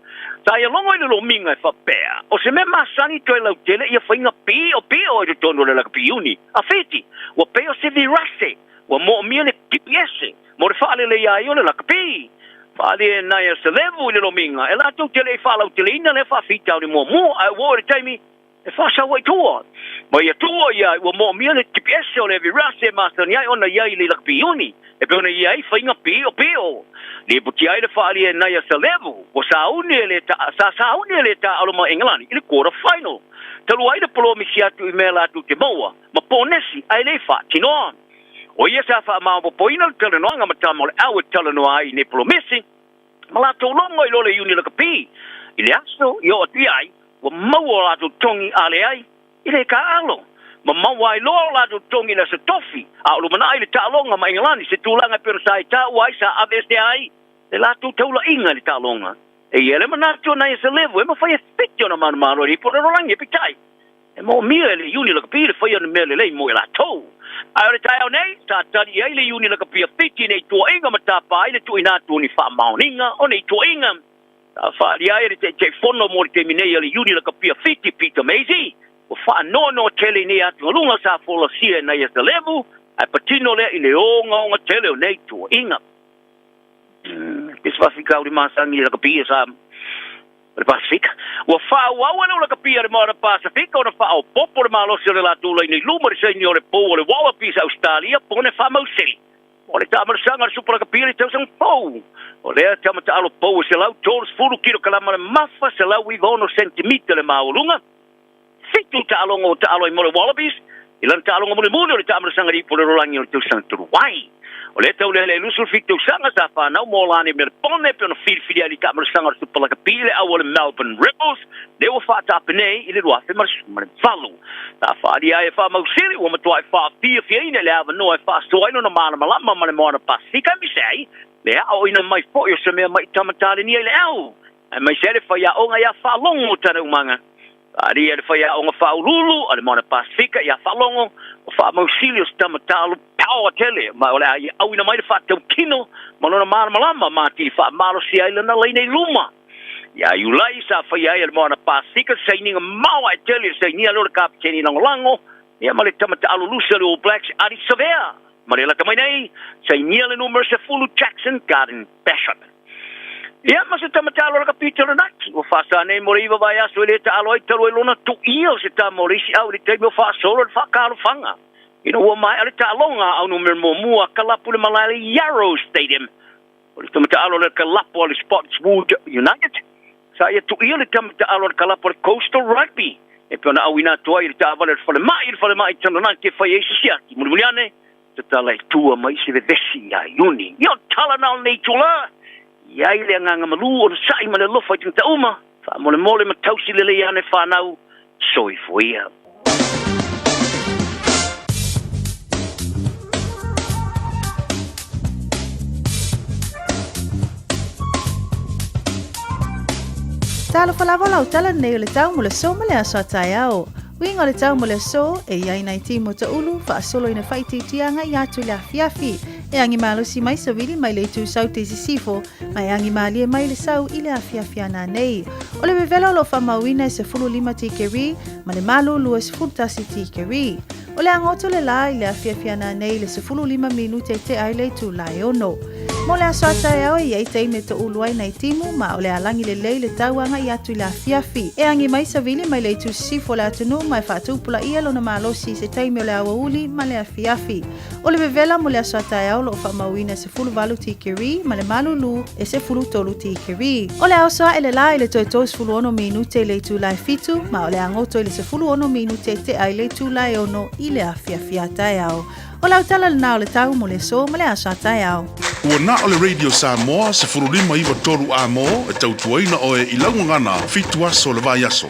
[SPEAKER 3] Sa ia logo i le lomiga e faapea, o se mea masani toe lautele ia faiga piopio i totonu o le lakapi Iuni a Fiti, ua pei o se virase ua moomia le tipi ese mo le faaleleia ai o le lakapi. Faaalia e nai a Selevu i le lomiga e latou te le i faalauteleina lea faafitauli muamua ae ua oo i le taimi e faasau ai tua. Ma ia tua ia ua moomia le tipi ese o le virase e masani ai ona i ai i le lakapi Iuni e pei ona i ai faiga piopio. Lipotia ai le faaalia e nai a Salevu ua sauni e le ta, sa sauni e le taaalo ma Engelani i le quarter final. Talu ai le polomisi atu i mea latou te maua ma ponesi ae le i faatinoa. O ia sa faamaopoopoina le talanoaga ma tama o le au e talanoa ai i nei polomisi ma latou logo i lo le Iuni Lakapi i le aso i oo atu i ai ua maua o latou togi a leai i le taaalo ma maua ai loa o latou togi i le aso tofi a o lumanai le taaloga ma Engelani se tulaga e pei ona sa i taua ai sa aveesea ai le latou taulaiga i le taaloga. E i ai le manatu o nai Selevu e mafai e fiti ona manumalo i le ipu o le lalolagi peitai e moomia e le Iuni Lakapi le faia o ni mea lelei mo i latou. Ae o le taeao nei, sa tali i ai le Iuni Lakapi a Fiti i nei tuuaiga ma tapa ai le tuuina atu o ni faamaoniga o nei tuuaiga. Sa faaalia ai e le Taitaifono mo le taimi nei a le Iuni Lakapi a Fiti, Peter Maisie, ua faanoanoa tele i nei atugaluga sa folasia e Naia Salevu, ae patino lea i le ogaoga tele o nei tuuaiga. Ke se faafitauli masani i lakapi e sa o le Pasefika. Ua faaauau e le lakapi a le Moana Pasefika ona faaopoopo le malosi o le latou laina i luma i le saini o le pou o le Wallabies a Ausetalia Pone Faamausili. O le taamalasaga a le Supa Lakapi i le tausaga fou. O lea tama taalo pou e 130 kilokalama le mafa, 196 sentimita le maualuga. Fitu taaloga ua taalo ai mo le Wallabies i lana taaloga mulimuli o le taamalasaga i ipu o le lalolagi o le tausaga talu ai. O lea taulele e 27 tausaga sa fanau mo Lani Melbourne pe ona filifili ai le taamalasaga o le Super Lakapi i le au o le Melbourne Rebels lea ua faataapenei i le 2018. Sa faaalia ai e faamausili ua matuai faafiafiaina i le avanoa e faasoa ai lona malamalama ma le Moana Pasefika aemaise ai le aoina mai foi o se mea mai tamatalenia i le au aemaise ai le faiaoga ia Faalogo Taneumaga. Faaalia e le faiaoga faauluulu a le Moana Pasefika ia Faalogo o faamausili o se tama taalo. power tele, ma o le a ia auina mai le faatautino ma lona malamalama ma atili faamalosia ai lana laina i luma. Ia Iulai sa faia ai e le Moana Pasefika se sainiga maoae tele i le sainia lea o le Kapeteni Lagolago ia ma le tama taalo lusi a le All Blacks Ardie Savea. Ma le lata mai nei, sainia le numera 10 Jackson Garden Bachop. Ia ma se tama taalo rakapi Taranaki ua faasa nei mo le 9 vaiaso e le taalo ai talu ai lona tuia o se tama o le isi au i le taimi o faasolo le faakalofaga ina ua maea le taaloga a au numera muamua a kalapu le malae le Yarrow Stadium. O le tama taalo le kalapu a le Spotswood United sa ia tuia le tama taalo a le kalapu a le Coastal Rugby e pei ona auina atu ai i le taavale a le falemai i le falemai Taranaki e fai ai se siaki. Mulimuli ane, tatala i tua mai se vevesi iā Iuni. Ia o tala na o lenei itulā, i ai le agaga malū ona sa'i ma le alofa i tagata uma, faamolemole ma tausi lelei ane whānau, soifua ia.
[SPEAKER 6] Talofa lava lau tala nei o le tau mo le aso ma le aso a taeao. Uiga o le tau mo le aso, e i ai nai timu taulu, faasolo ina faaitiitia agai atu i le afiafi. E agi malosi mai savili mai le itu saute i sisifo, ma e agi malie mai le sau i le afiafi a nanei. O le vevela o lo o faamauina e 15 tikeri, ma le malulu e 11 tikeri. O le agoto le la i le afiafi a nanei i le 15 minute e tea ai le itula e ono. Mo le aso a taeao e i ai taimi e toʻulu ai nai timu ma o le a lagi lelei le tau agai atu i le afiafi. E agi mai savili mai le itu sisifo o le atunuu ma e faatupulaia lona malosi i se taimi o le aoauli ma le afiafi. O le vevela mo le aso a taeao o lo o faamauina e 18 tikeri ma le malulu e 13 tikeri. O le a oso aʻe le la i le toe 36 minute i le itula e 7 ma o le a goto i le 16 minute e tea i le itula e 6 i le afiafi a taeao. O lau tala lena o le tau mo le aso ma le aso a taeao.
[SPEAKER 2] Ua na o le Radio Samoa 1593 A-mo e tautuaina oe i lau gagana 7 aso o le vaiaso.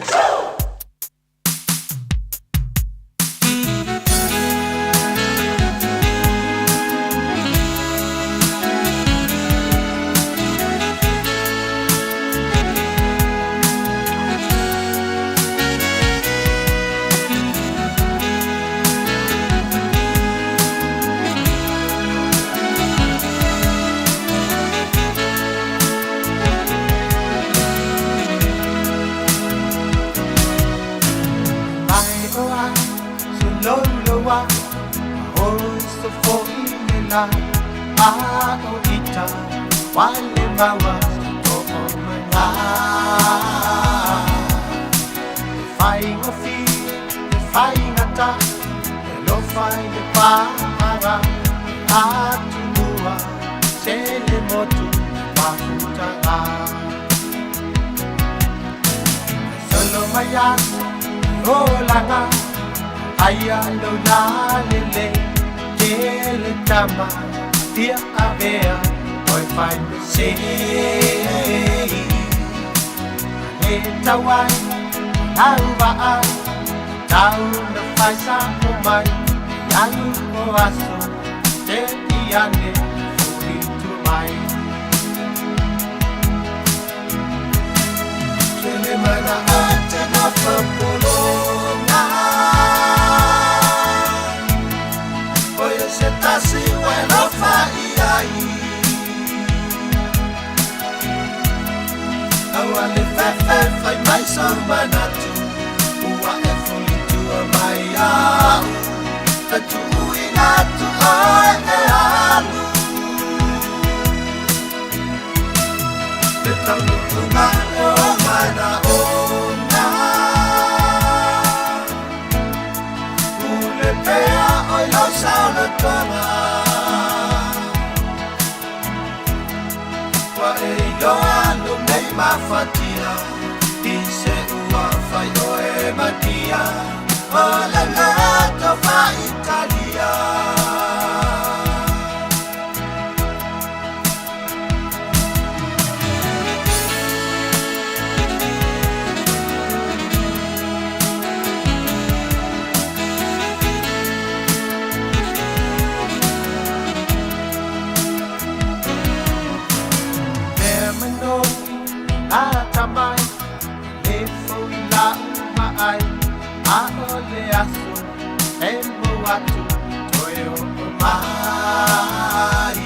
[SPEAKER 18] mai.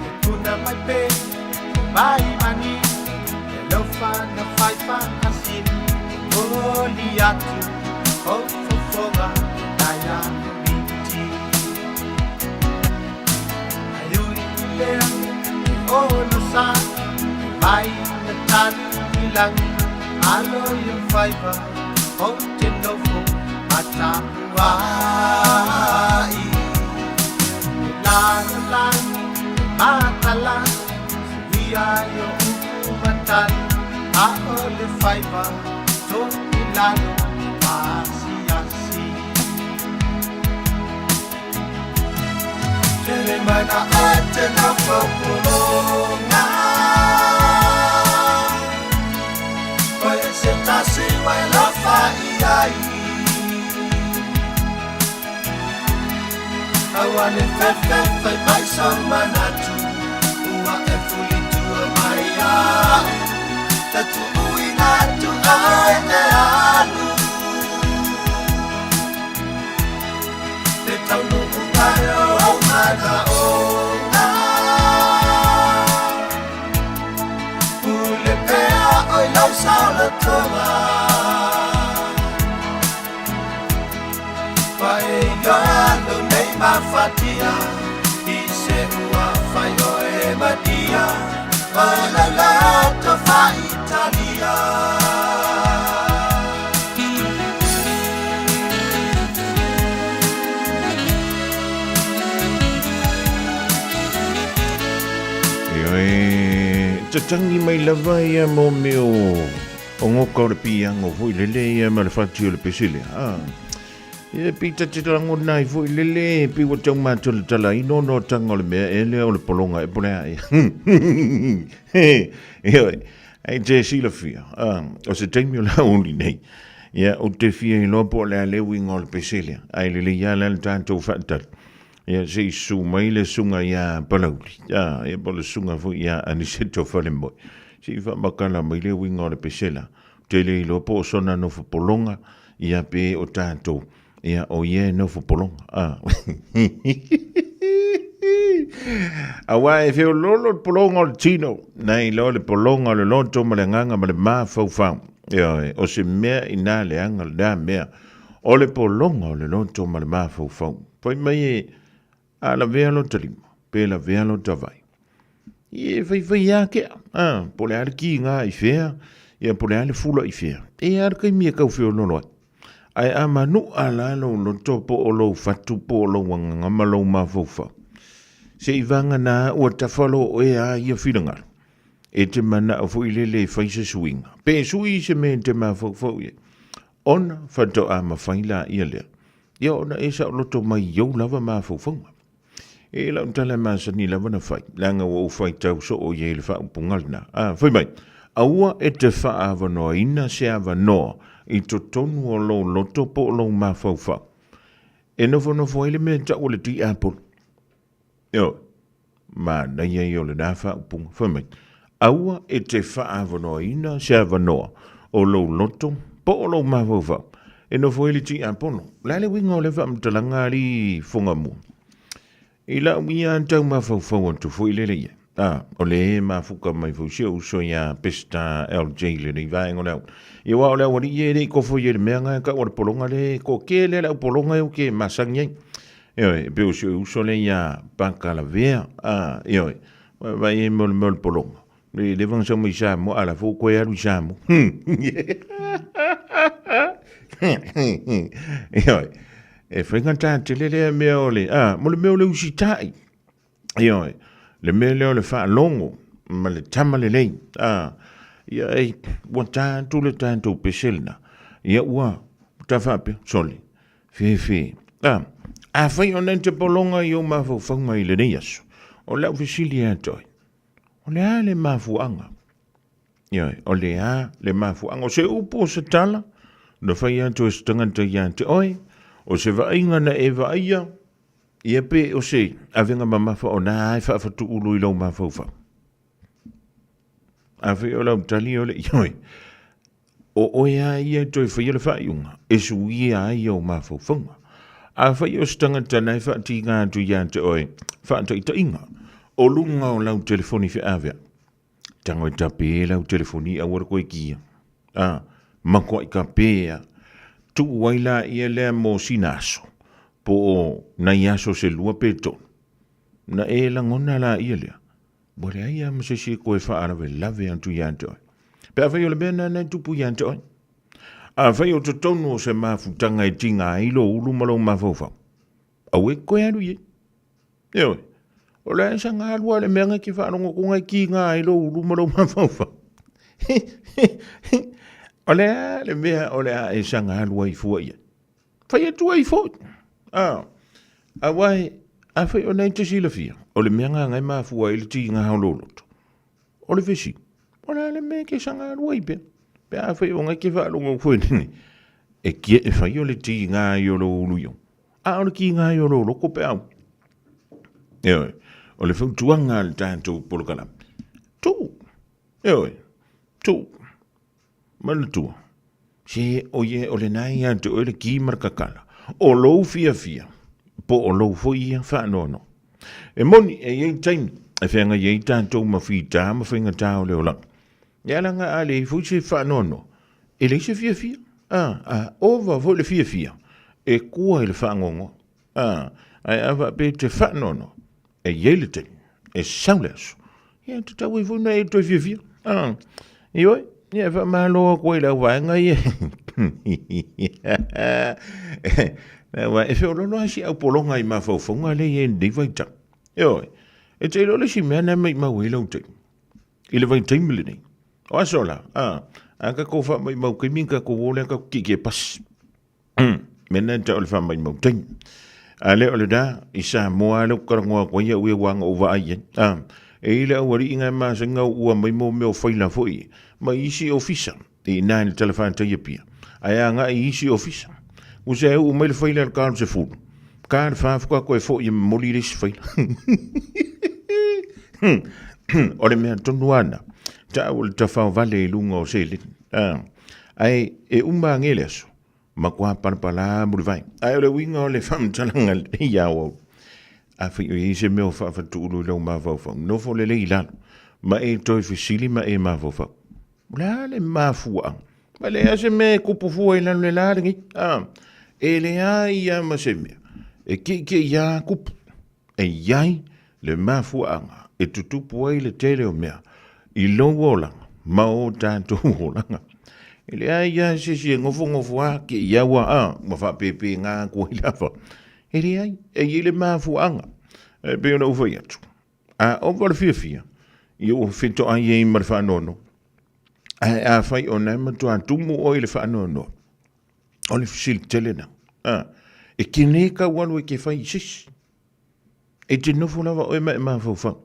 [SPEAKER 18] E puna mai pe mai mani e lofa na fai fa'asini momoli atu o fofoga nai a Komiti. Ae ui i lea e ono sa e mai na tali i lagi alo i o faiva ou te nofo ma tapua'i. E lalolagi e matala suia i o upu ma tali a o le faiva to'i lalo ma asiasi. Tele mana o te nofo pologa O e se tasi ua e lofa i ai Aua le fefe fai mai so manatu Ua e fulitua mai a'u Tatu'uina atu oe e alu Le taunu'uga o ou manaʻoga Pule pea oe lau saolotoga Ua e ioe lou nei mafatia I se ua fai oe madia O lau loto faa-Italia.
[SPEAKER 2] Ioe, tatangi mai lava ia mo mea o o ngoka o le piango foi lele ia ma le fati o le pesele. Ah. Ia pi ta te rangona ai foi lele pi ua tau mātua le tala i nono tanga o le mea e lea o le polonga e pole ai. Ioe, ai te silafia. Ah, o se taimi o la uli nei. Ia, o te fia iloa po o le a le uiga o le pesele. Ai lelei lava la le tatou faatali. Ia, se i susu mai le susuga ia Palauli. Ah, ia po o le susuga foi ia Aniseto Falemoe. Se i faamakala mai le uiga o le pesela. Ou te le iloa po o sona nofo pologa, ia pe o tatou, ia o ia e nofo pologa. Ah. Auā e feoloolo le pologa o le tino, nai lo le pologa o le loto ma le agaga ma le mafaufau. Ioe, o se mea inā leaga lena mea, o le pologa o le loto ma le mafaufau. Fai mai e a lavea lota lima, pe lavea lota vai. E faifai lava kea, a, po o le a le kiga i fea, ia po o le a le fula i fea. E a le taimi e tau feoloolo ai. Ae a manu'a la lou loto po o lou fatu po o lou agaga ma lou mafaufau, se i vagana ua tafa loa oe a ia finagalo, e te mana'o foi lele e fai se suiga, pe sui se mea e te mafaufau i ai, ona faatoa mafai laia lea, ia ona e saoloto mai i ou lava mafaufauga. E lau tala masani lava na fai, leaga ua ou faitau soo i ai i le faaupuga lena. A, fai mai, aua e te faaavanoaina se avanoa i totonu o lou loto po o lou mafaufau e nofonofo ai le mea e tau o le tiapolo. Ioe, manaia ia o lena faaupuga. Fai mai, aua e te faaavanoaina se avanoa o lou loto po o lou mafaufau e nofo ai le tiapolo. O le a le uiga o lea faamatalaga alii Fogamua? I lau ia tau mafaufau atu foi lele ia. A, o le mafuka mai foi si ou uso iā Peseta LJ i lenei vaega o le au. Ia aua o le aualii ia e le i kofo i le mea nga e tau o le pologa le toatele lea le au pologa e ou te masani ai. Ioe, e pei o si ou uso lea iā Pakalavea. A, ioe, vaai ai mo le mea o le pologa. Le leva na sau mai Samoa, a la foi ua toe alu i Samoa. Ioe, e faigata tele lea mea o le, a, mo le mea o le usitai. Ioe, le mea lea o le faalogo ma le tama lelei. A, ia e, ua ta atu le tatou pese lena. Ia ua ta faapea, sole, fefe. A, afai ona e te pologa i ou mafaufauga i lenei aso, o lau fesili ia te oe, O le a le mafuaaga? Ioe, o le a le mafuaaga? O se upu o se tala, na fai atu e se tagata ia te oe, o se vaaiga na e vaaia, ia pe o se avega mamafa o na e faafatuulu i lou mafaufau. Afai o lau tali o le ioe, o oe a ia e toe faia le faaiuga, e suia ai ou mafaufauga. Afai o se tagata na e faatiga atu ia te oe, faataitaiga, o luga o lau telefoni feaveai, tago e tape lau telefoni aua le koe kia. A, makuai kape a. Tuu ai la ia lea mo sina aso, po o nai aso se lua pe tolu. Na e lagona la ia lea, ua leai lava ma se isi e koe faalavelave atu ia te oe. Pe afai o le mea lena e tupu ia te oe. Afai o totonu o se mafutaga e tiga ai lou ulu ma lou mafaufau, aua e koe alu i ai. Ioe, o le a saga alu lava le mea e te faalogo atu e tiga ai lou ulu ma lou mafaufau. O le a le mea o le a e saga alu ai fua i ai? Fai atu ai foi. A, aua e, afai o lena e te silafia, o le mea lena e mafua ai le tiga o lou loto. O le fesili, o le a le mea e te saga alu ai pea? Pe afai o lena e te faalogo foi nini, e kia e fai o le tiga ai o lou ulu i o. A o le tiga ai o lou loto pe au. Ioe, o le fautuaga a le tatou polokalame, tuu, ioe, tuu. Manatua, se o ie o lena ia te oe le ki ma le kakala, o lou fiafia, po o lou foi ia faanoanoa. E moni, e i ai taimi, e feagai ai tatou ma fita ma faigata o le olaga. E ala nga a leai foi se faanoanoa, e leai se fiafia. A, a ova foi le fiafia, e kua i le faanoanoa. A, ae a faapea e te faanoanoa, e i ai le taimi, e sau le aso, ia tatau ai foi ona e toe fiafia. A, ioe, ia e faamalo atu ai i le au vaega ia. Aua e feoloolo lava si aupologa i mafaufauga lea e i ai i lenei vaitau. Ioe, e te iloa le isi mea lena e maimau ai lau taimi i le vaitaimi lenei. O aso la, a, a tatou faamaimau taimi na tatou o lea tatou tietie pasi. Mea lena e tau o le faamaumau taimi. A lea o lena, i Samoa lea ou te talanoa atu ai au ia aua na ou vaai i ai. A, e i ai le aualii na e masani ona uua mai mo mea o faila foi mai isi ofisa i ina i le talafatai i Apia, ae agai i isi ofisa. Tusa e uu mai le faila i le ta o le 10, ta le fa faatoa toe foi e momoli le isi faila. O le mea tonu lava lena, tau o le tafaovale i luga o seleni. A, ae e uma ane le aso, matua palapala mulivae. Ae o le uiga o le faamatalaga lelei ia au, afai o i ai se mea o faafatuulu i lou mafaufau, nofo lelei i lalo, ma e toe fesili ma e mafaufau. O le a le mafuaaga? Ma e leai se mea e kupu fua i lalo i le la lenei. A, e leai lava ma se mea e kiʻikiʻi a kupu. E i ai le mafuaaga e tutupu ai le tele o mea i lou olaga ma o tatou olaga. E leai lava se isi e nofonofo a ke i aua a ma faapepega atu ai lava. E leai, e i ai le mafuaaga. E pei ona ou fai atu, a ova le fiafia, ia ua fetoai ai ma le faanoanoa. Ae afai o na e matua tumu oe i le faanoanoa, o le fesili tele na. A, e kene kau alu e ke fai i se isi. E te nofo lava oe ma e mafaufau.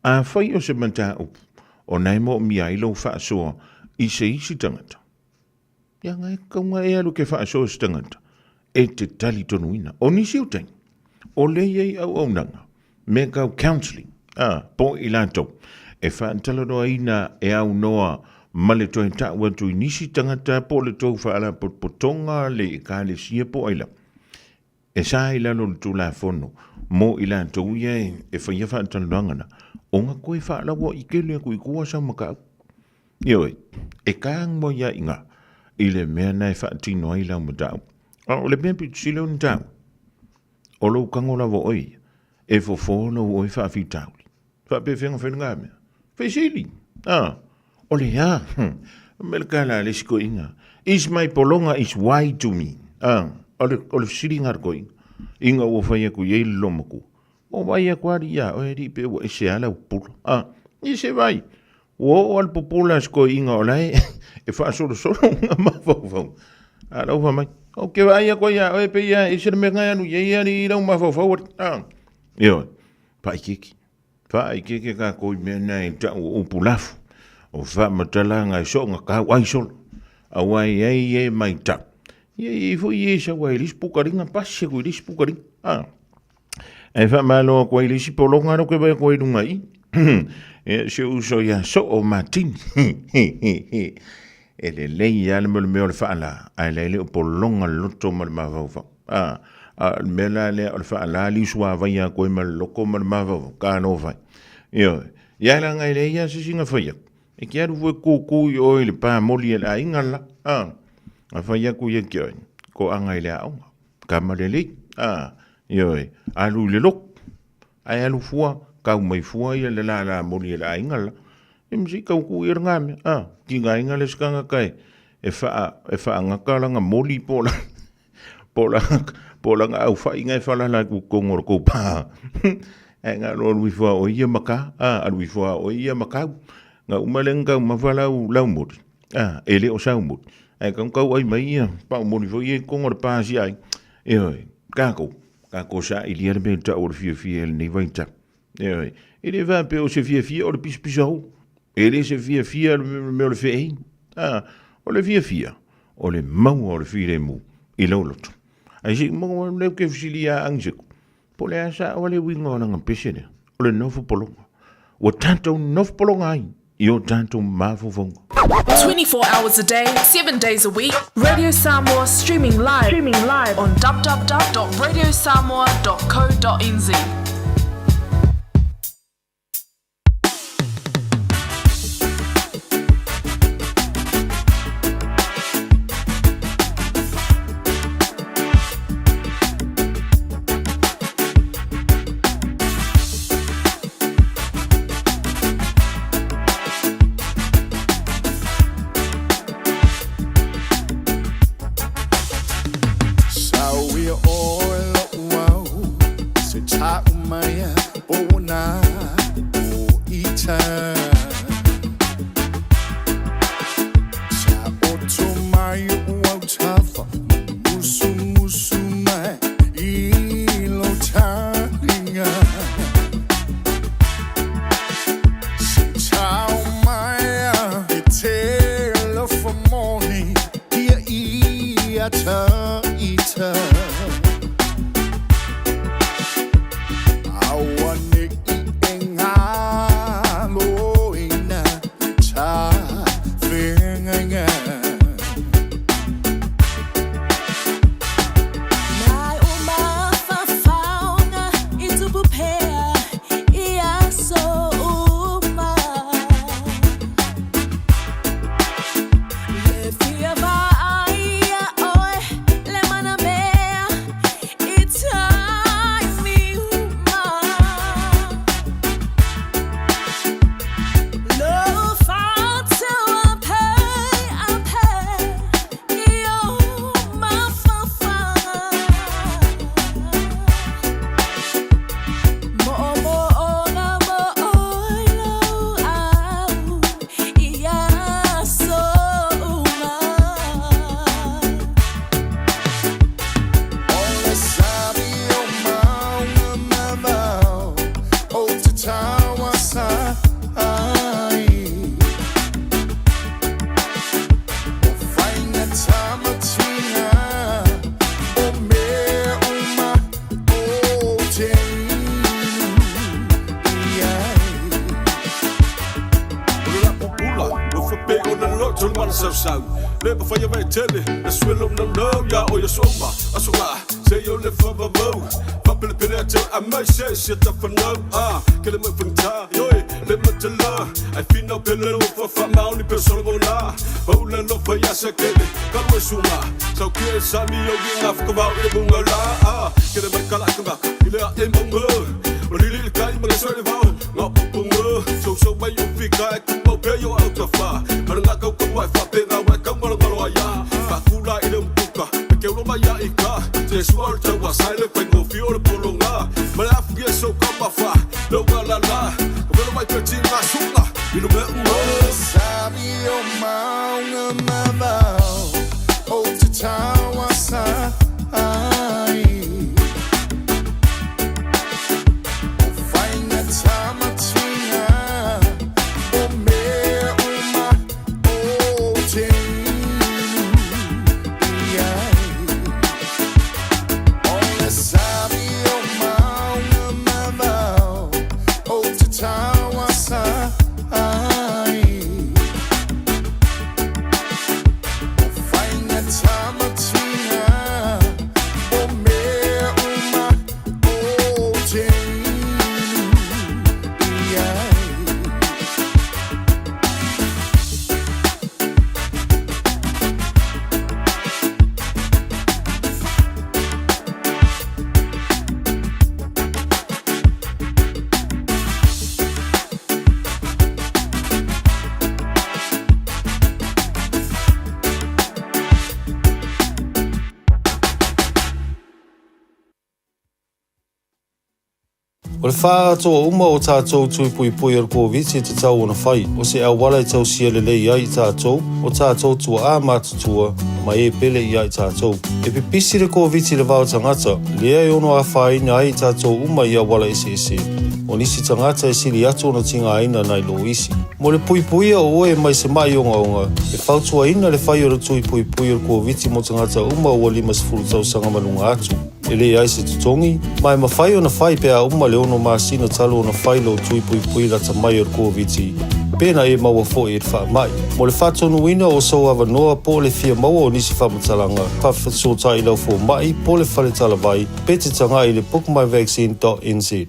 [SPEAKER 2] Afai o se mataupu, o na e moomia ai lou faasoa i se isi tagata, ia nga e kaunga e alu ke faasoa se tagata, e te talitonuina. O nisi o taimi, o lea i ai auaunaga, mea kau counselling, a, po i latou, e faatalanoaina e aunoa ma le toe ta'u atu i nisi tagata po o le tou faalapotopotoga, le ekalesia po o ai lava. E sa i lalo o le Tulafono mo i latou ia e faia faatalanoaga na, ona toe faalaua'i tele atu i tua sau mataupu. Ioe, e tago ai lava i ina i le mea na e faatino ai lau mataupu. A o le mea pito sili ona taua, o lou tago lava o oe ia, e fofo lou oe faafitauli. Faapefea ona fai lena mea? Fesili. Ah, o le a? Me le kala a le isi toeaina. Is my pologa is why to me? Ah, o le, o le fesili lena a le toeaina. Ina ua fai atu i ai le loomatua. Ua vaai atu alii ia oe alii pe ua ese lava lau pupula. Ah, i se vai. Ua oo lava le pupula a si toeaina o la e, e faasolosolo ona mafaufau. A lau fai mai, ou te vaai atu ai ia oe pei lava e ese le mea na e alu i ai alii i lau mafaufau alii. Ah, ioe. Faaikeike. Faaikeike tatou i mea na e tau o upu lafu, o faamatalaga e soona tau ai solo, aua e i ai e maitau, ia e i ai foi e sau ai i le isi pukaliga, pasi atu i le isi pukaliga. A. Ae faamalo atu ai i le isi pologa lea ou te vaai atu ai i luga i i. Ia, si ou uso ia Soo Martini. E lelei lava le mea o le mea o le faala, ae le o pologa le loto ma le mafaufau. A. A o le mea la lea o le faalā liu suavai ia koe ma le loko ma le mafaufau, talofa e. Ioe. Ia leaga e leai lava se isi na fai atu. E te alu foi e kūkū i o i le pa moli a le aiga la. A, na fai atu ia te oe, toaga i le aoga, tama lelei. A, ioe, alu i le lotu. Ae alu fua, kau mai fua ia le lālā moli a le aiga la. E ma se i tau tuu ia lena mea. A, tigaina le isi tagata e, e faa, e faagata lana moli po o lana, po o lana, po o lana aufaiga e falala atu i totonu o le tou pa. Ae na o le alu ifo lava o ia ma ta, a, alu ifo lava o ia ma tau. Na uma lea ona taumafa lau, lau moli, a, e le o sau moli, ae tatau ona tau ai mai ia pau moli foi ia i totonu o le pa a si aiga. Ioe, tatou, tatou sailia le mea e tau o le fiafia i lenei vaitau. Ioe, e le faapea o se fiafia o le pisapisao, e le se fiafia le mea o le feei. A, o le fiafia, o le maua o le filemu i lou loto. Ae se i maua lea ou te fesili ia Agiseku, po o le a sao le uiga o lana pese lea, o le nofo pologa. Ua tatou nofo pologa ai i o tatou mafaufauga.
[SPEAKER 4] 24 hours a day, 7 days a week, Radio Samoa streaming live, streaming live on www.radiosamoa.co.nz.
[SPEAKER 10] Sauia ʻoe loʻu au se taʻu mai a pona o ita Sa oto mai oʻu au tafa musumusu mai i lo talinga Se tau mai a e te alofa moni Kia ia ta ita Auaneʻi e ngalo ina ta feagaiga.
[SPEAKER 5] Nai o mafafaoga i tupu pea i aso uma. Le fia vaai ia oe le mana mea i taimi uma. Lo fatu a pei a pei i o mafafaga. Mo'omo'oga mo oe lou au i aso uma.
[SPEAKER 10] O le sami o maunga ma vao o te taua sa ai. O fainga tamatinga o mea uma o te inu i ai.
[SPEAKER 20] O le lapu pula, ua fape o le loto le mana sausau. Le mafai e vaetele, le suelo naunau ia o ia souma. Aso la, se i o le whavavau. Whapelepele a te a mai se se ta whanau. A, ke le mai whangta, ioi, le matala. Ai whina pele lo whawha maoni pe solo mo la. Paula lo whai asa kele, kalu e sunga. Sau ki e sami o ki ngā whakawau i le munga la. A, ke le mai kala kamaka, i le a e maunga. O lili le kai ma le soe le vao, ngā poponga. Sou sou mai o fika e kupau pe yo au ta wha. Mana ngā kau kau ai whape ngā wai kau ngalo ngalo ai a. Whakula i le umpuka, me ke ulo mai a i ka. Te sua o le tau a sai le whai ngofi o le polo ngā. Mana afu ki e sou ka mawha, lau ngā la la. Ka welo mai pe ti ngā sunga, i no me unga.
[SPEAKER 10] Sami o maunga ma vao o te taua sa ai.
[SPEAKER 15] O le faaatoa uma o tatou tui puipui o le Koviti e tatau ona fai, o se auala e tausia lelei ai i tatou, o tatou tuaa matutua, ma e pele ia i tatou. E pipisi le Koviti i le va o tagata, lea e ono afaina ai i tatou uma i auala eseese. O nisi tagata e sili atu ona tigaina nai lo isi. Mo le puipuia o oe mai se ma'i ogaoga, e fautuaina le fai o le tui puipui o le Koviti mo tagata uma ua 50 tausaga ma luga atu. E leai se totogi, ma e mafai ona fai pe a uma le 6 masina talu ona fai lou tui puipui lata mai o le Koviti, pe na e maua foi i le faamai. Mo le faatonuina o sou avanoa po o le fia maua o nisi faamatalaga, faafesootai i lau fomai po o le fale talavai pe te tagai i le bookmyvaccine.nz.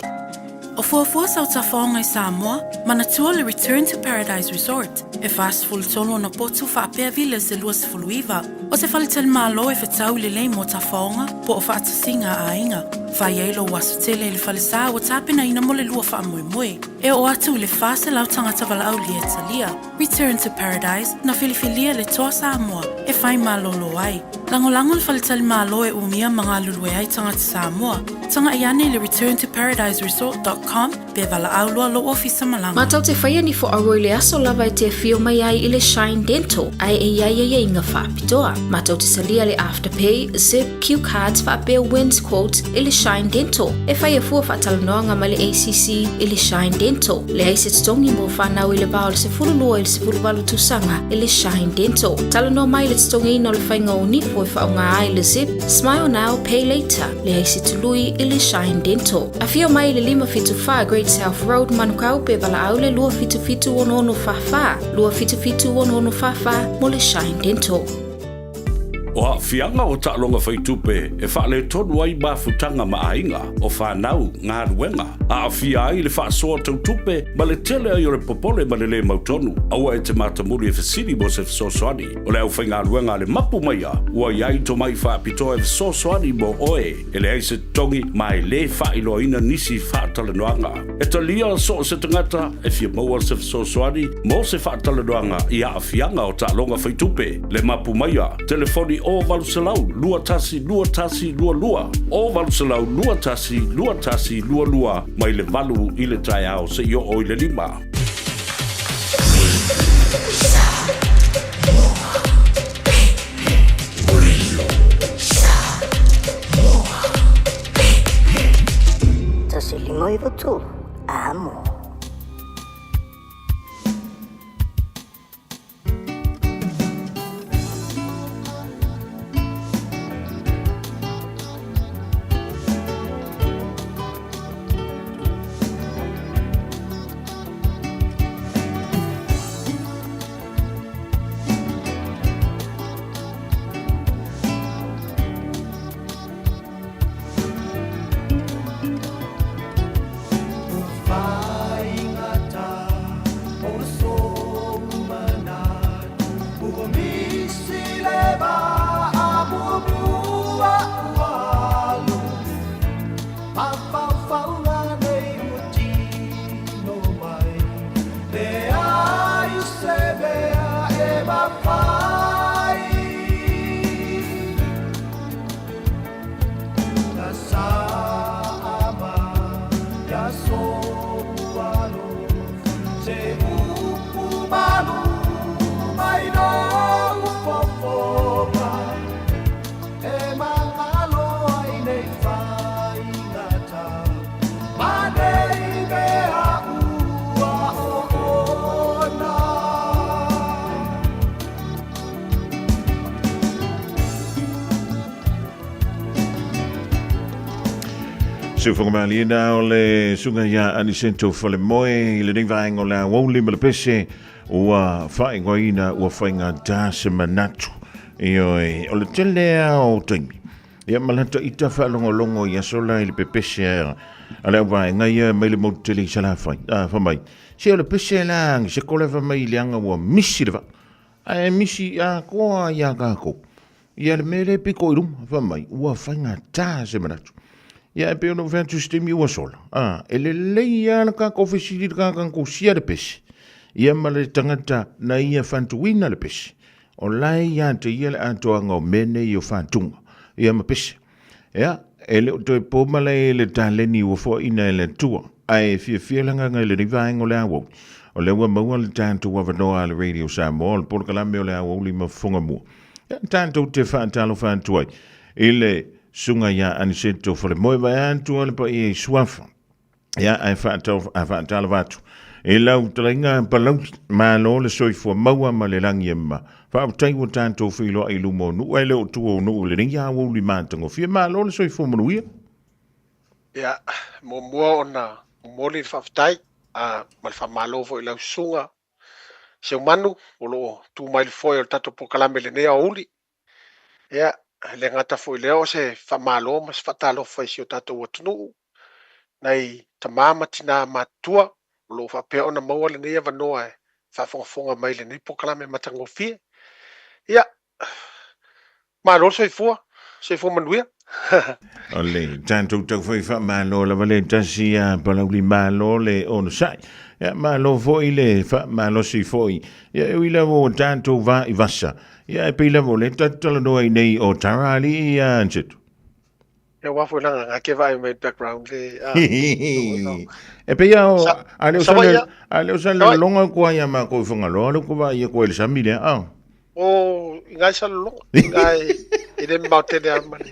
[SPEAKER 19] O fuafua sau tafaoga i Samoa, manatua le Return to Paradise Resort, e 43 ona potu faapea villas e 29. O se faletalimalo e fetau lelei mo tafaoga po o faatasiga a aiga. Fai ai lou aso tele i le falesa ua tapenaina mo le lua faamoemoe. E oo atu i le 400 tagata valaaulia e talia. Return to Paradise, na filifilia le Toa Samoa e fai malolo ai. Lagolago le faletalimalo e umia ma galulue ai tagata Samoa. Tagai ane i le returntoparadiseresort.com pe valaau loa lou ofisa malaga.
[SPEAKER 8] Matou te whaia ni whaaro i le aso lava e te whio mai ai i le Shine Dental, ae e iai ai inga whaapitoa. Matou te salia le Afterpay, Zip, Q Cards whaapea Wins Quote i le Shine Dental. E whai a fua whaatalanoanga mai le ACC i le Shine Dental. Leai se totogi mo whanau i le va o le 12 i le 18 tausaga i le Shine Dental. Talanoa mai le totogiina o le whainga o nifo e whaonga ai le Zip, Smile Now, Pay Later. Leai se tului i le Shine Dental. Afio mai i le 574 Great South Road, Manukau, pe valaau le 277 6644, 277 6644 mo le Shine Dental.
[SPEAKER 21] O aafiaga o taaloga faitupe e faaletonu ai mafutaga ma aiga, o fanau, galuega, aafia ai le faasoa tautupe ma le tele ai o le popole ma le lē mautonu. Aua e te matamuli e fesili mo se fesoasoani. O le aufaigaluega a le mapu maia ua i ai tomai faapitoa e fesoasoani mo oe. E leai se totogi ma e lē faailoaina nisi faatalanoaga. E talia so o se tagata e fia maua se fesoasoani mo se faatalanoaga i aafiaga o taaloga faitupe. Le mapu maia, telefoni o 800 21 21 22, o 800 21 21 22 mai le 8 i le taeao seia oo i le 5.
[SPEAKER 24] 1 5 9 3, amo.
[SPEAKER 2] Siufogamaliina o le suga ia Anisento Falemoe i lenei vaega o le aoauli ma le pese ua faaigoaina ua faigata se manatu. Ioe, o le tele lava o taimi. Ia ma lata ita faalogologo i aso la i le pepese a le auvaega ia mai le motu tele i Salafai. A, fai mai, se o le pese la se kola fai mai i leaga ua misi le vaa. Ae misi atoa ia tatou. Ia le mea lea e pito i luma, fai mai, ua faigata se manatu. Ia e pei ona ou fai atu i se taimi ua sola, a, e lelei lava le tatou fesili i le tagata na tusia le pese, ia ma le tagata na ia fantuina le pese, o la e ia te ia le atoaga o mea nei o fantuga, ia ma pese. Ia, E le o toe po malae i le taleni ua foaina e le Atua, ae fiafia le agaga i lenei vaega o le aoauli. O lea ua maua le tatou avanoa a le Radio Samoa o le polokalame o le aoauli ma fofoga mua. Ia, tatou te faatalofa atu ai i le Susuga ia Aniceto Falemoe vaeatu le paia i Suafa. Ia, ae faatalofa atu i lau talaiga Palauli, malo le soifua maua ma le lagi e mama. Faafetai ua tatou feiloai i luma o nuu, ae le o tua o nuu i lenei aoauli matagofie. Malo le soifua manuia.
[SPEAKER 18] Ia, muamua ona momoli le faafetai a, ma le faamalo foi i lau susuga Seumanu o lo o tu mai le foe o le tatou polokalame i lenei aoauli. Ia, e le gata foi i lea o se faamalo ma se faatalofa i si o tatou atunuu, nai tama ma tina matutua o lo o faapea ona maua lenei avanoa e faafogafoga mai i lenei polokalame matagofie. Ia, malo le soifua, soifua manuia.
[SPEAKER 2] O le tatou taufai faamalo lava le tasi a Palauli, malo le onosai. Ia, malo foi le faamalosi foi. Ia, e ui lava ua tatou va i vasa, ia e pei lava o lea tatou talanoa i nei o Tara Alii ia Anseto.
[SPEAKER 18] Ia aua foi langa nga ke vaai mai background le
[SPEAKER 2] a. E pei a o a le o sa a le o sa le longa kua ia ma ko Fagaloa le ko vai ko le sami le a.
[SPEAKER 18] O i ngai sa longa i ngai i le mau tele a male.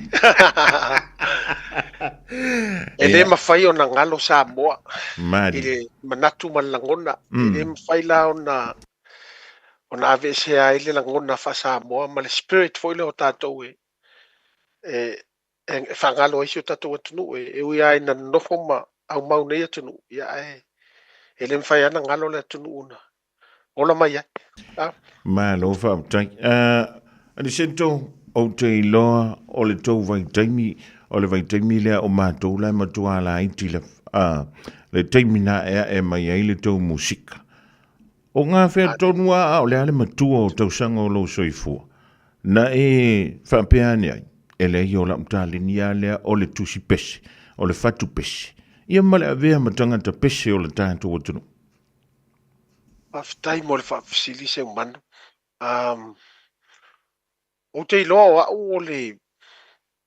[SPEAKER 18] E le mafai ona ngalo Samoa i le manatu ma le lagona. E le mafai la ona ona aveesea ai le lagona faa-Samoa ma le spirit foi lea o tatou e e e faagalo ai si o tatou atunuu. E ui lava ina nonofo ma aumau nei atunuu, ia ae e le mafai lava ona galo le atunuu na ola mai ai.
[SPEAKER 2] A? Malo faafetai. Aniceto, ou te iloa o le tou vaitaimi, o le vaitaimi lea o matou la e matua laiti lava, le taimi na aeae mai ai le tou musika. O gafea tonu lava a o le a le matua o tausaga o lou soifua? Na e faapea ane ai, e leai o lau taleni lava lea o le tusi pese, o le fatu pese, ia ma le avea ma tagata pese o le tatou atunuu.
[SPEAKER 18] Faafetai mo le faafesili Seumanu. Um, ou te iloa o au o le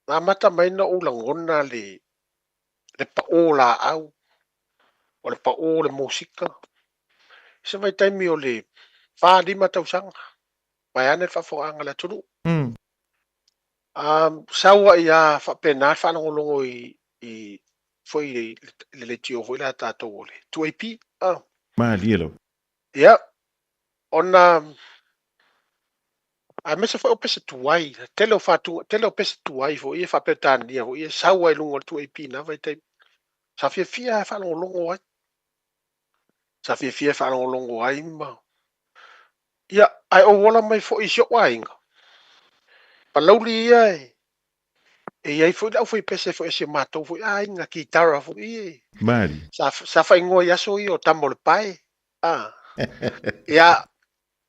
[SPEAKER 18] na amata mai na ou lagona le le paʻō laau, o le paʻō o le musika. I se vaitaimi o le 4, 5 tausaga, vaeane le faafofogaaga a le atunuu. Sau ai lava faapena le faalogologo i, i foi i le leitio foi lea a tatou o le 2AP.
[SPEAKER 2] Malie lava.
[SPEAKER 18] Ia, ona aemaise foi o pese tuai, tele o faatu, tele o pese tuai foi e faaperetania foi e sau ai i luga o le 2AP i na vaitaimi. Sa fiafia e faalogologo ai. Sa fiafia e faalogologo ai ma ia, ae ou ola mai foi i si ou aiga. Palauli ia e e i ai foi le aufaipese foi a si o matou foi aiga, kitara foi e.
[SPEAKER 2] Malie.
[SPEAKER 18] Sa faaigoa i aso ia o tama o le pae. A. Ia,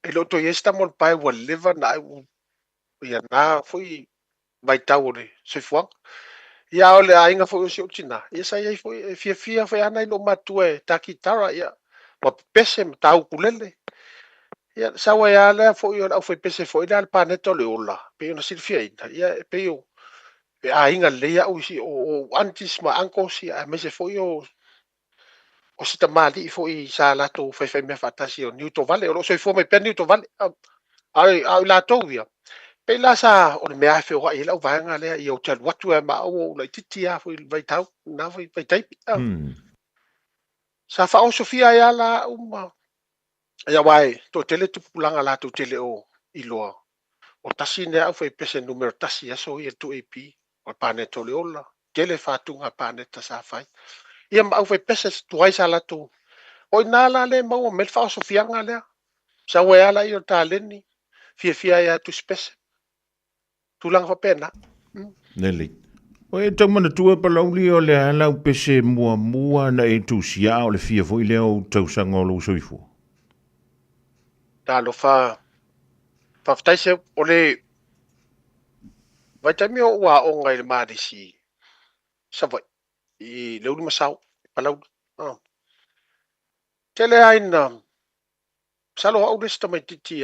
[SPEAKER 18] e le o toe i ai se tama o le pae ua leva na ia na foi vaitau o le soifuaga. Ia, a o le aiga foi o si ou tina, ia sa i ai foi, e fiafia foi lava nai loomatua e ta kitara, ia, ma pepese ma ta ukulele. Ia, sau ai lava lea foi o le aufaipese foi lea a le Paneta o le Ola, pei ona silafiaina, ia, e pei o, e aiga lelei au i o ou aunties ma uncles, ia, aemaise foi o o se tamalii foi sa latou faifaimea faatasi o Niutovale, o lo o soifua mai pea Niutovale. A o i latou ia, pei la sa o le mea e feoai ai lau vaega lea, ia ou te alu atu ai ma au o ou laitiiti lava foi i le vaitau, lena foi vaitaimi. Sa faaosofia ai lava la au ma ia aua e toatele tupulaga latou te le o iloa, o tasi lenei aufaipese numera tasi i aso ia i le 2AP, o le Paneta o le Ola, tele fatuga paneta sa fai. Ia ma aufaipese tuai sa latou. O i ina la lea e maua mai le faaosofiaga lea. Sau ai lava laia o le taleni, fiafia ai lava e tusipese. Tulaga faapena.
[SPEAKER 2] Lelei. O e tau manatua Palauli o le a lau pese muamua na e tusia a o le fia foi lea o tausaga o lou soifua?
[SPEAKER 18] Talofa. Faafetai Seu. O le vaitaimi o ou aoga i le Malisi i Savaii, i Leulumasao, i Palauli. Tele lava ina, masalo o au le isi tamaitiiti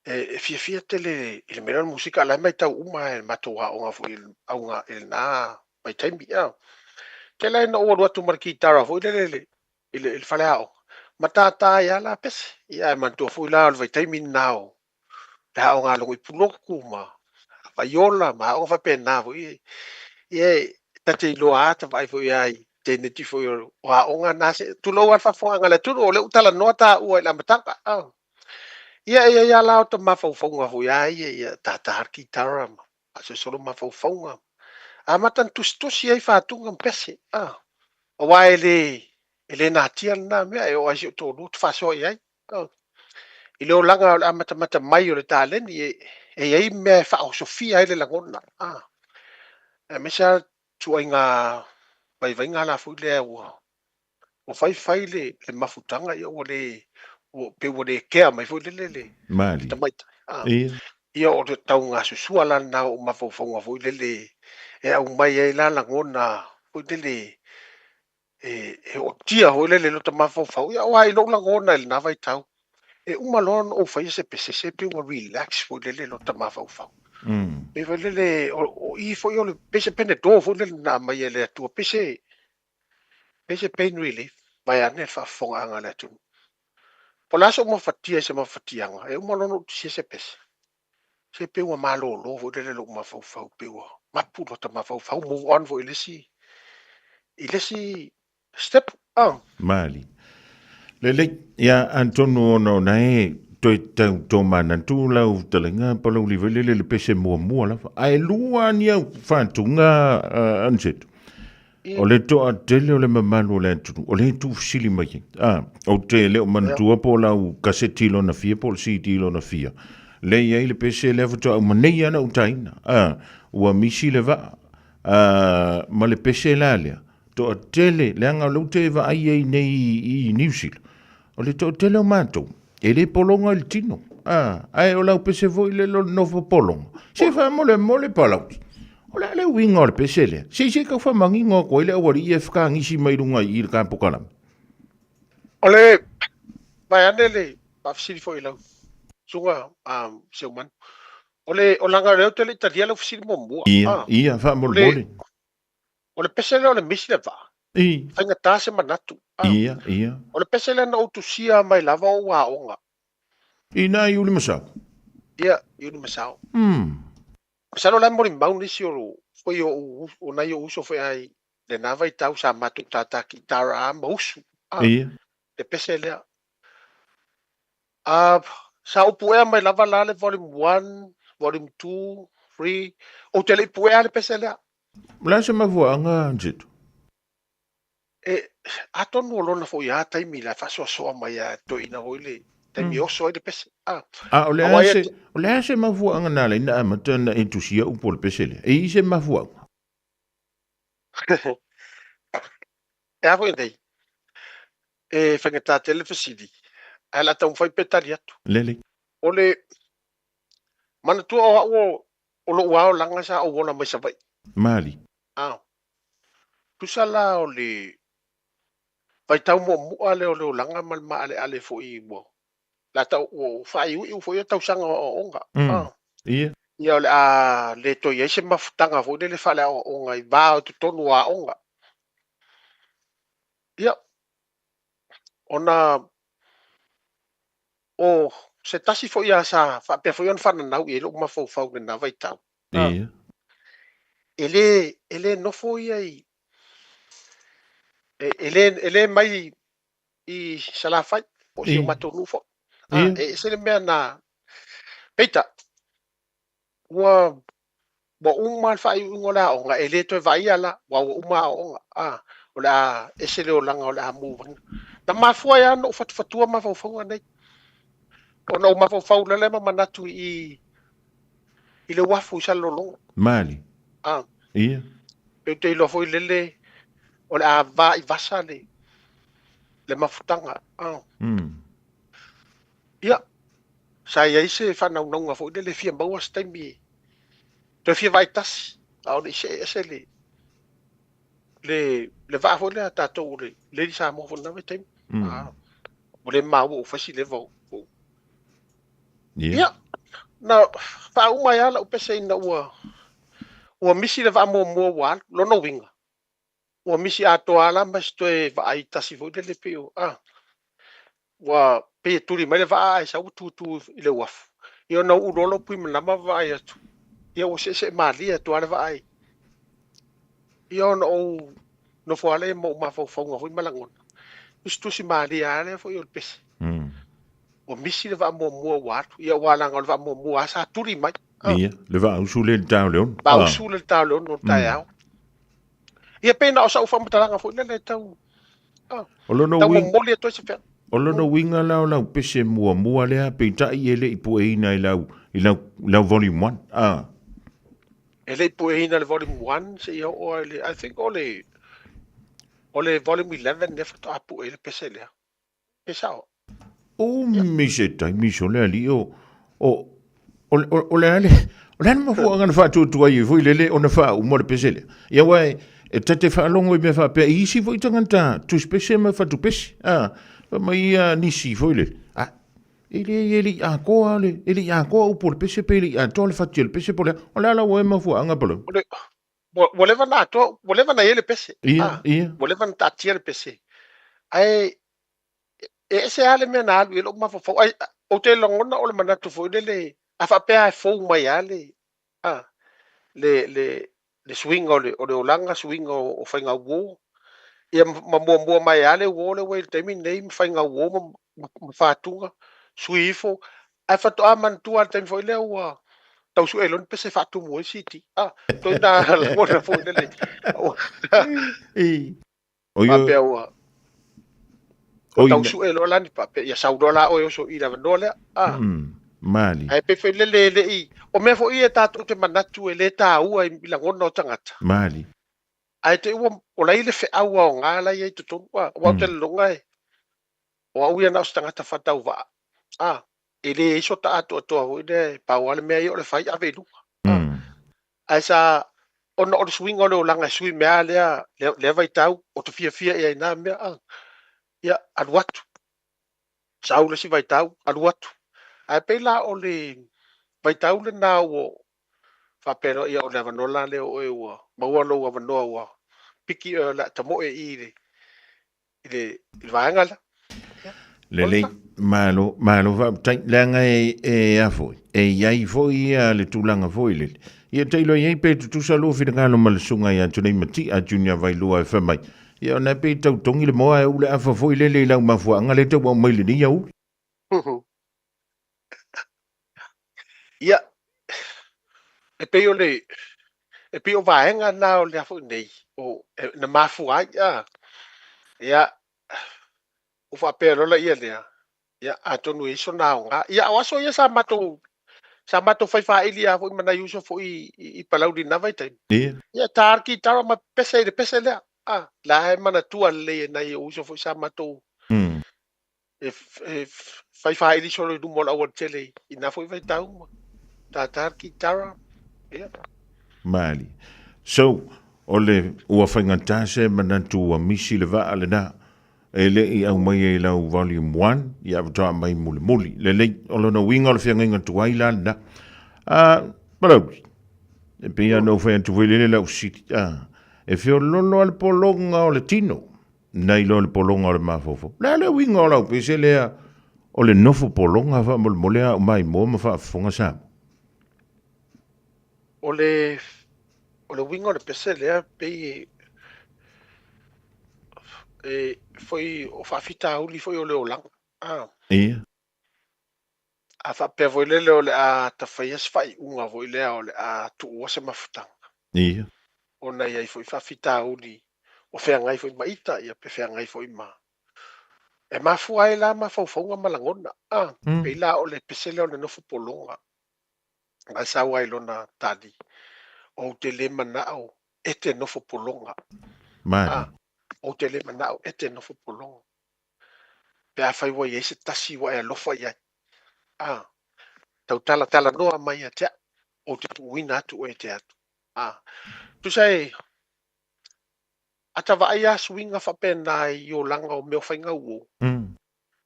[SPEAKER 7] E fiafia tele i le mea lea o le musika, o la e matau uma lava e le matou aoga foi i le auga i lena vaitaimi. Tele lava ina ou alu atu ma le kitara foi lele i le faleaoga, ma tata ai lava la pese. Ia ae manatua foi la o le vaitaimi lena o le aoga a Logo i Pulotu ma Vaiola ma aoga faapena foi. Ia ta te iloa lava, ta vaai foi lava i teineiti foi o aoga na, tulou lava le faafofogaaga a le atunuu, o lea ua talanoa taua i le amataga. Ia e i ai lava la ota mafaufauga foi lava ia, ia tata le kitara ma faasolosolo mafaufauga. Amata ona tusitusi ai fatuga ma pese, aua e le e le natia lena mea, e oo lava i si ou toalua ou te faasoa i ai. I le olaga o le amatamata mai o le taleni, e i ai mea e faaosofia ai le lagona, aemaise lava ituaiga vaivaiga la foi lea ua ua fai fai le mafutaga, ia ua le ua pei ua le kea mai foi lele le
[SPEAKER 2] Malie.
[SPEAKER 7] tamaitai.
[SPEAKER 2] Ia.
[SPEAKER 7] Ia o le taugasusua la lena o ou mafaufauga foi lele e aumai ai la lagona foi lele e ootia foi lele i lota mafaufau. Ia aua i lou lagona i lena vaitau, e uma loa ona ou faia se pese, se pei ua relax foi lele lota mafaufau. Pei foi lele o i foi o le pei se Panadol foi lele na aumai e le Atua, pei se pain relief vaeane le faafofogaaga a le atunuu. Po o le a sou mafatia i se mafatiaga, e uma loa ona ou tusia se pese, se pei ua malolo foi lele lou mafaufau, pei ua mapu lota mafaufau, move on foi i le isi step.
[SPEAKER 2] Malie. Lelei, ia atonu ona o na e toe tau tomanatu lau fetalaiga Palauli foi lele le pese muamua lava. Ae lua ni au fatuga Aniceto. O le toatele o le mamalu o le atunuu, o lea e tuufesili mai ai. Ou te le o manatua po o lau kaseti lona fia po o le CD lona fia. Lea e i ai le pese lea faatoa uma nei lava na ou taina. Ua misi le vaa ma le pese la lea. Toatele, leaga o lea ou te vaai ai nei i Niu Sila, o le toatele o matou, e le pologa i le tino. Ae o lau pese foi lele o le nofo pologa, se faamolemole Palauli. O le a le uiga o le pese lea? Se i se i tau faamanino atu ai le aualii ia e fetagisi mai luga i i le ta polokalame.
[SPEAKER 7] O le vaeane le faafesili foi i lau susuga Seumanu. O le leaga o lea ou te le i talia lau fesili muamua.
[SPEAKER 2] Ia, ia, faamolemole.
[SPEAKER 7] O le pese lea o le misi le vaa.
[SPEAKER 2] I.
[SPEAKER 7] Faigata se manatu.
[SPEAKER 2] Ia, ia.
[SPEAKER 7] O le pese lea na ou tusia mai lava o ou aoga.
[SPEAKER 2] I na i Ulimasao?
[SPEAKER 7] Ia, i Ulimasao. Masalo la e molimau nisi o foi o o nai ou uso foi ai lena vaitau sa matou tātā kitara ma usu.
[SPEAKER 2] Ia.
[SPEAKER 7] Le pese lea. Sa ou puea mai lava la le volume 1, volume 2, 3. Ou te le i puea le pese lea.
[SPEAKER 2] O le a se mafuaaga, Anzito?
[SPEAKER 7] E, atonu o lona foi lava taimi la e faasoasoa mai a toeaina foi le taimi e oso ai le pese.
[SPEAKER 2] A o le a se, o le a se mafuaaga na ala ai na amata ona e tusia upu o le pese lea? E i ai se mafuaaga?
[SPEAKER 7] E a foi nei? E faigata tele le fesili, ae o le a taumafai pea e tali atu.
[SPEAKER 2] Lelei.
[SPEAKER 7] O le manatua o au o lou aolaga sa ou ola mai Savaii.
[SPEAKER 2] Mali.
[SPEAKER 7] Tusa la o le vaitau muamua lea o le olaga ma le maaleale foi ua la tau ua faaiuiu foi ia tausaga o aoaoga.
[SPEAKER 2] Ia.
[SPEAKER 7] Ia o le a le toe i ai se mafutaga foi lele faaleaoaoga i va o totonu o aoga. Ia, ona o se tasi foi lava sa faapea foi ona faananau i ai lou mafaufau i lena vaitau.
[SPEAKER 2] Ia.
[SPEAKER 7] E le nofo ia i, e le mai i Salafai, po o si o matou nuu foi. E ese le mea na, peitai, ua uma le faaiuiuga o le aoga, e le toe vaaia la, aua ua uma aoaoga. O le a ese le olaga o le a move on. Na mafua ai lava ona ou fatufatua mafaufauga nei. Ona ou mafaufau lea ma manatu i le uafu i Salelologa.
[SPEAKER 2] Mali. Ia.
[SPEAKER 7] Pe ou te iloa foi lele o le a va i vasa le mafutaga. Ia, sa i ai se faanaunauga foi lele fia maua se taimi toe fia vaai tasi, a o le i see ese le vaa foi lea a tatou o le Lady Samoa foi lena vaitaimi. Ua le maua ua fai si leva o. Ia. Na faauma ai lava lau pese ina ua ua misi le vaa muamua ua alu. Lona uiga, ua misi atoa lava la ma se toe vaai tasi foi lele pei o, a, ua pei e tuli mai le vaa ae sau ua tutu i le uafu. Ia ona uu loa lou pui manama vaai atu, ia ua seesee malie atu lava le vaa i. Ia ona ou nofo lava lea ma ou mafaufauga foi ma lagona. Tusitusi malie lava lea foi o le pese. Ua misi le vaa muamua ua alu. Ia aua leaga o le vaa muamua lava sa tuli mai.
[SPEAKER 2] Ia, le vaa usu lea i le ta o le 6.
[SPEAKER 7] Vaa usu lea i le ta o le 6 o le taeao. Ia pei na o sau faamatalaga foi lele tau
[SPEAKER 2] O lona
[SPEAKER 7] tau momoli atu ai se feau.
[SPEAKER 2] O lona uiga la o lau pese muamua lea, peitai e le i pueina i lau, i lau, lau volume 1. Ah.
[SPEAKER 7] E le i pueina le volume 1 seia oo lava i le, I think o le, o le volume 11 lea faatoa pue ai le pese lea. Pe sao?
[SPEAKER 2] Umi se taimi sole alii o, o, o, o, o le a le, o le a le mafuaaga na faatuatuai ai foi lele ona faauma le pese lea. Ia aua e, e ta te faalogo i mea faapea i isi foi tagata tusipese ma fatupese, a, fai mai ia nisi foi lele, a, e leai e le i atoa le, e le i atoa upu o le pese pe le i atoa le fati o le pese po o le a. O le a la ua e mafuaaga Palauli?
[SPEAKER 7] O le, ua, ua leva ona atoa, ua leva ona i ai le pese.
[SPEAKER 2] Ia, ia.
[SPEAKER 7] Ua leva ona taatia le pese. Ae e ese lava le mea na alu i ai lou mafaufau. Ai, ou te lagona o le manatu foi lele, a faapea lava e fou mai lava le, a, le, le, le suiga o le, o le olaga, suiga o, o faiga uo, ia ma muamua mai lava le uo lea ua i le taimi lenei ma faiga uo ma, ma, ma fatuga, sui ifo, ae faatoa manatua lava i le taimi foi lea ua tau sue loa ni pese e faatumu ai le CD. A, toe na lagona foi lele. Faapea ua ua tau sue loa la ni faapea, ia sau loa la oe oso i le avanoa lea. Ah.
[SPEAKER 2] Mali.
[SPEAKER 7] Ae pei foi lele e le i, o mea foi ia tatou te manatu e le taua i lagona o tagata.
[SPEAKER 2] Mali.
[SPEAKER 7] Ae te i ua, o la e i ai le feau aoga la e i ai i totonu. Aua ou te lagona e, o au ia na o se tagata faatauvaa. Ah. E leai so ta atoatoa foi lea e pau lava le mea ia o le fai ave i luga. Ae sa, ona o le suiga o le olaga e sui mea lea, lea, lea vaitau, ou te fiafia i ai i na mea, a, ia, alu atu. Sau le isi vaitau, alu atu. Ae pei la o le vaitau lena ua faapea loa, ia o le avanoa la lea o oe ua maua lou avanoa ua piki oe o le a tamoe i i le, i le, i le vaega lea.
[SPEAKER 2] Lelei, malo, malo faafetai. Leaga e, e a foi, e i ai foi ia le tulaga foi lele. Ia tailo i ai pe tutusa lou finagalo ma le susuga ia Tunei Mati'a Junior Vailua e fai mai. Ia ona e pei tau togi le moa e ule afa foi lele i lau mafuaaga lea tau aumai lenei aoauli.
[SPEAKER 7] Ia, e pei o le, e pei o vaega na o lea foi nei, o, e, na mafua ai, a, ia, ua faapea loa laia lea, ia, atonu e i ai sona aoga. Ia, o aso ia sa matou, sa matou fai faili lava foi ma nai uso foi i, i, i Palauli i lena vaitaimi.
[SPEAKER 2] Ia.
[SPEAKER 7] Ia, ta le kitara ma pese i le pese lea. A, la e manatua lelei e nai ou uso foi sa matou e, e fai faili solo i luma o le aualatele i na foi vaitau ma tātā le kitara. Ia.
[SPEAKER 2] Mali. So, o le ua faigata se manatu ua misi le vaa lena e le i aumaia i lau volume 1, ia faatoa aumai mulimuli. Lelei, o lona uiga o le feagaiga tuai la lena. Palauli, e pei lava ona ou fai atu foi lele lau fesili, e feololo lava le pologa o le tino nai lo le pologa o le mafaufau. O le a le uiga o lau pese lea o le nofo pologa faamolemole a o maimoa ma faafofoga Samoa?
[SPEAKER 7] O le, o le uiga o le pese lea pei e, e foi o faafitauli foi o le olaga.
[SPEAKER 2] Ah. Ia.
[SPEAKER 7] A faapea foi lele o le a ta faia se faaiuga foi lea o le a tuua se mafutaga.
[SPEAKER 2] Ia.
[SPEAKER 7] Ona e i ai foi faafitauli o feagai foi ma ita, ia pe feagai foi ma... E mafua ai la mafaufauga ma lagona. Ah, pei la o le pese lea o le nofo pologa. Na e sau ai i lona tali, Ou te le manao e te nofo pologa.
[SPEAKER 2] Mali. Ah,
[SPEAKER 7] ou te le manao e te nofo pologa. Pe afai ua i ai se tasi ua e alofa i ai. Ah, tau talatalanoa mai ia te au, ou te tuuina atu oe e te atu. Ah, tusa e, a ta vaai lava suiga faapena i olaga o mea o faiga uo,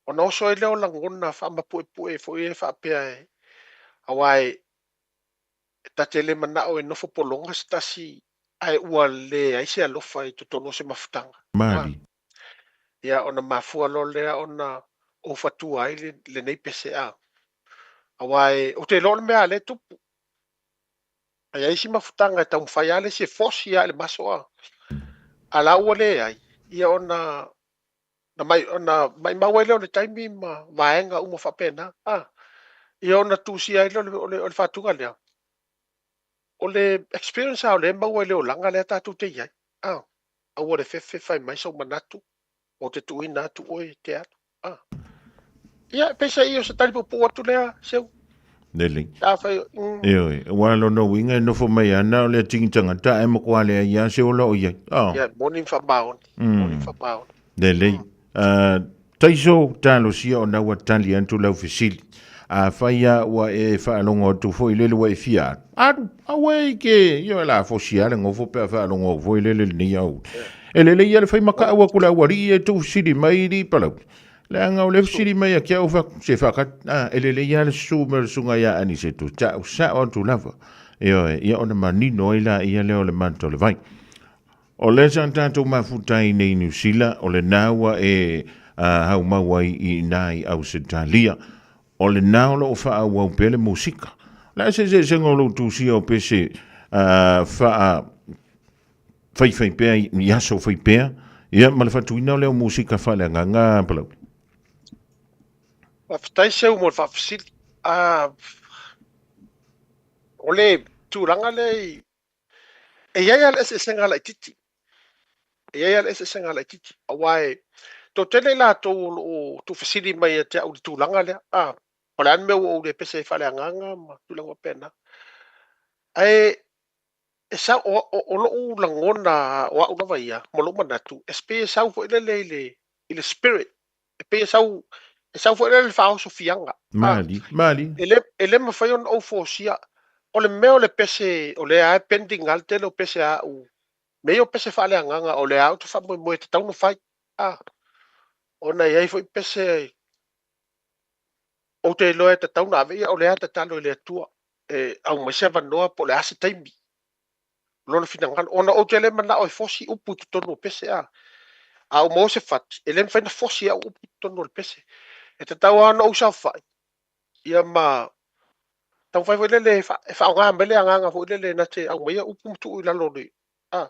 [SPEAKER 7] ona oso ai lea o lagona faamapuepue foi e faapea e, Aua e ta te le manao e nofo pologa se tasi ae ua leai se alofa i totonu o se mafutaga.
[SPEAKER 2] Mali.
[SPEAKER 7] Ia ona mafua loa lea ona ou fatua ai lenei pese a. Aua e, ou te iloa o le mea a lea e tupu. A i ai isi mafutaga e taumafai lava le isi e fosi lava i le maso a. A la ua leai, ia ona na mai ona maimau ai lea o le taimi ma vaega uma faapena a. Ia ona tusia ai lea o le o le o le faatuga lea. O le experience lava o lea e maua i le olaga lea tatou te i ai a. Aua le fefe fai mai sou manatu, ou te tuuina atu oe e te alu a. Ia, peiseai o se tali puupuu atu lea, Seu.
[SPEAKER 2] Lelei. Afai, Ioe, aua lona uiga e nofo mai ana o le tini tagata ae matua leai lava se ola o i ai. Oh.
[SPEAKER 7] Ia, moni ma faamaoni. Moni ma faamaoni.
[SPEAKER 2] Lelei. Taiso talosia ona ua tali atu lau fesili. Afai lava ua e faalogo atu foi lele ua e fia alu, alu, aua e ke, ioe la fosi lava le gofo pe a faalogo atu foi lele lenei aoauli. E lelei lava le fai makaau atu le aualii e tuufesili mai i Palauli. Leaga o le fesili mai a te au fa se whaka, a, e lelei lava le susu mai o le susuga ia Aniseto, ta'u sa'o atu lava. Ioe, ia ona manino ai laia lea o le mata o le vai. O lea sa tatou mafuta ai nei i Niu Sila, o lena ua e haumau ai i ina i Ausetalia. O lena o lo o faaauau pea le musika. O le a se eseesega o lou tusia o pese faa faifai pea i aso fai pea, ia ma le faatuina o lea o musika faaleagaga Palauli?
[SPEAKER 7] Faafetai Seu mo le faafesili. O le tulaga lea i E i ai lava le eseesega laitiiti. E i ai lava le eseesega laitiiti, aua e toatele i latou o lo o tuufesili mai ia te au i le tulaga lea, a, o le a le mea ua ou le pese ai faaleagaga ma tulaga faapena. Ae e sau, o, o, o lou lagona o au lava ia, ma lou manatu, e pei e sau foi lele i le, i le spirit e pei e sau, e sau foi lele le faaosofiaga.
[SPEAKER 2] Mali, mali.
[SPEAKER 7] E le, e le mafai ona ou fosia. O le mea o le pese, o lea lava e pending lava le tele o pese a au, mea ia o pese faaleagaga, o lea lava ou te faamoemoe e tatau ona fai. A, ona e i ai foi pese ou te iloa e tatau ona ave, ia o lea lava e tatalo i le Atua e aumai se avanoa po o le a se taimi. Lona finagalo, ona ou te le manao e fosi upu i totonu o pese, a. A ou maua se fati, e le mafai ona fosi e au upu i totonu o le pese. E tatau lava ona ou saofai, ia ma taumafai foi lele e faaaoga mai le agaga foi lele na te aumaia upu ma tuu i lalo o le, a,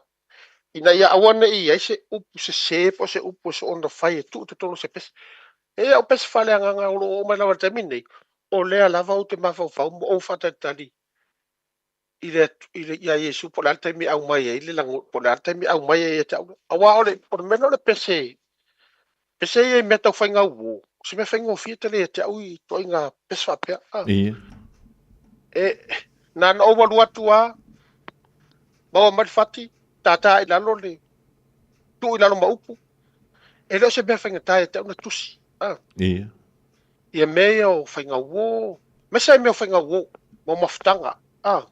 [SPEAKER 7] ina ia aua ne i i ai se upu sese po o se upu e soona fai e tuu i totonu o se pese. E i ai au pese faaleagaga o lo o oo mai lava i le taimi lenei, o lea lava ou te mafaufau ma ou faatalitali i le, i le, ia Iesu po o le a le taimi e aumai ai le lago, po o le a le taimi e aumai ai ia te au. Aua o le, o le mea lea o le pese, pese ia i mea tau faigauo, o se mea faigofie tele ia te au i ituaiga pese faapea. Ah.
[SPEAKER 2] Ia.
[SPEAKER 7] E, na ona ou alu atu lava, maua mai le fati, tātā i lalo le, tuu i lalo ma upu. E le o se mea faigata ia te au na tusi. Ah.
[SPEAKER 2] Ia.
[SPEAKER 7] Ia mea ia o faigauo, aemaise ai mea o faigauo, mo mafutaga. Ah.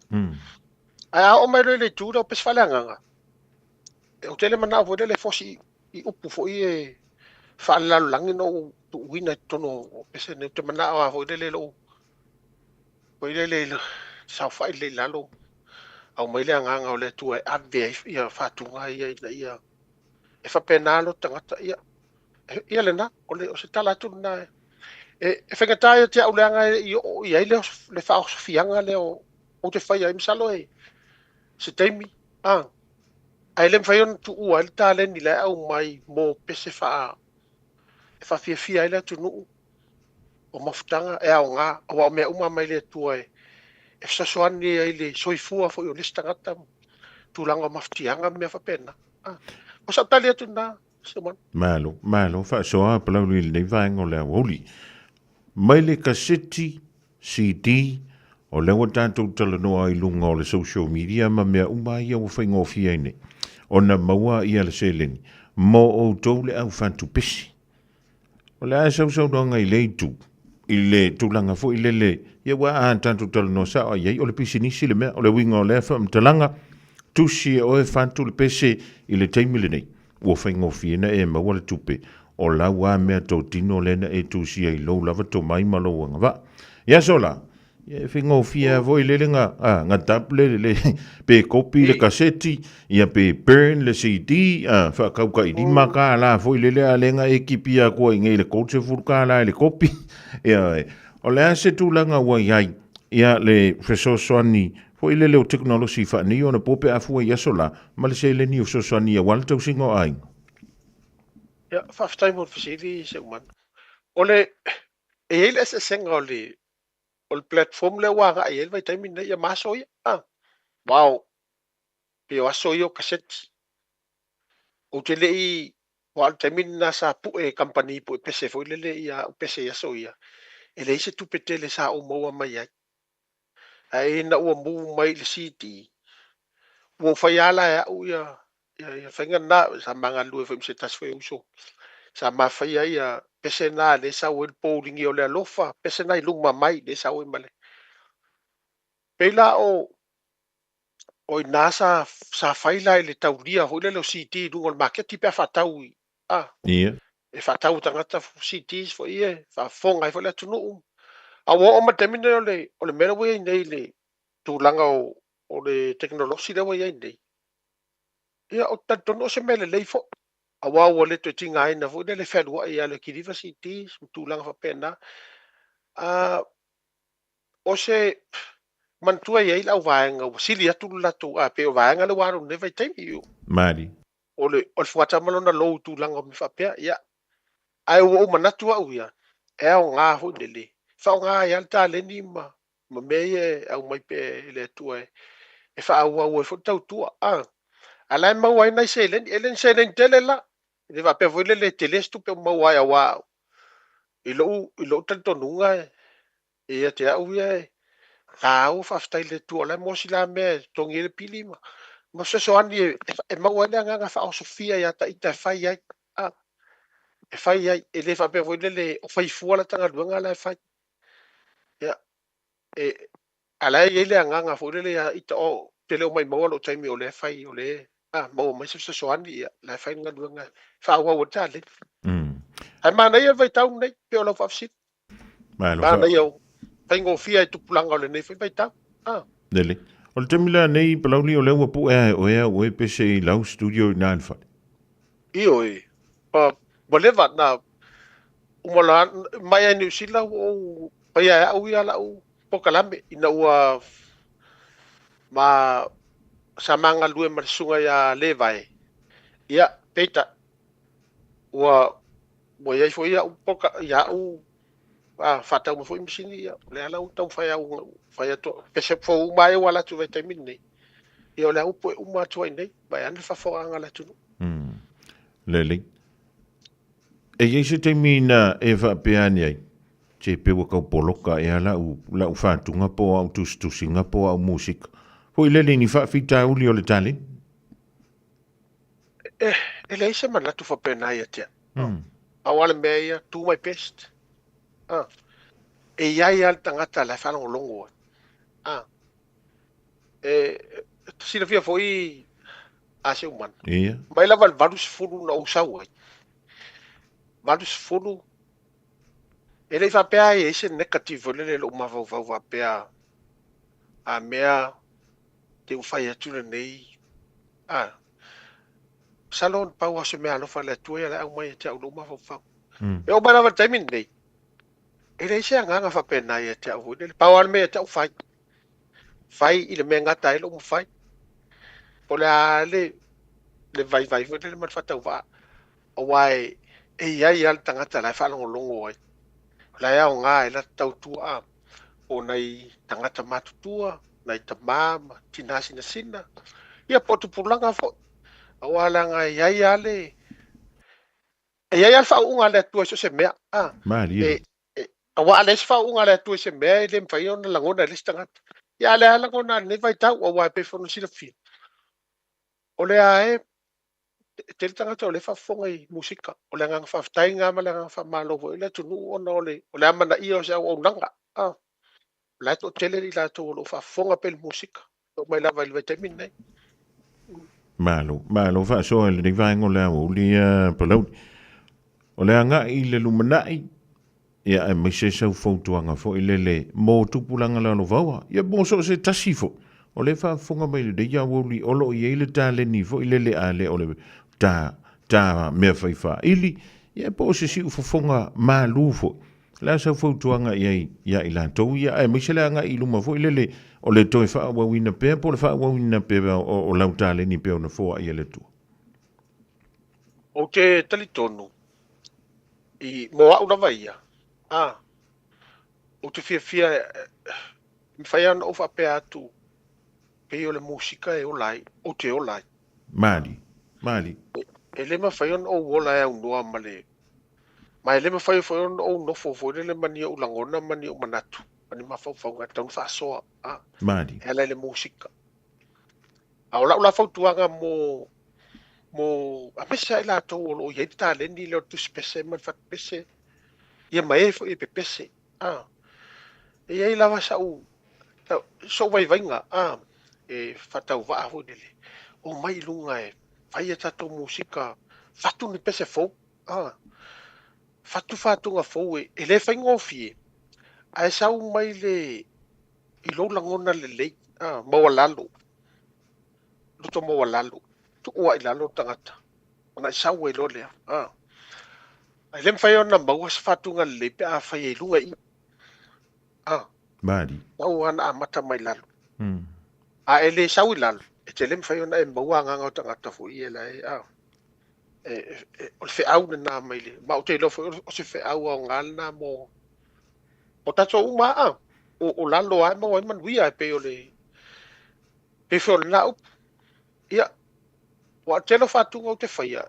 [SPEAKER 7] Ae a oo mai loa i le itu lea o pese faaleagaga, ou te le manao foi lele e fosi i upu foi e faalelalolagi na ou tuuina i totonu o pese nei. Ou te manao lava foi lele i lou, foi lele i le saofai lelei i lalo, aumai le agaga o le Atua e ave ai ia faatuga ia ina ia e faapena lou tagata. Ia, ia lena, o, le, o se tala atu lena. E, e faigata ia te au leaga e i oo i ai le, le faaosofiaga lea o, ou te faia ai. Masalo e se taimi, a, ae le mafai ona tuua ai le taleni la e aumai mo pese faa, e faafiafia ai le atunuu o mafutaga e aoga, aua o mea uma mai le Atua e, e fesoasoani ai le soifua foi o le isi tagata, tulaga o mafatiaga ma mea faapena. A, o sau tali atu lena.
[SPEAKER 2] Malo, malo faasoa Palauli i lenei vaega o le aoauli. Mai le kaseti, CD, o lea ua tatou talanoa i luga o le social media ma mea uma ia ua faigofie ai nei ona maua ia le seleni mo outou le au fatupesi. O le a sau saunoaga i lea itu, i le tulaga foi lele, ia ua a tatou talanoa sao i ai, o le pisinisi le mea, o le uiga o lea faamatalaga, tusi e oe fatu le pese i le taimi lenei, ua faigofie na e maua le tupe, o lau a mea totino lea na e tusia i lou lava tomai ma lou agavaa. Ia aso la, Ia e faigofie lava foi lele ga, a, ga dub le, le, pe kopi le kaseti, ia pe burn le CD, a, faakaukailima kālā foi lele a le ga e kipi akua i nei le 30 kālā i le kopi. Ia, o le a se tulaga ua i ai, ia le fesoasoani foi lele o tekonolosi faanei ona po pe a fua i aso la, ma le seleni o fesoasoani aua le tausiga o aiga.
[SPEAKER 7] Ia, faafetai mo le fesili Seuman. O le, e i ai le eseesega o le o le platform lea ua agai i ai le vaitaimi lenei, ia ma aso ia. Ah, wow, pei o aso ia o kaseti. Ou te le i, aua o le taimi lena sa pue e kamupani pue pese foi lele ia au pese i aso ia, e leai se tupe tele sa ou maua mai ai. Ae ina ua move mai i le CD, ua ou faia lava la e au ia ia, ia faiga lena, sa ma galulue foi ma se tasi foi o uso, sa ma faia ia pese na lea e sau ai le pouligia o le alofa, pese na i luma mai lea e sau ai ma le. Pei la o o i ina sa, sa fai la i le taulia foi lele o CD i luga o le maketi pe a faatau i, a, e faatau e tagata CDs foi ia e faafofoga ai foi le atunuu. A ua oo mai le taimi lenei o le, o le mea lea ua i ai nei i le tulaga o, o le tekonolosi lea ua i ai nei, ia ou te talitonu o se mea lelei foi, aua ua le toe tigaina foi le fealuai e alu e kiliva CDs ma tulaga faapena. A, o se manatua e i ai le auvaega ua sili atu le latou, a pei o vaega lea ua alu i lenei vaitaimi.
[SPEAKER 2] Malie.
[SPEAKER 7] O le, o le fuata ma lona lou i tulaga o mea faapea, ia. Ae ua ou manatu au ia, e aoga foi lele, faaaoga ai lava le taleni ma, ma mea ia e aumai pea e le Atua e faaauau ai foi le tautua. A, a la e maua ai nai seleni, e le ni seleni tele la, e le faapea foi lele e tele se tupe o maua ai aua i lou, i lou talitonuga e, e ia te au ia e taua faafetai i le Atua o la e maua si la mea e totogi ai le pili ma, ma fesoasoani e, e maua ai le agaga faaosofia ia ta ita e fai ai. A, e fai ai, e le faapea foi lele o fai fua lata galuega la e fai. Ia, e, a la e i ai le agaga foi lele ia ita, o, te le o maimauina lou taimi o lea e fai, o lea a, maua mai se fesoasoani, ia, la e fai le galuega e faaauau ai le taleni. Ae manaia le vaitau lenei, pei o lau faafesili.
[SPEAKER 2] Malo
[SPEAKER 7] Manaia o faigofie ai tupulaga o lenei foi vaitau. Ah.
[SPEAKER 2] Lelei. O le taimi la nei, Palauli, o lea ua pue lava e oe au oe pese i lau studio i ina i le fale.
[SPEAKER 7] Ioe. Ua leva na uma loa mai ai Niu Sila ua ou faia e au ia lau polokalame ina ua ma sa ma galulue ma le susuga ia Levae. Ia, peitai, ua ua i ai foi au poloka, ia au a faatau mai foi masini, ia, o lea la ua taumafai au fai atu pese fou uma ai ua ala atu i vaitaimi lenei. Ia o lea ua pue uma atu ai nei, vaeane le faafofogaaga a le atunuu.
[SPEAKER 2] Lelei. E i ai se taimi na e faapea ane ai, se pei ua tau poloka ea lau, lau fatuga po o au tusitusiga po o au musika. Foi lele i ni faafitauli o le taleni.
[SPEAKER 7] E, e leai se manatu faapena ia te au. Pau lava le mea ia, do my best. Ah. E i ai lava le tagata la e faalogologo ai. Ah. E, silafia foi a Seumana.
[SPEAKER 2] Ia.
[SPEAKER 7] Mai lava i le 80 na ou sau ai. 80 e le i faapea e i ai se negative foi lele i lou mafaufau faapea a mea te ua fai atu lenei a masalo na pau lava o se mea alofa a le Atua ia la e aumai ia te au i lou mafaufau. E oo mai lava i le taimi lenei, e leai se agaga faapena ia te au foi lele. Pau lava le mea ia te au fai. Fai i le mea e gata ai lou mafai. Po o le a le, le vaivai foi lele ma le faatauvaa. Aua e, e i ai lava le tagata la e faalogologo ai. O la e aoga ai lata tautua a o nai tagata matutua, nai tamā ma tinā sinasina, ia po o tupulaga foi. Aua leaga e i ai lava le, e i ai lava le faauuga a le Atua i so o se mea. A,
[SPEAKER 2] Malie.
[SPEAKER 7] e, Aua a leai se faauuga a le Atua i se mea, e le mafai ona lagona e le isi tagata. Ia, a o lea lava lagona i lenei vaitau, aua e pei foi ona silafia, o lea e tele tagata o lea e faafofoga i musika. O le agaga faafetai lena ma le agaga faamalo foi i le atunuu ona o le amanaia o se auaunaga. O la e toatele i latou o lo o faafofoga pea i le musika, e oo mai lava i le vaitaimi lenei.
[SPEAKER 2] Malo, malo faasoa i lenei vaega o le aoauli Palauli. O le agai i le lumanai, Ia, aemaise sau fautuaga foi lele mo tupulaga lalovaoa, ia mo so o se tasi foi o lea e faafofoga mai lenei aoauli o lo o i ai le taleni foi lele a le o le ta, ta mea fai faaili, ia po o se siufofoga malu foi. O le a sau fautuaga i ai ia i latou ia, aemaise le agai i luma foi lele o le toe faaauauina pea po o le faaauauina pea o lau taleni pei ona foai e le Atua.
[SPEAKER 7] Ou te talitonu, i, mo au lava ia, a, ou te fiafia e mafai lava ona ou faapea atu, pei o le musika e ola ai, ou te ola ai.
[SPEAKER 2] Malie, malie.
[SPEAKER 7] E le mafai ona ou ola e aunoa ma le, ma e le mafai foi ona ou nofo foi lele ma ni ou lagona ma ni ou manatu, ma ni mafaufauga e tatau ona faasoa, a,
[SPEAKER 2] Malie.
[SPEAKER 7] e ala i le musika. A o lau la fautuaga mo mo aemaise lava i latou o lo o i ai le taleni lea o le tusi pese ma le fatu pese, ia ma e foi e pepese, a. E i ai lava sau sou vaivaiga, a, e faatauvaa foi lele, omai i luga e fai a tatou musika, fatu ni pese fou, a. Fatu fatuga fou e le faigofie, ae sau mai le i lou lagona lelei, a, maualalo, loto maualalo, tuu lava i lalo le tagata, ona e sau ai loa lea, a. Ae le mafai ona maua se faatuga lelei pe a fai e i luga i i, a.
[SPEAKER 2] Malie.
[SPEAKER 7] Tau lava ona amata mai lalo. A e le sau i lalo, e te le mafai ona e maua agaga o tagata foi ia la e, a. E, e, o le feau lena mai le, ma ou te iloa foi o se feau aoga lena mo, mo tatou uma, a. O lalo lava e maua ai manuia e pei o le, pei foi o lena upu. Ia, aua o le tele o faatuga ou te faia,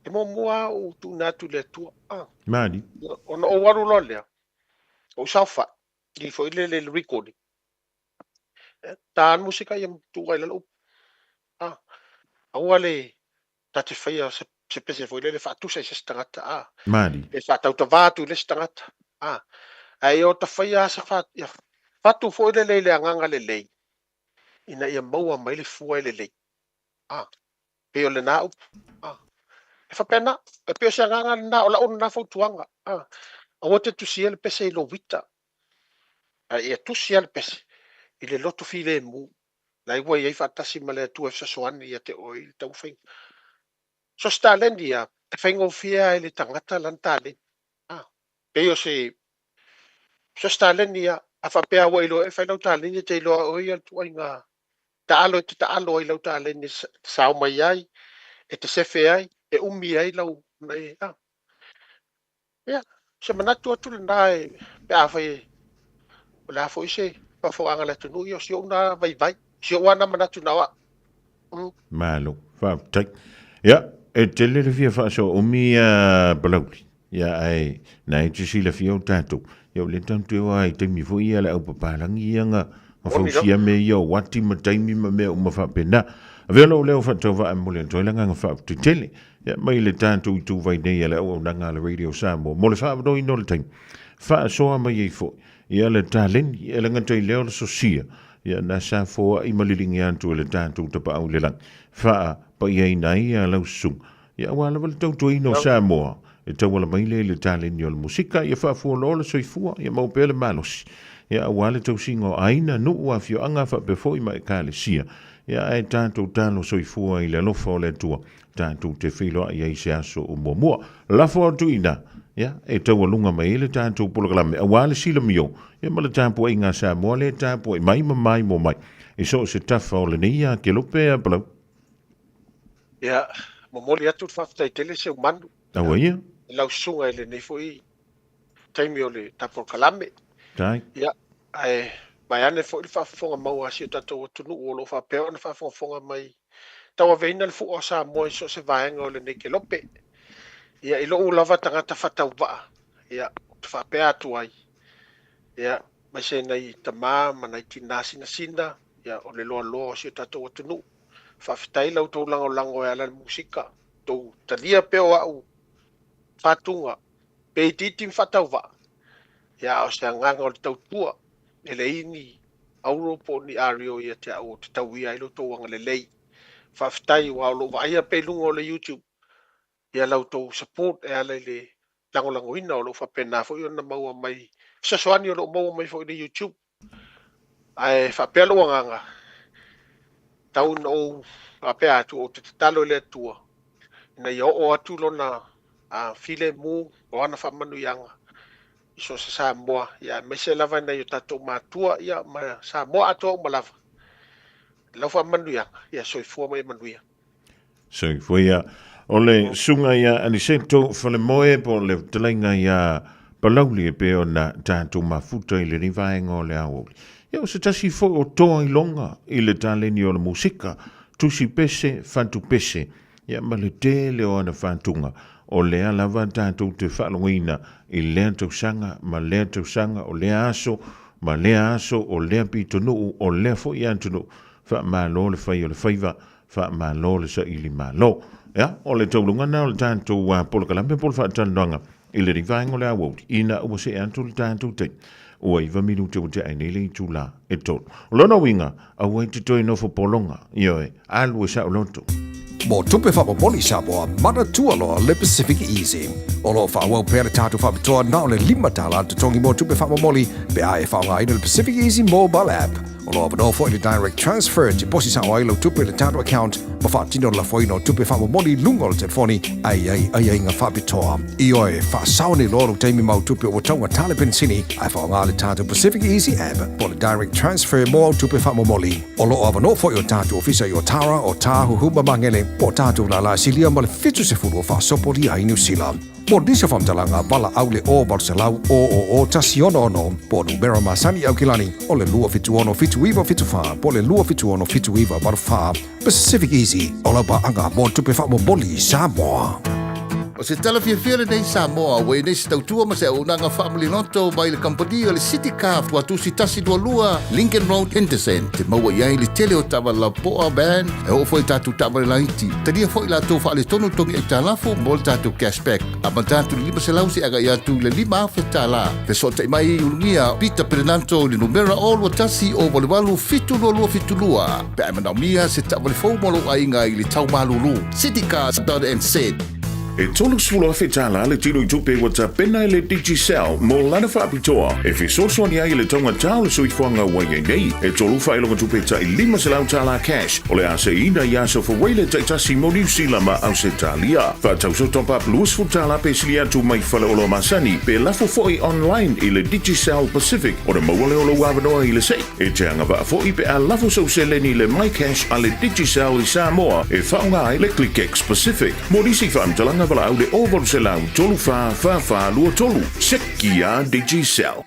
[SPEAKER 7] e muamua lava ou tuuina atu i le Atua. A.
[SPEAKER 2] Malie.
[SPEAKER 7] Ona ou alu loa lea, ou saofai, i foi le le recording. Ta le musika ia tuu ai lalo upu. A. Aua le ta te faia se pese foi lele faatusa i se isi tagata, a.
[SPEAKER 2] Malie.
[SPEAKER 7] Pe faatautavā atu i le isi tagata, a. Ae ia ota faia lava se fa, ia fatu foi lele i le agaga lelei, ina ia maua mai le fua e lelei. A, pei o lena upu. A, e faapena, e pei o se agaga lena, o lau lena fautuaga. A, aua te tusia le pese i lou ita, ae ia tusi lava le pese i le loto filemu, la ua i ai faatasi ma le Atua e fesoasoani ia te oe i le taumafaiga. So se taleni ia, e faigofie lava i le tagata lana taleni. A, pei o se, so se taleni ia, a faapea ua iloa e fai lau taleni, e te iloa oe ia le ituaiga taalo e te taalo ai lau taleni e sao mai ai, e te sefe ai, e umi ai lau, a. Ia, se manatu atu lena e, pe a fai e, o le a foi se faafofogaaga a le atunuu, ia o si ou na vaivai, si ou lava na manatu na o au.
[SPEAKER 2] Malo, faafetai. Ia, e tele le fia faasoa umi ia Palauli. Ia, ae na e te silafia o tatou. Ia, o lea tatou te o lava i taimi foi ia le aupapalagi ia na fausia mea ia o uati ma taimi ma mea uma faapena. Avea lou leo faatauvaa e momoli atu ai le agaga faafetai tele. Ia, mai le tatou ituvai nei a le auaunaga a le Radio Samoa mo le faaavanoaina o le taimi. Faasoa mai ai foi ia le taleni e le gata i lea o le sosia, ia na sa foai ma liligi atu e le tatou Tapaau i le Lagi, faapaiaina ai a lau susuga, ia aua lava le tautuaina o Samoa e tauala mai lea i le taleni o le musika, ia faafualoa le soifua, ia maua pea le malosi, ia aua le tausiga o aiga, nuu, afioaga faapea foi ma Ekalesia, ia ae tatou talo soifua i le alofa o le Atua, tatou te feiloai ai i se aso o muamua. Lafo atu i ina, ia, e taualuga mai ai le tatou polokalame aua le silamio, ia ma le tapuaiga a Samoa lea e tapuai mai ma maimoa mai i so o se tafa o lenei akelope a Palau.
[SPEAKER 7] Ia, momoli atu le faafetai tele Seumanu.
[SPEAKER 2] Aua ia.
[SPEAKER 7] I lau susuga i lenei foi taimi o le ta polokalame.
[SPEAKER 2] Tai.
[SPEAKER 7] Ia, ae vaeane foi le faafofoga mau a si o tatou atunuu o lo o faapea ona faafogafoga mai tauaveina le fua o Samoa i so o se vaega o lenei kelope. Ia, i lou lava tagata faatauvaa, ia, ou te faapea atu ai, ia, aemaise nai tama ma nai tinā sinasina, ia, o le loaloa o si o tatou atunuu. Faafetai la outou lagolago e ala i le musika, tou talia pea o au fatuga, pe itiiti ma faatauvaa, ia, a o se agaga o le tautua, e leai ni auro po o ni ario ia te au ou te tauia ai lo outou agalelei. Faafetai aua o lo o vaaia pea i luga o le YouTube ia la outou support e ala i le lagolagoina o lo o faapena foi ona maua mai fesoasoani o lo o maua mai foi i le YouTube. Ae faapea lou agaga, tau ina ou faapea atu, ou te tatalo i le Atua ina ia oo atu lona filemu o ana faamanuiaga i so o se Samoa, ia aemaise lava i nai o tatou matua, ia ma Samoa atoa uma lava. Lau faamanuiaga, ia soifua ma ia manuia.
[SPEAKER 2] Soifua ia. O le susuga ia Aniceto Falemoe po o le fetalaiga ia Palauli e pei ona tatou mafuta i lenei vaega o le aoauli. Ia o se tasi foi o toa iloga i le taleni o le musika, tusi pese, fatu pese, ia ma le tele o ana fatuga, o lea lava tatou te faalogoina i lea tausaga ma lea tausaga, o lea aso ma lea aso, o lea pitonuu, o lea foi atunuu. Faamalo le fai o le faiva, faamalo le saili malo. Ia, o le tauluga lena o le tatou polokalame po o le faatalanoaga i lenei vaega o le aoauli, ina ua see atu le tatou taimi, ua 9 minute ua tea ai nei le itula e 3. O lona uiga, aua e te toe nofo pologa, ioe, alu e saoloto.
[SPEAKER 9] Mo tupe faamomoli Samoa, manatua loa le Pacific Easy. O lo o faaauau pea le tatou faapitoa na o le $5 le totogi mo tupe faamomoli pe a e faaaogaina le Pacific Easy mobile app. O lo o avanoa foi le direct transfer e tiposi sao ai lau tupe i le tatou account ma faatino le lafoina o tupe faamomoli i luga o le telefoni a i ai aiaiga faapitoa. Ioe, faasao nei loa lou taimi ma au tupe ua taugata le penisini ae faaaoga le tatou Pacific Easy app po o le direct transfer mo au tupe faamomoli. O lo o avanoa foi o tatou ofisa i Otara, Otāhuhu ma Magele po o tatou lālā silia ma le 70 o faasopolia ai Niu Sila. Mo nisi o faamatalaga, valaau le 0 800 000 166 po o numera masani i Aukilani o le 276 7974 po o le 276 7984. Pacific Easy, o lau paaga mo tupe faamomoli i Samoa.
[SPEAKER 11] O se tala fiafia lenei Samoa ua i nei se tautua ma se auaunaga faamaliloto mai le kamupani o le City Car Tuatusi 122 Lincoln Road Henderson. Te maua i ai le tele o taavale lapoa, van, E oo foi i tatou taavale laiti. Talia foi latou faaletonu togi aitalafu mo le tatou cashback. Amata atu i le 500 seia agai atu i le 5,000 tala. Fesootai mai i Ulugia Peter Perenanto i le numera 021 088 7272 pe a e manaomia se taavale fou mo lou aiga i le tau malulu. Citycars.nz.
[SPEAKER 2] E $30,000 le tino i tupe ua tapena e le Digicel mo lana faapitoa e fesoasoani ai i le taugata o le soifuaga ua i ai nei. E tolu faailoga tupe tai $500 cash o le a seiina i aso Fawele taitasi mo Niu Sila ma Ausetalia. Faatauso top up $20 pe sili atu mai faleoloa masani pe lafo foi online i le Digicel Pacific ona maua lea o lou avanoa i le sei. E te agavaa foi pe a lafo sou seleni i le MyCash a le Digicel i Samoa e faaaoga ai le ClickX Pacific. Mo nisi faamatalaga valaau le 0800 34 44 23. Seki a Digicel.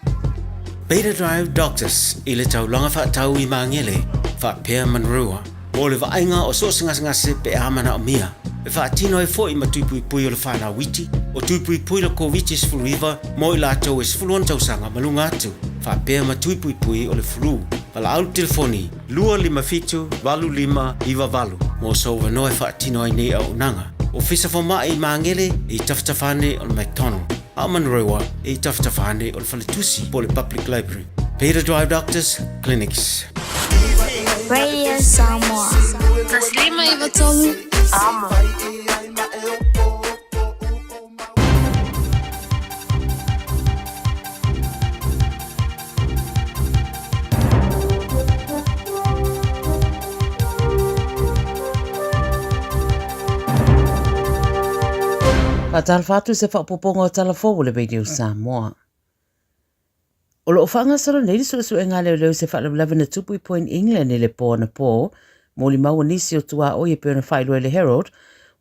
[SPEAKER 12] Beta Drive Doctors i le taulaga faatau i Magele, faapea Manurewa, mo le vaaiga o so o se gasegase pe a manaomia. E faatino ai foi ma tuipuipui o le whanau iti, o tuipuipui le Koviti-19 mo i latou e 16 tausaga ma luga atu, faapea ma tuipuipui o le flu. Valaau le telefoni 257 8598 mo sou avanoa e faatino ai nei auaunaga. Ofisa Fomai i Magele i tafatafa ane o le McDonald, a o Manurewa i tafatafa ane o le Faletusi po o le Public Library. Beta Drive Doctors Clinics.
[SPEAKER 23] Radio Samoa. Taslima Ivatolu. Amo.
[SPEAKER 6] Faatalofa atu i se faaopoopoga o tala fou o le Radio Samoa. O lo o faagasolo nei le suesuega a leoleo i se faalavelave na tupu i Point England i le po anapō, molimau a nisi o tuaoi e pei ona faailoa i le Herald,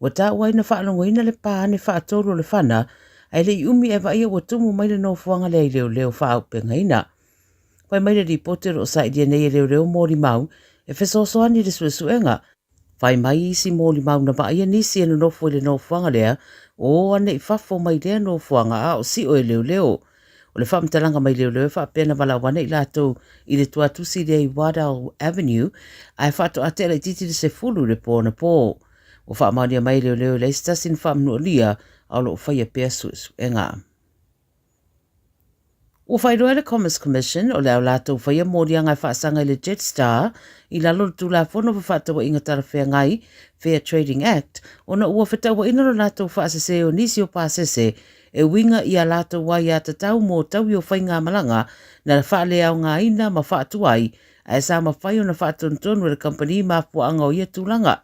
[SPEAKER 6] ua taua ai na faalogoina le pā ane faatolu o le fana, ae le i umi e vaaia ua tumu mai le nofoaga lea i leoleo faaaupegaina. Fai mai le lipoti o lo o sailia nei e leoleo molimau e fesoasoani i le suesuega, Fai mai isi molimau na vaaia nisi e nonofo i le nofoaga lea, o o ane i fafo mai lea nofoaga a o sio e leoleo. O le faamatalaga mai leoleo e faapea na valaau ane i latou i le tuatusi lea i Waddell Avenue ae faatoa tea laitiiti le 10 i le po anapō. Ua faamaonia mai e leoleo e leai se tasi na faamanualia a o lo o faia pea suesuega. Ua faailoa e le Commerce Commission o le a latou faia moliaga e faasaga i le Jetstar i lalo o le Tulafono o Fefaatauaiga Talafeagai, Fair Trading Act, ona ua fetauaina lo latou faasese o nisi o pasese e uiga i a latou aiatatau mo taui o faigamalaga na faaleaogaina ma faatuai ae sa mafai ona faatonutonu e le kamupani mafuaaga o ia tulaga.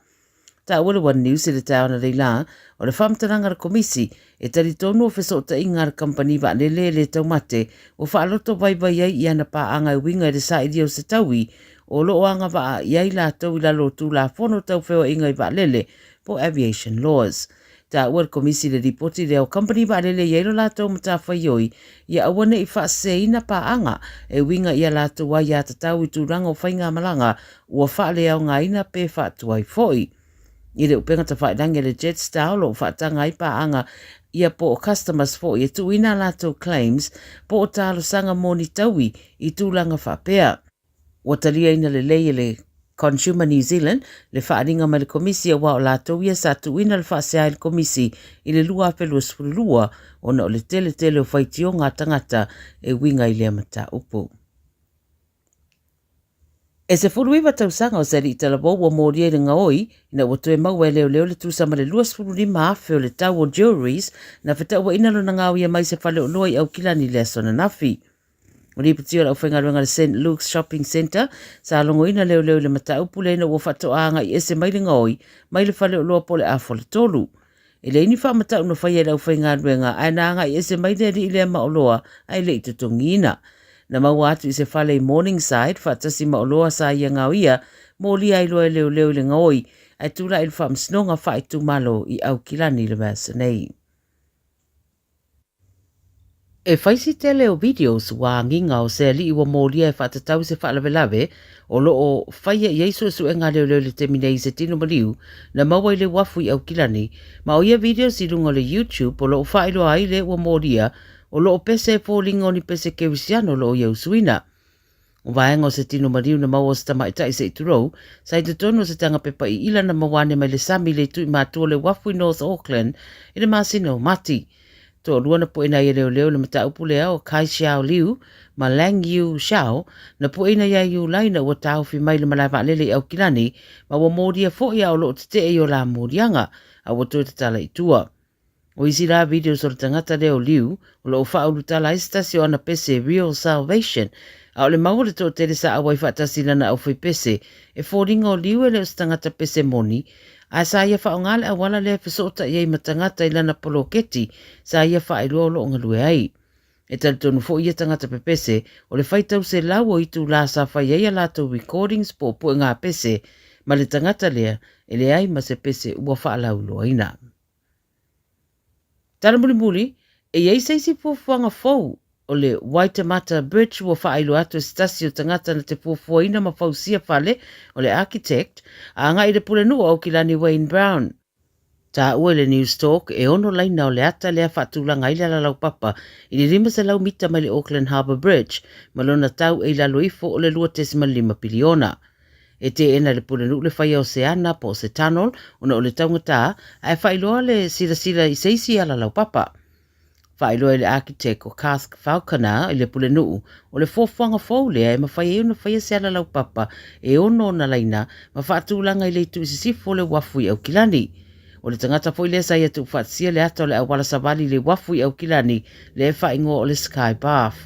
[SPEAKER 6] Taua le One News i le taeao analeila, o le faamatalaga a le Komisi e talitonu o fesootaiga a le kamupani vaalele e le taumate ua faaloto vaivai ai i ana paaga e uiga i le sailia o se taui o lo o agavaa i ai latou i lalo o Tulafono Tau Feoaiga i Vaalele po o Aviation Laws. Taua le Komisi i le lipoti lea o kamupani vaalele e i ai lo latou matafaioi ia aua ne i faaseseina paaga e uiga i a latou aiatatau i tulaga o faigamalaga ua faaleaogaina pe faatuai foi. I le upega tafailagi a le Jetstar o lo o faataga ai paaga ia po o customers foi e tuuina a latou claims po o talosaga mo ni taui i tulaga faapea. Ua taliaina lelei e le Consumer New Zealand le faaaliga mai le Komisi aua o latou ia sa tuuina le faasea i le Komisi i le 2022 ona o le tele tele o faitioga a tagata e uiga i lea mataupu. E 19 tausaga o se alii talavou ua molia i le gaoi ina ua toe maua e leoleo le tusa ma le 25,000 o le tau o jewelries na fetauaina lona gaoia mai se faleoloa i Aukilani i le aso ananafi. O lipoti o le aufaigaluega a le St Luke's Shopping Centre sa logoina leoleo i le mataupu lea ina ua faatoa agai ese mai le gaoi mai le faleoloa po o le afa o le tolu. E leai ni faamatau na faia e le aufaigaluega ae na agai ese mai le alii lea ma oloa ae le i totogiina. Na maua atu i se fale i Morningside faatasi ma oloa sa ia gaoia, molia ai loa e leoleo i le gaoi ae tulai i le faamasinoga faaitumalo i Aukilani i le vaiaso nei. E fai si tele o videos ua agiga o se alii ua molia e faatatau i se faalavelave o lo o faia i ai suesuega a leoleo i le taimi nei i se tino maliu na maua i le uafu i Aukilani, ma o ia videos i luga o le YouTube o lo o faailoa ai le ua molia o lo o pese e foliga o ni pese kerisiano o lo o ia usuina. O vaega o se tino maliu na maua o se tamaitai se i tulou, sa i totonu o se taga pepa iila na maua ane mai le sami i le itu i matua o le uafu i North Auckland i le masina o Mati. Toalua na pueina ai e leoleo i le mataupu lea o Kai Xiao Liu ma Lang Yu Xiao na pueina ia Iulai ina ua taofi mai le malae vaalele i Aukilani ma ua molia foi a o lo o tetee i o la moliaga a ua toe tatala i tua. O isi la videos o le tagata lea o Liu, o lo o faaulutala ai se tasi o ana pese Real Salvation, a o le mau o le toatele sa auai faatasi i lana aufaipese, e foliga o Liu e le o se tagata pese moni, ae sa ia faaaoga le auala lea e fesootai ai ma tagata i lana poloketi sa ia faailoa o lo o galue ai. E talitonu foi ia tagata pepese, o le faitau selau o itulā sa fai ai a latou recordings po o puega pese ma le tagata lea, e leai ma se pese ua faalauiloaina. Tala mulimuli, e i ai se isi fuafuaga fou o le Waitemata Bridge ua faailoa atu e se tasi o tagata na te fuafuaina ma fausia fale, o le architect, a agai i le pulenuu o Aukilani Wayne Brown. Taua i le Newstalk, e ono laina o le ata lea faatulaga ai le alalaupapa i le 500 mita mai le Auckland Harbour Bridge ma lona tau e i lalo ifo o le 2.5 piliona. E teena e le Pulenuu le faia o se ana po o se tunnel ona o le taugata, ae faailoa le silasila i se isi alalaupapa. Faailoa e le architect o Cask Falconer i le Pulenuu, o le fuafuaga fou lea e mafai ai ona faia se alalaupapa e ono ona laina ma faatulaga i le itu i sisifo o le uafu i Aukilani. O le tagata foi lea sa ia tuufaatasia le ata o le auala savali i le uafu i Aukilani lea e faaigoa o le Sky Bath.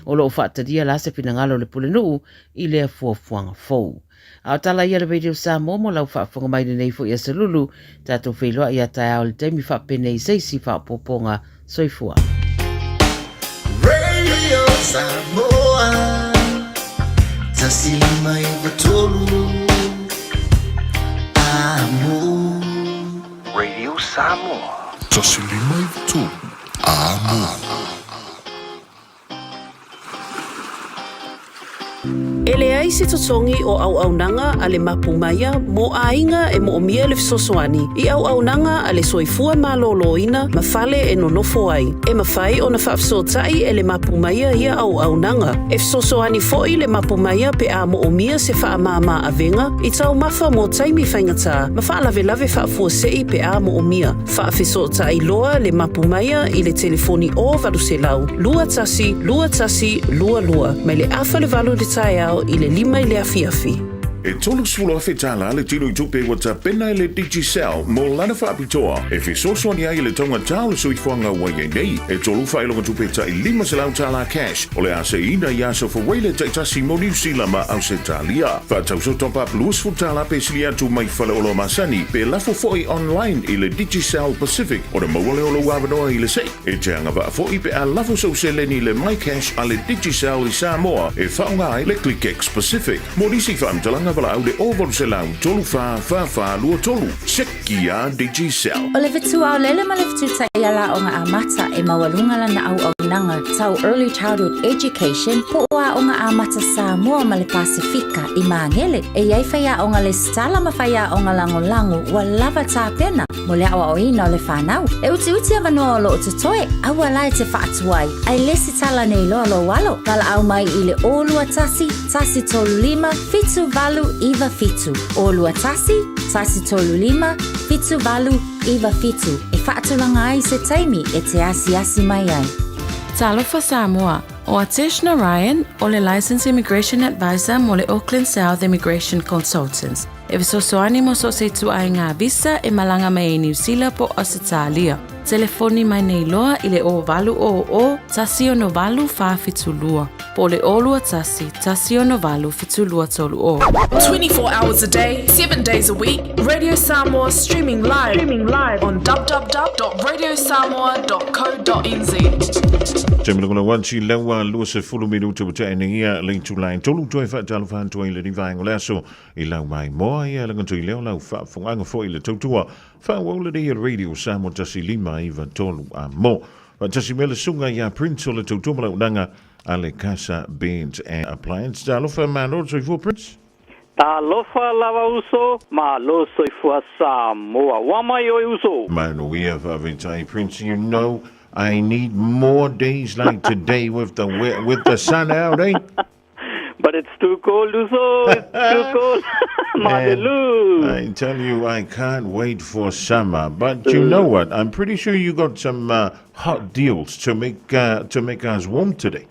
[SPEAKER 6] O lo o faatalia la se finagalo o le Pulenuu i lea fuafuaga fou. A o tala ia a le Radio Samoa mo lau faafofoga mai lenei foi aso Lulu, tatou feiloai ia taeao i le taimi faapenei se isi faaopoopoga. Soifua.
[SPEAKER 1] Radio Samoa 153 Amo.
[SPEAKER 13] Radio Samoa 153 Amo.
[SPEAKER 14] E leai se totogi o auaunaga a le Mapu Maia mo aiga e moomia le fesoasoani i auaunaga a le soifua malōlōina ma fale e nonofo ai. E mafai ona faafesootai e le Mapu Maia ia auaunaga. E fesoasoani foi le Mapu Maia pe a moomia se faamāmā avega i taumafa mo taimi faigata ma faalavelave faafuasei pe a moomia. Faafesootai loa le Mapu Maia i le telefoni o 800 21 21 22 mai le afa le valu i le taeao i le lima i le afiafi.
[SPEAKER 2] E $30,000 le tino i tupe ua tapena e le Digicel mo lana faapitoa e fesoasoani ai i le taugatā o le soifuaga ua i ai nei. E tolu faailoga tupe tai $500 cash o le a seiina i aso fauaile taitasi mo Niu Sila ma Ausetalia. Faatau sau top up $20 pe sili atu mai faleoloa masani pe lafo foi online i le Digicel Pacific ona maua lea o lou avanoa i le sei. E te agavaa foi pe a lafo sau seleni i le MyCash a le Digicel i Samoa e faaaoga ai le ClickX Pacific. Mo nisi faamatalaga valaau le 0800 34 44 23. Seki a Digicel.
[SPEAKER 8] O le fetuaolele ma le fetu-taiala aoga amata e maualuga lana auaunaga tau Early Childhood Education po o Aoga Amata Samoa ma le Pasefika i Magele. E i ai faiaoga lesitala ma faiaoga lagolago ua lava tapena mo le aoaoina o le fanau. E utiuti avanoa o loo totoe, aua la e te faatuai, ae lesitala nei loa lou alo. Valaau mai i le 021 135 7897. 021 135 7897 e faatulaga ai se taimi e te asiasi mai ai.
[SPEAKER 19] Talofa Samoa, o Atesh Narayan o le Licensed Immigration Advisor mo le Auckland South Immigration Consultants. E fesoasoani mo so o se ituaiga visa e malaga mai ai Niu Sila po o Ausetalia. Telefoni mai nei loa i le 0800 168 472 po o le 021 168 7230.
[SPEAKER 4] 24 hours a day, 7 days a week, Radio Samoa streaming live, streaming live on www.radiosamoa.co.nz.
[SPEAKER 2] Taimi lagona ua laua 20 minute ua tea nei ia le itula e tolu toe faatalofa atu ai i lenei vaega o le aso i lau maimoa ia laga i leo lau faafofogaga foi i le tautua faaauau lenei e le Radio Samoa 1593 a mo. Faatasi mea le susuga ia Prince o le tautua ma launaga a le Casa Beds and Appliance. Talofa malo le soifua Prince.
[SPEAKER 3] Talofa lava uso, malo soifua Samoa. Ua mai oe uso.
[SPEAKER 2] Manuia faafetai Prince, you know I need more days like today with the with the sun out, eh?
[SPEAKER 3] But it's too cold, Uso. It's too cold. Malelu.
[SPEAKER 2] I tell you, I can't wait for summer. But you know what? I'm pretty sure you got some hot deals to make us warm today.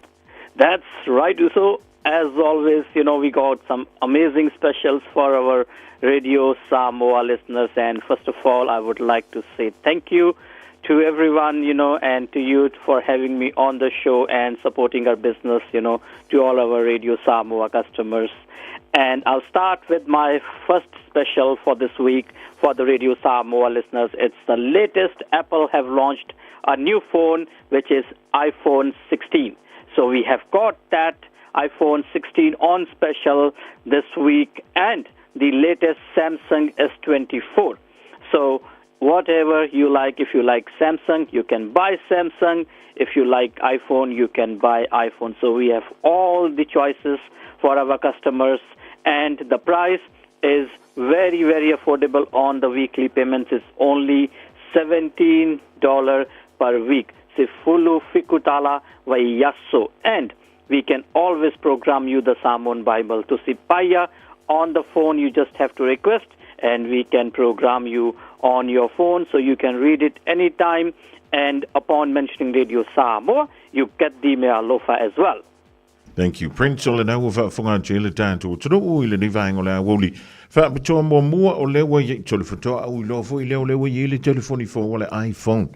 [SPEAKER 3] That's right, Uso. As always, you know, we got some amazing specials for our Radio Samoa listeners. And first of all, I would like to say thank you to everyone, you know, and to you for having me on the show and supporting our business, you know, to all our Radio Samoa customers. And I'll start with my first special for this week for the Radio Samoa listeners. It's the latest Apple have launched a new phone, which is iPhone 16. So we have got that iPhone 16 on special this week and the latest Samsung S24. So whatever you like, if you like Samsung, you can buy Samsung. If you like iPhone, you can buy iPhone. So we have all the choices for our customers, and the price is very, very affordable on the weekly payments. It's only $17 per week. Sefulu fitu tala vaiaso. And we can always program you the Samoan Bible Tusi Paia on the phone. You just have to request, and we can program you on your phone so you can read it anytime. And upon mentioning Radio Samoa, you get the Mealofa as well.
[SPEAKER 2] Thank you, Prince. O lena ua faafofoga atu ai le tatou atunuu i lenei vaega o le aoauli. Faapitoa muamua o lea ua i ai tolu faatoa au iloa foi lea o lea ua i ai le telefoni fou o le iPhone,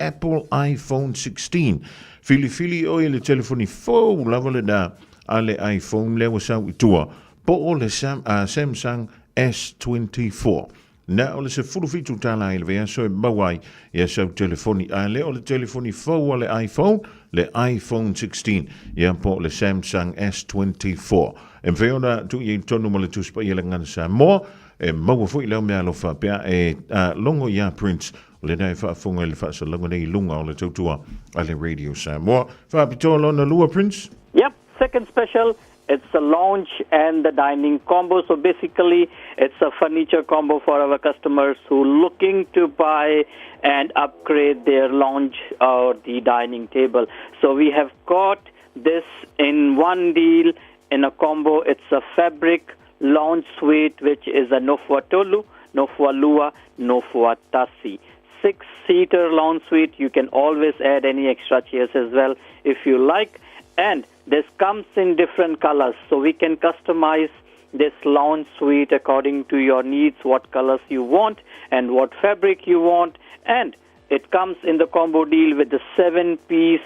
[SPEAKER 2] Apple iPhone 16. Filifili oe i le telefoni fou lava lena a le iPhone lea ua sau i tua, po o le Samsung S24. Na o le $17 i le vaiaso e maua ai ia sau telefoni, a le o le telefoni fou a le iPhone, le iPhone 16, ia po o le Samsung S24. E mafai ona tuu i ai totonu ma le Tusi Paia i le Gagana Samoa, e maua foi lau meaalofa pe a e logo iā Prince, o lena e faafofoga i le faasalalauga nei i luga o le tautua a le Radio Samoa. Faapitoa lona lua, Prince?
[SPEAKER 3] Yep, second special, it's the lounge and the dining combo. So basically, it's a furniture combo for our customers who looking to buy and upgrade their lounge or the dining table. So we have got this in one deal in a combo. It's a fabric lounge suite, which is a Nofoa Tolu, Nofoa Lua, Nofoa Tasi. 6-seater lounge suite. You can always add any extra chairs as well if you like. And this comes in different colors, so we can customize this lounge suite according to your needs, what colors you want and what fabric you want. And it comes in the combo deal with the 7-piece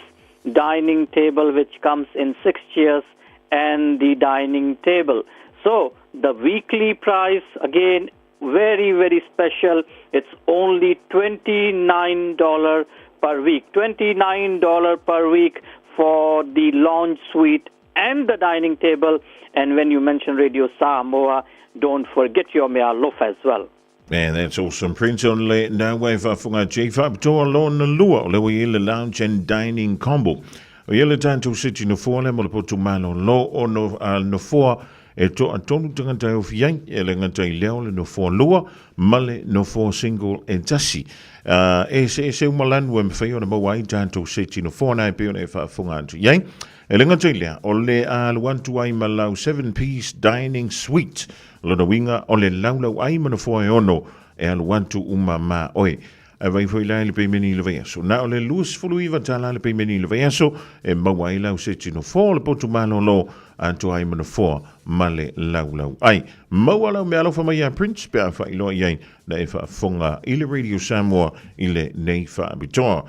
[SPEAKER 3] dining table, which comes in 6 chairs and the dining table. So the weekly price, again, very, very special. It's only $29 per week. $29 per week for the lounge suite and the dining table. And when you mention Radio Samoa, don't forget your mea alofa as well.
[SPEAKER 2] Man, that's awesome. Prince on le na wai whaafunga J whaapitoa lona lua o le ua i le lounge and dining combo. O ia le tātou seti nofoa le mo le potu malo lo o no, nofoa e toa tonu tangata e ofi ai, e le ngata i leo le nofoa lua ma le nofoa single e tasi. E se e se umalanu e mwhai ona maua ai tātou seti nofoa nai pe ona e whaafunga atu i ai. E le gata i lea, o le alu atu ai ma lau 7-piece dining suite, lona uiga o le laulau ai ma nofoa e ono e alu atu uma ma oe. Ae vai foi la i le peimeni i le vaiaso. Na o le 29 tala le peimeni i le vaiaso e maua ai lau seti nofoa o le potu malolo atoa ai ma nofoa ma le laulau ai. Maua lau meaalofa mai iā Prince pe a faailoa i ai na e faafofoga i le Radio Samoa i lenei faapitoa.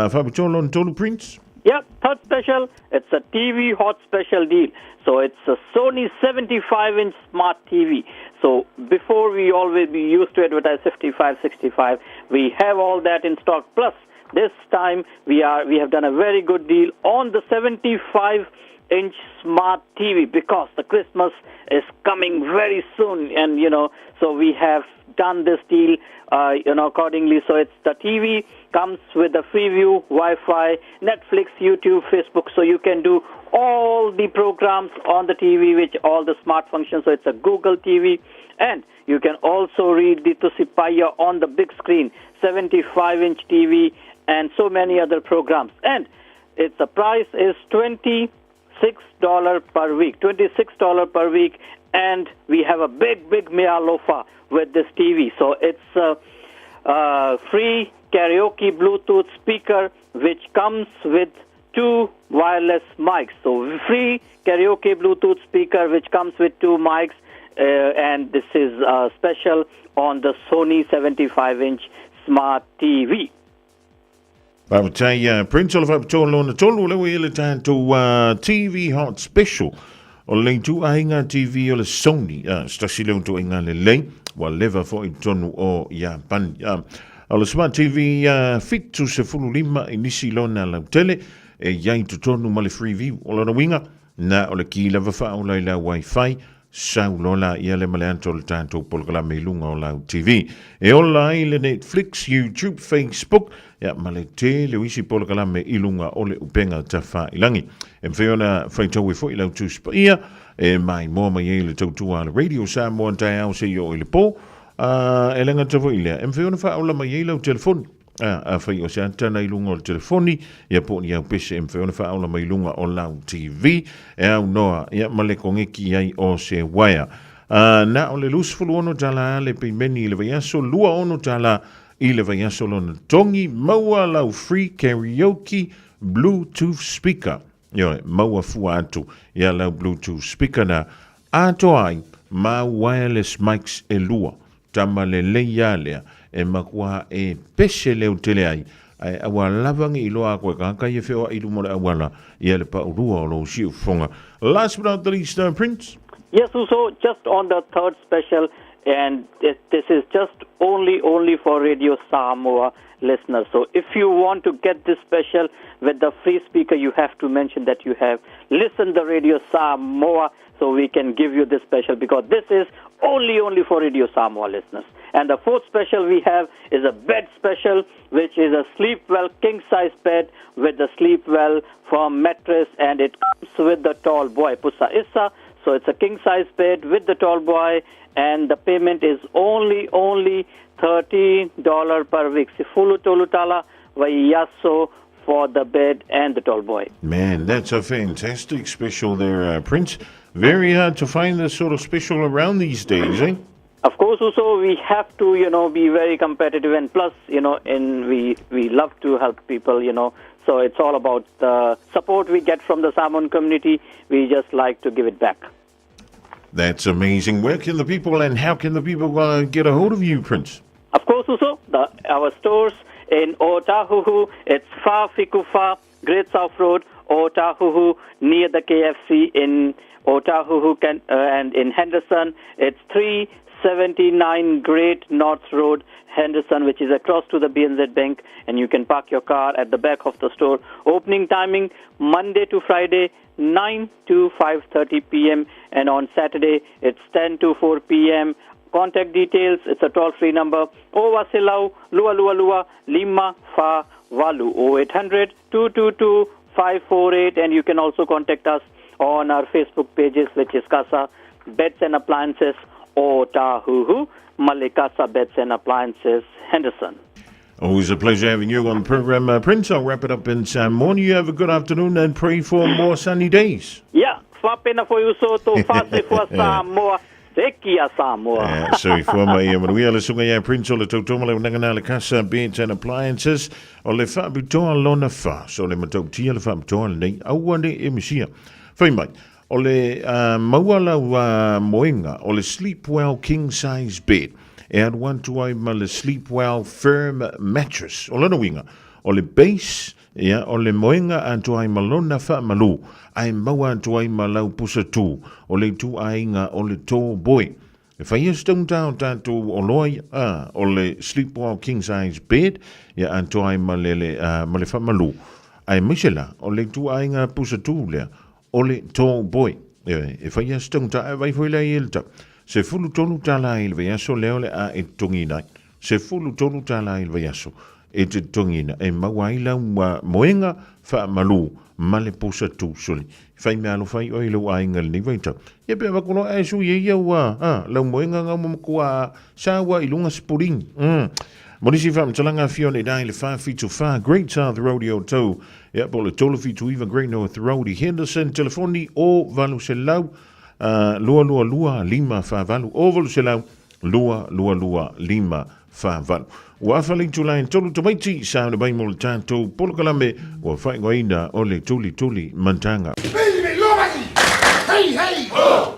[SPEAKER 2] Faapitoa lona tolu Prince?
[SPEAKER 3] Yep, third special, it's a TV hot special deal. So it's a Sony 75-inch smart TV. So before we always we used to advertise 55, 65. We have all that in stock. Plus, this time we have done a very good deal on the 75-inch smart TV because the Christmas is coming very soon, and so we have done this deal accordingly. So it's the TV comes with the Freeview, Wi-Fi, Netflix, YouTube, Facebook, so you can do all the programs on the TV, which all the smart functions. So it's a Google TV, and you can also read the Tusi Paia on the big screen, 75-inch TV, and so many other programs. And it's the price is $26 per week, $26 per week, and we have a big, big mea alofa with this TV. So it's a free karaoke Bluetooth speaker, which comes with 2 wireless mics. So free karaoke Bluetooth speaker, which comes with 2 mics, and this is special on the Sony 75-inch smart TV.
[SPEAKER 2] Faafetai, Prince o le faapitoa lona tolu o le ua i le tatou TV Hot Special o le ituaiga TV o le Sony. Se tasi lea o ituaiga lelei ua leva foi i totonu o Iapani. O le Smart TV 75 i nisi lona lautele e i ai totonu ma le Freeview. O lona uiga, na o le ki lava faaola i lau Wi-Fi sau loa la ia le ma le ata o le tatou polokalame i luga o lau TV. E ola ai le Netflix, YouTube, Facebook, ia ma le tele o isi polokalame i luga o le upega tafailangi. E mafai ona faitau ai foi lau Tusi Paia e maimoa mai ai le tautua a le Radio Samoa taeao seia oo i le po. E le gata foi i lea, e mafai ona faaola mai ai lau telefoni. Afai o se atana i luga o le telefoni, ia po o ni aupese e mafai ona faaola mai luga o lau TV, e aunoa ia ma le kogeki i ai o se uaea. Na o le $26 le peimeni i le vaiaso, $26 i le vaiaso lona togi, maua lau free karaoke Bluetooth speaker. Ioe, maua fua atu ia lau Bluetooth speaker na atoa ai ma wireless mics e lua. Tama lelei a lea, e makuā e pese leo tele ai, ae aua lava nge iloa a koe kākai e wheoa i luma o le auala ia le paulua o lou siufofoga. Last but not the least, Prince.
[SPEAKER 3] Yes, Uso, just on the third special, and this is just only for Radio Samoa listeners. So if you want to get this special with the free speaker, you have to mention that you have listened the Radio Samoa, so we can give you this special, because this is only for Radio Samoa listeners. And the fourth special we have is a bed special, which is a Sleepwell king-size bed with the Sleepwell firm mattress, and it comes with the tall boy, Pusa Issa. So it's a king-size bed with the tall boy, and the payment is only $13 per week. Sifulu tolu tala vaiaso for the bed and the tall boy.
[SPEAKER 2] Man, that's a fantastic special there, Prince. Very hard to find this sort of special around these days, eh?
[SPEAKER 3] Of course, also we have to, be very competitive, and plus, we love to help people, So it's all about the support we get from the Samoan community. We just like to give it back.
[SPEAKER 2] That's amazing. Where can the people and how can the people uh, get a hold of you, Prince?
[SPEAKER 3] Of course, also, the, our stores in Otahuhu, it's Fa Fikufa, Great South Road, Otahuhu, near the KFC in Otahuhu can, uh, and in Henderson, it's 379 Great North Road, Henderson, which is across to the BNZ Bank, and you can park your car at the back of the store. Opening timing Monday to Friday, 9 to 5:30 p.m. and on Saturday it's 10 to 4 p.m. Contact details, it's a toll-free number, Owasilau Lua Lua Lua Lima Fa Valu 0800 222 548 and you can also contact us on our Facebook pages which is Casa Beds and Appliances Otahuhu Malikasa Beds and Appliances Henderson.
[SPEAKER 2] Always a pleasure having you on the program, uh, Prince. I'll wrap it up in San Morning. You have a good afternoon and pray for more sunny days.
[SPEAKER 3] Yeah, fapena foi uso to fase fua Samoa. Sekia Samoa.
[SPEAKER 2] Yeah, so fua mai ia manuia le sunga ia Prince o le tautoma le unanga le casa beds and appliances o le whaapitoa lona wha. So le matautia le whaapitoa lenei aua ne e misia. Whai mai, o le uh, maua lau uh, moenga o le Sleep Well King Size Bed e alu atu ai ma le Sleep Well Firm Mattress. O lona uiga, o le base Ia, o le moenga atu ai ma lona faamalu, ae maua atu ai ma lau pusa tū, o le ituaiga o le tall boy. E fai ia se taugata o tatou oloa ia, ā, o le sleep well king size bed, ia atoa ai ma le, le, ā, ma le faamalu. Aemaise la, o le ituaiga pusa tū lea, o le tall boy. Ioe, e fai ia se taugata, ae vaai foi la i le tau. 13 tālā i le vaiaso lea o le a e totogiina ai. 13 tālā i le vaiaso e te totogiina e maua ai lau moenga faamalu ma le pusa tūsoli. Whai mea alofa ai oe i lou aiga lenei vaitau. Ia pe avako loa ae sui e ia ua, a, lau moenga ngau mamakuā sa ua i lunga sipuringi. Mm. Mo nisi whaamtalanga whio nei dai le 474 Great South Road i Otau, ia po le 379 Great North Road i Henderson, telefoni o 800 uh, 222 548 o 800 222 548. Ua afa le itula e tolu tamaiti sa le mai mo le tātou polokalame ua whaingoaina o le tuli tuli mantanga.
[SPEAKER 1] Hey, hey! Oh!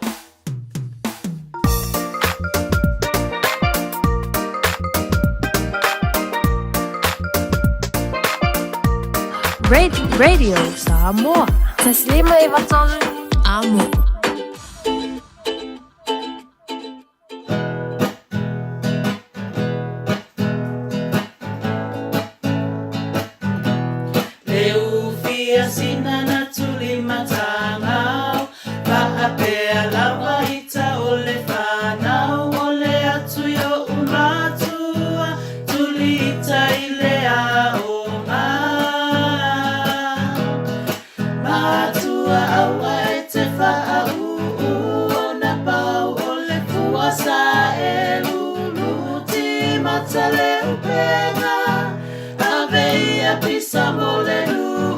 [SPEAKER 23] Radio Samoa. Taslima Ivatolu. Amo.
[SPEAKER 5] Le ufia sina na tuli matangau Faapea lava ita o le fanau O le atu i o'u matua Tuli ita i le aoga Matua aua e te whaauu Ona pau o le fua sa e lulu Timata le upenga Ave ia pisa mo le nuu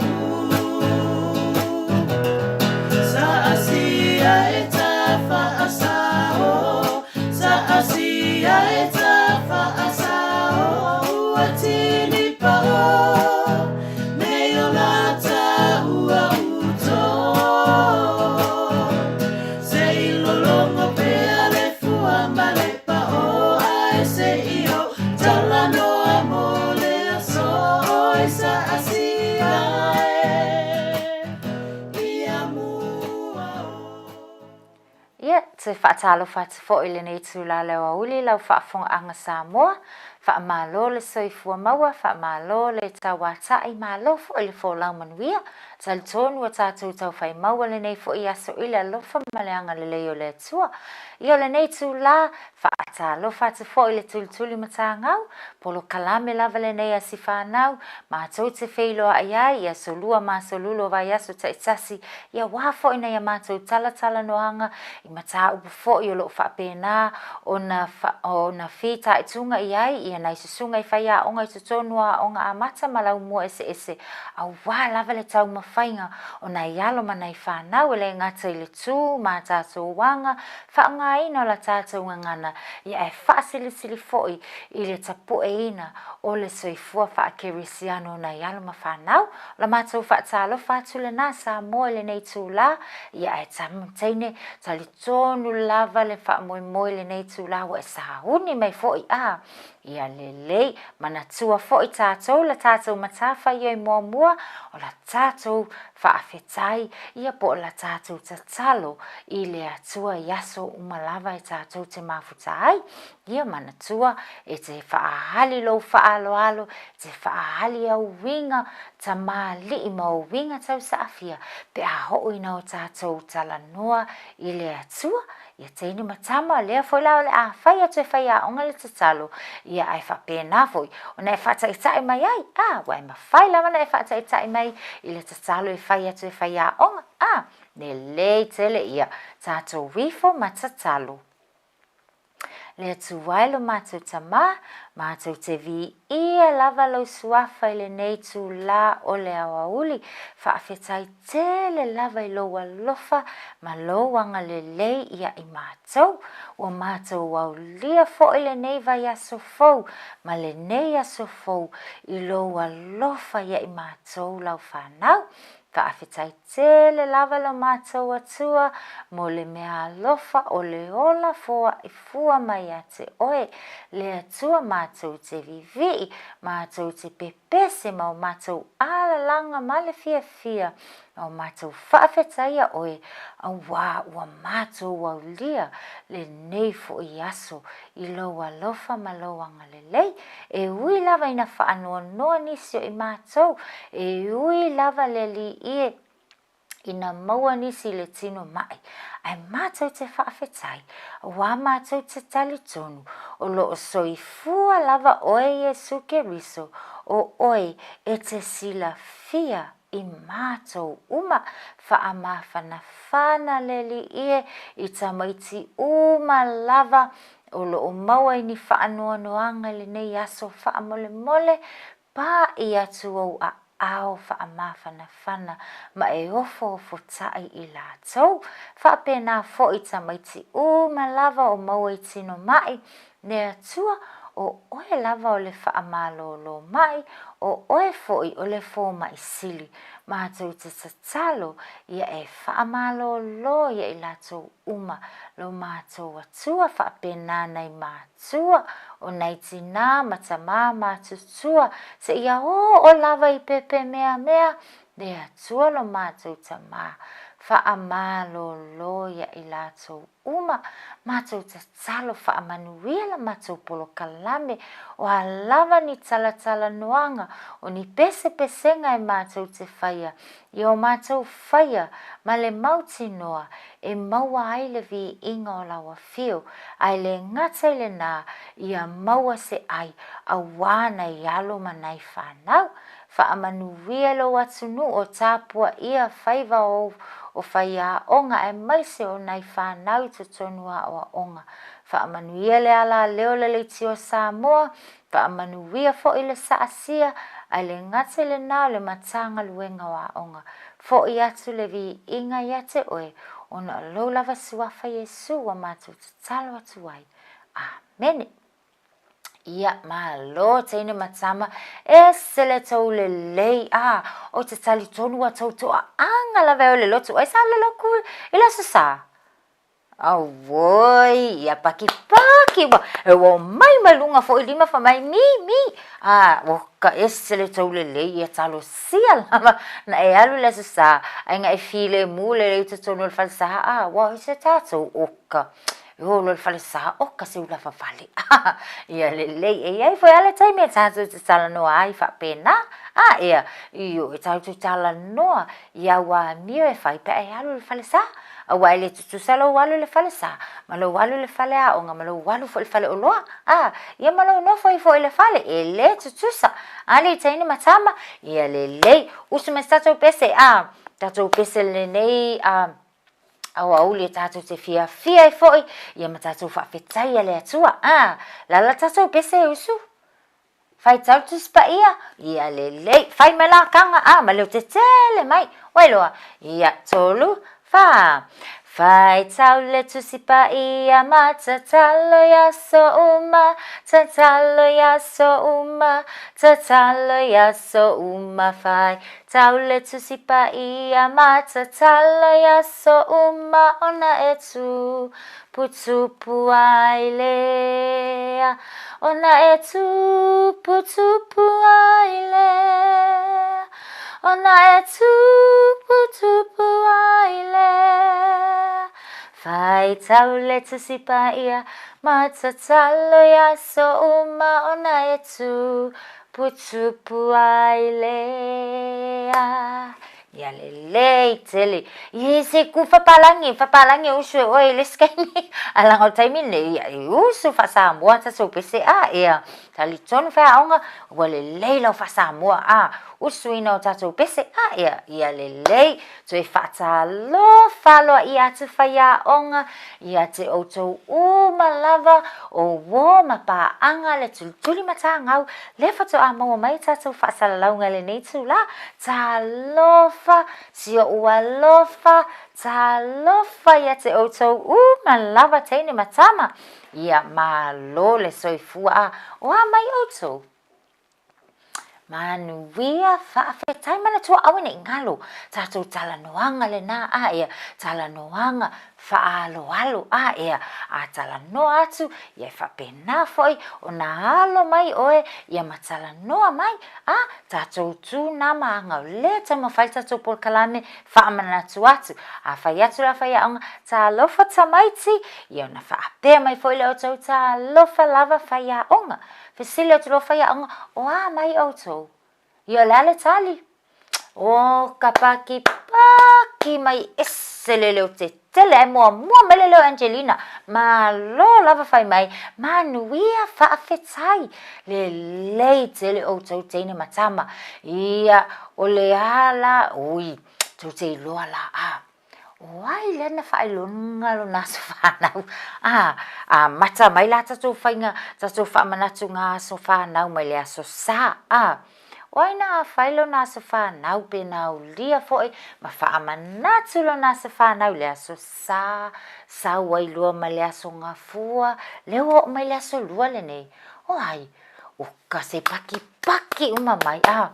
[SPEAKER 5] Sa asia e ta whaasao Sa asia e ta whaasao Ua tini pao Me o lata ua uto Se i lolongo pea le fua ma le pao Ae se i o talanoa mo le aso Oi sa asia e ia mua o
[SPEAKER 16] Ia, toe faatalofa atu foi i lenei itula leo aouli lau faafogaaga Samoa, faamalo le soifua maua, faamalo le tauata'i, malo foi le folau manuia, talitonu ua tatou taufai maua lenei foi aso i le alofa ma le agalelei o le Atua. Ia o lenei itula, faatalofa atu foi i le tulituli matagau, polokalame lava lenei a si fanau, matou te feiloai ai i aso lua ma aso lulu o vaiaso taitasi, ia aua foi nai a matou talatalanoaga i mataupu foi o lo o faapena ona ona fitaituga i ai Ia nai susuga i faiaoga i totonu o aoga amata ma laumua eseese aua lava le taumafaiga o nai alo ma nai fanau e le gata i le tu ma a tatou aga faaaogaina o la tatou gagana ia ae faasilisili foi i le tapueina o le soifua faakerisiano o nai alo ma fanau. O la matou faatalofa atu lena Samoa i lenei itula ia ae teine talitonu lava le faamoemoe i lenei itula ua e sauni mai foi a ia lelei manatua foi tatou la tatou matafaioi muamua o la tatou faafetai ia po o la tatou tatalo i le Atua i aso uma lava e tatou te mafuta ai. Ia manatua e te faaali lou faaaloalo, e te faaali au uiga tamalii ma ou uiga tausaafia pe a oo ina o tatou talanoa i le Atua. Ia teine ma tama, lea foi la o le a fai atu e faiaoga le tatalo, ia ae faapena foi ona e faataitai mai ai, a, ua e mafai lava ona e faataitai mai i le tatalo e fai atu e faiaoga, a, lelei tele ia tatou ifo ma tatalo. Le Atua e lo matou Tamā, matou te viia lava lou Suafa i lenei itulā o le aoauli, faafetai tele lava i lou alofa ma lou agalelei ia i matou. Ua matou aulia foi lenei vaiaso fou ma lenei aso fou i lou alofa ia i matou lau fanau. Faafetai tele lava lo matou Atua mo le mea alofa o le ola foaʻi fua mai ia te oe, le Atua matou te vivii, matou te pepese ma o matou alalaga ma le fiafia, ma o matou faafetaia oe, auā ua matou aulia lenei foi aso i lou alofa ma lou agalelei. E ui lava ina faanoanoa nisi o i matou, e ui lava le Alii e ina maua nisi i le tino maʻi, ae matou te faafetai, auā matou te talitonu, o lo o soifua lava oe Iesu Keriso, o oe e te silafia i matou uma, faamafanafana le Alii e i tamaiti uma lava o lo o maua i ni faanoanoaga i lenei aso faamolemole, paʻi atu ou aao faamafanafana ma e ofoofotaʻi i latou. Faapena foi tamaiti uma lava o maua i tino maʻi, le Atua, o oe lava o le faamalōlō maʻi, o oe foi o le fōmaʻi sili. Matou te tatalo ia e faamalōlō ia i latou uma lo matou Atua faapena nai matua o nai tinā ma tamā matutua seia oo lava i pepemeamea le Atua lo matou Tamā faamalōlō ia i latou uma matou tatalo faamanuia la matou polokalame o a lava ni talatalanoaga o ni pesepesega e matou te faia i o matou faia ma le mautinoa e maua ai le viiga o lau afio, ae le gata i lenā, ia maua se ai auā nai alo ma nai fanau. Faamanuia lou atunuu o tapuaia faiva ou o faiaoga aemaise o nai fanau i totonu aoaoga. Faamanuia le alaleo le leitio Samoa, Faamanuia foi le saasia, ae le gata i lenā o le Matagaluega o Aoga. Foi atu le viiga ia te oe, ona o lou lava Suafa Iesu ua matou tatalo atu ai. Amene. Ia, malo teine ma tama, ese le tou lelei, a, ou te talitonu ua tou toaaga lava e o le lotu, ai sa le loku i le Aso Sa? Auoi, ia pakipaki, ua, e ua omai mai luga foi lima fai mai, mi, mi, a, ua ka ese le tou lelei, ia talosia lava, na e alu i le Aso Sa, ae na e filemu lelei i totonu o le falesa, a, ua ai se tatou oka, e o loa i le falesa, oka se ula vavale, a, ia lelei, e i ai foi lava le taimi e tatou te talanoa ai faapena, a, ea, ioe, tatou talanoa i au amio e fai pe a e alu i le falesa. Aua e le tutusa lou alu i le falesa, ma lou alu i le faleaoga, ma lou alu foi i le faleoloa, a, ia ma lou nofo ifo i le fale, e le tutusa. A le teine ma tama, ia lelei, usu mai se tatou pese, a, tatou pese lenei, a, aoauli e tatou te fiafia ai foi, ia ma tatou faafetaia le Atua, a, lala tatou pese e usu. Faitau le Tusi Paia, ia lelei, fai mai la kaga, a, ma leo tetele mai, ua iloa, ia, tolu, fa. Faitau le Tusi Paia ma tatalo i aso uma, tatalo i aso uma, tatalo i aso uma. Faitau le Tusi Paia ma tatalo i aso uma ona e tuputupu ai lea, ona e tuputupu ai lea, ona e tuputupu ai lea. Faitau le Tusi Paia ma tatalo i aso uma ona e tuputupu ai lea. Ia lelei tele. Ia se ku fapalangi, fapalangi usu e oe i le isi taimi. Ae leaga o le taimi lenei, ia e usu faa-Samoa tatou pese a, ia. Talitonu faiaoga, ua lelei lau faa-Samoa a, usuina o tatou pese a, ia, ia lelei. Toe faatalofa aloaia atu faiaoga ia te outou uma lava o uo ma paaga le tulituli matagau lea faatoa maua mai tatou faasalalauga i lenei itulā. Talofa, si oʻu alofa, talofa ia te outou uma lava teine ma tama. Ia malo le soifua a o a mai outou? Manuia, faafetai manatua aua ne i galo tatou talanoaga lena a ea, talanoaga faaaloalo a ea, a talanoa atu ia e faapena foi ona alo mai oe ia ma talanoa mai a tatou tu na ma aga o lea taumafai le tatou polokalame faamanatu atu. A fai atu la faiaoga, talofa tamaiti, ia ona faapea mai foi lea outou talofa lava faiaoga. Fesili atu loa faiaoga, o a mai outou? Ia o le a le tali? O ka pakipaki mai ese le leo tetele ae muamua mai le leo Angelina. Malo lava fai mai, manuia faafetai. Lelei tele outou teine ma tama. Ia, o le a la, ui, tou te iloa la a. O ai lea na faailoga lona aso fanau? A, amata mai la tatou faiga, tatou faamanatuga aso fanau mai le aso Sa. A, o ai na fai lona aso fanau pe na aulia foi ma faamanatu lona aso fanau i le aso Sa, sau ai lua ma le aso Gafua, lea ua oo mai le aso Lua lenei. O ai? O ka se pakipaki uma mai. A,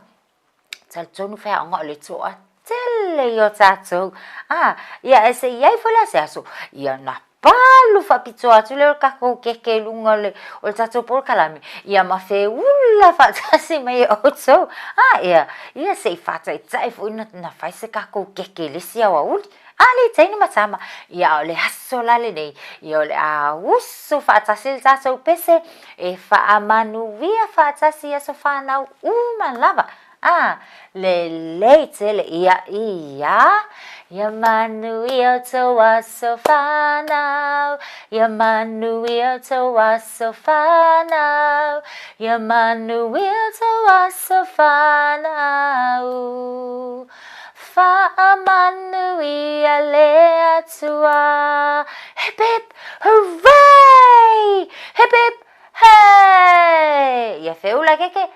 [SPEAKER 16] Talitonu faiaoga o le toatele ia o tatou. A, ia e se i ai foi la se aso, ia na palu faapitoa atu lea o le tatou keke i luga o le, o le tatou polokalame, ia ma feula faatasi mai e outou. A, ia, ia se i faataitai foi na, na fai se tatou keke i le isi aoauli. A le teine ma tama, ia o le aso la lenei, ia o le a usu faatasi le tatou pese e faamanuia faatasi i aso fanau uma lava. A, lelei tele, ia, ia, ia manuia outou aso fanau, ia manuia outou aso fanau, ia manuia outou aso fanau. Faamanuia le Atua. Hip hip hooray! Hip hip hey! Ia feula keke.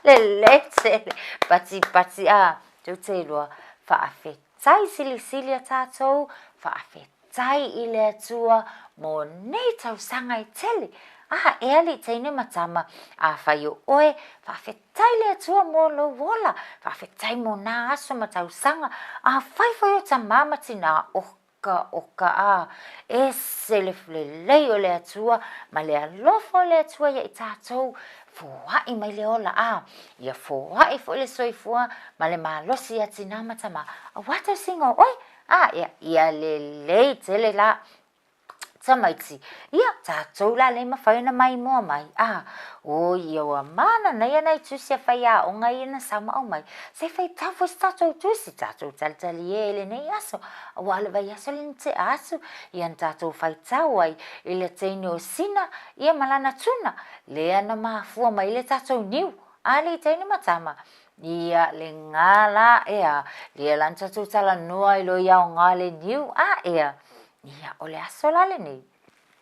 [SPEAKER 16] Lelei tele. Pati pati a. Tou te iloa. Faafetai silisili a tatou. Faafetai. Tai i le Atua mo nei tausaga e tele. A, e alii teine ma tama, afai o oe, faafetai le Atua mo lou ola, faafetai mo nā aso ma tausaga, afai foi o tamā ma tinā, oka, oka, a, ese le lelei o le Atua ma le alofa o le Atua ia i tatou, foaʻi mai le ola, a, ia foaʻi foi le soifua ma le malosi ia tinā ma tamā, auā tausiga o oe, A, ia, ia lelei tele la tamaiti. Ia, tatou la le mafai ona maimoa mai. A, oi, ia ua mananaia nai tusi a faiaoga ia na sau ma aumai. Se faitau foi se tatou tusi, tatou talitali e i lenei aso. Aua o le vaiaso lea na tea atu, ia na tatou faitau ai i le teine o Sina, ia ma lana tuna, lea na mafua mai le tatou niu. A le teine ma tama, Ia, le ngā la, ea, lea la na tatou talanoa i lo i aoga le niu, a, ea, ia, o le aso la lenei,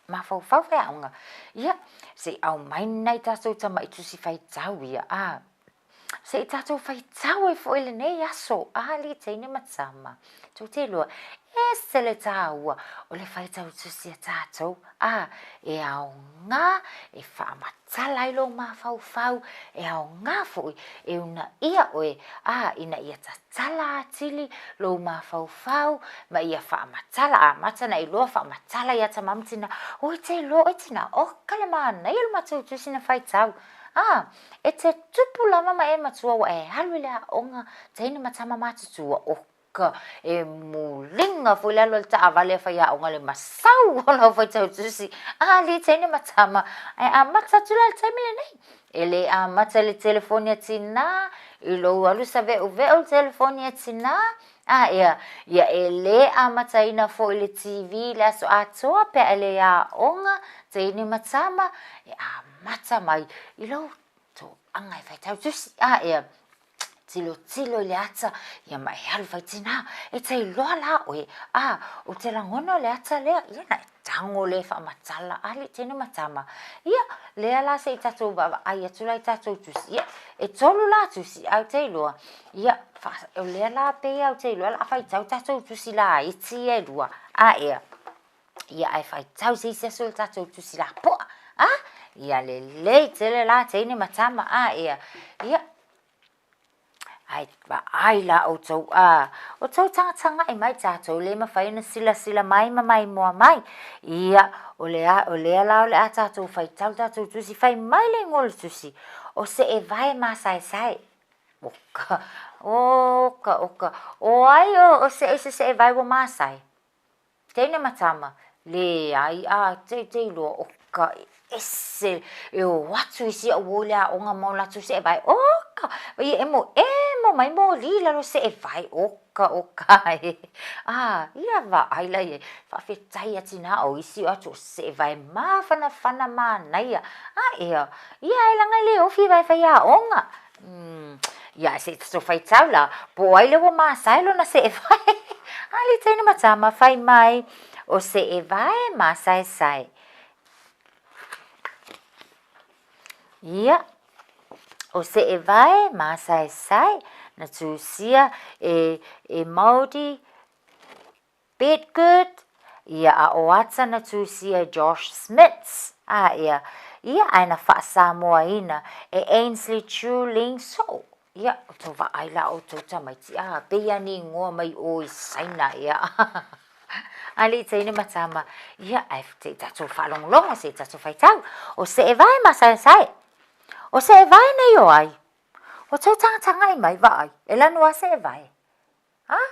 [SPEAKER 16] mafaufau faiaoga, ia, Se i aumai nai tatou tama'i tusi faitau ia, a. Se i tatou faitau ai foi i lenei aso, a alii teine ma tama. Tou te iloa, e ese le tāua o le faitau tusi a tatou, a, e aoga e faamatala ai lou mafaufau, e aoga foi e uunaia oe, a, ina ia tatala atili lou mafaufau ma ia faamatala, amata ona e iloa faamatala ia tama ma tina, oi te iloa oe tina, oka le manaia o le matou tusi na faitau, a, e te tupu lava ma e matua ua e alu i le aoga teine ma tama matutua, oka, e muliga foi le alu a le taavale a faiaoga le masau o lau faitau tusi, a, alii teine ma tama, ae amata atu la i le taimi lenei. E le amata i le telefoni a tinā, i lou alu saveʻuveʻu i le telefoni a tinā, a ea, ia e le amataina foi i le TV i le aso atoa pe a e le aoga, teine ma tama, e amata mai i lou toaga e faitau tusi, a ea, tilotilo i le ata, ia ma e alu fai tinā, e te iloa la oe, a, ou te lagona o le ata lea, ia na e tago lea e faamatala, alii teine ma tama, ia, lea la se i tatou vaavaai atu la i tatou tusi, ia, e tolu la tusi, ae ou te iloa, ia, o lea la pei lava ou te iloa o le a faitau tatou tusi laiti ia e lua, a ea, ia ae faitau se isi aso i le tatou tusi lapoa, a, ia lelei tele la teine ma tama, a ea, ia, Ae vaai la outou, a, o tou tagataga'i mai tatou le mafai ona silasila mai ma maimoa mai. Ia, o le a, o lea la o le a tatou faitau le tatou tusi, fai mai le igoa o le tusi, o Seevae Masaesae. Oka, oka, oka, o ai o, o se, se Seevae ua masae? Teine ma tama, leai, a, te, te iloa, oka, e ese, e o atu isi au o i le aoga ma o latou seevae, oka, ia emo, emo mai moli i lalo seevae, oka, oka e, a, ia vaai la i ai, faafetai a tinā o isi o atu o seevae mafanafana manaia, a ea, ia e leaga e le ofi vae faiaoga, Umm, ia se i tatou faitau la, po o ai lea ua masae lona seevae. A le teine ma tama, fai mai, o seevae masaesae. Ia, o seevae masaesae, na tusia e, e Maori Bedgood, ia a o ata na tusia e Josh Smits, a ia, ia ae na faa-Samoaina e Ainsley Chu Ling Soo. Ia, o tou vaai la outou tamaiti, a, pei a ni ingoa mai o i Saina, ia. A le i teine ma tama, ia, ae se i tatou faalogologo, se i tatou faitau. O Seevae ma Saesae. O Seevae nei o ai? O tou tagatagai mai, vaai, e lanu a Seevae. A?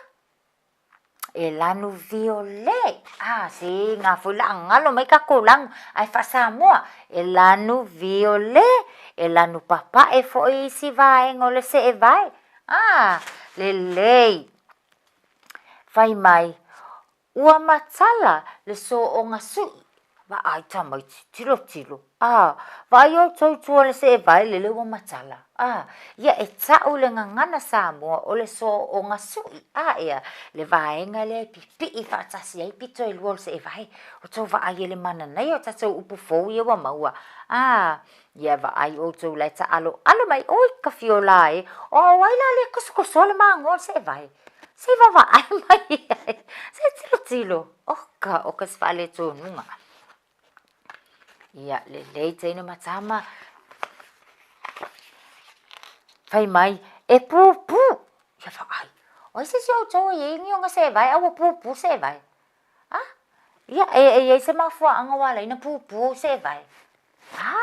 [SPEAKER 16] E lanu violet. Ah, se ngā foi la ngalo mai ka lanu ai faa-Samoa. E lanu violet, e lanu papae foi isi vaega o le seevae. Ah, lelei. Fai mai, ua matala le sooga su'i. Vaai tamaiti, tilotilo. A, vaai outou i tua o le seevae lele ua matala. A, ia e ta'u le gagana Samoa o le soooga su'i, a ea, le vaega lea e pipi'i faatasi ai pito e lua o le seevae. O tou vaai e le mananaia o tatou upu fou ia ua maua. A, ia vaai outou la e ta'alo'alo mai, oi ka fiola e, o ai la lea e kosokosoa le magoa o le seevae? Se i vaavaai mai i ai, se i tilotilo, oka, oka se faaletonuga. Ia, lelei teine ma tama. Fai mai, e pūpū. Ia vaai. O ai se isi o outou e iai ni ona seevae a ua pūpū seevae? A? Ia, e, e iai se mafuaaga ua ala ai ona pūpū ou seevae? A?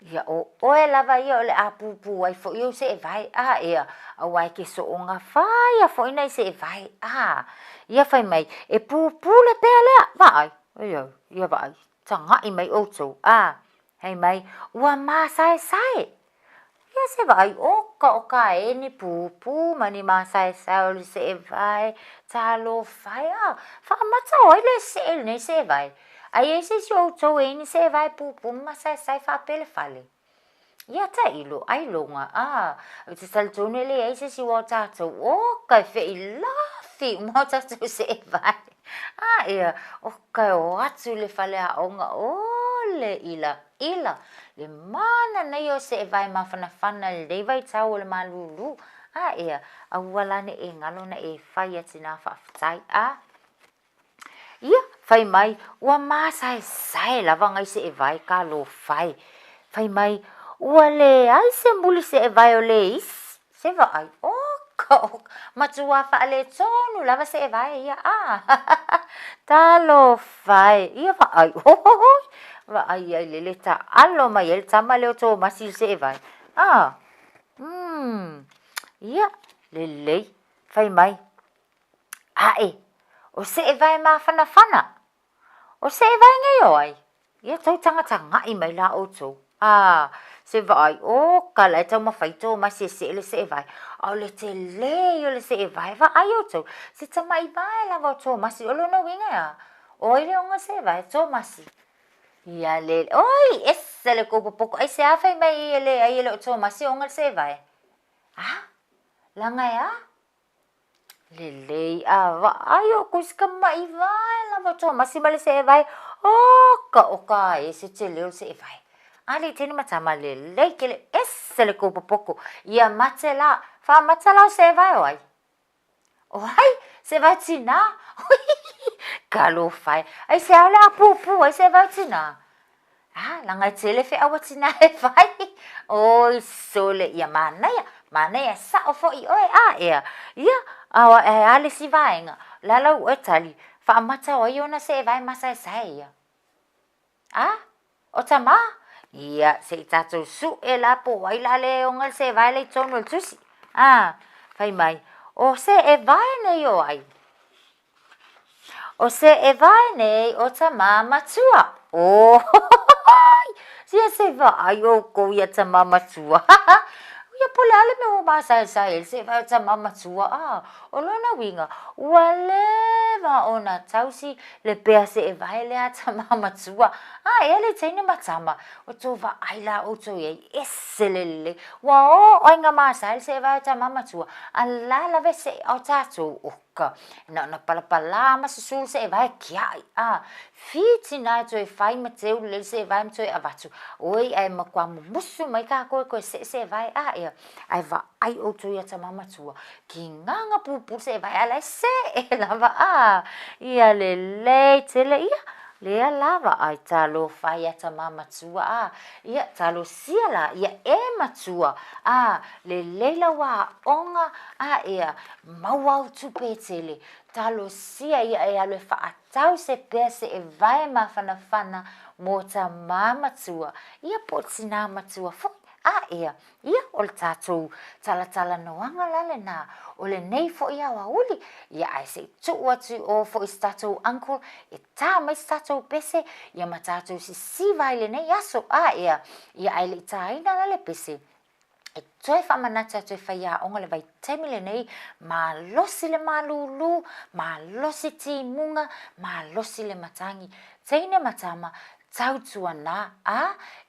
[SPEAKER 16] Ia, o oe lava ia o le a pūpū ai foi ou seevae. A, ia, aua e ke soonga faia foi nai seevae. A, ia fai mai, e pūpū le pea lea. Vaai. Ia, ia vaai, taga'i mai ʻoutou, a, hei mai, ua māsaesae. Ia se vaai, oka o ka e ni pūpū ma ni māsaesae o le seʻevae, talofa e, a, faamata o ai le seʻe i lenei seʻevae? A i ai se isi o ʻoutou e i ni seʻevae pūpū ma māsaesae faapea le fale? Ia tailo, ailoga, a, ou te talitonu e leai se isi o tatou, oka e feʻilafi uma o tatou seʻevae. A, ea, oka e o atu i le fale aoga, o le ila. silasila le mananaia o seevae mafanafana i lenei vaitau o le malūlū. A ea, aua la ne i e galo ona e fai ia tinā faafetai. A Ia, fai mai, ua masaesae lava ngai seevae talofa e. Fai mai, ua leai se muli seevae o le isi. Se vaai, oka oka, matua faaletonu lava seevae ia, a Talofa e, ia vaai, hohoi, vaai ai lele taalo mai ai le tama lea o Tomasi i le seevae, a Umm, ia, lelei, fai mai, Ae, o seevae mafanafana, O seevae nei o ai? Ia tou tagatagai mai la outou. A, se vaai, oka la e taumafai Tomasi e see le seevae, a o le tele ia o le seevae, vaai outou, se tamai vae lava o Tomasi, o lona uiga e a? O ai le ona seevae? Tomasi. Ia le, oi, ese le kou popoku, aisea fai mai ai e leai e le o Tomasi e ona le seevae? A, leaga e a? Lelei a vaai outou i si tama'i vae lava o Tomasi ma le seevae, oka oka e se tele o le seevae. Alii teine ma tama lelei tele ese le tou popoto. Ia mate la, faamata la o seevae o ai? O ai? Seevae tinā? Talofa e, aisea o le a pupu ai seevae o tinā? A, leaga e tele feau a tinā e fai. Oi sole, ia manaia, manaia, sao foi oe, a ea. Ia, a e a le isi vaega, o le a lau oe tali, faamata o ai ona seevae masaesae ia? A, o tamā? Ia, se i tatou sue la po o ai la le ona le seevae la i totonu o le tusi. A, fai mai, o seevae nei o ai? O seevae nei o tamā matua. Oi! Ia se vaai oukou ia tamā matua. Ia po o le a le mea ua masaesae ai le seevae o tamā matua, a? O lona uiga, ua leva ona tausi le pea seevae lea a tamā matua. A ea le teine ma tama, o tou vaai la outou i ai, ese le lelei. Ua oo ai nga masae le seevae o tamā matua, a la lava e see o tatou, Ka, na ona palapalā ma susu le seevae kiaʻi, a, fiti nā e toe fai ma teu lelei le seevae ma toe avatu, oi ae matua mumusu mai kākou e toe see seevae, a ea, ae vaai ʻoutou iā tamā matua, kīgaga pupū le seevae a la e see lava, a, ia lelei tele ia, lea la vaai talofa iā tamā matua, a, ia talosia la ia e matua, a, lelei lau aoga, a ea, Maua au tupe e tele, talosia ia e alu e faatau se pea seevae mafanafana mo tamā matua, ia po o tinā matua foi, a ea, ia o le tatou talatalanoaga la lenā, o lenei foi aoauli, ia ae se i tuu atu i o foi se tatou uncle e tā mai se tatou pese, ia ma tatou sisiva ai lenei aso, a ea, ia ae le i tāina la le pese, E toe faamanatu atu e faiaoga le vaitaimi lenei, malosi le malūlū, malosi timuga, malosi le matagi. Teine ma tama, tautuanā, ā,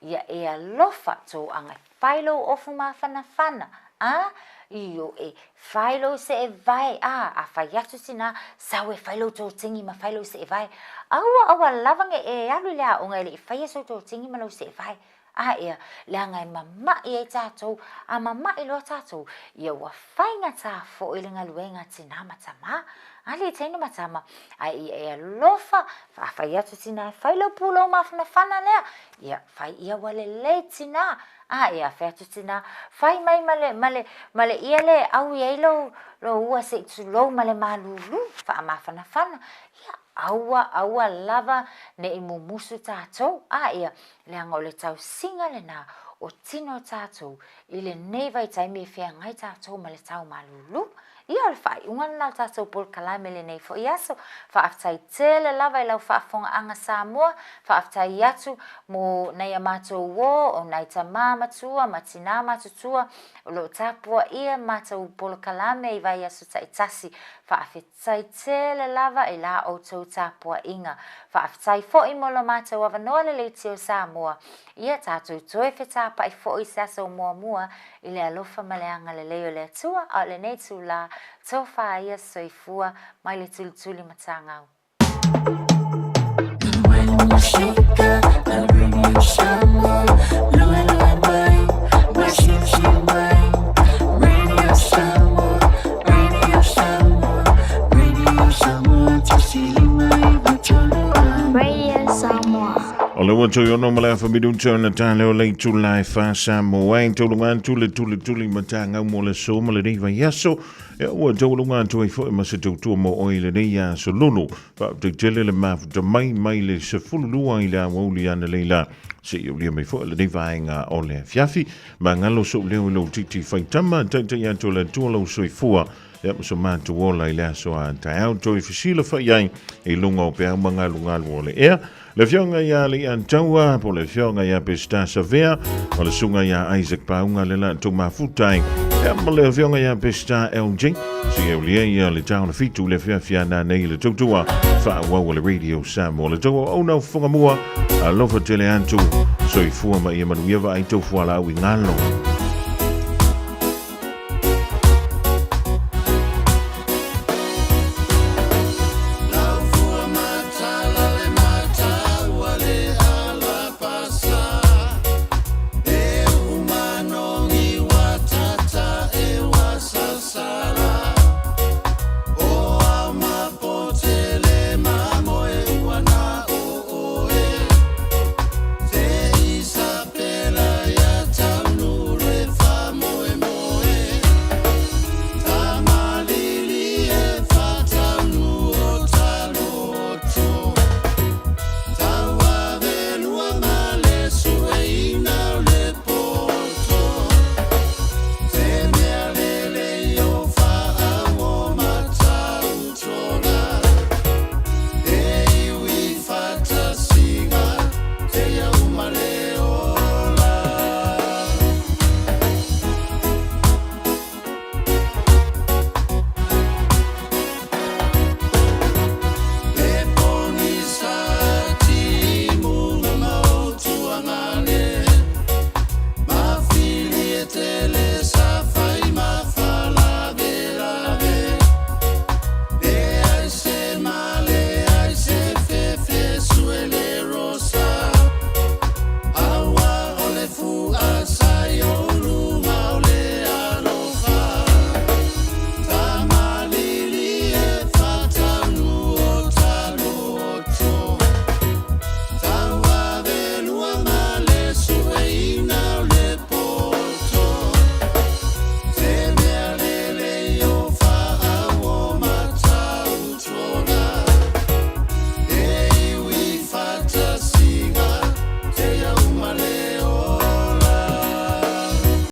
[SPEAKER 16] ia e alofa tō aga e whai lou ofu māwhanawhana, ā, ioe, whai lou seevae, ā, a whai atu tinā, sau e whai lou tōtingi ma whai lou seevae. Aua, aua lava nge e alu i le aoga e le i whaia sou tōtingi ma lou seevae. A ea, leaga e mama'i ai tatou, a mama'i loa tatou, ia ua faigata foi le galuega a tinā ma tamā, a le teine ma tama, a ia e alofa, faafai atu tinā e fai lau pulou mafanafana lea, ia fai ia ua lelei tinā, a ea fai atu tinā, fai mai ma le, ma le, ma le ia le au i ai lou, lou ua se i tulou ma le malūlū, faamafanafana, ia aua, aua lava ne i mumusu tatou, a ia, Leaga o le tausiga lenā o tino tatou i lenei vaitaimi e feagai tatou ma le tau malūlū. Ia, o le faaiuga lenā o le tatou polokalame i lenei foi aso. Faafetai tele lava i lau faafofogaaga Samoa, faafetai atu mo nai a matou uō, o nai tamā matua ma tinā matutua o lo o tapuaia matou polokalame i vaiaso taitasi. Faafetai. Faafetai tele lava i la outou tapuaiga. Faafetai foi mo lo matou avanoa le Leitio Samoa. Ia tatou toe fetapai foi i se aso muamua i le alofa ma le agalelei o le Atua, a o lenei itulā, tofa ia soifua mai le tulituli matagau.
[SPEAKER 10] Radio Samoa, lue lue mai, ma silisili mai. Radio Samoa, Radio Samoa, Radio Samoa, 1593 AM.
[SPEAKER 23] Radio Samoa.
[SPEAKER 2] O le ua toi ono ma le afa minuta ona tā leo lei tula e wha sa mo ai taulunga atu le tuli tuli ma tā ngau mo le so ma le nei vai aso e ua taulunga atu ai foi ma se tautua mo oi le nei aso lolo Faatetele le mafuta mai mai le 12 i le aoauli analeila seia ulia mai foi lenei vaega o le afiafi. Magalo sou leo i lou titi faitama, taitai atu e le Atua lou soifua, ia ma so matou ola i le aso a taeao, toe fesilafai ai i luga o peau ma galugalu o le ea. Le afioga ia Aliiataua, po o le afioga ia Peseta Savea, o le susuga ia Isaac Pauga le latou mafuta ai, ia ma le afioga ia Peseta LG, seia aulia ia le taona fitu le afiafi a nanei i le tautua faaauau a le Radio Samoa. Le tou auauna o fofoga mua, alofa tele atu, soifua ma ia manuia vaai tou fualaau i galo.